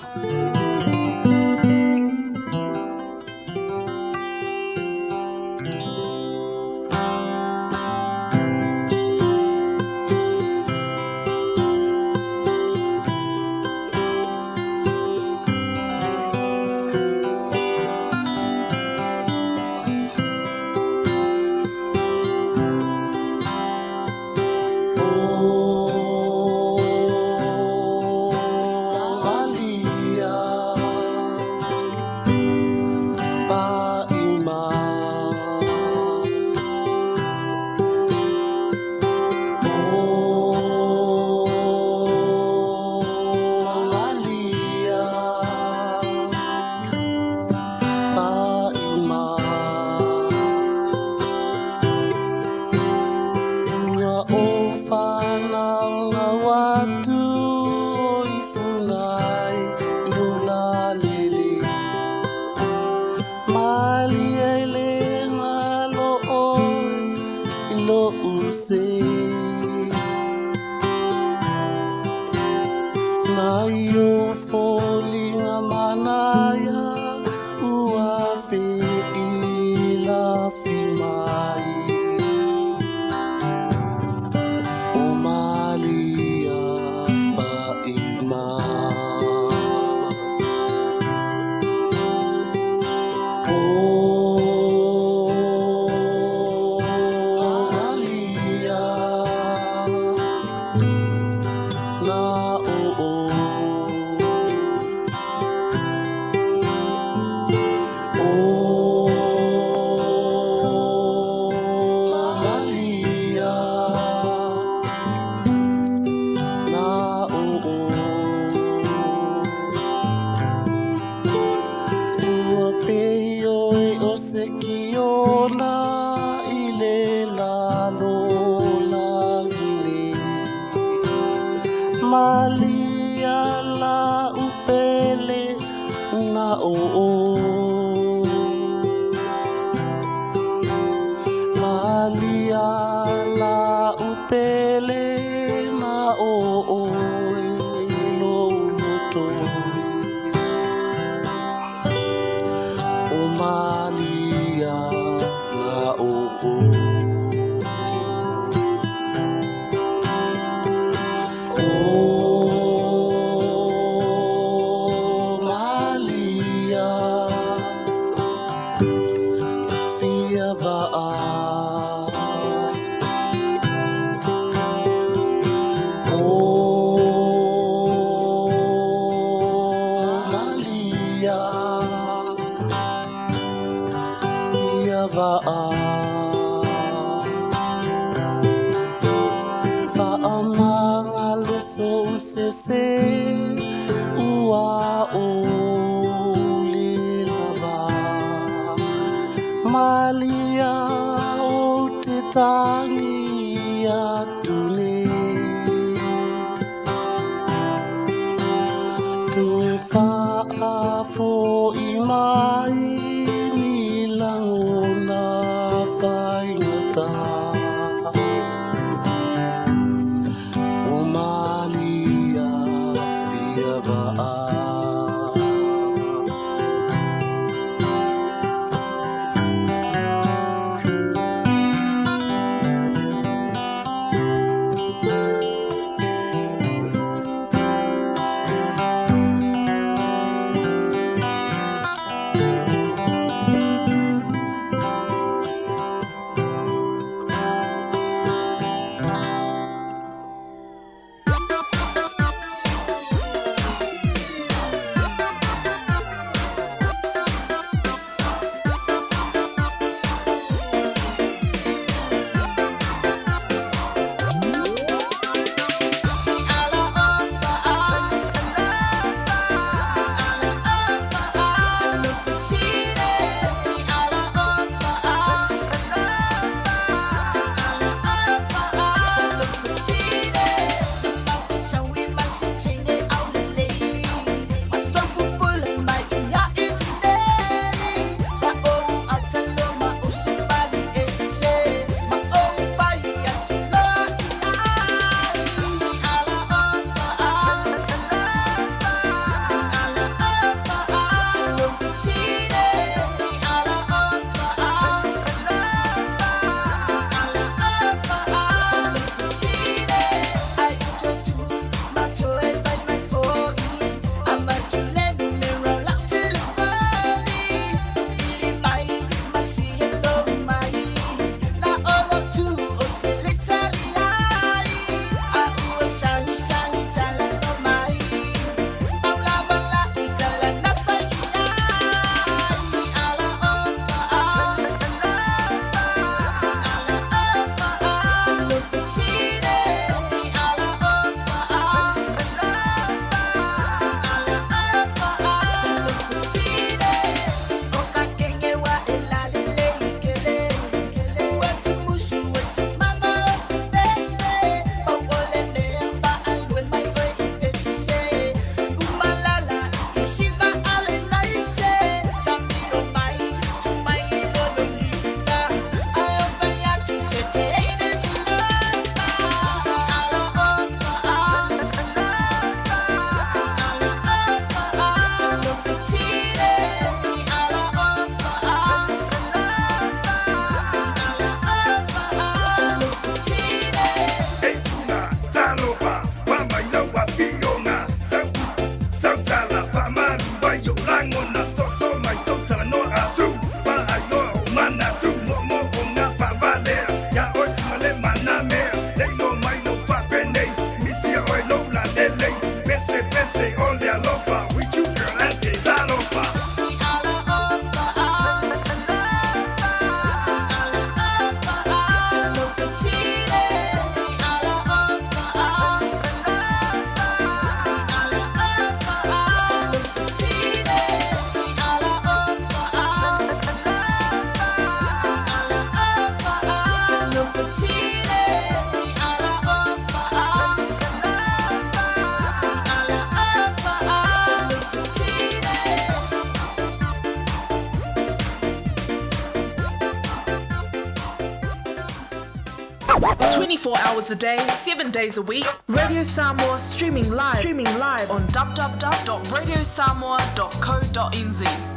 24 hours a day, 7 days a week. Radio Samoa streaming live, streaming live on www.radiosamoa.co.nz.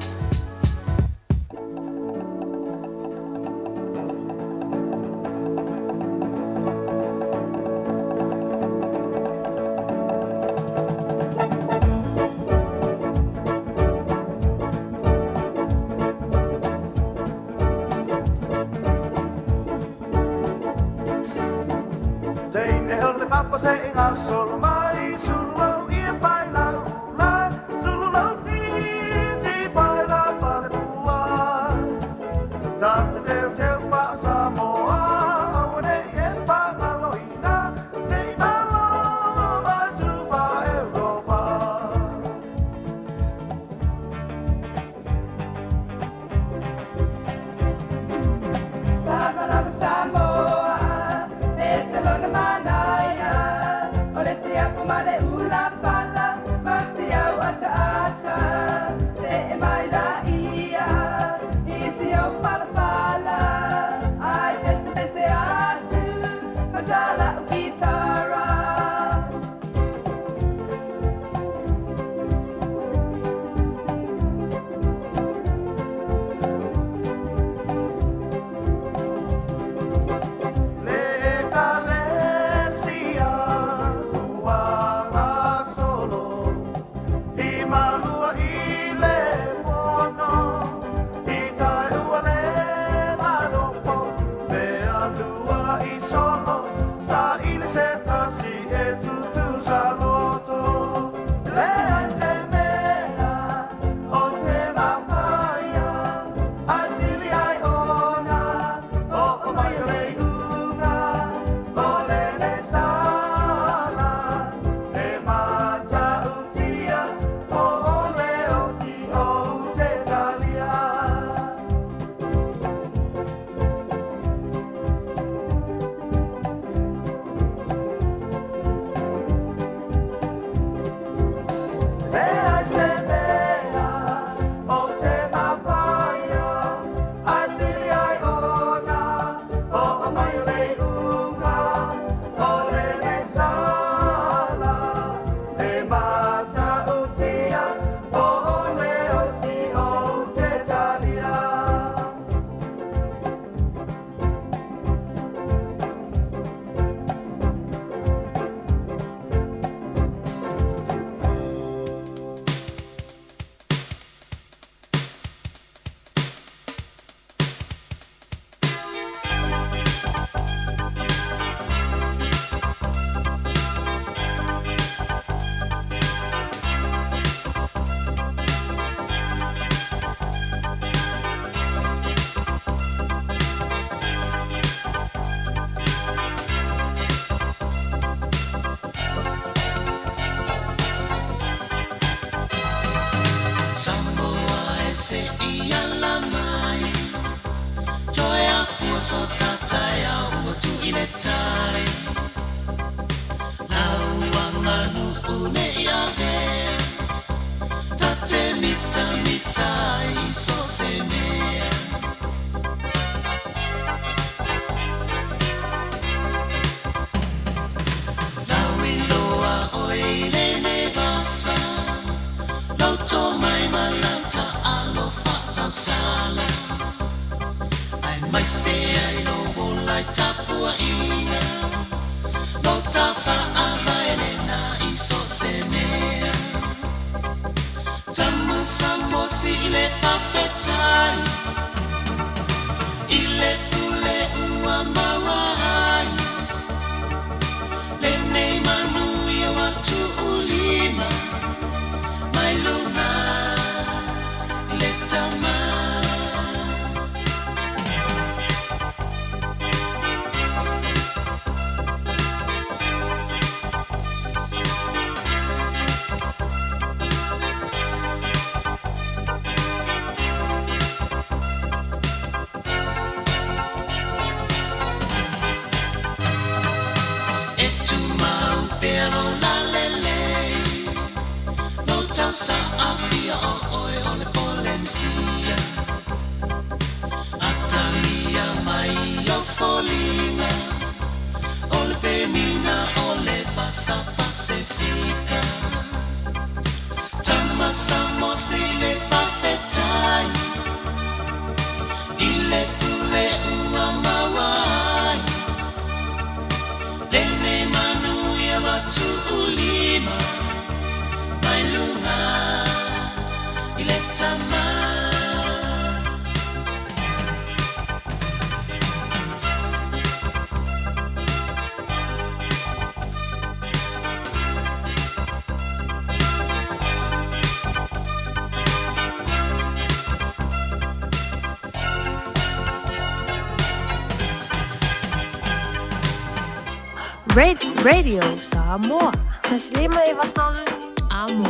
Radio Samoa. 153 Amo.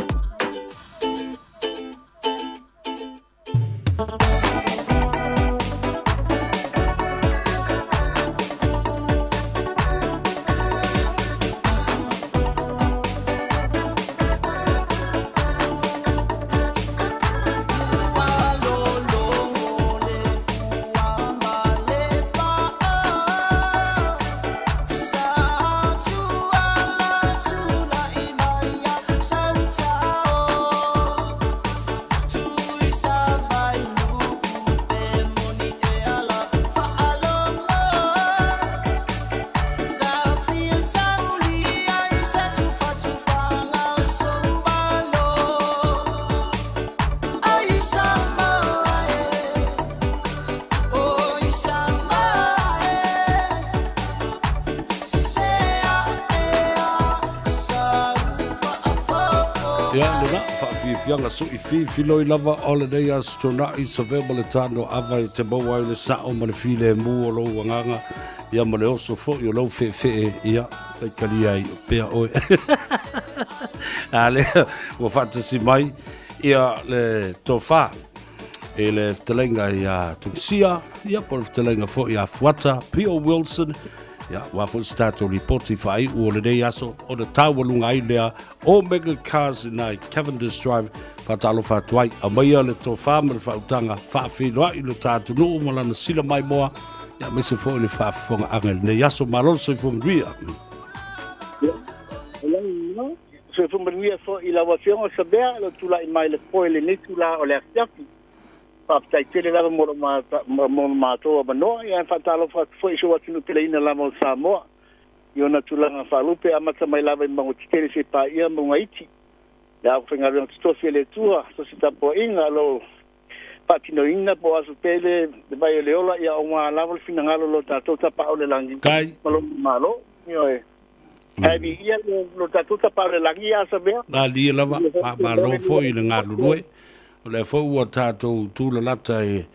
Ia, lena, faafiafiaga soʻi filoi lava o lenei aso tuanaʻi sa vea ma le tano ava e te maua ai le saʻo ma le filemu o lou agaga ia ma le oso foʻi o lau feʻefeʻe ia taitalia ai pea oe. A lea ua faatasi mai ia le tofā i le fetalaiga iā Tunisia, ia po le fetalaiga foʻi a Fuata, P.O. Wilson, ia, ua foʻi se tatou lipoti faaiʻu o lenei aso ona taualuga ai lea Omega Cars i Cavendish Drive faatalofa atu ai. Aumaia le tofā ma le faautaga faafeiloai lo ta atunuu ma lana sila maimoa, ia aemaise foʻi le faafofogaaga i lenei aso. Malo le soifua manuia. Soifua manuia foʻi i lau Afioga Sabea, lou tulai mai le foe i lenei itulā o le afiafi. Faafetai tele lava mo lo matou avanoa, ia ae faatalofa atu foi i si ou atunuu peleina lava o Samoa i ona tulaga faalupe, amata mai lava i mauga tetele seia paia mauga iti. Le aufaigaluega totofi a le Atua, so se tapuaiga o lo o faatinoina po o aso pele le vai o le ola, ia aua lava le finagalo o lo tatou Tapaau i le Lagi ma lona Malo. Ioe. Ae viia lo tatou Tapaau i le Lagi ia Asavea. Malie lava, faamalo foi i le galulue. O lea foi ua tatou tulalata e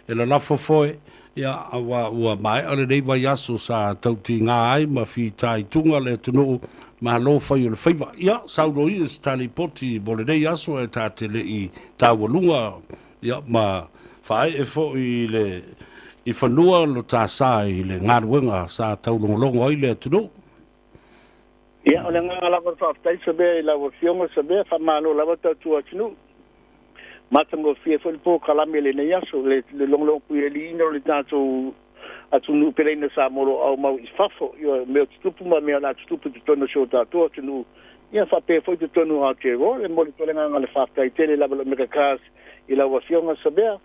lalafo foe, ia, aua ua maea lenei vaiaso sa tautiga ai ma fitaituga le atunuu, malo fai o le faiva. Ia, saunoa ia se ta lipoti mo lenei aso ae ta te le i taualuga, ia, ma faaee foi i le i fanua lo ta sa i le galuega sa taulogologo ai le atunuu. Ia, o le agaga lava o le faafetai Sabea i lau Afioga Sabea, faamalo lava tautua atunuu. Matagofie foi le polokalame i lenei aso, le logologopuialiiina o le tatou atunuu peleina Samoa o lo o aumau i fafo, ia mea o tutupu ma mea o le a tutupu i totonu o si o tatou atunuu, ia faapea foi i totonu o Aotearoa. E momoli atu ai le agaga o le faafetai tele lava i le Omega Cars i lau Afioga Sabea.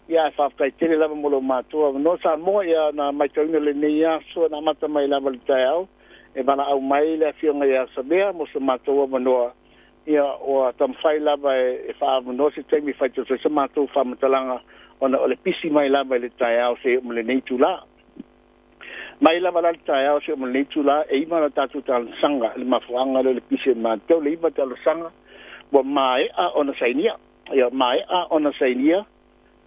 Ia ae faafetai tele lava mo lo matou avanoa Samoa, ia na maitauina lenei aso na amata mai lava i le taeao e valaau mai le afioga ia Samea mo so matou avanoa, ia ua taumafai lava e faaavanoa se taimi e faitausa ai sa matou faamatalaga ona o le pisi mai lava i le taeao seia oo mai lenei itula. Mai lava la le taeao seia oo mai lenei itula e iva la tatou talosaga i le mafuaaga lea o le pisi o matou le iva talosaga ua maea ona sainia. Ia maea ona sainia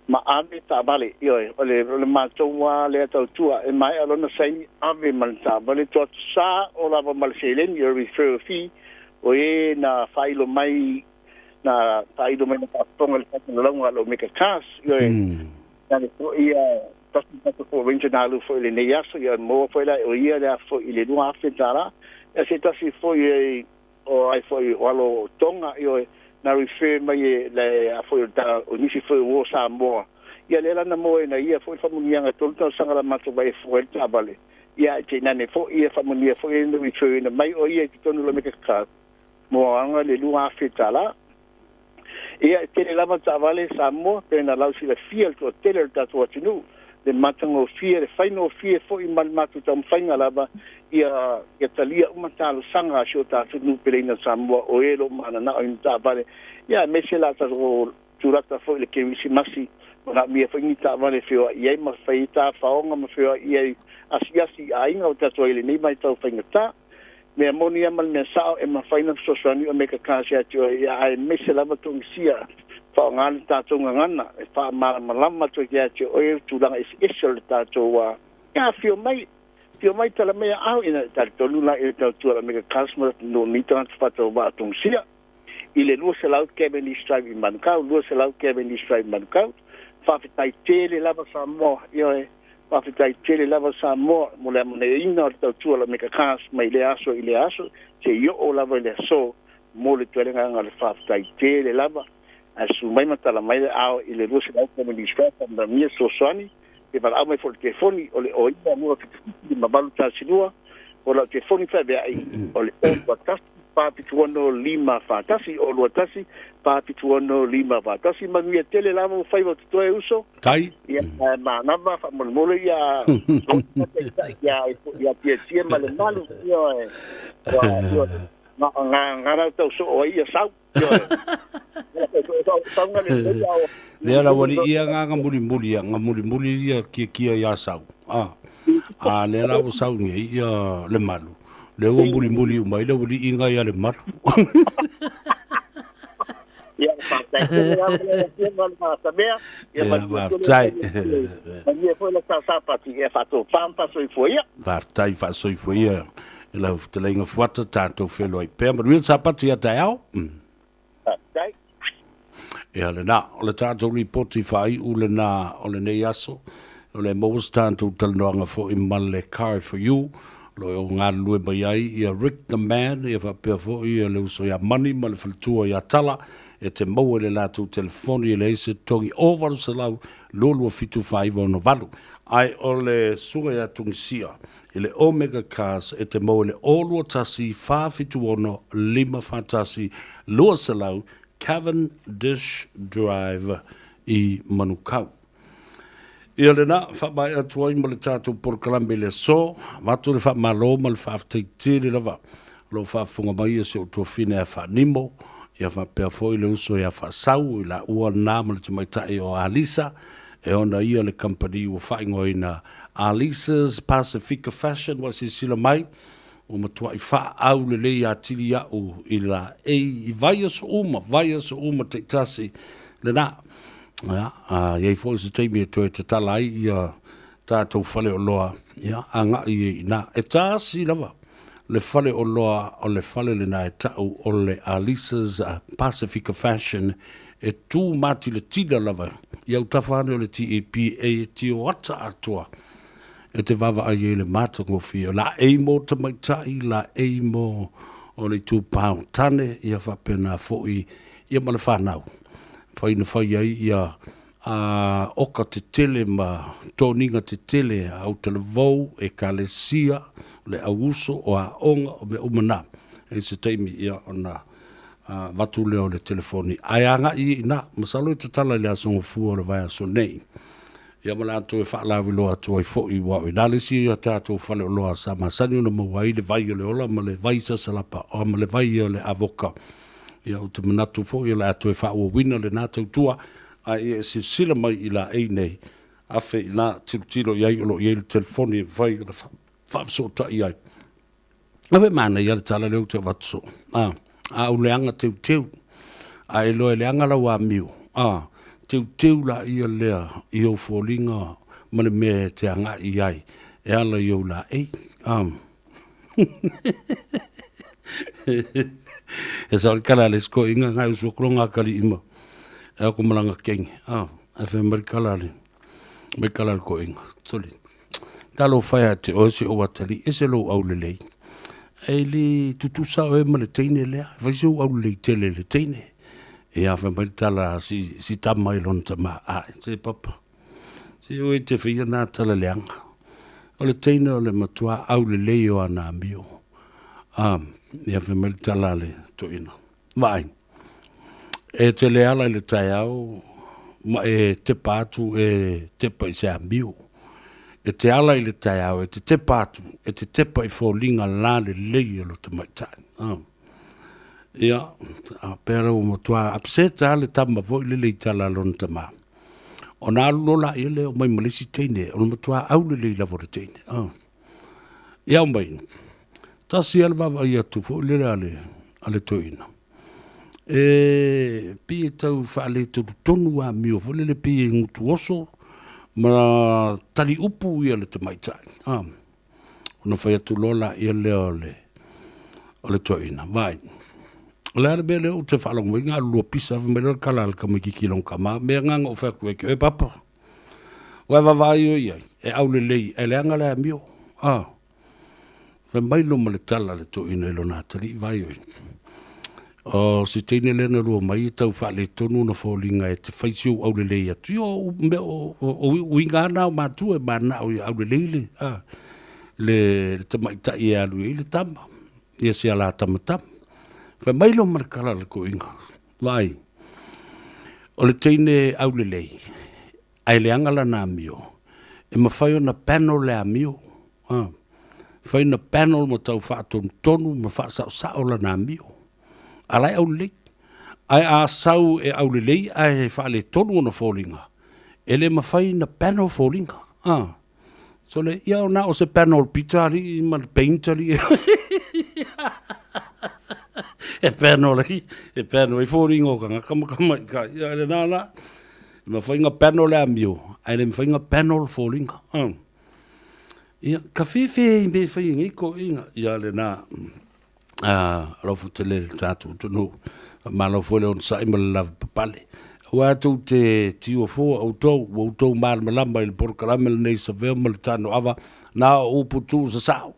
ma ave taavale. Ioe, o le, o le matou lava lea tautua, e maea lona saini, ave ma le taavale, toa sa o lava ma le seleni, o le referral fee, o e na faailo mai, na faailo mai na faafofoga i le faasalalauga a le Omega Cars. Ioe, na le foi ia, tasi tatou foi Ranger na alu foi i lenei aso, ia maua foi la e o ia le aso foi i le $2,000. Ia se tasi foi e, o ai foi o alo o Tonga, ioe, na refer mai e le a foi o ta o nisi foi o uo Samoa. Ia lea la na moe na ia foi le faamanuiaga e tolu tausaga la matou vai e fua ai le taavale. Ia ae tainane foi ia faamanuia foi na refer ina mai o ia i totonu o le Omega Club mo aga le $2,000. Ia e tele lava taavale Samoa pe na lau silafia le toatele o le tatou atunuu le matagofie le faigofie foi ma le matou taumafaiga lava ia ia talia uma talosaga a si o tatou nuu peleina Samoa o e lo mananao i ni taavale ia aemaise la tatou tulata foi i le Kerisimasi manaomia foi ni taavale e feoai ai ma fai ai tafaoga ma feoai ai asiasi i aiga o tatou ai i lenei vaitau faigata. Mea moni a ma le mea sao e mafai ona fesoasoani Omega Cars ia te oe, ia aemaise lava togisia faaaoga le tatou gagana e faamalamalama atu ai ia te oe tulaga eseese o le tatou ia afio mai. Tio mai tala mai aao ina e talitonu la i le tautua a le Omega Cars ma le atunuu o ni tagata faatauvaa o Tungisia i le 200 Cavendish Drive i Manukau, 200 Cavendish Drive Manukau. Faafetai tele lava Samoa, ioe, faafetai tele lava Samoa mo le amanaiaina o le tautua a le Omega Cars mai lea aso i lea aso seia oo lava i le aso mo le toe agaga o le faafetai tele lava. Ae susu mai ma tala mai le aao i le 200 Cavendish Drive pe a manaomia fesoasoani pe valaau mai foi i le telefoni o le 09 277 5812 o lau telefoni faeveai o le 021 476 541 021 476 541. Manuia tele lava o faiva o totoe uso. Tai. Ia manava faamolemole ia ia ia Tietie ma le malu ioe. Nga nga nga tau soo ai ia sau. Lea la ua lii ia nga mulimuli ia, nga mulimuli ia kia kia ia sau. A, a lea la ua sau nei ia le malu. Lea ua mulimuli uma i le ua lii nga ia le malu. Ia, faafetai tele lava le afioga le Matamea. Ia, faafetai. Manuia foi le sapati, ia faatofā ma faasoifua ia. Faafetai faasoifua ia i lau fetalaiga Fuata, tatou feiloai pea. Manuia le sapati ia taeao. Faafetai. Ia lena, o le tatou lipoti faaiu lena o lenei aso. O le maua se tatou talanoaga foi ma le Car for You, o lo o galulue mai ai ia Rick the Man, ia faapea foi ia le uso ia Mani ma le faletua ia Tala, e te maua i le latou telefoni e leai se totogi o 800 227 4968. Ae o le susuga ia Tungisia i le Omega Cars e te maua i le 021 476 541 200 Cavendish Drive i Manukau. Ia lena, faamaea atu ai ma le tatou polokalame i le aso. Avatu le faamalo ma le faafetai tele lava o lo o faafofoga mai ia si ou tuafine ia Faanimo, ia faapea foi le uso ia Faasau, i laua na ma le tamaitai o Alisa, e ona ia le kamupani ua faaigoaina Alisa's Pasifika Fashion. Ua silasila mai, ua matuai faaau lelei atili au i laei i vaiaso uma, vaiaso uma taitasi lena. Ia, a i ai foi se taimi e toe tatala ai ia tatou faleoloa, ia, agai ai i ina. E tasi lava le faleoloa o le fale lena e tau o le Alisa's Pasifika Fashion e tu matilatila lava i autafa ane o le TAP e tioata atoa e te vaavaai ai i le matagofie. O laei mo tamaitai, laei mo o le itupa o tane, ia faapena foi ia ma le fanau. Fai na fai ai ia a oka tetele ma toniga tetele a autalavou, ekalesia, le auuso, o aoga, o mea uma na. E i se taimi ia ona avatu lea o le telefoni ae agai i ina. Masalo e tatala i le Aso Gafua o le vaiaso nei. Ia ma latou e faalauiloa atu ai foi, aua o ina le isi a tatou faleoloa sa masani ona maua ai le vai o le ola ma le vai sasalapa, ma le vai o le avoka. Ia, ou te manatu foi o le a toe faaauauina lena tautua, ae ia e silasila mai i laei nei, afe i ina, tilotilo i ai o lo o i ai le telefoni e mafai ona faafesootai ai. Ave manaia le tala lea ou te avatu soo. A, a ou leaga teuteu, a e iloa e leaga lau amio, a, teuteu laia lea i ou foliga ma le mea e te agai i ai e ala i ou laei. A. E sao le tala a le isi toeaina nai uso atu loga atalii ma e atu ma lana kenge. A, ae fai mai le tala a le, mai le tala a le toeaina, sole, talofa e ia te oe si ou atalii, ese lou aulelei, e le tutusa oe ma le teine lea, e fai si ou aulelei tele i le teine. Ia, fai mai le tala a si, si tama i lona tama, a, se papa, se oe e te faia na tala leaga. O le teine o le matua aulelei o ana amio. A, ia fai mai le tala a le toeaina, Vaai, e te le ala i le taeao ma e tepa atu e tepa i se amio. E te ala i le taeao e te tepa atu, e te tepa i foliga lalelei o lo tamaitai. A, ia, a pea ua matua upset lava le tama foi lele i tala a lona tama. Ona alu loa laia lea omai ma le isi teine, o le matua aulelei lava o le teine. A. Ia omai, tasi lava le vaavaai atu foi lele a le, a le toeaina, e pei e tau faaletolutonu amio foi lele pei e gutu oso ma taliupu ia le tamaitai. A. Ona fai atu loa laia lea o le, o le toeaina, Vaai, o le a le mea lea ou te faalogo mai ai galulua pisa, fai mai loa le tala a le tamaitiiti i lona tama, mea na na ou fai atu ai ia te oe papa. Ua e vaavaai oe i ai, e aulelei ae leaga le amio. A. Fai mai loa ma le tala a le toeaina i lona atalii, Vaai oe, o si teine lea na lua mai e tau faaletonu ona foliga e te fai si ou aulelei atu. Io, o mea, o uiga lava na o matua e mananao ia aulelei le, a, le tamaitai e alu i ai le tama, ia si ala tamatama. Fai mai loa ma le tala a le toeaina, Vaai, o le teine aulelei, ae leaga lana amio, e mafai ona panel le amio, a, mafai ona panel ma tau faatonutonu ma faasaosao lana amio, a la e aulelei. Ae a sau e aulelei ae faaletonu ona foliga, e le mafai ona panel foliga, a. Sole, ia na o se panel pizza alii ma le paint alii e panel ai, e panel ai foliga o tagata ma tamaitai. Ia lena la, e mafai ona panel le amio, ae le mafai ona panel foliga. Ia, ka fefe i mea e fai e nei toeaiina. Ia lena, alofa tele i le tatou atunuu. Faamalo foi le onosai ma le lavapapale. Aua tou te tiu fua outou, ua outou malamalama i le polokalame lenei Savea ma le Tanoava, na o upu tuusasao.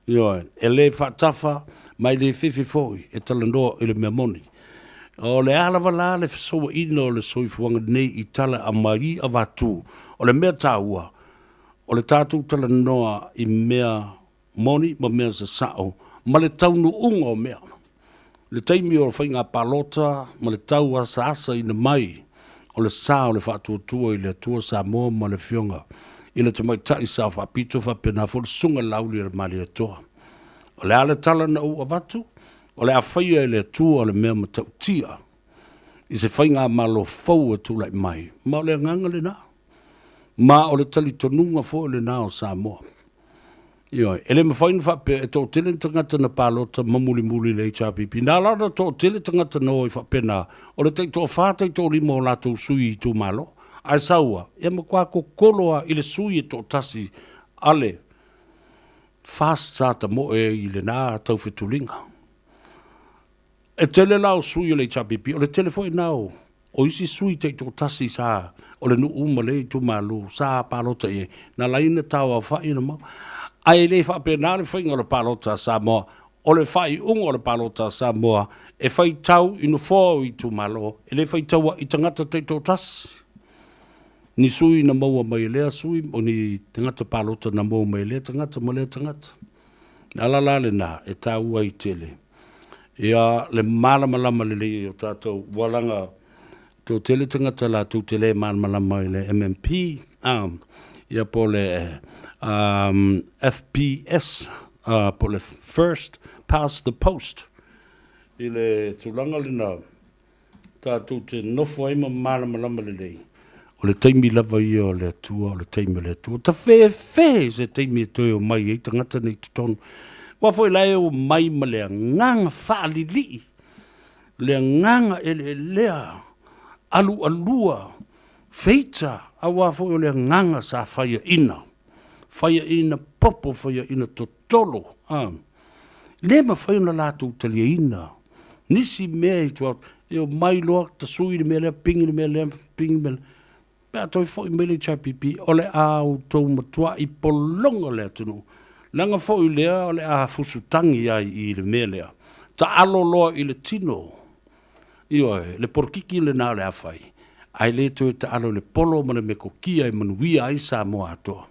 Ioe, e le faatafa ma e le fefe foi e talanoa i le mea moni. O le a lava la le fesouaina o le soifuaga nei i tala aumai avatu, o le mea taua, o le tatou talanoa i mea moni ma mea sasao ma le taunuuga o mea. Le taimi o faiga palota ma le tau asaasaina mai o le sa o le faatuatua i le Atua Samoa ma le Afioga i le Tamaitai Sao Faapito faapena foi le Susuga i le Laauli a le Malietoa. O le a le tala na ou avatu? O le a faia e le Atua le mea matautia i se faigamalo fou e tulai mai, ma o le agaga lena. Ma o le talitonuga foi lena o Samoa. Ioe, e le mafai ona faapea e toatele ni tagata na palota ma mulimuli i le HRPP. Na ala ona toatele tagata na o ai faapena, o le taitoafa taitoalima o latou sui i itumalo. Ae sau lava, e matua totolo lava i le sui e toatasi a le FAST sa tamoe ai i lena taufetuliga. E tele la o sui o le HRPP, o le tele foi lena o O isi sui taitoatasi sa o le nuu ma lea itumalo sa palota i ai, na ala ai ona tauaofa'i ona maua. Ae le faapena le faiga o le palota a Samoa. O le faaiuga o le palota a Samoa, e faitau i nofoa o itumalo, e le faitaua i tagata taitoatasi. Ni sui na maua mai e lea sui, o ni tagata palota na maua mai e lea tagata ma lea tagata. O le ala la lena e taua ai tele ia le malamalama lelei o tatou ua laga toatele tagata latou te le malamalama i le MMP ia po o le FPS po o le First Past the Post i le tulaga lena tatou te nofo ai ma malamalama lelei, o le taimi lava ia o le Atua, o le taimi o le Atua. Tafefe i se taimi e toe omai ai tagata nei i totonu. Aua foi la e omai ma le agaga faalilii, le agaga eleelea, alualua, feita, aua foi o le agaga sa faiaina, faiaina popo, faiaina totolo, a. Le mafai ona latou taliaina nisi mea i tua atu, e omai loa tasui le mea lea, pigi le mea lea, pigi le mea lea. Pe a toe foi mai le HRPP, o le a outou matuai pologa le atunuu. Leaga foi lea o le a fusutagi ai i le mea lea. Taalo loa i le tino, ioe, le polokiki lena o le a fai, ae le toe taalo i le polo ma le metotia e manuia ai Samoa atoa.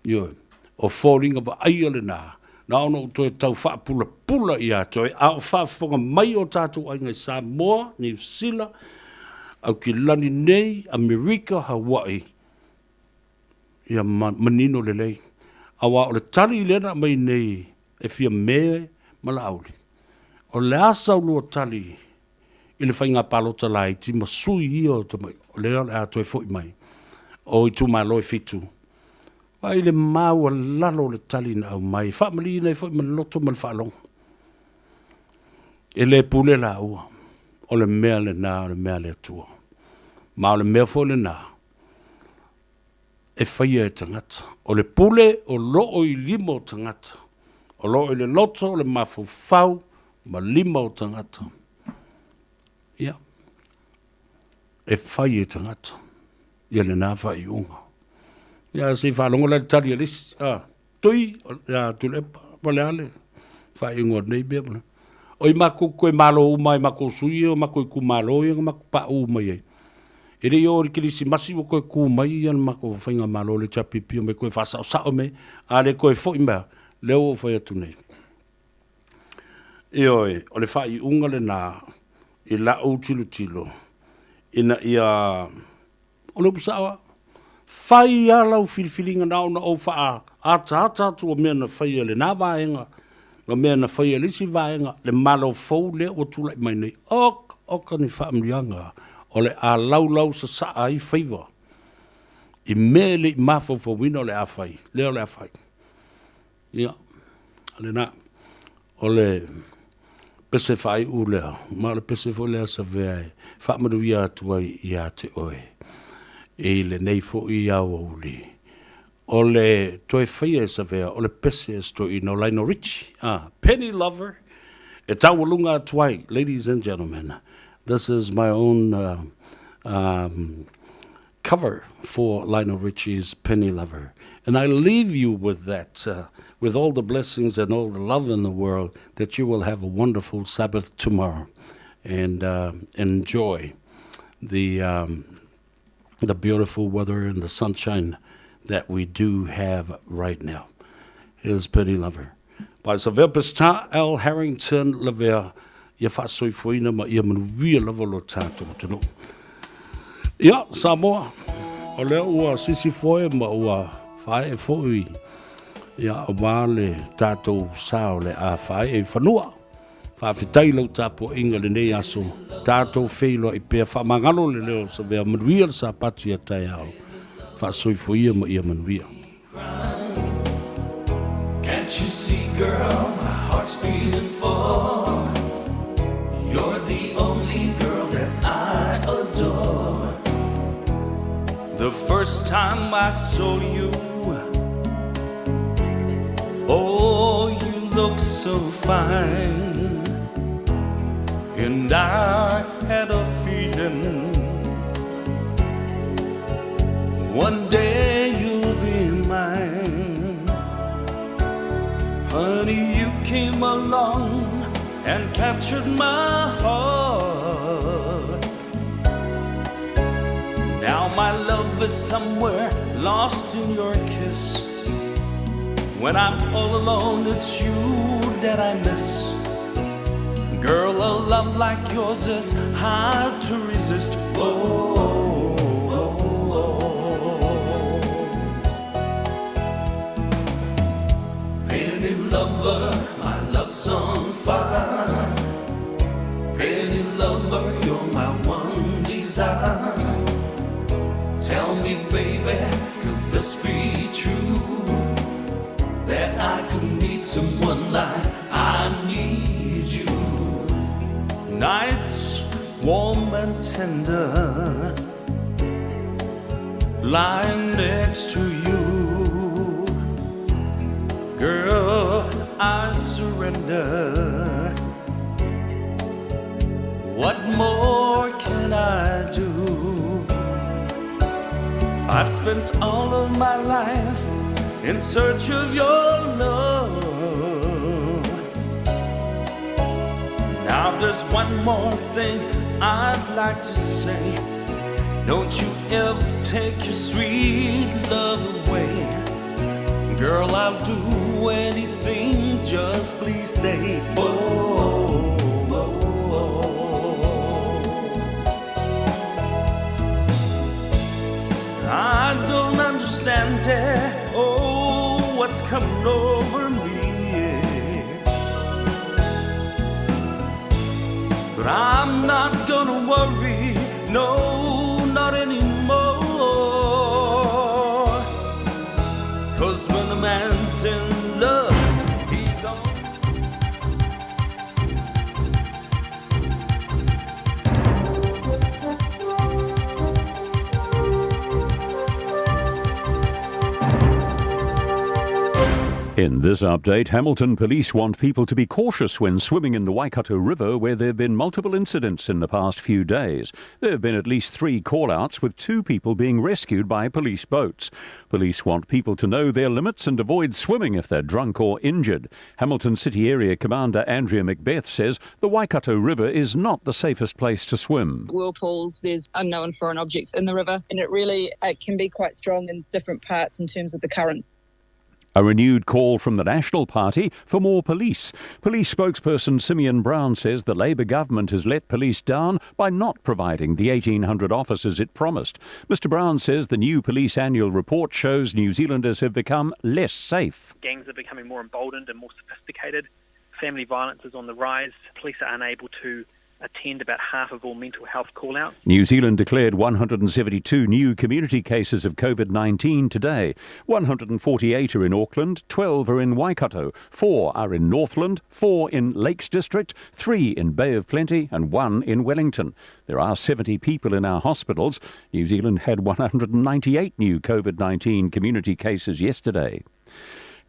Ioe, o foliga vaaia lena, na ona ou toe tau faapulapula ia te oe, a o faafofoga mai o tatou aiga i Samoa, Niu Sila, Aukilani nei, Amerika, Hawaii, ia manino lelei. Aua o le tali lea na aumai nei e Fiame ma Laauli, o le a sau lua tali i le faiga palota laiti ma sui ia o tamai, o lea o le a toe foi mai o itumalo e fitu, vaai le maualalo o le tali na aumai, e faamalieina ai foi ma le loto ma le faalogo. E le pule laua, o le mea lena o le mea a le Atua. Ma o le mea foi lena. e faia e tagata. O le pule o loo i lima o tagata. O loo i le loto o le mafaufau ma lima o tagata. Ia, e fai e tagata ia lena faaiuga. Ia, se i faalogo la i le tali a le isi, a, Tui, ia Tuilaepa, po o le a le faaiuga o lenei mea. O i matou toe malo uma i matou sui ia o matou itumalo ia na matou pauu mai ai. E le i oo i le Kerisimasi ua toe tu mai ia le matou faigamalo le HRPP omai toe faasaosao mea ia, a le toe foi mai lava, lea ua ou fai atu nei. Ioe, o le faaiuga lena i lau tilotilo ina ia, o le upu sao lava, fai lava lau filifiliga na ona ou faaataata atu o mea na faia e lena vaega ma mea na faia e le isi vaega, le Malo fou lea ua tulai mai nei, oka, oka ni faamanuiaga o le a laulau sasaa ai faiva i mea e le i mafaufauina o le a fai, lea o le a fai. Ia, lena, o le pese faaiu lea, ma o le pese foi lea Savea e faamanuia atu ai ia te oe i lenei foi aoauli. O le toe faia e Savea o le pese a si toeaina o Lionel Richie, a Penny Lover, e taualuga atu ai, ladies and gentlemen, this is my own cover for Lionel Richie's Penny Lover. And I leave you with that, with all the blessings and all the love in the world, that you will have a wonderful Sabbath tomorrow and enjoy the, the beautiful weather and the sunshine that we do have right now. Here's Penny Lover by Savea Pestar L. Harrington Lavea ia faasoifuaina ma ia manuia lava lo tatou atunuu. Ia, Samoa, o lea ua sisifoe ma ua faaee foi ia aua le tatou sa o le a faaee i fanua. Faafetai lau tapuaiga lenei aso, tatou feiloai pea faamagalo le leo o Savea, manuia le Sapati a taeao, faasoifuaia ma ia manuia. Can't you see, girl, my heart's beating for You're the only girl that I adore The first time I saw you Oh, you look so fine And I had a feeling One day you'll be mine Honey, you came along and captured my heart Now my love is somewhere lost in your kiss When I'm all alone, it's you that I miss Girl, a love like yours is hard to resist Oh, oh, oh, oh. Penny lover, my love's on fire Penny lover, you're my one desire Tell me, baby, could this be true? That I could meet someone like I need you Nights warm and tender Lying next to you Girl, I surrender What more can I do? I've spent all of my life in search of your love Now there's one more thing I'd like to say Don't you ever take your sweet love away Girl, I'll do anything, just please stay oh, oh, oh, oh. I don't understand it, oh, what's coming over me But I'm not gonna worry, no, not anymore Cause when a man's in love, he's on In this update, Hamilton police want people to be cautious when swimming in the Waikato River, where there have been multiple incidents in the past few days. There have been at least 3 call-outs, with 2 people being rescued by police boats. Police want people to know their limits and avoid swimming if they're drunk or injured. Hamilton City Area Commander Andrea Macbeth says the Waikato River is not the safest place to swim. Whirlpools, there's unknown foreign objects in the river, and it can be quite strong in different parts in terms of the current. A renewed call from the National Party for more police. Police spokesperson Simeon Brown says the Labour government has let police down by not providing the 1,800 officers it promised. Mr Brown says the new police annual report shows New Zealanders have become less safe. Gangs are becoming more emboldened and more sophisticated. Family violence is on the rise. Police are unable to attend about half of all mental health call-outs. New Zealand declared 172 new community cases of COVID-19 today. 148 are in Auckland, 12 are in Waikato, 4 are in Northland, 4 in Lakes District, 3 in Bay of Plenty and 1 in Wellington. There are 70 people in our hospitals. New Zealand had 198 new COVID-19 community cases yesterday.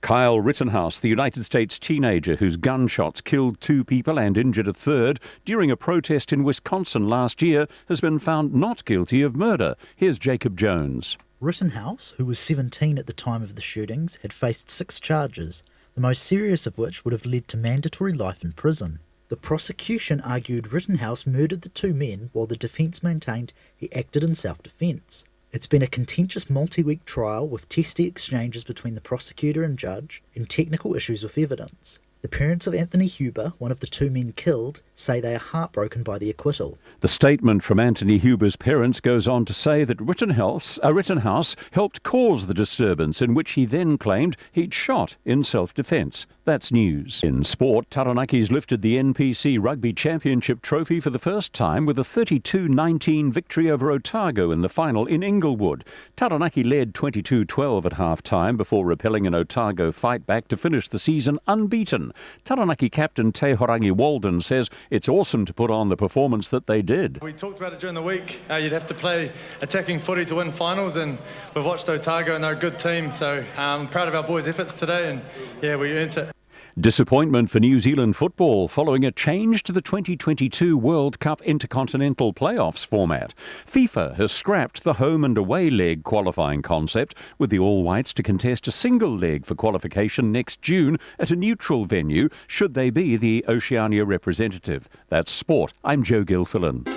Kyle Rittenhouse, the United States teenager whose gunshots killed 2 people and injured a third during a protest in Wisconsin last year, has been found not guilty of murder. Here's Jacob Jones. Rittenhouse, who was 17 at the time of the shootings, had faced 6 charges, the most serious of which would have led to mandatory life in prison. The prosecution argued Rittenhouse murdered the 2 men while the defence maintained he acted in self-defence. It's been a contentious multi-week trial with testy exchanges between the prosecutor and judge and technical issues with evidence. The parents of Anthony Huber, one of the 2 men killed, say they are heartbroken by the acquittal. The statement from Anthony Huber's parents goes on to say that Rittenhouse helped cause the disturbance in which he then claimed he'd shot in self-defence. That's news. In sport, Taranaki's lifted the NPC Rugby Championship trophy for the first time with a 32-19 victory over Otago in the final in Inglewood. Taranaki led 22-12 at half-time before repelling an Otago fight back to finish the season unbeaten. Taranaki captain Te Horangi Walden says it's awesome to put on the performance that they did. We talked about it during the week. You'd have to play attacking footy to win finals, and we've watched Otago and they're a good team, so I'm proud of our boys' efforts today, and yeah, we earned it. Disappointment for New Zealand football following a change to the 2022 World Cup Intercontinental Playoffs format. FIFA has scrapped the home and away leg qualifying concept, with the All Whites to contest a single leg for qualification next June at a neutral venue, should they be the Oceania representative. That's sport. I'm Joe Gilfillan.